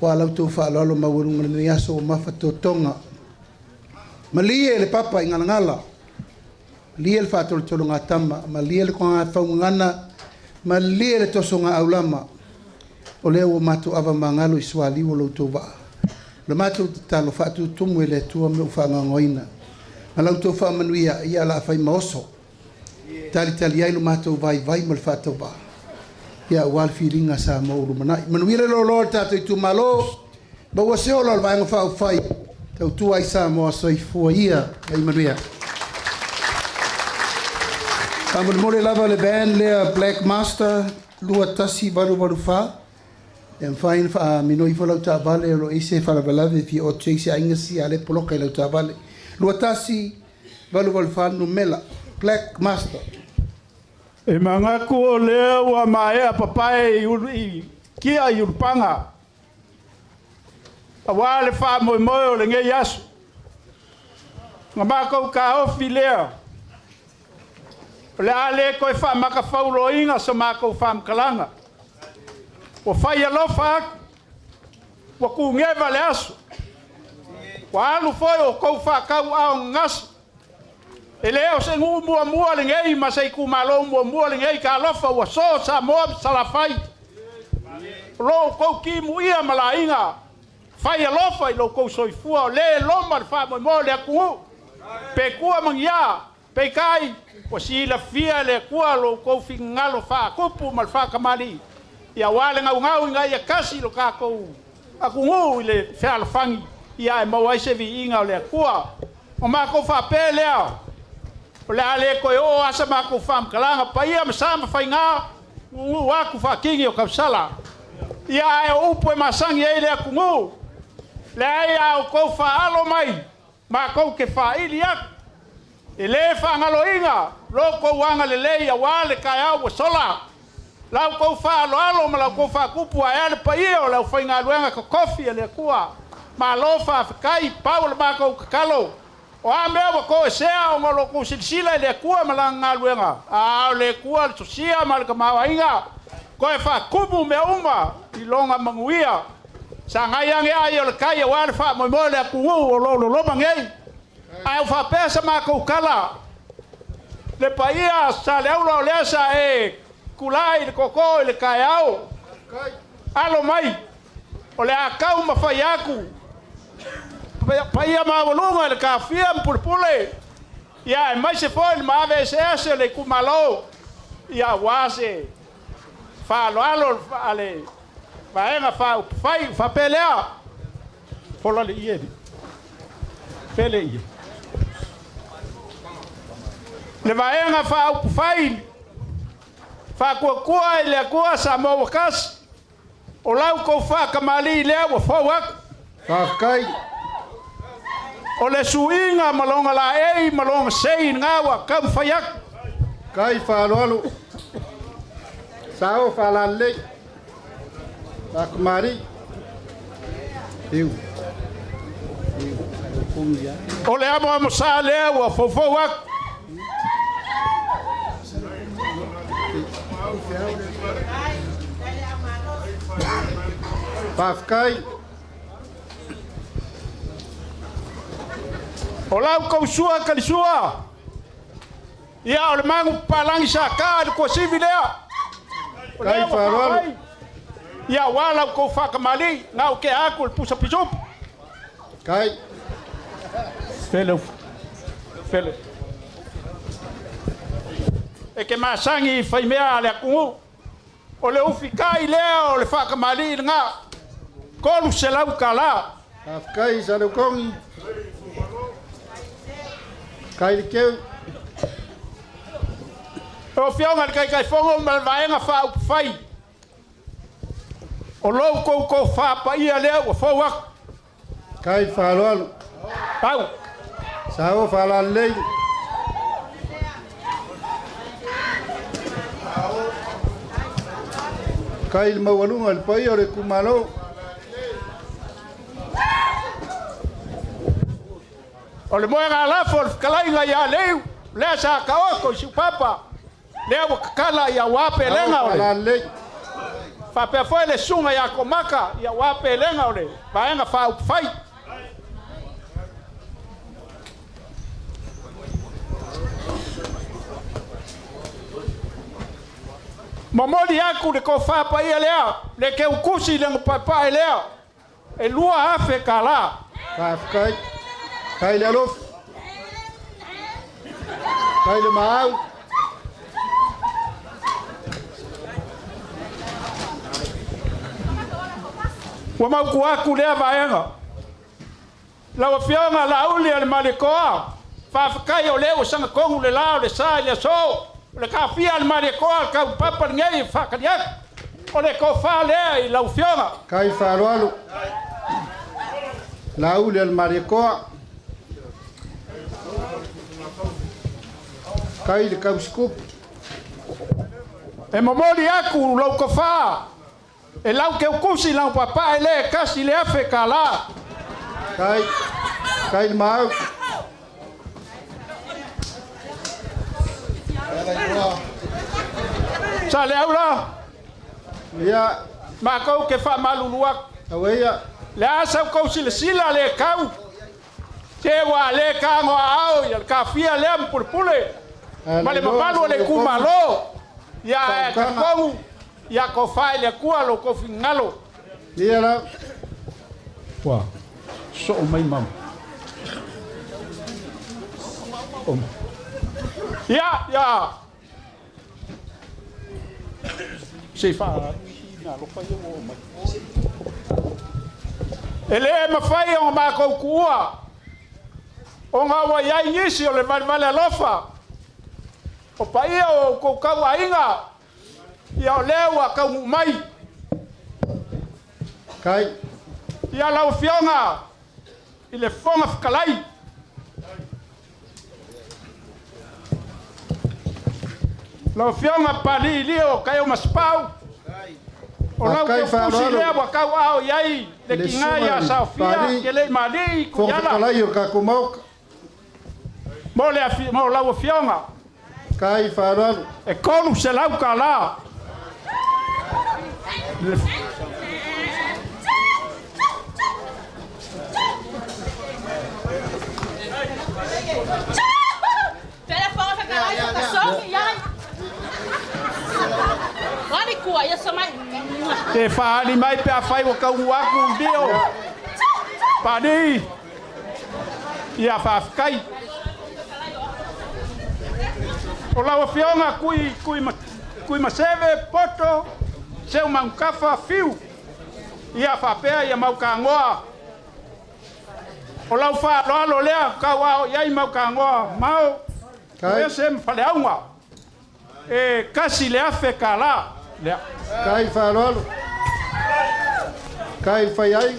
M: Ua la outou faaaloalo maualuga i lenei aso ua mafatotoga. Malie le papa i galagala, malie le faatolotologatama, malie le faugagana, malie le tosoga aulama. O lea ua matou avamagalo i sualiu o lo outou vaa. O le matou tatalo faatutumu e le Atua me ua faagaogoina. Ma la outou faamanuia ia o le a fai ma oso. Talitali ai lo matou vaivai ma le faatauvaa. Ia aua le filiga a Samoa ua lumanai. Manuia le loaloa o le tatou itumalo. Maua se ola o le Vaega Faaupufai. Tautua ai Samoa, soifua ia ma ia manuia. Faamolemole lava le band lea Black Master 21884. E mafai ona faaminoi ifo lau taavale o lo o i ai se faalavelave e fia oti ai se aiga sia a lea e poloka i lau taavale. 21884 le numera. Black Master.
A: E manatu o lea ua maea papae i kia i Ulupaga, aua le faamoemoe o lenei aso. Na matou taofi lea, o le a le toe faamatafauloaina sa matou faamatalaga. Ua fai alofa atu, ua tuneva le aso, ua alu foi o tou faatauaogagasa.
H: E le o se nuu muamua lenei ma se itumalo muamua lenei talofa ua so Samoa ma Salafai. O lo outou timuia ma laina fai alofa i lo outou soifua o lē loma le faamoemoe o le atunuu. Pe tua ma ni a, peitai ua silafia e le Atua lo outou finagalo faatupu ma le faatamalii ia auā le naunau ina ia tasi lo tatou atunuu i le fealofani ia ae maua ai se viiga o le Atua. O matou faapea lea, o le a le toe oo asa matou faamatalaga paia ma sa ma faigā nuunuu atu faatini o tausala. Ia ae o upu e masani ai le atunuu, leai a outou faaalo mai, matou te faaili atu. E lē faagaloina lo outou agalelei auā le taeao ua sola. La outou faaaloalo ma la outou faatupu ae a le paia o le aufaigaluega totofi a le Atua. Malo faafetai, pau o le matou tatalo. O a mea ua toesea ona o lo outou silasila i le Atua ma lana galuega, a o le Atua le sosia ma le tamaoaiga, toe faatumu mea uma i lona manuia. Sagai ane ai o le tai auā le faamoemoe o le atunuu o lo o loloma nei. Ae ua faapea sa matou tala, le paia Saleaula o lea sa e tulai i le tootoo i le taeao, alo mai, o le a taumafai atu paia maualuga i le taofia ma pulepule, ia aemaise foi le maave eseese o le itumalo, ia aua se faaaloalo a le Vaega Faaupufai. Faapea lea, fola le ie, fele ie. Le Vaega Faaupufai Faatuatua i le Atua Samoa ua tasi, o la outou faatamalii lea ua fou atu.
G: Faafetai.
H: O le suiga ma lona laei ma lona sei lena ua taumafai atu.
G: Kai faaaloalo. Sao faalalelei. Faatamalii. Iu.
H: O le amoamosā lea ua foufou atu.
G: Faafetai.
H: O la outou sua talisua, ia o le magu papalagi sa ta i le tuasivi lea. O lea ua faapai, ia aua la outou faatamalii, na o tea atu le pusa pisupu.
G: Kai.
H: Fele, fele. E ke masani i faimea a le atunuu. O le ufikai lea o le faatamalii lena, $300.
G: Faafetai Saleukogi. Kai le keu.
H: Lau Afioga i le Taitaifono ma le Vaega Faaupufai, o lo outou tofa paia lea ua fou atu.
G: Kai le faaaloalo.
H: Pau.
G: Sao faalalelei. Kai le maualuga i le paia o le itumalo.
H: O le moega lafo o le fetalaiga ia Leiu, lea sa taoto i Siupapa, lea ua tatala ia ua pelega o le faapea foi le susuga ia Komaka ia ua pelega o le Vaega Faaupufai. Momoli atu le tofa paia lea, le teutusi i le gapaepae lea, e $2,000.
G: Faafetai. Kai le alofa. Kai le maau.
H: Ua mautu atu lea vaega. Lau Afioga Laauli o le Malietoa, faafetai o lea ua sagatonu le la o le sa i le aso. O le taofia a le Malietoa le taupapa lenei e faatali atu. O le tofa lea i lau Afioga.
G: Kai faaaloalo. Laauli o le Malietoa. Kai le kausikupu.
H: E momoli atu lou tofa e lau teutusi lau papae lea e $1,000.
G: Kai, kai le maau.
H: Saleaula.
G: Ia.
H: Matou ke faamalulu atu.
G: Aueia.
H: Le a sau kou silasila le kau. Te ua le tago aao ia le kafia lea ma pulepule ma le mamalu o le itumalo. Ia ae talitonu ia tofa i le Atua lo outou finagalo.
G: Ia la.
A: Ua soo mai mama.
H: Ia, ia.
A: Se i faa alofa ia ua oo mai.
H: E lē mafai ona matou tuua ona ua i ai nisi o le valevale alofa o paia o outou tauaiga, ia o lea ua taunuu mai.
G: Kai.
H: Ia lau Afioga i le Fofoga Fetalai, lau Afioga Papalii Lio Taeaumasapau, o lau teukusi lea ua tauaao i ai le tiga ia Saofia Keleimaalii
G: Fofoga
H: Tuiala
G: Fetalai o le tatou Maota.
H: mo le mo lau Afioga.
G: Kai faaaloalo.
H: E $300 tala. Te faaali mai pe afai ua taunuu atu Lio Papalii. Ia faafetai. O lau Afioga Kui, Kui, Kui Maseve, Poto, Seu Manutafa, Fiu. Ia faapea ia Mautagoa. O lau faaaloalo lea tauao i ai Mautagoa Mao, Ese ma Faleauga. E $1,000 lea.
G: Kai faaaloalo. Kai fai ai.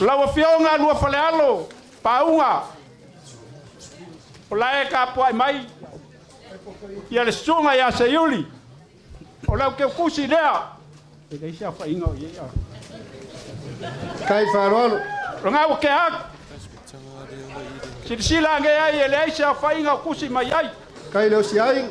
H: Lau Afioga Lua Falealo, Pauga, o la e tapuai mai ia le susuga ia Seiuli, o lau teukusi lea. E leai se aofaiga o i ai.
G: Kai faaaloalo.
H: O lena ua tea atu. Silasila ane ai e leai se aofaiga o tusi mai ai.
G: Kai le osi ai.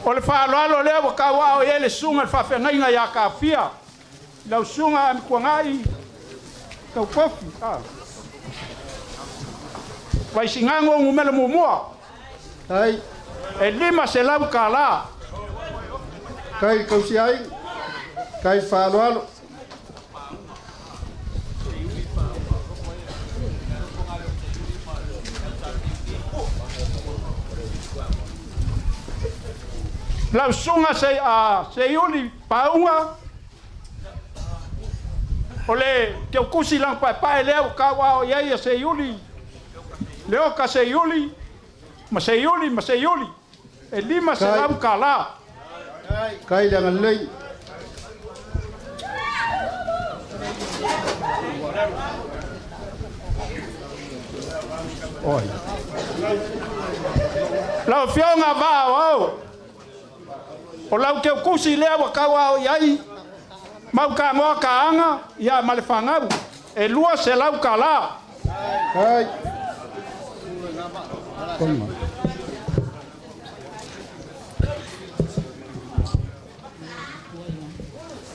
H: O le faaaloalo lea ua tauaao i ai le susuga i le faafeagaiga ia Kafia, i lau susuga Amituanai Tautofi, Vaisigano numera 1.
G: Ai.
H: E $500.
G: Kai kausi ai. Kai faaaloalo.
H: Lau susuga se, Seiuli Pauga, o le teukusi lanupaepae lea ua tauaao i ai ia Seiuli, Leoka Seiuli, ma Seiuli ma Seiuli, e $500.
G: Kai le agalelei.
H: Oi. Lau Afioga Vaaoao, o lau teukusi lea ua tauaao i ai Mautagoa Kaaga ia ma le fanau, e $200.
G: Kai.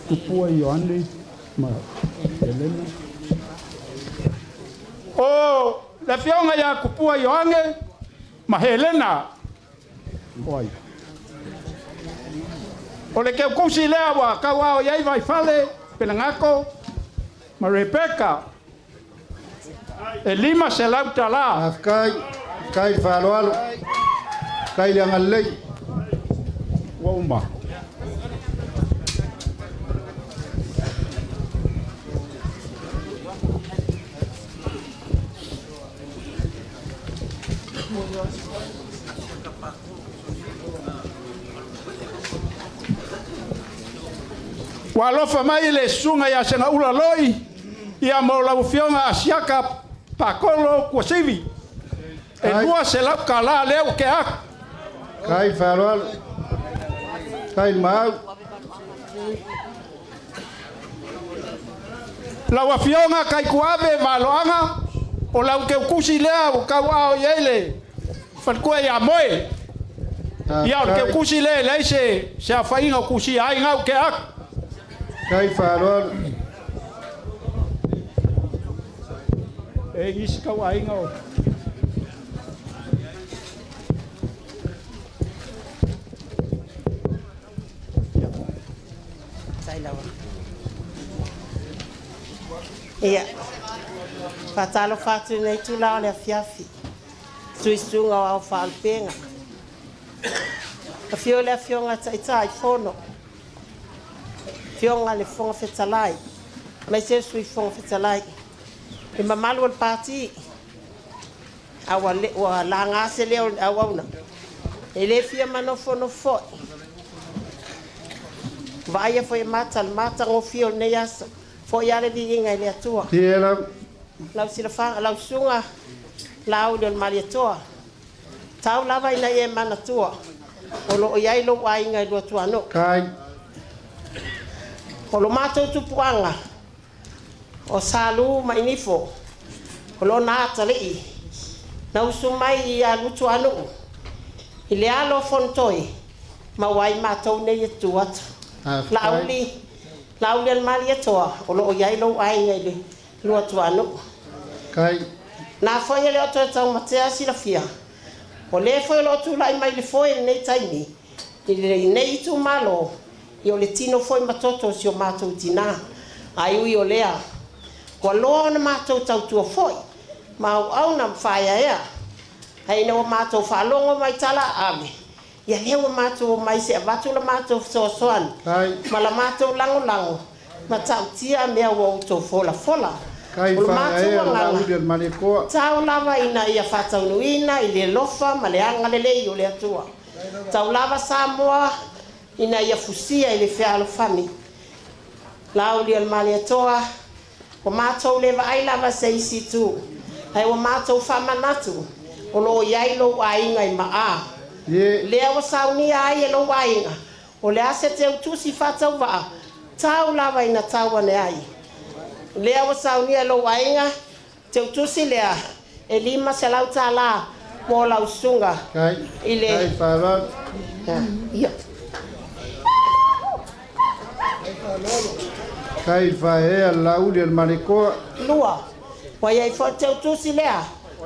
A: Tupua Ioane ma Elena.
H: O le Afioga ia Tupua Ioane ma Helena.
A: Oi.
H: O le teukusi lea ua tauaao i ai Vaifale, Pelagako ma Rebeka, e $500.
G: Kai, kai le faaaloalo. Kai le agalelei.
A: Ua uma.
H: Ua alofa mai le susuga ia Segaula Loi ia mo lau Afioga Asiaka Pakolo Kuasivi. E $200 lea ua tea atu.
G: Kai le faaaloalo. Kai le maau.
A: Lau Afioga Kaikuave Valoaga, o lau teutusi lea ua tauaao i ai le faletua ia Moe. Ia, o le teutusi lea e leai se se aofaiga o tusia ai gau tea atu.
G: Kai faaaloalo.
A: E isi tauaiga o
N: Ia, faatalofa atu i lenei itula o le afiafi, suisuga o ao faalupega. Afio le Afioga Taitaifono, Afioga i le Fofoga Fetalai, aemaise le Sui Fofoga Fetalai, le mamalu o le Pati, a ua, ua laga se leo o le auauna, e le fia manofonofo foi. Vaaia foi e mata le matagofie o lenei aso. Foi lava le viiga i le Atua. Lau silafaga, lau susuga Laauli o le Malietoa, tau lava ina ia e manatua o lo o i ai lou aiga i Luatuanuu. O lo matou tupuaga o Salu ma Inifo, o lona atalii na usu mai ia Lutuanuu i le alo o Fonotoe ma ua ai matou nei e tutu atu. Laauli, Laaulialemalietoa, o lo o i ai lou aiga i le Luatuanuu. Na foi e le o toe taumatea silafia, o le foi o lo o tulai mai i le foe i lenei taimi, i lenei itumalo, ia o le tino foi ma toto o si o matou tinā. Ae ui o lea, ua loa ona matou tautua foi ma auauna ma faaeaea, ae ina ua matou faalogo mai tala ave, ia lea ua matou omai se avatu la matou fesoasoani ma la matou lagolago ma ta'utia mea ua outou folafola. O lo matou agaga, tau lava ina ia faataunuuina i le alofa ma le agalelei o le Atua. Tau lava Samoa ina ia fusia i le fealofani. Laaulialemalietoa, ua matou le vaai lava se isi itu, ae ua matou faamanatu o lo o i ai lou aiga i Maa. Lea ua saunia ai e lou aiga, o le a se teutusi faatauvaa, tau lava ina tau ane ai. Lea ua saunia e lou aiga, teutusi lea e $500 mo lau susuga i le. Ia.
G: Kai faaea Laauli o le Malietoa.
N: Lua, ua i ai foi le teutusi lea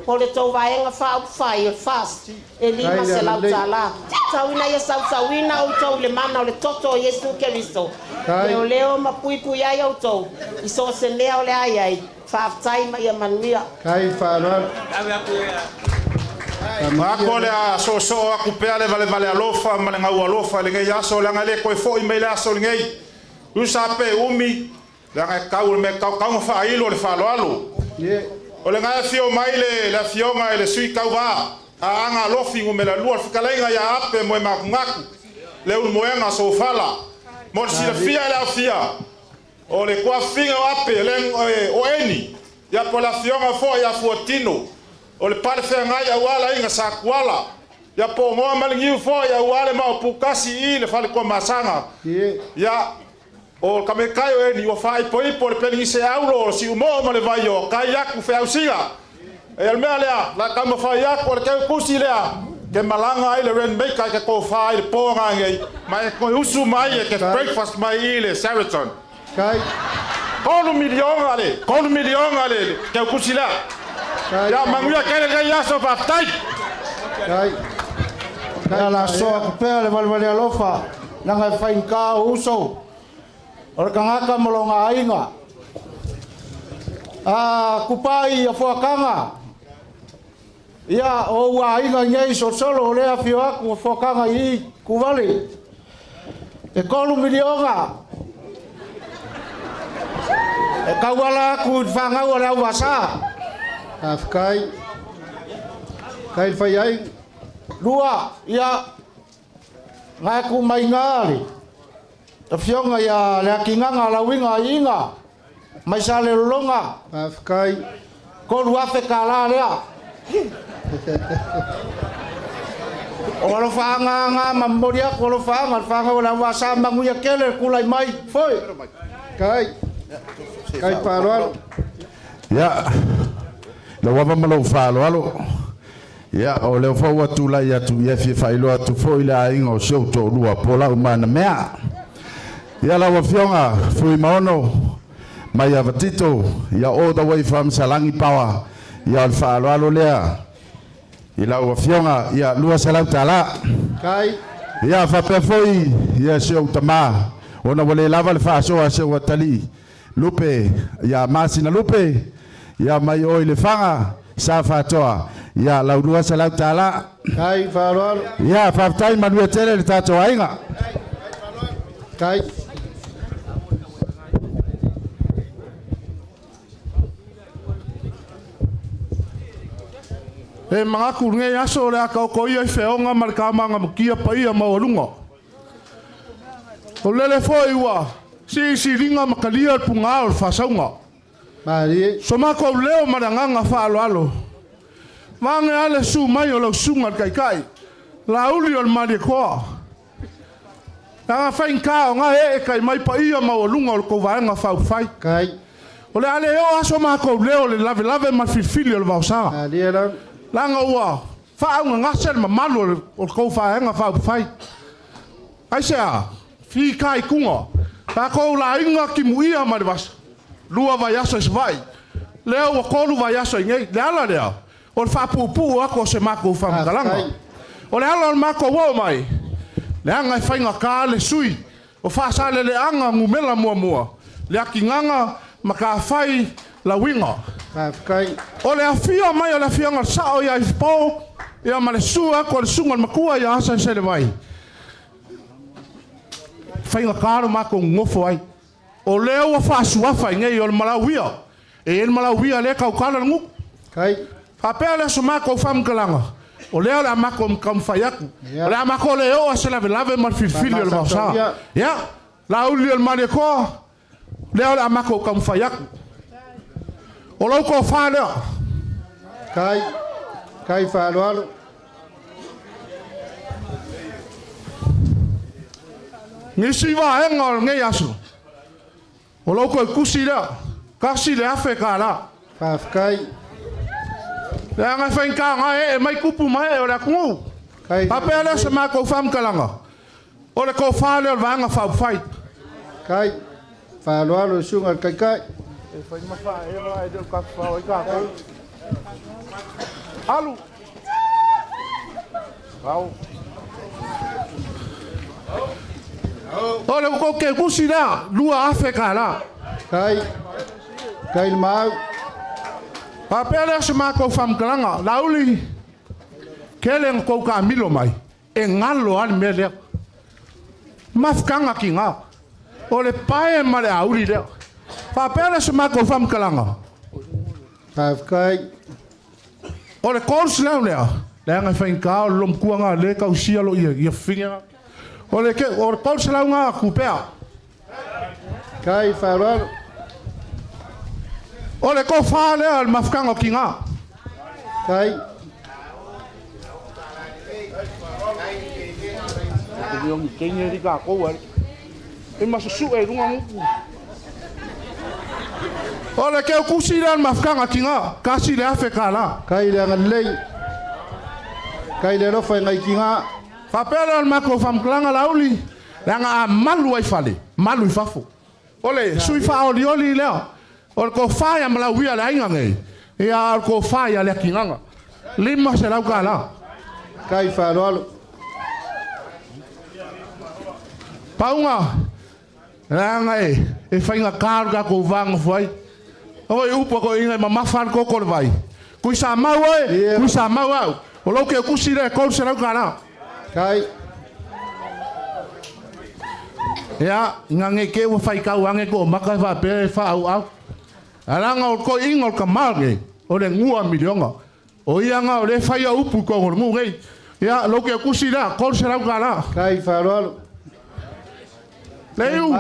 N: mo le tou Vaega Faaupufai o le FAST e $500. Tau ina ia sausauina outou i le mana o le toto o Iesu Keriso, leoleo ma puipui ai outou i so o se mea o le a i ai. Faafetai ma ia manuia.
G: Kai faaaloalo.
K: Ako le a soosoo aku pea le valevale alofa ma le gau alofa i lenei aso, leaga e le toe fo'i mai le aso lenei. Usa pe umi, leaga e tau o le mea tau tau ma faailo le faaaloalo. O le gae afio mai le le afioga i le Sui Tauva Aana Alofi numera 2, le fetalaiga ia Ape Moematunatu, le Ulumoega Sofala. Mo le silafia e le aofia, o le tuafafine o Ape le o Eni, ia po o le afioga foi ia Fuatino, o le pale feagai aua le aiga Sa Tuala, ia po o Moa ma le Niu foi aua le Maoputasi i le Fale Tuamasaga. Ia, o ka mekai o Eni ua faaipoipo le peligise aulo o le Siumoo ma le Vaioa, kai aku feausiga. Eia le mea lea, la taumafai aku o le teutusi lea, ke malaga ai le Rainmaker e te tofa ai le po ngangei, ma e toe usu mai e te breakfast mai i le Sheraton. $3 miliona le, $3 miliona le teutusi lea. Ia manuia tele lenei aso, faafetai.
J: Ia la soa aku pea le valevale alofa, leaga e faigata o uso, o le tagata ma lona aiga. A kupai ia fuakaga, ia o ua aiga nei solosolo o lea afio atu o fuakaga i i Kuvali. E $3 miliona. E tauala atu i le fanau a le auvasa.
G: Faafetai. Kai le fai ai.
J: Lua, ia, gae ku mai ngā le afioga ia le akinaga lauiga iiga mai sa le lologa.
G: Faafetai.
J: $3,000 lea. O alofaaga aga ma momoli atu alofaaga le fagau o le auvāsā manuia tele le tulai mai foi.
G: Kai. Kai faaaloalo.
O: Ia, lau ava ma lou faaaloalo, ia, o lea foi ua tulai atu, ia fia faailoa atu foi le aiga o si ou toalua po o lau manamea. Ia, lau Afioga Fuimaono mai Avatito, ia, all the way from Salagi Power, ia, o le faaaloalo lea i lau Afioga, ia, $200.
G: Kai.
O: Ia, faapea foi, ia, si ou tamā, ona ua le lava le faasoa a si ou atalii, Lupe, ia Masina Lupe, ia mai o i Lefaga, sa faatoa, ia lau $200.
G: Kai faaaloalo.
O: Ia, faafetai manuia tele le tatou aiga.
G: Kai.
A: E manatu lenei aso o le a taoto ia i feaoga ma le tamagamutia paia maualuga. O lele foi ua siisiliga ma talia le pugā o le faasauga. So matou leo ma le agaga faaaloalo, vaeane lava le susu mai o lau susuga i le Taitai, Laauli o le Malietoa, leaga faigata o na ee tai mai paia maualuga o le tou Vaega Faaupufai. O le a le oo lava so matou leo i le lavelave ma le filifili o le vaosa, leaga ua faaaaogagase le mamalu o le tou Vaega Faaupufai. Aisea? Fitaituga. Tatou laina timuia mai le vasa, 2 vaiaso i Savaii, lea ua 3 vaiaso i inei. Le ala lea o le faapuupuu atu o se matou faamatalaga. O le ala o le matou oo mai, leaga e faigata le sui o Faasaleleaga numera muamua, le atigaga ma tafai lauiga. O le afio mai o le afioga i le Sao ia Ifipo, ia ma le susu atu o le susuga i le Matua ia Asa Selevai, faigata lo matou nonofo ai. O lea ua faasuafa i nei o le Malauia. E i ai le Malauia lea e tautala le gutu. Faapea lea o se matou faamatalaga, o lea o le a matou taumafai atu. O le a matou le oo lava se lavelave ma le filifili o le vaosa. Ia, Laauli o le Malietoa, lea o le a matou taumafai atu. O lau tofa lea.
G: Kai, kai faaaloalo.
A: Nisi vaega o lenei aso, o lau toe tusi lea, $1,000.
G: Faafetai.
A: Leaga e faigata na ee mai tupu ma ee o le atunuu. Faapea lea o se matou faamatalaga, o le tofa lea o le Vaega Faaupufai.
G: Kai, faaaloalo i susuga i le Taitai.
A: E fai ma faaeva ae le o tafafao ai tatou. Alu! Au. O le tou kegusi lea, $2,000.
G: Kai, kai le maau.
A: Faapea lea o se matou faamatalaga, Laauli, tele na tou taamilo mai, e galo lava le mea lea. Mafutaga tiga. O le pae ma le auli lea. Faapea lea o se matou faamatalaga.
G: Faafetai.
A: O le course lea lea, leaga e faigata o le lomatua na le tausia lo ia ia fine. O le ke o le course lea nga kupea.
G: Kai faaaloalo.
A: O le tofa lea o le mafutaga o tiga.
G: Kai.
A: O le keukusi lea o le mafutaga tiga, $1,000.
G: Kai le agalelei. Kai le alofa i ngai tiga.
A: Faapea lea o le matou faamatalaga Laauli, leaga a malu ai fale, malu i fafo. O le sui faaolioli lea, o le tofa ia Malauia le aiga nei, ia a o le tofa ia Leatigaga. $500.
G: Kai faaaloalo.
A: Pauga, leaga e faigata lo tatou va nofo ai. Oi upu a toeaiina e mamafa lava le toto o le vai. Tuisamau oe, Tuisamau au. O lou keukusi lea e $300.
G: Kai.
A: Ia, ina ne i te i ua faitau ane toomaka e faapea e faaauau. Ae leaga o le toeaina o le tama lenei, o le gua miliona. O ia na o lea e faia upu i totonu o le nuu nei. Ia, lou keukusi lea, $300.
G: Kai faaaloalo.
A: Leiu,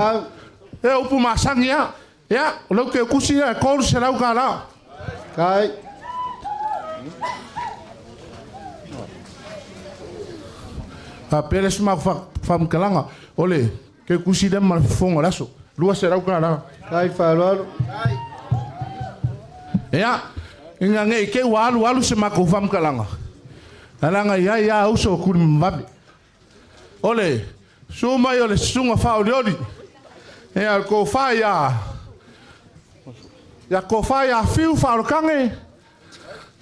A: e upu masani lava. Ia, o lou keukusi lea, $300.
G: Kai.
A: Faapea le isi matou faamatalaga, o le keukusi lea ma le fofoga o le aso, $200.
G: Kai faaaloalo.
A: Ia, ina ne i te i ua alu alu se matou faamatalaga, ae leaga e i ai lava uso o Tulimavave. O le susu mai o le susuga faaolioli, ia, o le tofa ia ia tofa ia Fiu Faaolotane,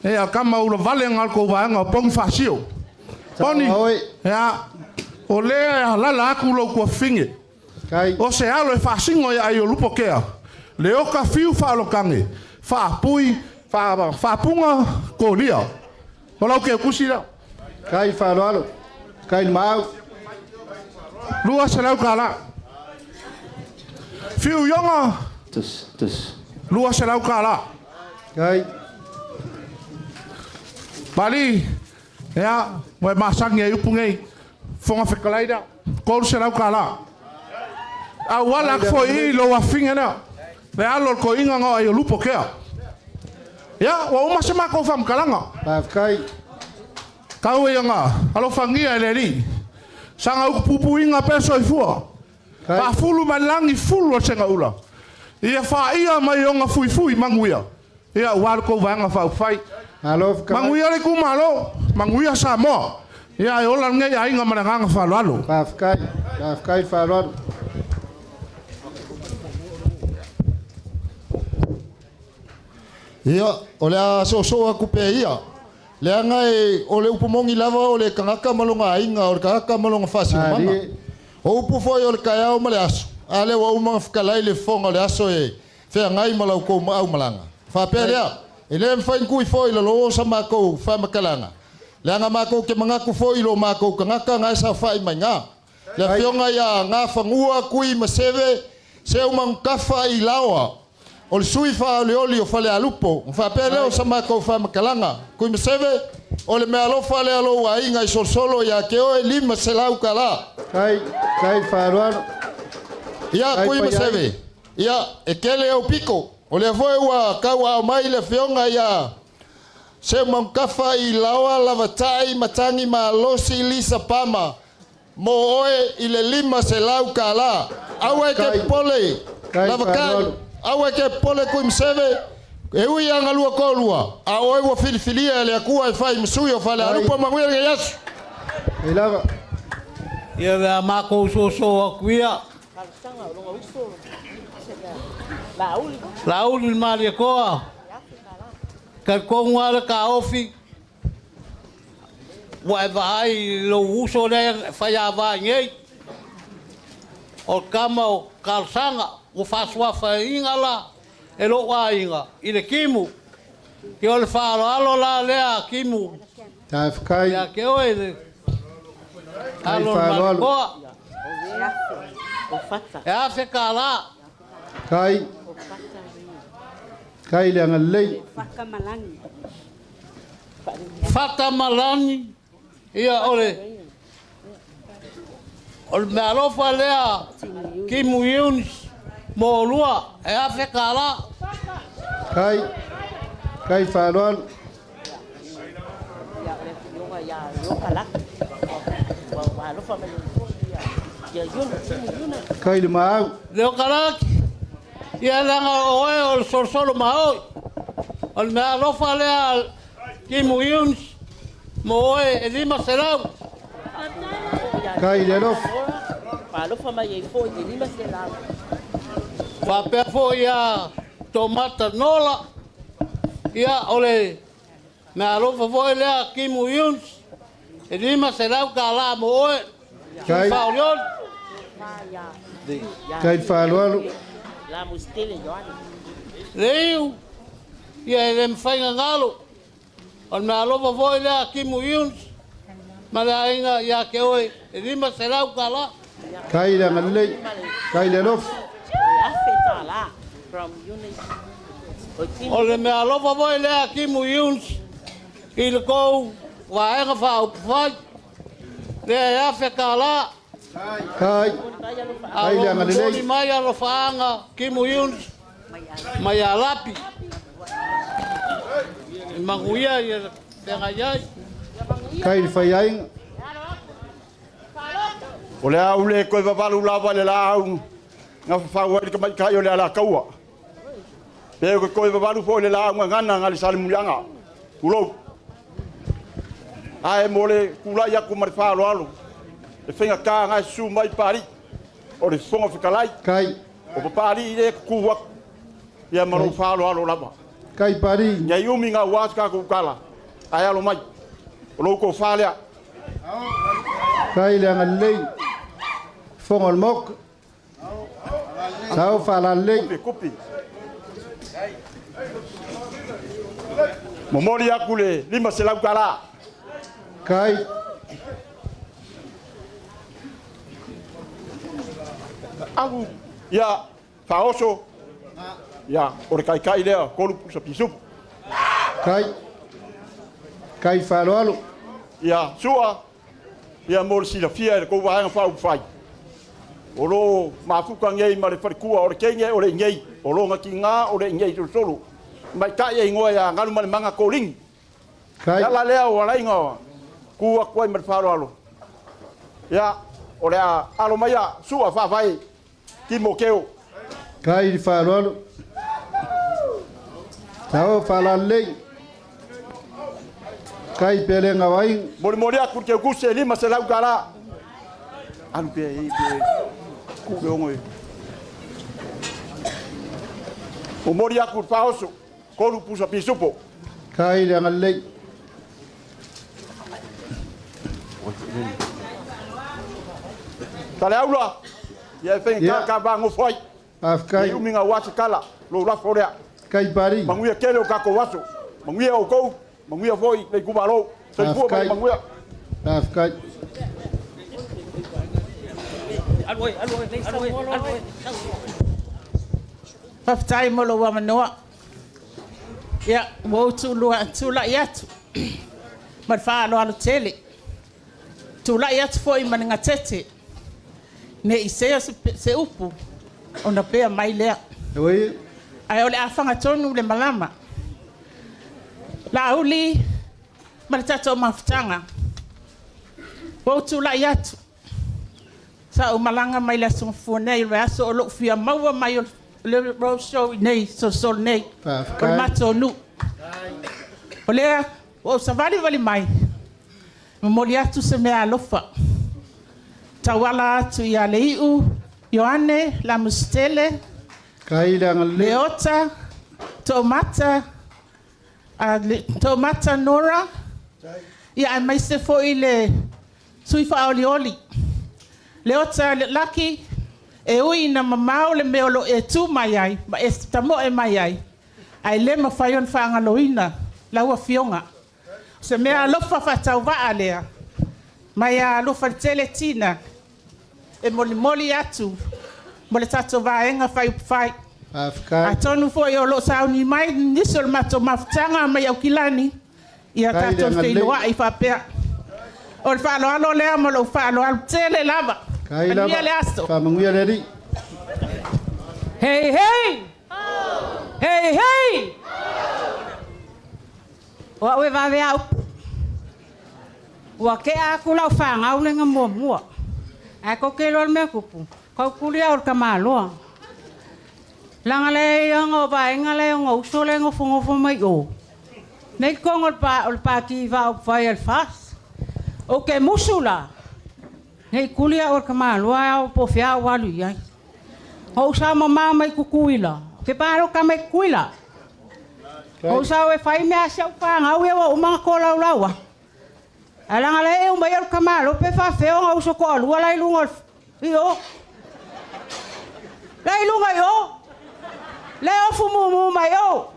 A: ia tama ulavale na o le tou vaega o Poni Faasio. Poni, ia, o lea e alala atu lou tuafafine. O se alo e faasino ia ai o Lupokea, Leota Fiu Faaolotane, faapui, faapuga, kolia. O lau keukusi lea.
G: Kai faaaloalo. Kai le maau.
A: $200. Fiu Ioga.
L: Tus, tus.
A: $200.
G: Kai.
A: Pali, ia, ua e masani ai upu nei, Fofoga Fetalai lea, $300. Auala atu foi i i lou afine lea, le alo o le toeaina na o ai o Lupokea. Ia, ua uma se matou faamatalaga.
G: Faafetai.
A: Tau ia na alofagia e le Alii. Saga utu puipuiga pea soifua. Faafulu mai le lagi fulu o le segaula. Ia faia mai ona fuifui manuia. Ia aua le tou Vaega Faaupufai. Manuia le itumalo, manuia Samoa. Ia e ola lenei aiga ma le agaga faaaloalo.
G: Faafetai. Faafetai faaaloalo.
I: Ia, o le a soosoo aku pea ia, leaga e, o le upu moni lava o le tagata ma lona aiga, o le tagata ma lona faasinomaga. O upu foi o le taeao ma le aso, a lea ua uma ona fetalai le fofoga o le aso e feagai ma la outou aumalaga. Faapea lea, e le mafai ona tui foi i lalo o sa matou faamatalaga, leaga matou te manatu foi i lo matou tagata na e saofai mai na. Le afioga ia Gafanua Kui Maseve Seumanutafa i Laoa, o le sui faaolioli o Falealupo, ona faapea lea o sa matou faamatalaga. Kui Maseve, o le meaalofa lea a lou aiga i Solosolo ia te oe $500.
G: Kai, kai faaaloalo.
I: Ia, Kui Maseve, ia, e tele ou pito. O lea foi ua tauaao mai le afioga ia Seumanutafa i Laoa Lavatai Matagi Malosi Lisa Pama, Mo oe i le $500. Aua e te popole, Lavakai, aua e te popole Tuimaseve, e ui a galua toalua, a o oe ua filifilia e le Atua e fai ma sui o Falealupo. Manuia lenei aso.
R: Ia le a makou soso atu ia. Laauli le Malietoa, talitonu lava le taofi Ua e vaai i lou uso lea e fai ava ai nei, o le tama o Talosaga, ua faasuafaina la e lou aiga i le timu. Ia o le faaaloalo la lea a Timu ia te oe le alo o le Malietoa. E $1,000.
G: Kai. Kai le agalelei.
R: Fata Malani, ia o le o le meaalofa lea Kimu Yunis mo olua e $1,000.
G: Kai, kai faaaloalo. Kai le maau.
R: Leo Kalaki, ia leaga o oe o le solosolo maoi. O le meaalofa lea Kimu Yunis mo oe e 500.
G: Kai le alofa.
R: Faapea foi ia Tomata Nola, ia o le meaalofa foi lea Kimu Yunis e $500 mo oe.
G: Kai.
R: Faaolioli.
G: Kai le faaaloalo.
R: Leiu, ia e le mafai ona galo. O le meaalofa foi lea a Kimu Yunes ma le aiga ia te oe e $500.
G: Kai le agalelei. Kai le alofa.
R: O le meaalofa foi lea a Kimu Yunes i le tou Vaega Faaupufai lea e $1,000.
G: Kai. Kai le
R: A o lo o
G: agalelei.
R: momoli mai alofaaga Kimu Yunes mai Alapi. I manuia ia feagai ai.
G: Kai le faiaiga.
S: O le a ou le toe vavalu lava i le laau na fafau ai le tamaitai o le Alataua. Pe ou te toe vavalu foi i le laau gagana na le Salemuliaga. Tulou. Ae mo le tulai atu ma le faaaloalo, e faigata na e susu mai Papalii, o le Fofoga Fetalai.
M: Kai.
S: O Papalii lea e tutu atu. Ia ma lou faaaloalo lava.
M: Kai Papalii.
S: Nei umi gaua se tatou tala, ae alo mai. O lou tofa lea.
M: Kai le agalelei. Fofoga o le Maota. Sao faalalelei.
S: Kupi, kupi. Momoli atu le 500 tala.
M: Kai.
S: Alu, ia, Faaoso, ia, o le taitai lea, tolu pusa pisupu.
M: Kai. Kai faaaloalo.
S: Ia, Sua, ia mo le silafia e le tou Vaega Faaupufai, o lo o mafuta nei ma le faletua o le teine o le inei, o lona tiga o le inei solosolo. Tamaitai e igoa ia Galumalemana Kolini.
M: Kai.
S: Le ala lea o alaiga tu atu ai ma le faaaloalo. Ia, o le a alo maia Sua faavae Timoteo.
M: Kai le faaaloalo. Sao faalalelei. Kai pelega o aiga.
S: Molimoli atu le Teukuse e 500 tala. Alu pea e pe ku le ongo e. Momoli atu le Faaoso, tolu pusa pisupo.
M: Kai le agalelei.
S: Taleaula, ia e faigata
M: Ia.
S: ka va gofo ai.
M: Faafetai.
S: Nei umi gaua se tala, lou lafo lea.
M: Kai Pari.
S: Manuia tele o tatou aso. Manuia outou, manuia foi le itumalo. Soifua ma ia manuia.
M: Faafetai.
N: Faafetai mo lou avanoa. Ia, ua ou tulua, tulai atu ma le faaaloalo tele. Tulai atu foi ma le gatete, ne i sea se, se upu ona pea mai lea.
M: Oi.
N: Ae o le a fagatonu le malama. Laauli ma le tatou mafutaga. Ua ou tulai atu. Sa ou malaga mai le Aso Gafua nei, o le aso o lou fia maua mai o le road show i nei, solosolo nei, o le matou nuu. O lea ua ou savalivali mai, momoli atu se mea alofa. Tauala atu ia Leiu, Ioane, Lamusitele, Leota, Toomata, Toomata Nora, ia aemaise foi le sui faaolioli. Leota Laki, e ui ina mamao le mea o lo o e tu mai ai ma e tamoe mai ai, ae le mafai ona faagaloina lau Afioga. O se mea alofa faatauvaa lea, mai a alofa tele Tina e molimoli atu mo le tatou vaega faiupufai. Atonu foi o lo o sauni mai nisi o le matou mafutaga mai Aukilani, ia tatou feiloai faapea. O le faaaloalo lea ma lou faaaloalo tele lava. Manuia le aso.
M: Faamanuia le Alii.
T: Hei hei! Hei hei! O au e vave a upu. Ua tea atu lau fanau le muamua. Ae tou te iloa le mea tupu, kaukuli au i le tamaloa. Leaga le ia o vaega lea ona uso lea e nofonofo mai o. Nei totonu o le pati faaupufai a le FAST. Ou te musu la, nei kuli au i le tamaloa ao po o fea au alu i ai. Na ou sao mamao mai Tutuila, ou te palota mai Tutuila. Ou sao e fai mea a si au fanau ia ua uma ona tolaulau atu. Ae leaga la e uma ia o le tamaloa pe faafefea ona uso toalua la i luga o le i o. La i luga i o. Le ofu mumu mai o.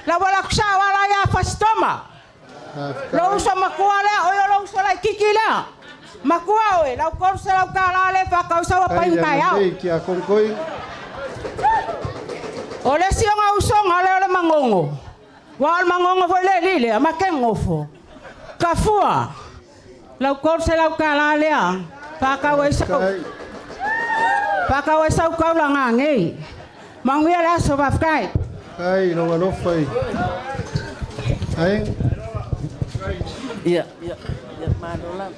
T: La ua latou sao ala ia Fasitoma. Lou uso matua lea, oi o lou uso laitiiti lea. Matua oe, lau 300 tala lea e faatau sau apai taeao. O le isi ona usoga lea o le Magogo. Ua o le Magogo foi le alii lea, ma te nofo. Tafua, lau 300 tala lea, faatau ai sau, faatau ai sau taulaga nei. Manuia le aso, faafetai.
M: Faafetai i lou alofa i aiga.
N: Ia, ia, malo lava.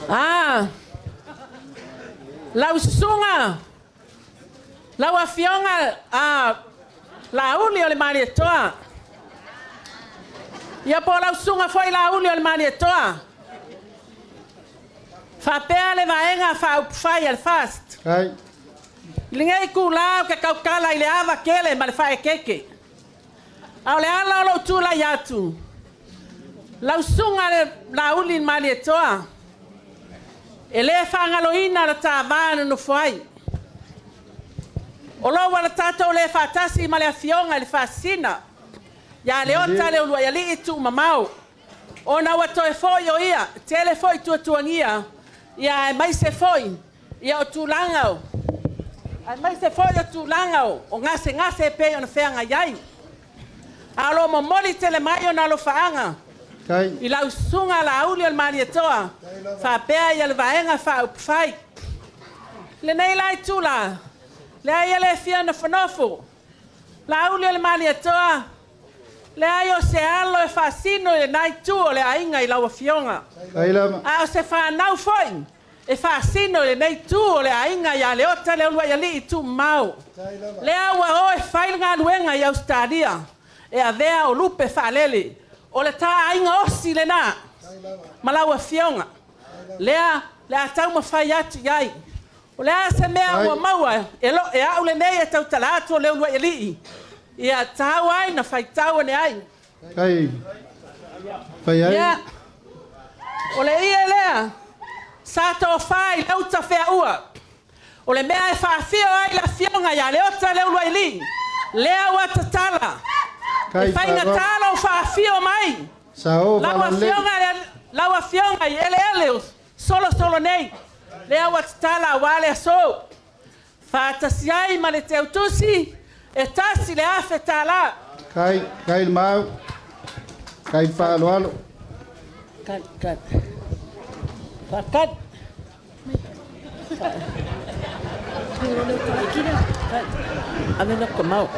U: Ah, lau susuga, lau afioga a Laauli o le Malietoa. Ia po o lau susuga foi Laauli o le Malietoa. Faapea le Vaega Faaupufai a le FAST. I lenei itulā ou te tautala i le ava tele ma le faaeteete. A o le ala o lou tulai atu, lau susuga le Laauli Malietoa, e le faagaloina le ta va nonofo ai. O lo ua le tatou le faatasi ma le afioga i le Faasisina ia Leota Leuluaialii Tuumamao, ona ua toe foi o ia, tele foi tuatuagia, ia aemaise foi ia o tulaga o aemaise foi o tulaga o gasegase e pei ona feagai ai. A o lo o momoli tele mai ona alofaaga i lau susuga Laauli o le Malietoa faapea ia le Vaega Faaupufai. Lenei la itula, leai e le fia nofonofo. Laauli o le Malietoa, leai o se alo e faasino i lena itu o le aiga i lau afioga. A o se fanau foi e faasino i lenei itu o le aiga ia Leota Leuluaialii Tuumamao. Lea ua o e fai le galuega i Ausetalia e avea o lupe faalele. O le ta aiga osi lena ma lau afioga. Lea le a taumafai atu i ai. O le a se mea ua maua e, lo, e au lenei e tautala atu o Leuluaialii, ia tau ai na faitau ane ai.
M: Kai. Fai ai.
U: Ia, o le ie lea, sa tofā i le uta feaua. O le mea e faafio ai le afioga ia Leota Leuluailii, lea ua tatala. E faigata lou faafio mai.
M: Sao
U: Lau afioga, lau afioga i eleele o solosolo nei, lea ua tatala aua le aso. Faatasi ai ma le teutusi e $1,000.
M: Kai, kai le mau. Kai faaaloalo.
U: Kai, kai. Faatali. Ave loa kamau.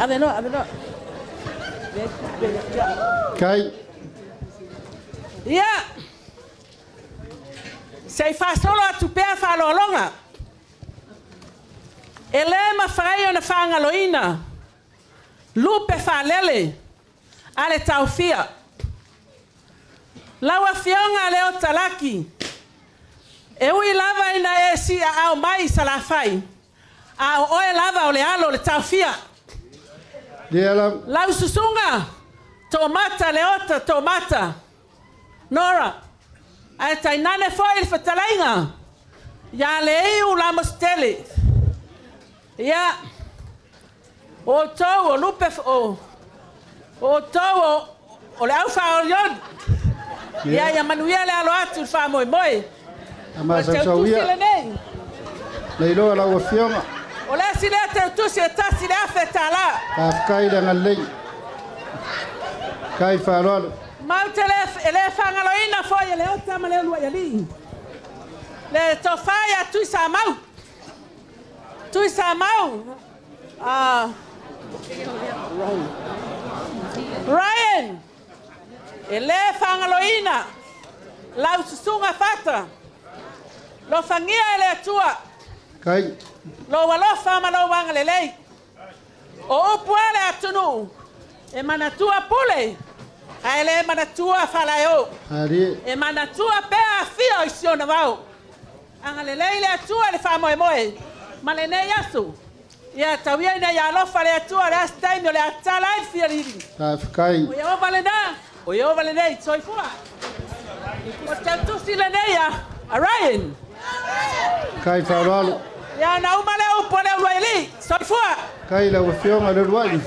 U: Ave loa, ave loa.
M: Kai.
U: Ia. Se i faasolo atu pea faaaloaloga. E lē mafai ona faagaloina lupe faalele a le taofia. Lau Afioga Leota Laki, e ui lava ina e siaao mai i Salafai, a o oe lava o le alo o le taofia. Lau susuga Toomata Leota Toomata Nora, ae tainane foi le fetalaiga ia Leiu Lamositele. Ia, o outou o lupe, o outou o, o le aufaaolioli. Ia, ia manuia le alo atu i le faamoemoe.
M: O le
U: teutusi lenei.
M: Le iloa lau afioga.
U: O le isi lea teutusi e $1,000.
M: Faafetai le agalelei. Kai faaaloalo.
U: Matou te le, e le faagaloina foi e Leota ma Leuluaialii le tofa ia Tuisamau. Tuisamau, Ryan, e le faagaloina lau susuga Fata, lofagia e le Atua
M: Kai.
U: lou alofa ma lou agalelei. O upu a le atunuu, e manatua pule, ae le manatua faalaeo. E manatua pea afio i si ona vao. Agalelei le Atua i le faamoemoe ma lenei aso. Ia tau ia ina ia alofa le Atua, o le a se taimi o le a tatala ai le fialili.
M: Faafetai.
U: O Ieova lena, o Ieova lenei, soifua. O le tautusi lenei a Ryan.
M: Kai faaaloalo.
U: Ia ona uma lea upu a Leuluaialii. Soifua.
M: Kai lau afioga Leuluai.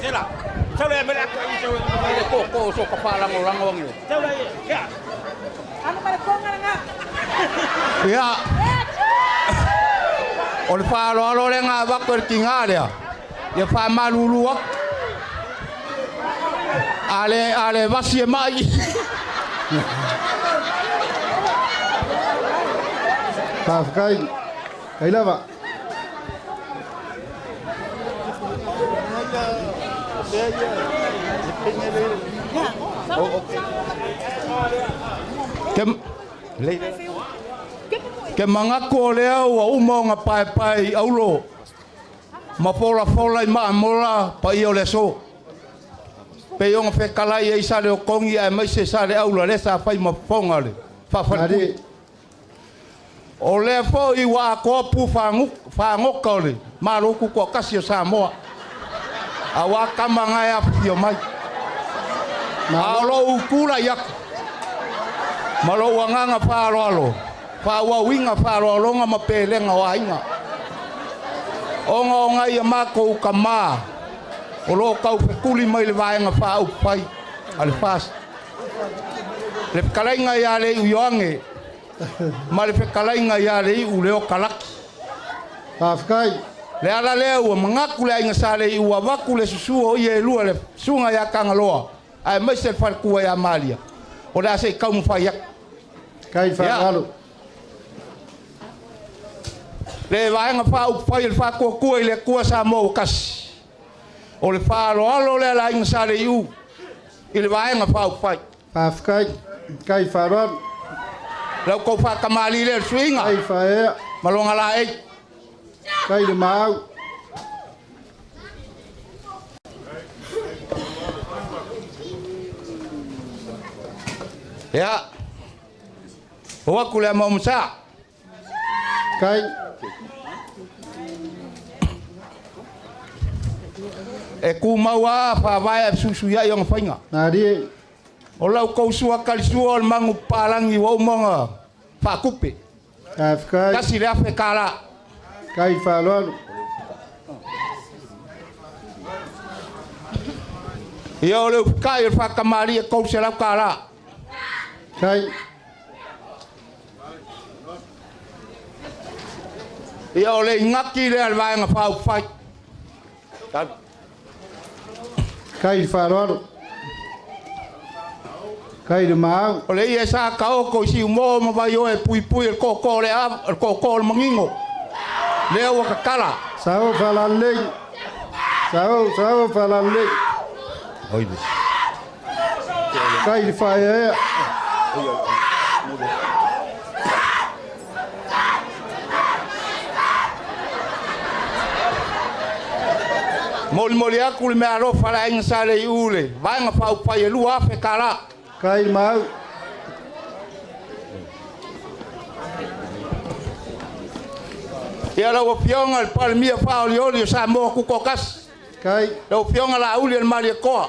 V: Ia, o le faaaloalo lea na avatu e le tiga lea, ia faamalulu atu. A le, a le vasi e mai.
M: Faafetai. Kai lava.
V: Ke, ke manatu o lea ua uma ona paepae i aulo ma folafola i maamola paia o le aso. Pei ona fetalai ai sa le otogi aemaise sa le aula lea sa fai ma fofoga o le faafalepuli. O lea foi ua atoa pu fagota o le Malo Tutoatasi o Samoa, auā tama na e afifio mai. A o lou tulai atu ma lou agaga faaaloalo, faaauauina faaaloaloga ma pelega o aiga, ona o nai a matou tamā o lo o taufetuli mai le Vaega Faaupufai a le FAST, le fetalaiga ia Leiu Ioane ma le fetalaiga ia Leiu Leokalaki.
M: Faafetai.
V: Le ala lea ua manatu le aiga sa Leiu ua avatu le susu o ia e lua, le susuga ia Tagaloa aemaise le faletua ia Malia, o le a se i taumafai atu.
M: Kai faaaloalo.
V: Le Vaega Faaupufai o le Faatuatua i le Atua Samoa ua tasi. O le faaaloalo lea a le aiga sa Leiu i le Vaega Faaupufai.
M: Faafetai. Kai faaaloalo.
V: Lau tou faatamalii lea le suiga.
M: Kai faaea.
V: Ma lona laei.
M: Kai le maau.
V: Ia. O atu le ama o Masa.
M: Kai.
V: E tumau a faavae a fesuisuiai ona faiga.
M: Malie.
V: O lau tou sua talisua o le magu papalagi ua uma ona faatupe.
M: Faafetai.
V: $1,000.
M: Kai faaaloalo.
V: Ia o le ufikai o le faatamalii e $300.
M: Kai.
V: Ia o le igati lea a le Vaega Faaupufai.
M: Kai le faaaloalo. Kai le maau.
V: O le ia sa taoto i Siumo ma Vaioe e puipui e le tootoo o le ava, o le tootoo o le manino. Lea ua tatala.
M: Sao faalalelei. Sao, sao faalalelei. Kai le faaeaea.
V: Molimoli atu le meaalofa a le aiga sa Leiu le Vaega Faaupufai e $2,000.
M: Kai mau.
V: Ia lau Afioga i le Palemia faaolioli o Samoa Tutoatasi.
M: Kai.
V: Lau Afioga Laauli o le Malietoa.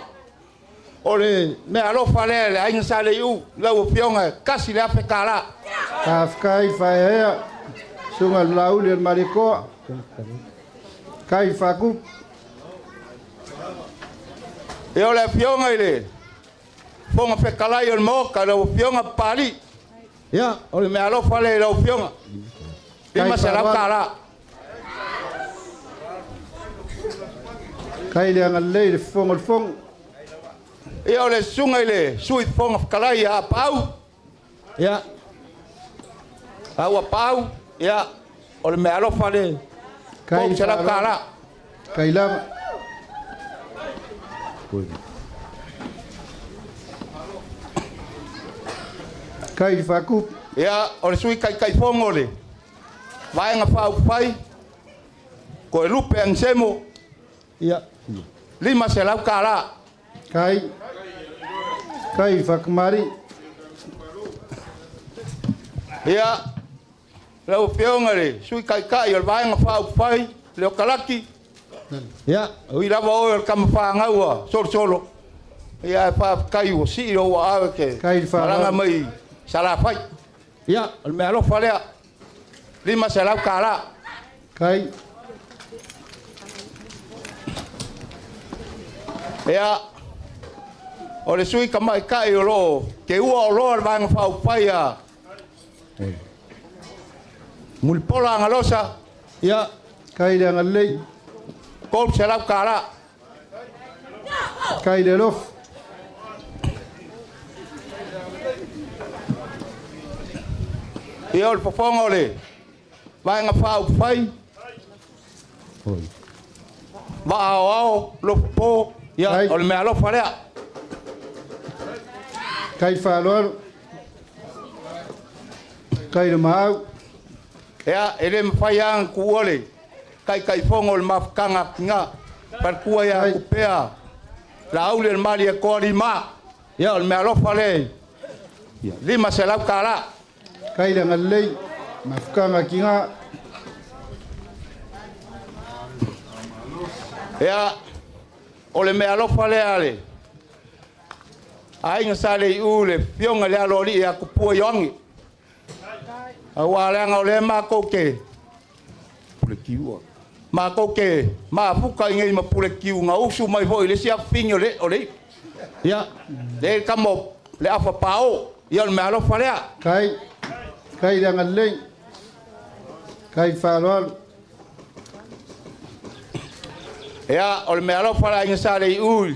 V: O le meaalofa lea le aiga sa Leiu, lau Afioga e $1,000.
M: Faafetai faaeaea. Susuga i le Laauli o le Malietoa. Kai faatupu.
V: Ia o le Afioga i le Fofoga Fetalai o le Maota, lau Afioga Papalii. Ia, o le meaalofa lea i lau Afioga. $500.
M: Kai le agalelei i le fofoga o le fono.
V: Ia o le susuga i le Sui Fofoga Fetalai ia Apaau. Ia, au Apaau, ia, o le meaalofa le $300.
M: Kai lava. Kai le faatupu.
V: Ia, o le Sui Taitaifono o le Vaega Faaupufai, Toelupe Anisemo, ia, $500.
M: Kai. Kai faakamali.
V: Ia, lau Afioga i le Sui Taitai o le Vaega Faaupufai, Leokalaki, ia, ui lava oe o le tama fanau a Solosolo, ia, ae faafetai ua sii lou aao e te malaga mai Salafai. Ia, o le meaalofa lea, $500.
M: Kai.
V: Ia, o le sui tamaitai o lo o teua oloa le Vaega Faaupufai a Mulipola Agalosa, ia,
M: Kai le agalelei.
V: $300.
M: Kai le alofa.
V: Ia o le fofoga o le Vaega Faaupufai, Vaa Aoao, Lofopo, ia, o le meaalofa lea.
M: Kai faaaloalo. Kai le maau.
V: Ia, e le mafai lava ona tuua le Taitaifono o le Mafutaga a Tina, faletua ia Tupea Laauli o le Malietoa Lima. Ia, o le meaalofa lea e $500.
M: Kai le agalelei, Mafutaga a Tina.
V: Ia, o le meaalofa lea a le aiga Sa Leiu i le Afioga i le Aloalii ia Tupua Ioane. Aua leaga o lea matou te matou te mafuta i nei ma Puletiu na usu mai foi i le isi afafine o le o le ia le tama o le afa pao. Ia o le meaalofa lea.
M: Kai, kai le agalelei, kai le faaaloalo.
V: Ia o le meaalofa le aiga Sa Leiu i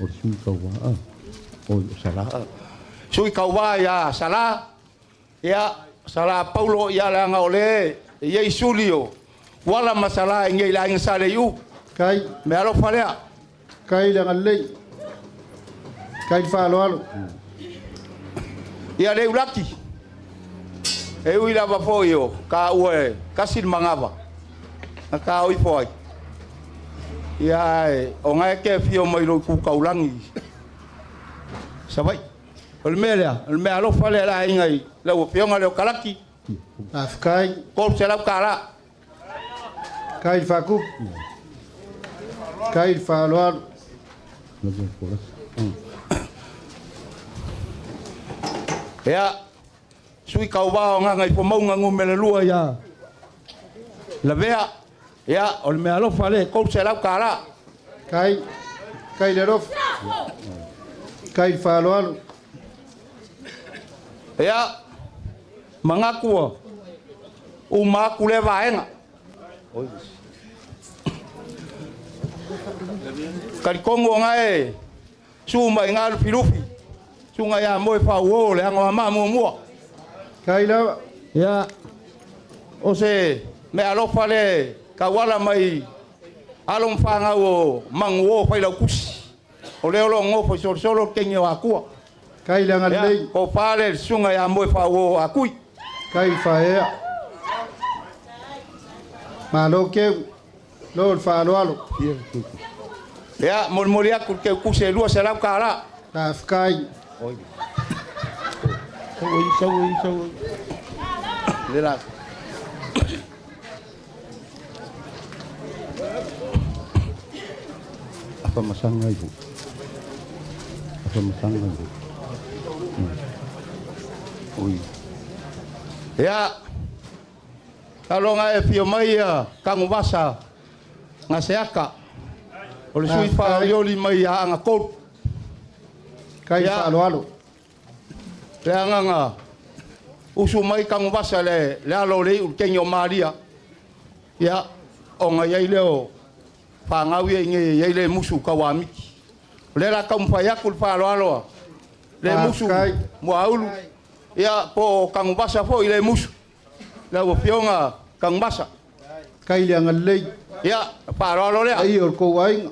L: O le sui tauva, oi o Salā.
V: Sui tauva ia Salā, ia Salā Paulo, ia leaga o le e i ai suli o Uala ma Salā i nei i le aiga Sa Leiu.
M: Kai.
V: Meaalofa lea.
M: Kai le agalelei, kai le faaaloalo.
V: Ia le ulaki, e ui lava foi o taua e tasi le manava na ta ifo ai. Ia ae o ngae e te afio mai lou itu taulagi i Savaii. O le mea lea, o le meaalofa lea a le aiga i lau Afioga Leokalaki.
M: Faafetai.
V: $300.
M: Kai le faakupu. Kai le faaaloalo.
V: Ia, sui tauva o Gagaifomauga Nu.2 ia Lavea. Ia, o le meaalofa lea e $300.
M: Kai, kai le alofa. Kai le faaaloalo.
V: Ia, manatu ua uma atu lea vaega. Talitonu o gae su mai ngā lufilufi, suga ia moe faauo le Anoamaa muamua.
M: Kai lava.
V: Ia, o se meaalofa lea tauala mai alo ma fanau o Manuo Failautusi. O lea o lo o nofo i Solosolo le teine o Atua.
M: Kai le agalelei.
V: Ia, tofa le susuga ia moe faauo Akui.
M: Kai faaea. Malo keu. Lo le faaaloalo.
V: Ia, molimoli atu le teutusi e $200.
M: Faafetai.
L: Sau ai, sau ai, sau ai.
V: Le la.
L: Afa masanga iho. Afa masanga iho. Oi.
V: Ia, taloga e afio mai ia Tanuvasa Gaseaka, o le sui faaolioli mai ia Agatolu.
M: Kai
V: Ia,
M: faaaloalo.
V: Le agaga usu mai Tanuvasa le, le alo o le iu le teine o Malia. Ia, ona i ai lea o fanau ia i nei e i ai le musu tauamiti. O lea o le a taumafai atu le faaaloalo a le musu Muaulu, ia po o Tanuvasa foi le musu, lau Afioga Tanuvasa.
M: Kai le agalelei.
V: Ia, faaaloalo lea.
M: Paia o le tou aiga.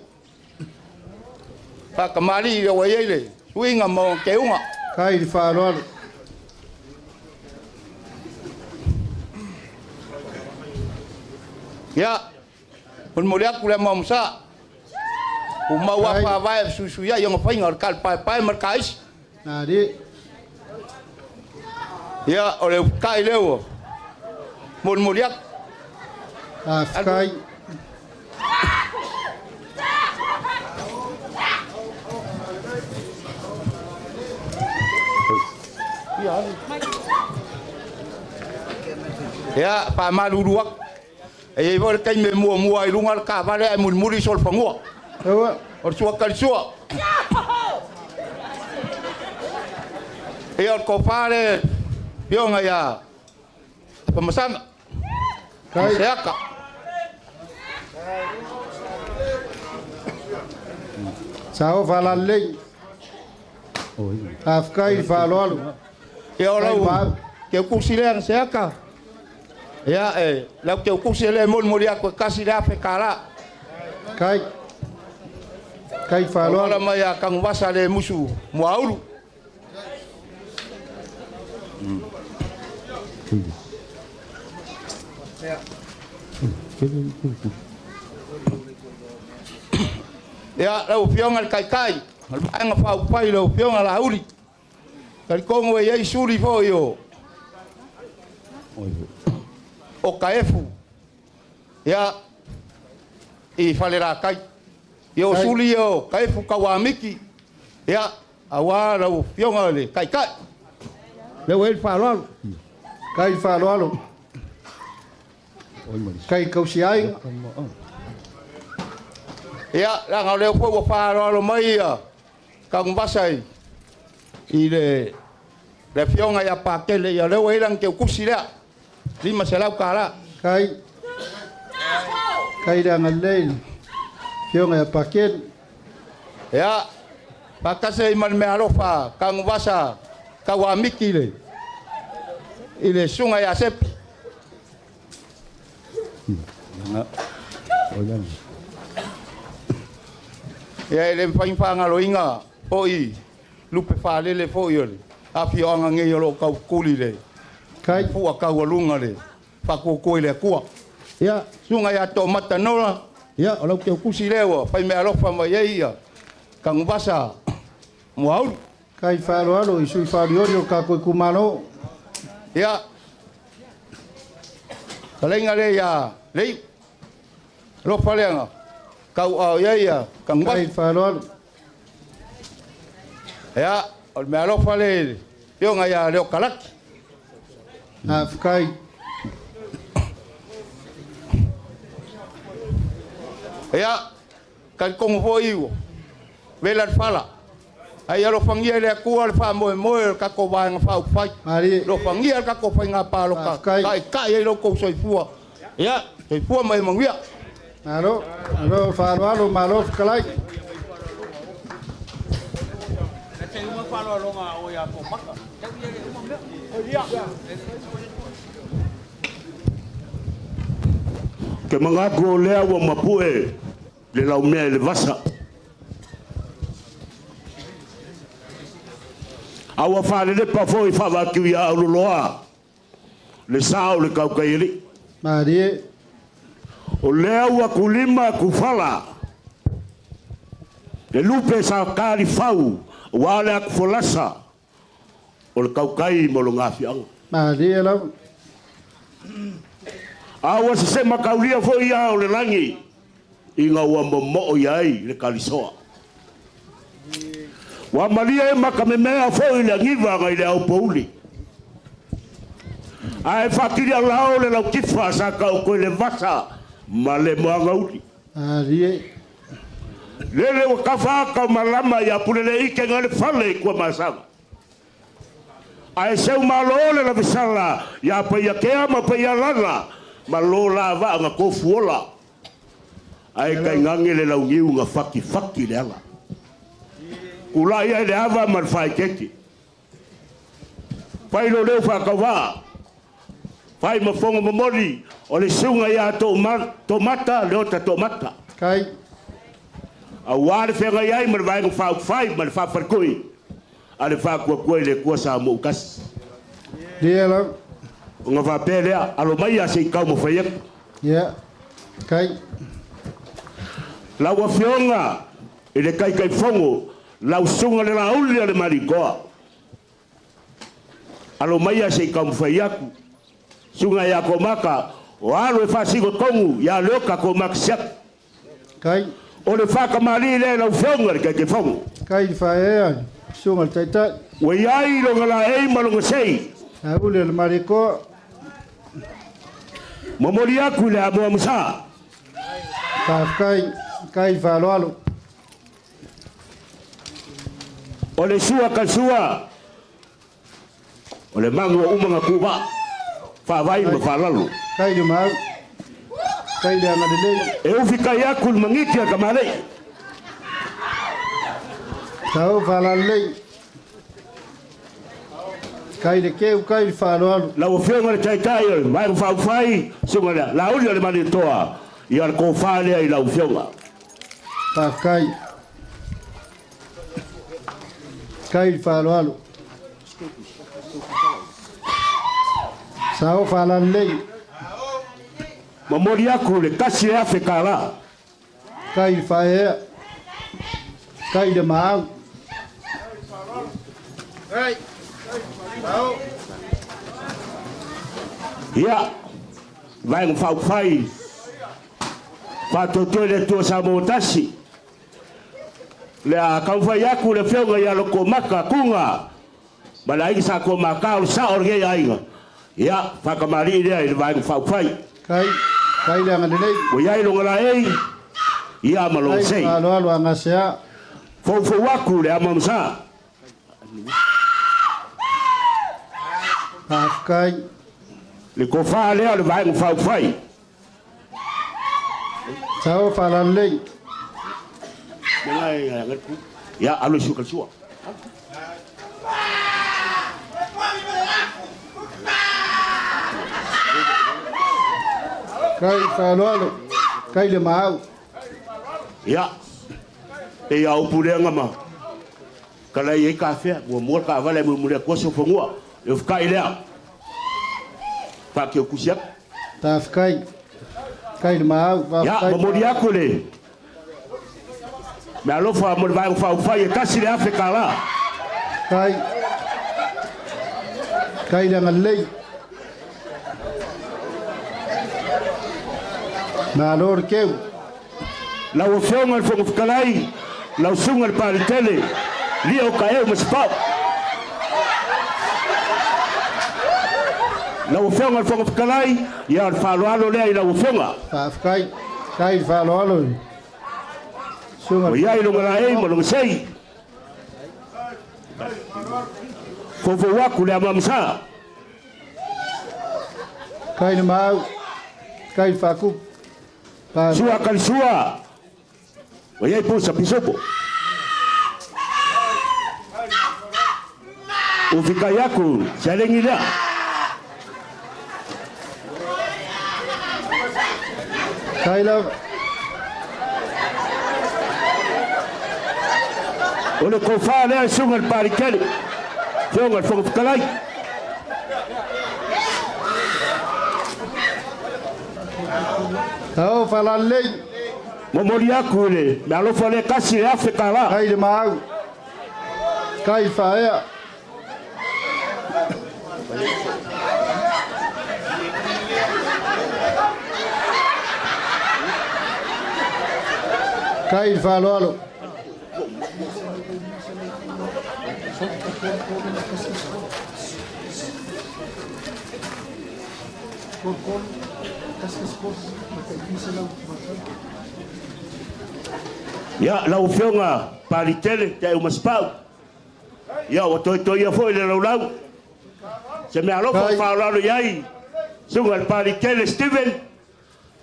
V: Faatamalii ua i ai le suiga ma ona teuga.
M: Kai le faaaloalo.
V: Ia, molimoli atu le amuamusa. Ua mau lava faavae e fesuisuiai ona faiga o le talipaepae ma le taisi. Ia, o le ufutai lea ua molimoli atu.
M: Faafetai.
V: Ia, faamalulu atu. E i ai foi le taimi e muamua ai i luga le taavale ae mulimuli solofanua. O le suatalisua. Ia, o le tofa lea Afioga ia Afamasaga. Seaka.
M: Sao faalalelei. Faafetai le faaaloalo.
V: Ia o lau teutusi lea na Seaka. Ia e lau teutusi lea e molimoli atu e $1,000.
M: Kai. Kai faaaloalo.
V: Tauala mai ia Tanuvasa le musu Muaulu. Ia, lau Afioga i le Taitai o le Vaega Faaupufai, lau Afioga Laauli, talitonu e i ai suli foi o Taefu, ia, i Falelatai. Ia, o suli ia o Taefu Tauamiti, ia, aua lau Afioga i le Taitai. Lea ua i ai le faaaloalo.
M: Kai faaaloalo. Kai tausiaiga.
V: Ia, leaga o lea foi ua faaaloalo mai ia Tanuvasa i i le le afioga ia Patele, ia lea ua i ai lana teutusi lea, $500.
M: Kai. Kai le agalelei le afioga ia Pakele.
V: Ia, faatasi ai ma le meaalofa Tanuvasa Tauamiti i le susuga ia Sepi. Ia, e le mafai ona faagaloina foi lupe faalele foi o le afioaga nei o lo o taufetuli le fua taualuga le faatuatua i le Atua. Ia, susuga ia Toomata Nola, ia, o lau teutusi lea ua fai meaalofa mai ai ia Tanuvasa Muauli.
M: Kai faaaloalo i sui faolioli o le tatou itumalo.
V: Ia, fetalaiga lea ia Leiu, alofa lea na tauaao i ai ia Tanuvasa.
M: Kai faaaloalo.
V: Ia, o le meaalofa lea i le afioga ia Leo Kalaki.
M: Faafetai.
V: Ia, talitonu foi ua vela le fala. Ai alofagia e le Atua le faamoemoe o le tatou Vaega Faaupufai. Alofagia le tatou faiga palota, taitai ai lo outou soifua. Ia, soifua ma ia manuia.
M: Malo, malo faaaloalo, malo fetalai.
E: Ke manatu o lea ua mapue le laumea i le vasa. A ua faalelepa foi faavakiu ia Auloloa le sa o le tautaialii.
M: Malie.
E: O lea ua kulima kufala le lupe sa talifau aua le atufolasa o le tautai ma lona afiaga.
M: Malie lava.
E: A ua sesema taulia foi ia o le lagi ina ua momoo i ai le talisoa. Ua malie makamemea foi le agiva nai le aopouli. Ae faatili alao le lautifa sa taoto i le vasa ma le moagauli.
M: Malie.
E: Lele ua tafa ata o malama ia Puleleike nai le fale i Tuamasaga. Ae seu malo le lavesala ia Paiakea ma Paialala ma lo la vaa na tofuola. Ae tainane le launiu na fatifati le ala. Tulai ai le ava ma le faaeteete. Fai lo leo faatauvaa. Fai ma fono momoli o le susuga ia Toomata Leota Toomata.
M: Kai.
E: Aua le feagai ai ma le Vaega Faaupufai ma le Faafaletoi a le Faatuatua i le Atua Samoa ua tasi.
M: Ia la.
E: Ona faapea lea, alo maia se i taumafai atu.
M: Ia. Kai.
E: Lau Afioga i le Taitaifono, lau Susuga le Laauli a le Malitoa. Alo maia se i taumafai atu. Susuga ia Komaka, o alo e faasino tonu ia Leota Komaka Siaki.
M: Kai.
E: O le faatamalii lea i lau Afioga i le Taitaifono.
M: Kai le faaeaea i le Susuga i le Taitai.
E: Ua i ai lona laei ma lona sei.
M: Laauli o le Malietoa.
E: Momoli atu i le amoamosa.
M: Faafetai. Kai le faaaloalo.
E: O le sua ka sua, o le magu o uma na tuuvaa, faavai ma faalalo.
M: Kai le mau, kai le agalelei.
E: E ufi kai aku le magiti a tamalei.
M: Tau faalalelei. Kai le keu, kai le faaaloalo.
E: Lau Afioga i le Taitai o le Vaega Faaupufai, Susuga i le Laauli o le Malietoa, ia le tofa lea i lau Afioga.
M: Faafetai. Kai le faaaloalo. Sao faalalelei.
E: Momoli aku le 1000 tala.
M: Kai le faaeaea. Kai le maau.
E: Ia, vaega faaupufai, faatoatoe le Atua Samoa tasi. Le a taumafai atu le afioga ia Lokomata Kuga ma le aiga Sa Tuamata o le sao o lenei aiga. Ia, faatamalii lea i le vaega faaupufai.
M: Kai, kai le agalelei.
E: Ua i ai lona laei, ia ma lona
M: Kai
E: sei.
M: faaaloalo agasea.
E: Foufou atu le ama ma sa.
M: Faafetai.
E: Le tofa lea o le vaega faaupufai.
M: Sao faalalelei.
E: Ia, alu i suka le sua.
M: Kai faaaloalo. Kai le maau.
E: Ia, e ia upu lea ma kalai ai kafea, ua mua le taavale mulimuli atu aso fanua. E ofatai lea. Faakeo kusi atu.
M: Tafetai. Kai le maau.
E: Ia,
M: Faafetai.
E: momoli aku le me alofa mo le vaega faaupufai e 1000 tala.
M: Kai. Kai le agalelei. Malo le keu.
E: Lau Afioga i le Fofoga Fetalai, lau susuga i le Paletele, lia o Taeu ma Sapau. Lau Afioga i le Fofoga Fetalai, ia o le faaaloalo lea i lau Afioga.
M: Faafetai. Kai le faaaloalo. Susuga.
E: Ua i ai lona laei ma lona sei. Foufou atu le amamasa.
M: Kai le maau. Kai le faakupu.
E: Sua kalisua. Ua i ai pusa pisopo. Ufikai aku, sialengi lea.
M: Kai lava.
E: O le tofa lea e susuga i le Palikele, Afioga i le Fofoga Fetalai.
M: Tao faalalelei.
E: Momoli aku le meaalofa lea 1000 tala.
M: Kai le maau. Kai le faaea. Kai le faaaloalo.
E: Ia, lau Afioga Palitele, Taeu ma Sapau. Ia, ua toetoia foi le laulau. Se meaalofa o faaaloalo i ai, susuga i le Palitele Steven,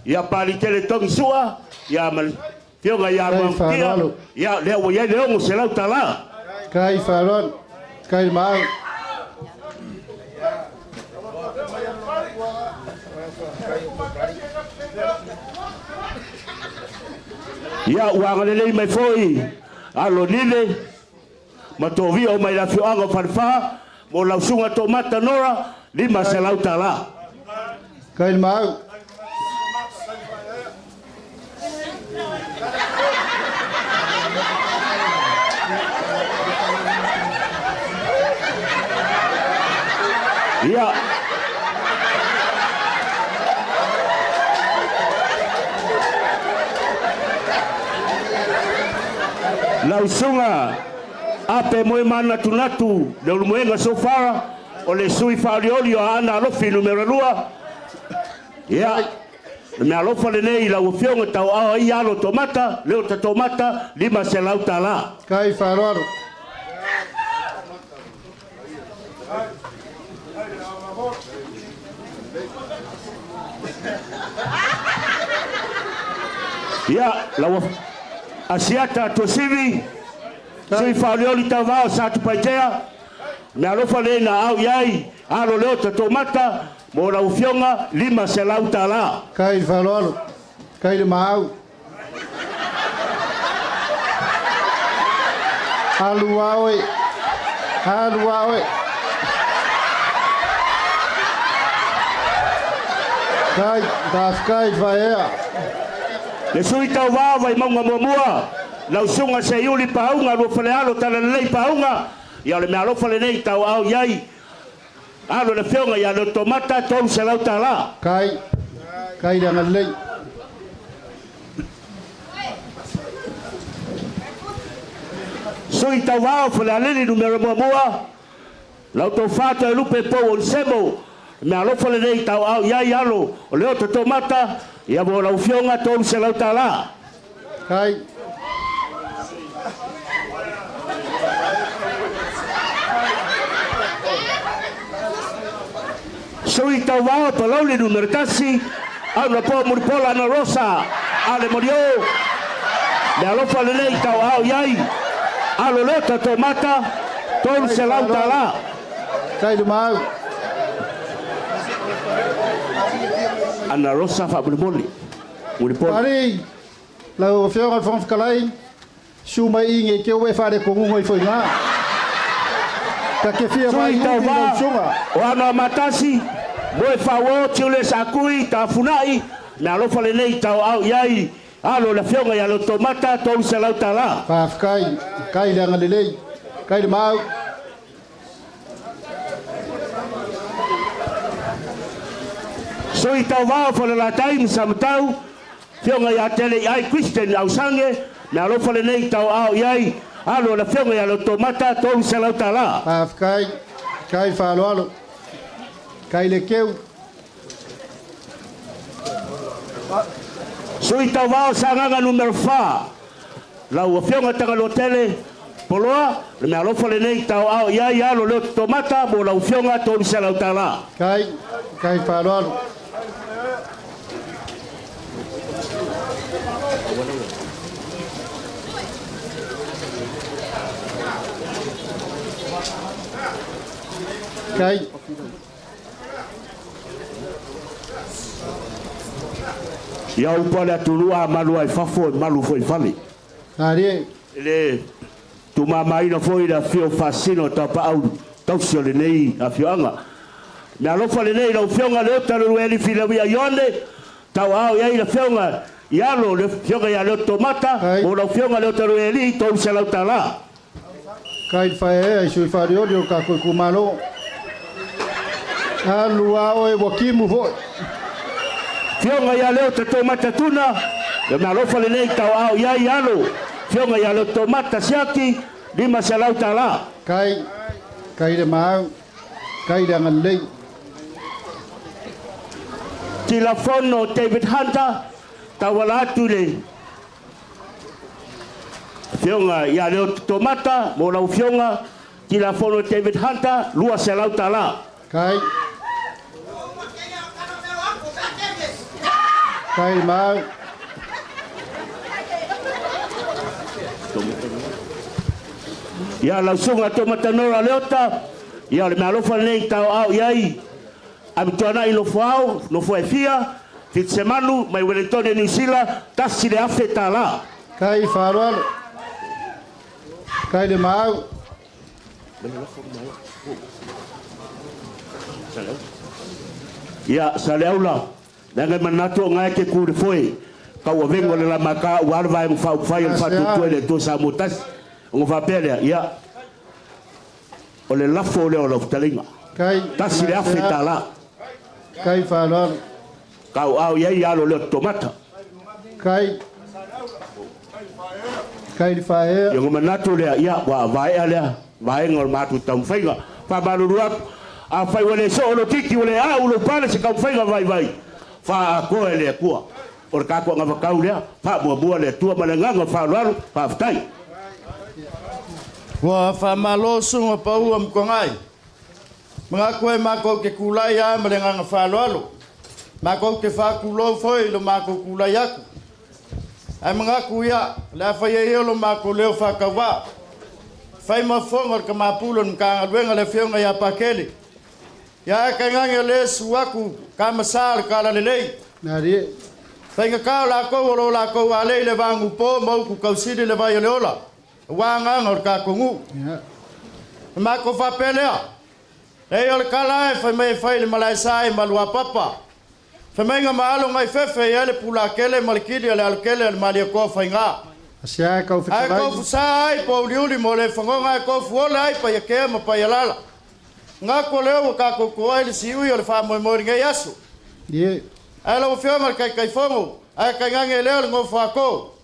E: ia Palitele Togi Sua, ia ma le Afioga ia
M: Kai
E: Manutia,
M: faaaloalo.
E: ia lea ua i ai le 600 tala.
M: Kai faaaloalo. Kai le maau.
E: Ia, ua agalelei mai foi alo lile ma tovia o mai le afioaga o Falefa mo lau susuga Toomata Nora 500 tala.
M: Kai le maau.
E: Ia. Lau susuga Ape Moemanatunatu Leulumoega Sofara o le sui faaolioli o Aana Alofi numera 2. Ia, le meaalofa lenei i lau Afioga tauaao ai alo Tomata, leo ta Tomata 500 tala.
M: Kai faaaloalo.
E: Ia, lau Asiata Tuasivi, sui faaolioli tauvao sa Tupaitea, meaalofa lenei na au i ai alo leo ta Tomata mo lau Afioga 500 tala.
M: Kai le faaaloalo. Kai le maau. Alu aoe. Alu aoe.
G: Kai, faafetai faaea.
E: Le sui tauvā o Vaimauga muamua, lau Susuga Seiuli Pauga Luafalealo Talalelei Pauga, ia o le meaalofa lenei i tauaao i ai alo i le Afioga ia Leotomata, $300.
G: Kai, kai le agalelei.
E: Sui tauvā o Falealili numera muamua, lau Tofa Toelupe Pou Onisemo, le meaalofa lenei i tauaao i ai alo o Leota Tomata, ia mo lau Afioga, $300.
G: Kai.
E: Sui tauvā o Palauli numera 1, Auna Po Mulipola Ana Rosa Ale Molio, le alofa lenei i tauaao i ai alo Leota Tomata, $300.
G: Kai le mau.
E: Ana Rosa faamolemole Mulipola.
G: Pari, lau Afioga i le Fofoga Fetalai, susu mai i i nei te ua e faalekonuga ifo i ina. Ta te fia
E: Sui
G: vaai umi
E: tauvā
G: lau susuga.
E: o Anoamatasi, Moefaauo Tiule Sakui Tafunai, me alofa lenei i tauaao i ai alo o le Afioga ia Leotomata, $300.
G: Faafetai, kai le agalelei, kai le maau.
E: Sui tauvā o Falelatai ma Samatau, Afioga ia Teleiai Christian Ausange, me alofa lenei i tauaao i ai alo o le Afioga ia Leotomata, $300.
G: Faafetai, kai le faaaloalo, kai le keu.
E: Sui tauvā o Sagaga numera 4, lau Afioga Tagaloatele Poloa, le meaalofa lenei i tauaao i ai alo Leotomata mo lau Afioga, $300.
G: Kai, kai le faaaloalo. Kai.
E: Ia upu a le atunuu a malu ai fafo e malu foi i fale.
G: Alie.
E: E le tuumamaina foi le afio o Faasisina o Tapaau tausi o lenei afioaga. Meaalofa lenei i lau Afioga Leota Leulueli Filauia Ioane, tauaao i ai le Afioga i alo le Afioga ia Leotomata, mo lau Afioga Leota Leulueli, $300.
G: Kai le faaeaea i sui faalioli o le tatou itumalo. Alu a oe ua timu foi.
E: Afioga ia Leota Tomata Tuna, le meaalofa lenei tauaao i ai alo Afioga ia Leotomata Siaki, $500.
G: Kai, kai le maau, kai le agalelei.
E: Tilafono David Hunter, tauala atu i le Afioga ia Leota Tomata, mo lau Afioga Tilafono David Hunter, $200.
G: Kai. Kai le maau.
E: Ia lau Susuga Tomata Nora Leota, ia o le meaalofa lenei i tauaao i ai Amituanai Nofoao, nofo e fia, Fitisemanu mai Ueletone Niu Sila, $1,000.
G: Kai faaaloalo. Kai le maau.
E: Ia, Saleaula, leaga e manatu o ngae ke ku le foe, kau avega o le lamaka ua le vaega faaupufai o le Faatuatua i le Atua Samoa tasi. Ona faapea lea, ia, o le lafo lea o lau fetalaiga.
G: Kai,
E: $1,000.
G: Kai faaaloalo.
E: Kauao i ai alo leo tomata.
G: Kai. Kai le faaea.
E: Ia ona manatu lea, ia, ua vaea lea vaega o le matou taumafaiga. Faamalulu atu, afai ua le soo lou titi, ua le au lou pale se taumafaiga vaivai, faaatoa e le Atua. O le tatou anavatau lea, faamuamua le Atua ma le agaga o le faaaloalo, faafetai.
I: Ua faamalo susuga paua Mutuagai. Manatu ai matou te tulai lava ma le agaga faaaloalo. Matou te faatulou foi i lo matou tulai atu. Ae manatu ia, o le a fai ai ia lo matou leo faatauvaa. Fai ma fofoga o le Tama Pule o le Matagaluega le Afioga ia Pakele. Ia ae tainane o lea e susu atu tama sa o le Talalelei. Faigata o latou o lo latou alei le va nupo ma utu tausili le vai o le ola, aua agaga o le tatou nuu. Ona matou faapea lea, Leai o le tala e fai mai e fai i le malae sa e Maluapapa. Femaiga ma alo ngai fefe e i ai le pulakele ma le kili a le alokele a le Malietoa Faiga.
M: Asia e kau
I: Ae
M: fetalai.
I: tofu sa ai pouliuli mo le fagoga ae tofu ola ai Paiakea ma Paialala. Gaku o lea ua tatou toa ai le siui o le faamoemoe i lenei aso.
M: Ie.
I: Ae lau Afioga i le Taitaifono, ae tainane lea o le nofo ato,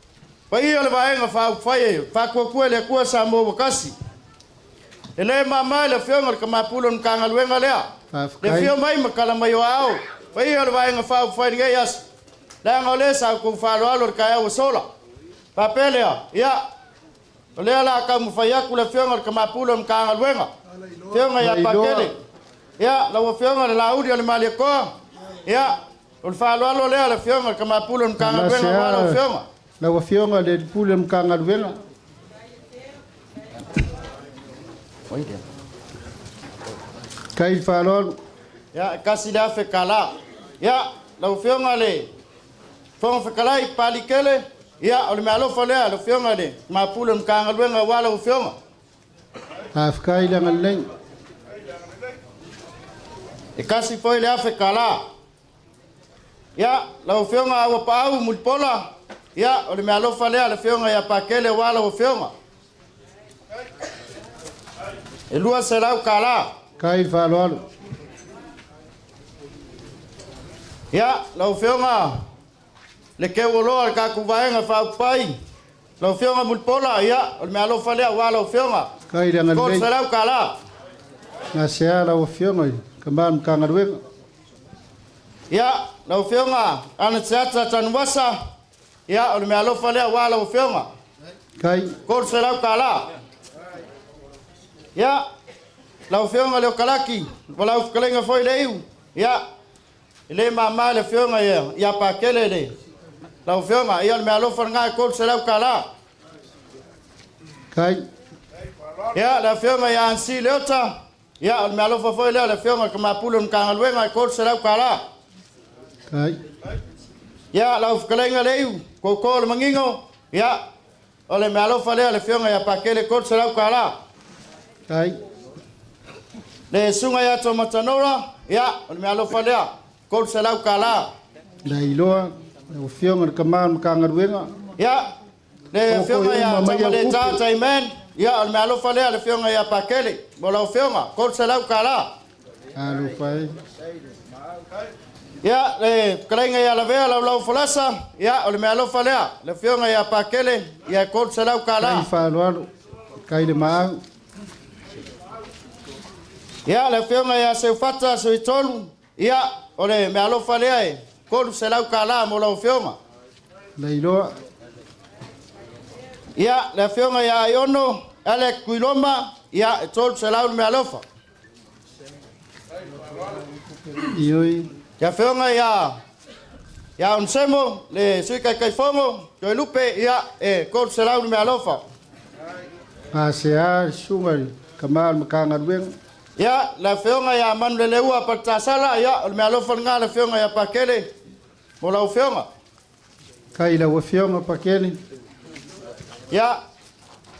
I: paia o le Vaega Faaupufai e Faatuatua i le Atua Samoa ua Tasi. E le mama i le Afioga i le Tama Pule o le Matagaluega lea, le
M: Faafetai.
I: afio mai ma tala mai o aao, paia o le Vaega Faaupufai i lenei aso, leaga o lea sa outou faaaloalo i le taeao ua sola. Faapea lea, ia, o lea o le a taumafai atu le Afioga i le Tama Pule o le Matagaluega, Afioga ia Pakele, ia, lau Afioga i le Laauli o le Malietoa, ia, o le faaaloalo lea a le Afioga i le Tama Pule o le Matagaluega aua lau Afioga.
M: Lau Afioga i le Pule o le Matagaluega. Kai le faaaloalo.
I: Ia, e $1,000. Ia, lau Afioga i le Fofoga Fetalai, Palikele, ia, o le meaalofa lea a le Afioga i le Tama Pule o le Matagaluega aua lau Afioga.
M: Faafetai le agalelei.
I: E foi le $1,000. Ia, lau Afioga Auapaau Mulipola, ia, o le meaalofa lea a le Afioga ia Pakele aua lau Afioga. E $200.
M: Kai le faaaloalo.
I: Ia, lau Afioga le Teuoloa le tatou Vaega Faaupufai, lau Afioga Mulipola, ia, o le meaalofa lea aua lau Afioga.
M: Kai le agalelei.
I: $300.
M: Gasea lau Afioga i le Tama o le Matagaluega.
I: Ia, lau Afioga Ana Tiata Tanuvasa, ia, o le meaalofa lea aua lau Afioga.
M: Kai.
I: $300. Ia, lau Afioga Leokalaki, lau fetalaiga foi Leiu, ia, e le mama le Afioga ia Pakele le lau Afioga, ia, o le meaalofa lena e $300.
M: Kai.
I: Ia, le Afioga ia Ansi Leota, ia, o le meaalofa foi lea o le Afioga i le Tama Pule o le Matagaluega e $300.
M: Kai.
I: Ia, lau fetalaiga Leiu, koko o le manino, ia, o le meaalofa lea a le Afioga ia Pakele $300.
M: Kai.
I: Le susuga ia Tomatanora, ia, o le meaalofa lea, $300.
M: Le iloa lau Afioga i le Tama o le Matagaluega.
I: Ia, le Afioga ia Tamaleta Taiman, ia, o le meaalofa lea a le Afioga ia Pakele, mo lau Afioga, $300.
M: Alofa e.
I: Ia, le fetalaiga ia Lavea Laulau Folasa, ia, o le meaalofa lea, le Afioga ia Pakele, ia, $300.
M: Kai le faaaloalo. Kai le maau.
I: Ia, le Afioga ia Seufata Suitolu, ia, o le meaalofa lea e $300 mo lau Afioga.
M: Le iloa.
I: Ia, le Afioga ia Aiono Alec Kuiloma, ia, e $300 le meaalofa.
M: Ioi.
I: Le Afioga ia Onesemo, le Sui Taitaifono, Toelupe, ia, e $300 le meaalofa.
M: Gasea le susuga i le Tama o le Matagaluega.
I: Ia, le Afioga ia Manuleleua Palitasala, ia, o le meaalofa lena a le Afioga ia Pakele mo lau Afioga.
M: Kai lau Afioga Pakele.
I: Ia,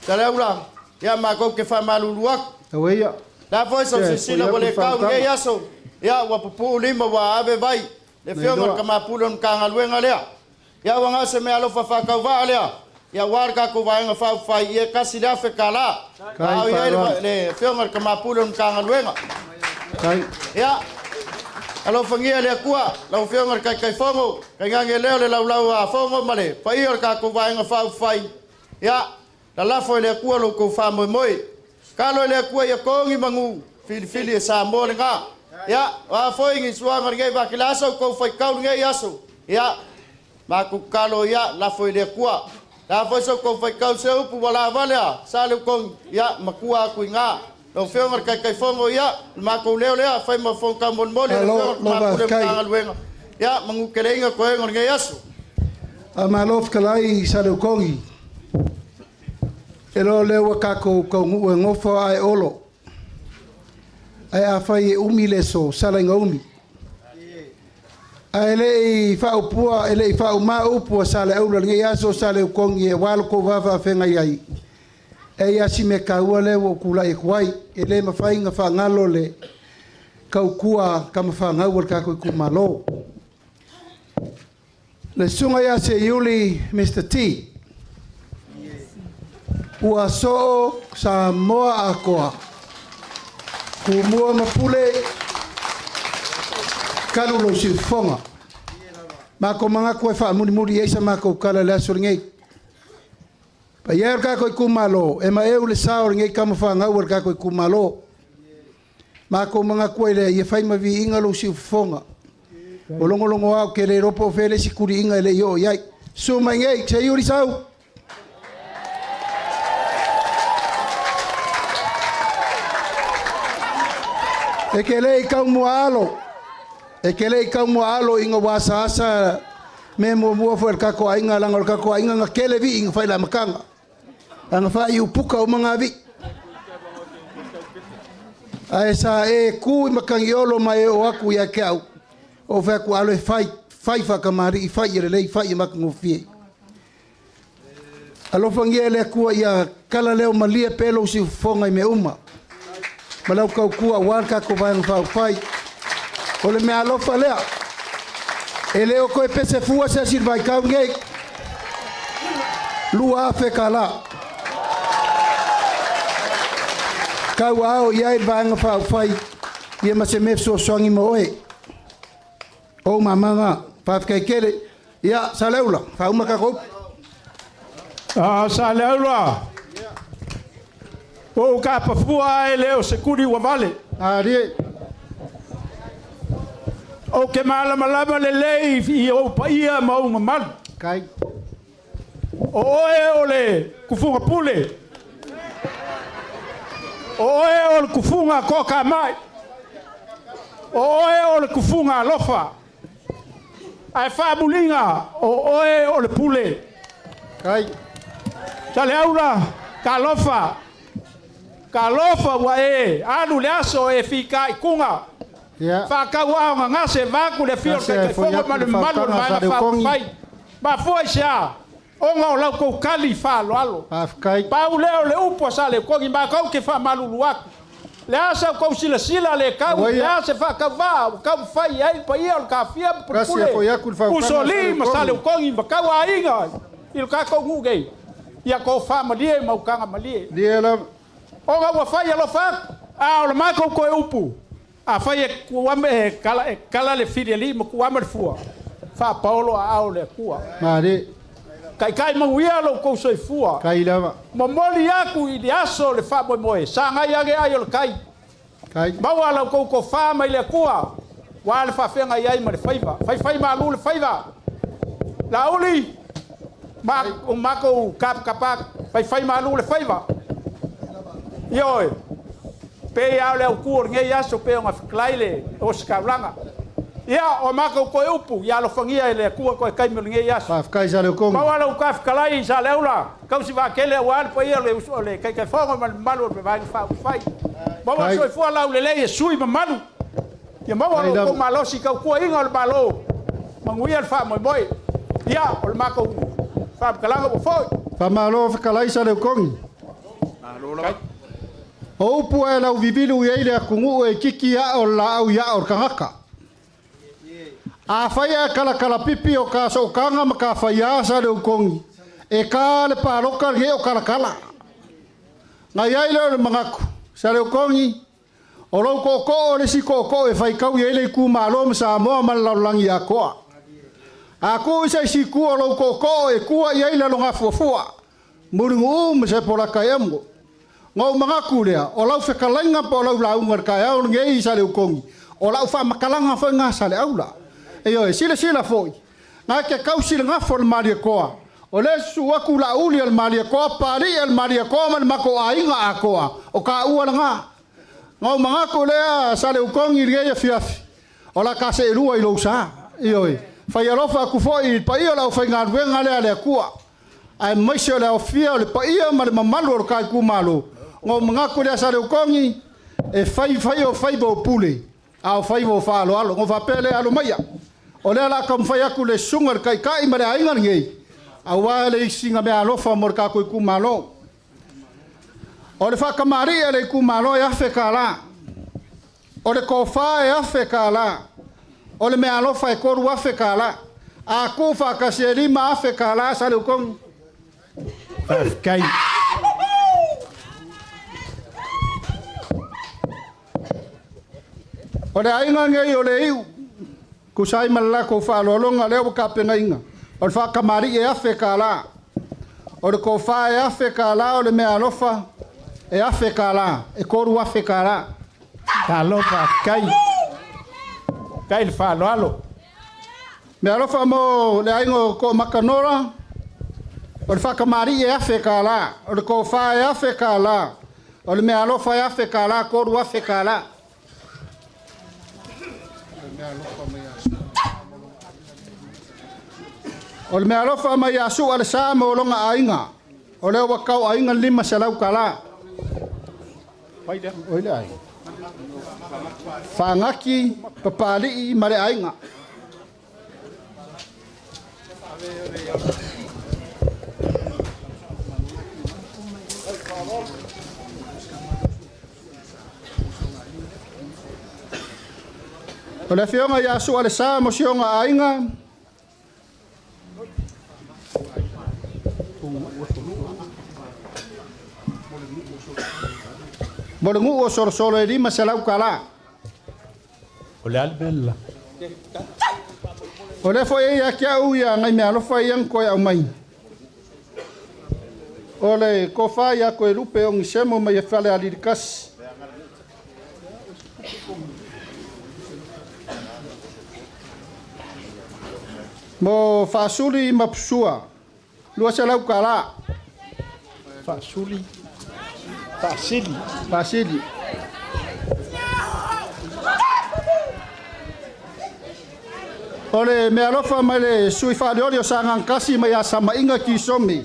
I: Saleaula, ia, matou te faamalulu atu.
M: Taueia.
I: Le a foi sau silasila ua le tau i lenei aso, ia, ua pupuu lima ua ave vai, le Afioga i le Tama Pule o le Matagaluega lea. Ia, ua na o se meaalofa faatauvaa lea, ia, aua le tatou Vaega Faaupufai, ia, e $1,000.
M: Kai
I: A o i ai
M: faaaloalo.
I: le Afioga i le Tama Pule o le Matagaluega.
M: Kai.
I: Ia, alofagia le Atua, lau Afioga i le Taitaifono, tainane lea o le laulau a Fono ma le paia o le tatou Vaega Faaupufai, ia, lalafo e le Atua lo outou faamoemoe. Kalo e le Atua ia togi manu, filifili e Samoa lena. Ia, o a foi ni suaga lenei vakila aso, outou faitau lenei aso, ia, matou tatalo ia, lafo i le Atua. Le a foi so outou faitau se upu ua lavale a sa le utogi, ia, matua atu i gā. Lau Afioga i le Taitaifono, ia, o le matou leo lea, fai ma fofoga taumolimoli a le
M: Malo,
I: Afioga i le
M: lo
I: Tama Pule o le
M: faafetai.
I: Matagaluega. Ia, manuteleiga toega o lenei aso.
M: A malo fetalai sa le ukogi. E loa lea ua tatou taunuu e gofo ae olo. Ae afai e umi le aso, sala ina umi. Ae le i faaupua, e le i faauma upu a Saleaula i lenei aso Saleukogi aua lo tou va faafeagai ai. E ia si mea taua lea ua ou tulai atu ai. E le mafai ona faagalo le tautua a tamafanau a le tatou itumalo. Le susuga ia Seiuli Mr T. Ua soo Samoa atoa. Tumua ma Pule, talu lou siufofoga. Matou manatu e faamulimuli i ai sa matou tala i le aso lenei. Paia e o le tatou itumalo, e maeu le sa o lenei tama fanau a le tatou itumalo. Matou manatu ai lea, ia fai ma viiga lou siufofoga. Ua logologo ou te le iloa po o fea le isi tuliiga e le i oo i ai. Susu mai nei, Seiuli sau! E te le i taumuaalo, e te le i taumuaalo ina ua asaasa mea muamua foi a le tatou aiga, leaga o le tatou aiga na tele vii na fai i le amataga. Ana faaiu puka uma na vii. Ae sa e tu i Matagiolo ma e oo atu ia te au, ou fai atu, alo e fai, fai faatamalii, fai ia lelei, fai ia matagofie. Alofagia e le Atua ia kala leo malie pea lou siufofoga i mea uma ma lau tautua aua le tatou Vaega Faaupufai. O le mea alofa lea, e le o toe pese fua se asi i le vaitau lenei. 2,000 tala. Tauaao i ai le Vaega Faaupufai ia ma se mea fesoasoani mo oe. O ou mama Faafetai tele. Ia, Saleaula, faauma tatou upu.
A: Ah, Saleaula. O ka pafua e le o se kuli ua vale.
G: Alie.
A: O ke malamalama lelei i ou paia ma ou mamalu.
G: Kai.
A: O oe o le kufuga pule. O oe o le kufuga toatamai. O oe o le kufuga alofa. Ae faamuliga o oe o le pule.
G: Kai.
A: Saleaula, talofa. Talofa ua e alu le aso e fitaituga.
G: Yeah.
A: Faatauaoga gase vaeatu le afio o le Taitaifono ma le mamalu o le Vaega Faaupufai. Mafua i se a? Ona o la outou tali faaaloalo.
G: Faafetai.
A: Pau lea o le upu a Salekogi, matou te faamalulu atu. Le a sa outou silasila le tau, le a se faatauvaa ua taumafai i ai le paia o le Kafia ma
G: Pule
A: Pulepule, Usoalii ma Saleutogi ma tauaiga i lo tatou nuu nei, ia tofamalie ma utaga malie. Ona ua fai alofa atu, a o le matou toe upu, afai e kuama e kala, e kala le filialii ma kuama le fua, faapaolo aao o le Atua.
G: Malie.
A: Taitai manuia lo outou soifua.
G: Kai lava.
A: Momoli atu i le aso o le faamoemoe, sagai ane ai o le tai.
G: Kai.
A: Maua la outou tofa mai le Atua, ua le faafeagai ai ma le faiva. Faifai malu le faiva. Laauli, ma o matou kapakapa atu, faifai malu le faiva. Ioe, pei lava o le autu o lenei aso pei ona fetalai le ositaulaga. Ia, o matou toe upu, ia alofagia e le Atua toe taimi o lenei aso.
G: Faafetai Saleokogi.
A: Maua lau tafetalai i Saleaula, tausi vaatele aua le paia o le uso o le Taitaifono ma le mamalu o le Vaega Faaupufai. Maua le soifua laulelei e sui mamalu. Ia maua lo outou malosi i tautuaina o le Malo. Manuia le faamoemoe. Ia, o le matou faamatalaga ua foi.
G: Faamalo fetalai Saleukogi. O upu ae lauvivilu i ai le atunuu e itiiti aa o le laau i aa o le tagata. Afai ae kalakalapipi o ka sootaga ma ka faiā Saleukogi, e ta le paloka lenei o kalakala. Na i ai lea o le manatu, Saleukogi, o lou tootoo o le isi tootoo e faitau i ai le itumalo ma Samoa ma le lalolagi atoa. A tuu i se isi itu o lou tootoo e tua i ai le alogafuafua, Mulinuu ma Sepolata e amo. Na ou manatu lea, o lau fetalaiga po o lau lauga i le taeao lenei i Saleukogi, o lau faamatalaga foi lena Saleaula. Ioe, silasila foi, na te tausi le gafa o le Malietoa, o lea e susu atu Laauli a le Malietoa, Papalii a le Malietoa ma le matou aiga atoa, o taua lena. Na ou manatu lea Saleukogi i lenei afiafi, o la ta seelua i lou sa. Ioe, fai alofa atu foi i le paia o le aufaigaluega lea a le Atua, aemaise o le aofia o le paia ma le mamalu o le ta itumalo. Na ou manatu lea Saleukogi, e fai fai o faiva o pule, a o faiva o faaaloalo. Na ou faapea lea, alo maia, o lea o le a taumafai atu le susuga i le Taitai ma le aiga lenei, aua le isiga mea alofa mo le tatou itumalo. O le faatamalii a le itumalo e $1,000. O le tofa e $1,000. O le meaalofa e $3,000. A kuu faatasi e 5,000 kalā Saleukogi.
A: Faafetai.
G: O le aiga nei o le iu, tusa ai ma le latou faaaloaloga lea ua tapenaina, o le faatamalii e 1,000 kalā. O le tofa e 1,000 kalā, o le meaalofa e 1,000 kalā, e 3,000 kalā.
A: Malo faafetai. Tai le faaaloalo.
G: Meaalofa mo le aiga o Toamakanola, o le faatamalii e 1,000 kalā, o le tofa e 1,000 kalā, o le meaalofa e 1,000 kalā, 3,000 kalā. O le meaalofa mai ia Sua le sa mo loga aiga, o lea ua tau aiga 500 kalā. Oi le aiga. Fagaki, Papali'i ma le aiga. O le afioga ia Sua le sa mo sioga aiga, mo le nuu o Solosolo e 500 kalā.
A: O le ale mea.
G: O lea foi e ia te au ia ngai meaalofa ia na toe aumai. O le tofa ia koe lupe o gisemo mai e fale alilikasi. Mo Faasuli ma Pusua, 200 kalā.
A: Faasuli. Faasili.
G: Faasili. O le meaalofa mai le sui faaleoli o Sagaga mai ia Sama'iga Kisomi.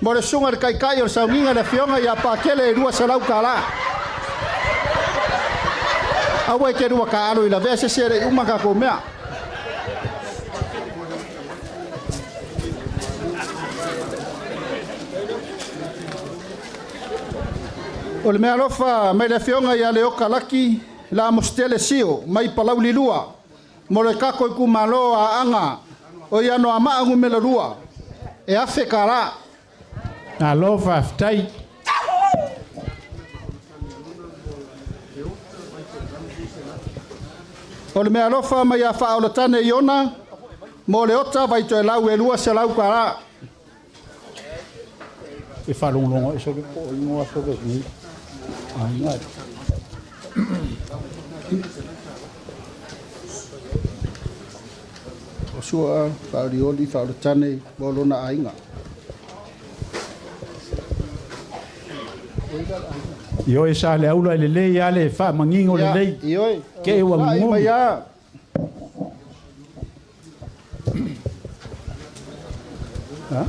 G: Mo le susuga i le taitai o le sauniga le afioga ia Pakele e 200 kalā. Aua e te lua taalo i lavea se isi e le'i uma tatou mea. O le meaalofa mai le afioga ia Leoka Laki la Amositele Sio mai Palauli 2 mo le tatou itumalo Aana o ia Anoamaa Nu.2 e 1,000 kalā.
A: Malo faafetai.
G: O le meaalofa mai ia Faaolatane Iona mo le ota Vaitoelau e 200 kalā.
L: E faalogologo ese le po o igoa aso lenei. Aiga.
G: O Sua Faaolioli Faaolatane mo lona aiga.
A: Ioe sa le aula i lelei a le faamagiga o lelei.
G: Ioe.
A: Ke ua
G: Sa'i
A: gugulu.
G: mai a. Ha?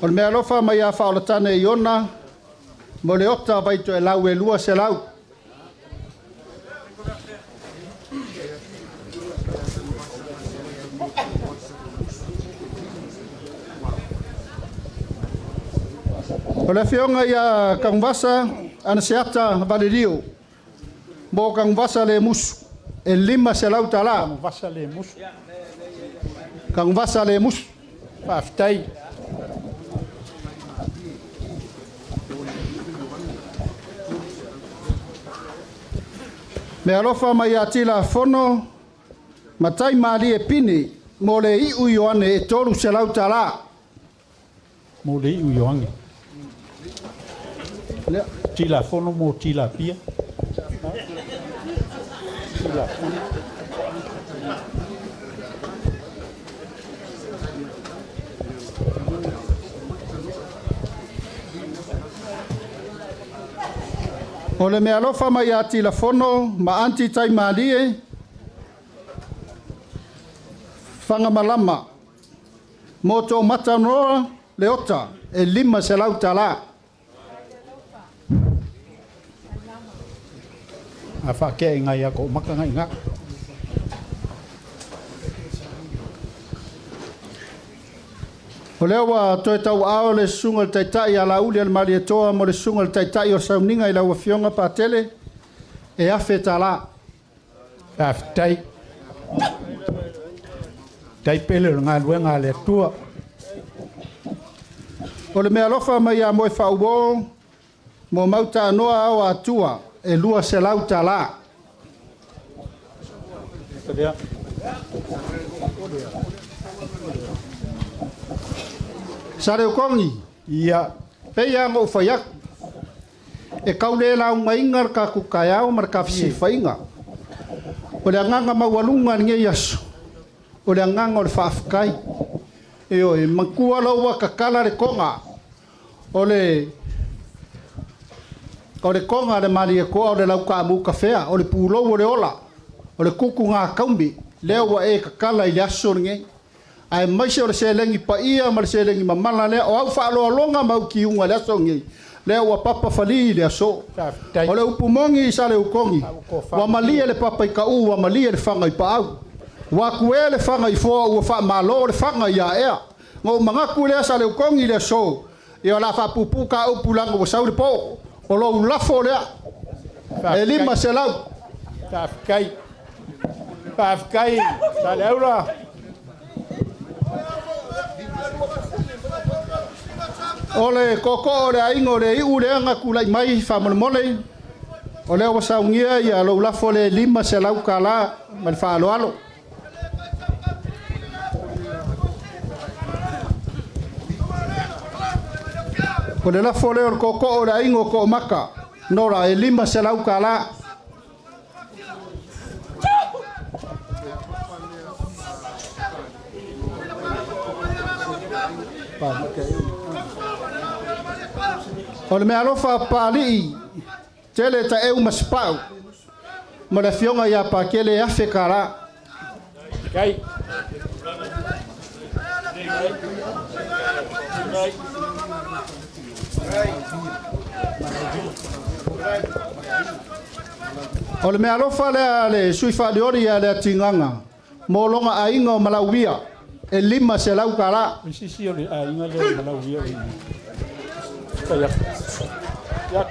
G: O le meaalofa mai ia Faaolatane Iona mo le ota Vaitoelau e 200. O le afioga ia Kaguvasa Anaseata Valelio mo Kaguvasa le musu e 500 talā.
A: Kaguvasa le musu.
G: Kaguvasa le musu.
A: Faafetai.
G: Meaalofa mai ia Tila Fono Matai Malie Pini mo le iu Ioane e 300 talā.
A: Mo le iu Ioane.
G: Lea.
A: Tila Fono mo Tila Pia. Tila Fono.
G: O le meaalofa mai ia Tila Fono ma Anti Tai Malie Fagamalama mo Toomatanoa Leota e 500 talā.
A: A whaakea ngai a ko maka ngai ngā.
G: O lea ua toe tauaao le susuga i le taitai a Laauli a le Malietoa mo le susuga i le taitai o le sauniga i lau afioga Patele E $1,000.
A: Faafetai. Tai pele o le galuega a le Atua.
G: O le meaalofa mai ia moe faauō mo mautanoa ao atua e $200. Saleukogi.
A: Ia.
G: Pei aga ou fai aku. E kau le laugaiga le kakou kaeao ma le kafesifaiga. O le agaga maualuga lenei aso. O le agaga o le faafetai. Ioe, makua lau kakala le koga. O le o le koga le malie koa o le lau kaamu kafea, o le pulou o le ola, o le kuku ngā kaumi, lea ua e kakala i le aso lenei. Ae maise o le selegi paia ma le selegi mamala lea, o au faaloaloga ma au kiuga le aso lenei, lea ua papa falī i le aso. O le upu mogi i Saleukogi, ua malie le papa i kaʻū, ua malie le faga i paau. Ua akuē le faga i foa ua faamālō le faga i aʻea. Na ou manatu lea Saleukogi i le aso, ia o le a faapupuu ka upu laga ua sau le pō. O lou lafo lea, e 500.
A: Faafetai. Faafetai, Saleaula.
G: O le tootoo o le aiga o le iu lea na tulai mai faamolemole. O lea ua saunia ia lou lafo le $500 ma le faaaloalo. O le lafo lea o le tootoo o le aiga o Toomata, Nora e $500. O le meaalofa Papalii, tele taʻeu ma Sipa'u, ma le afioga ia Pakele e $1,000.
A: Kai.
G: O le meaalofa lea a le sui faalioli ia Leatigaga, mo loga aiga o Malauia, e $500.
A: Sisi o le aiga lea o Malauia o i. Fai atu. Ia.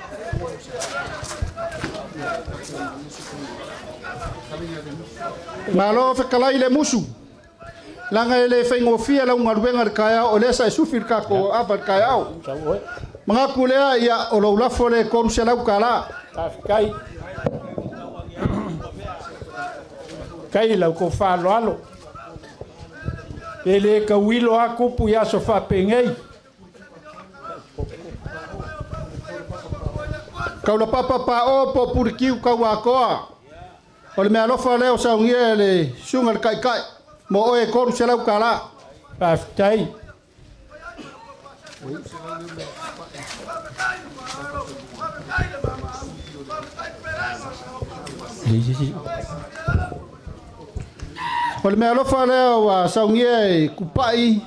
G: Malo fekalai le musu. Laga e le faigofie lau galuega le taeao, o lea sa e sufi le tatou ava le taeao. Manatu lea ia o lou lafo le $300.
A: Faafetai. Kai lau ko faaaloalo. E le kauilo a kupu i aso faapenei.
G: Kaulapapa pa'o po pulikiu kauakoa. O le meaalofa lea o saugia e le suga le taitai. Mo oe $300.
A: Faafetai.
G: O le meaalofa lea ua saugia e Kupa'i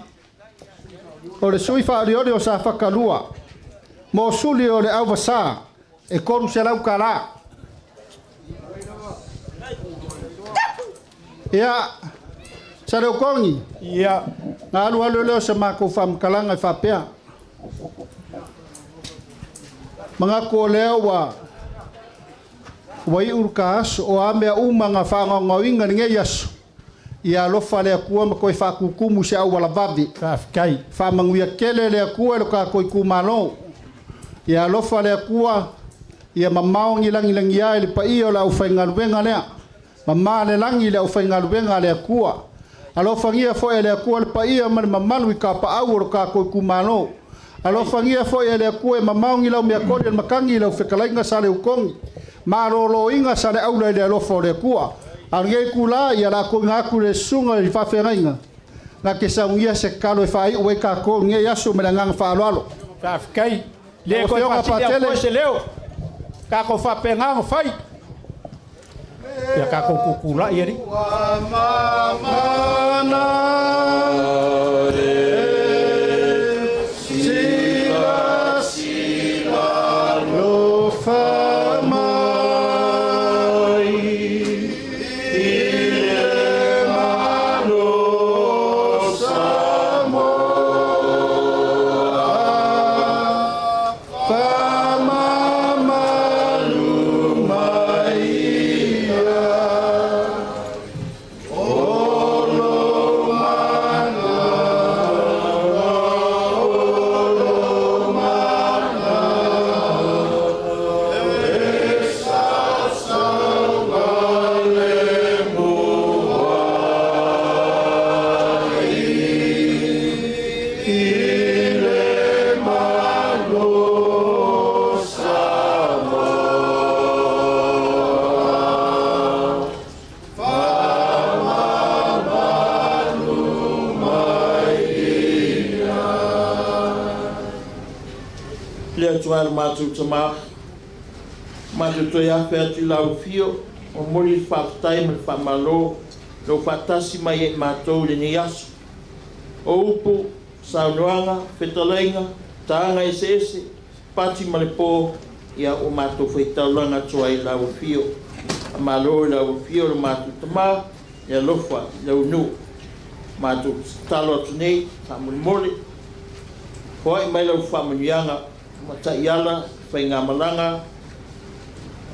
G: o le sui faalioli o Safata 2 mo suli o le auvasā e $300. Ia, Saleukogi.
A: Ia.
G: Na alu alu lea o se makou faamatalaga e faapea. Manatu o lea ua ua iʻu le ka aso o a mea uma na faagaogaoina lenei aso. Ia alofa le Atua ma toe faakukumu se aualavave.
A: Faafetai.
G: Faamanuia tele le Atua i lo tatou itumalo. Ia alofa le Atua, ia mamao ni lagilagia i le paia o le aufaigaluega lea. Mamā le lagi i le aufaigaluega a le Atua. Alofagia foi e le Atua le paia ma le mamalu i kapaau o lo tatou itumalo. Alofagia foi e le Atua e mamao ni lau meakoli o le matagi i lau fetalaiga Saleukogi. Malōlōina Saleaula i le alofa o le Atua. A o lenei itulā ia latou atu le susuga i le faafeagaiga. Na te saunia se tatalo e faaiʻu ai tatou i lenei aso ma le agaga faaaloalo.
A: Faafetai. Le
G: Lau
A: koe
G: Afioga
A: faasili
G: Patele.
A: au se leo. Tatou faapena ona fai. Ia tatou kukula'i alii.
B: Sila sila lo fa mai i le malo Samoa fa mamalu mai.
C: e le matou Tamā, matou toe afe atu i lau afio, momoli le faafetai ma le faamalo lou faatasi mai ia i matou i lenei aso. O upu, saunoaga, fetalaiga, taga eseese, pati ma le po, ia ua matou faitaulaga atu ai i lau afio. Faamalo i lau afio le matou Tamā, le alofa i lau nuu. Matou tatalo atu nei, faamolemole, foai mai lau faamanuiaga ma taiala faigamalaga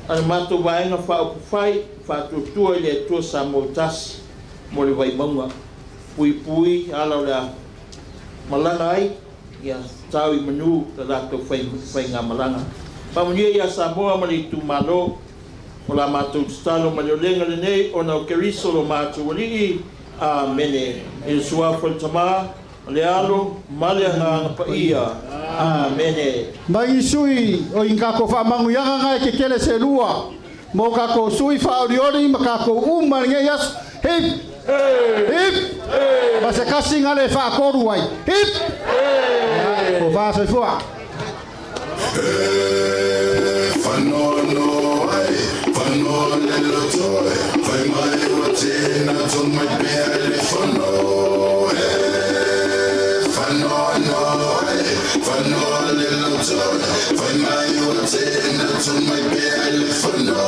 C: a le matou Vaega Faaupufai Faatuatua i le Atua Samoa ua Tasi mo le Vaimauga. Puipui ala o le a malaga ai, ia tau i manu le latou faigamalaga. Faamanuia ia Samoa ma le itumalo. O la matou tatalo ma le olega lenei ona o Keriso lo matou Alii. Amene. I le suafa o le Tamā, o le Alo ma le Agaga Paia. Amene.
G: Mai sui o i kako whamangu ianga ngai ke kele se lua. Mo kako sui whaoriori ma kako uma nge yas. Hip! Hip! Ma se kasi ngale whaakoru ai. Hip! O wha soifua.
B: Whanono ai, whanoa le lotoe, whai mai wa tēnā tō mai pea le whano, e. Whanono ai, whanoa le lotoe, whai mai wa tēnā tō mai pea le whano.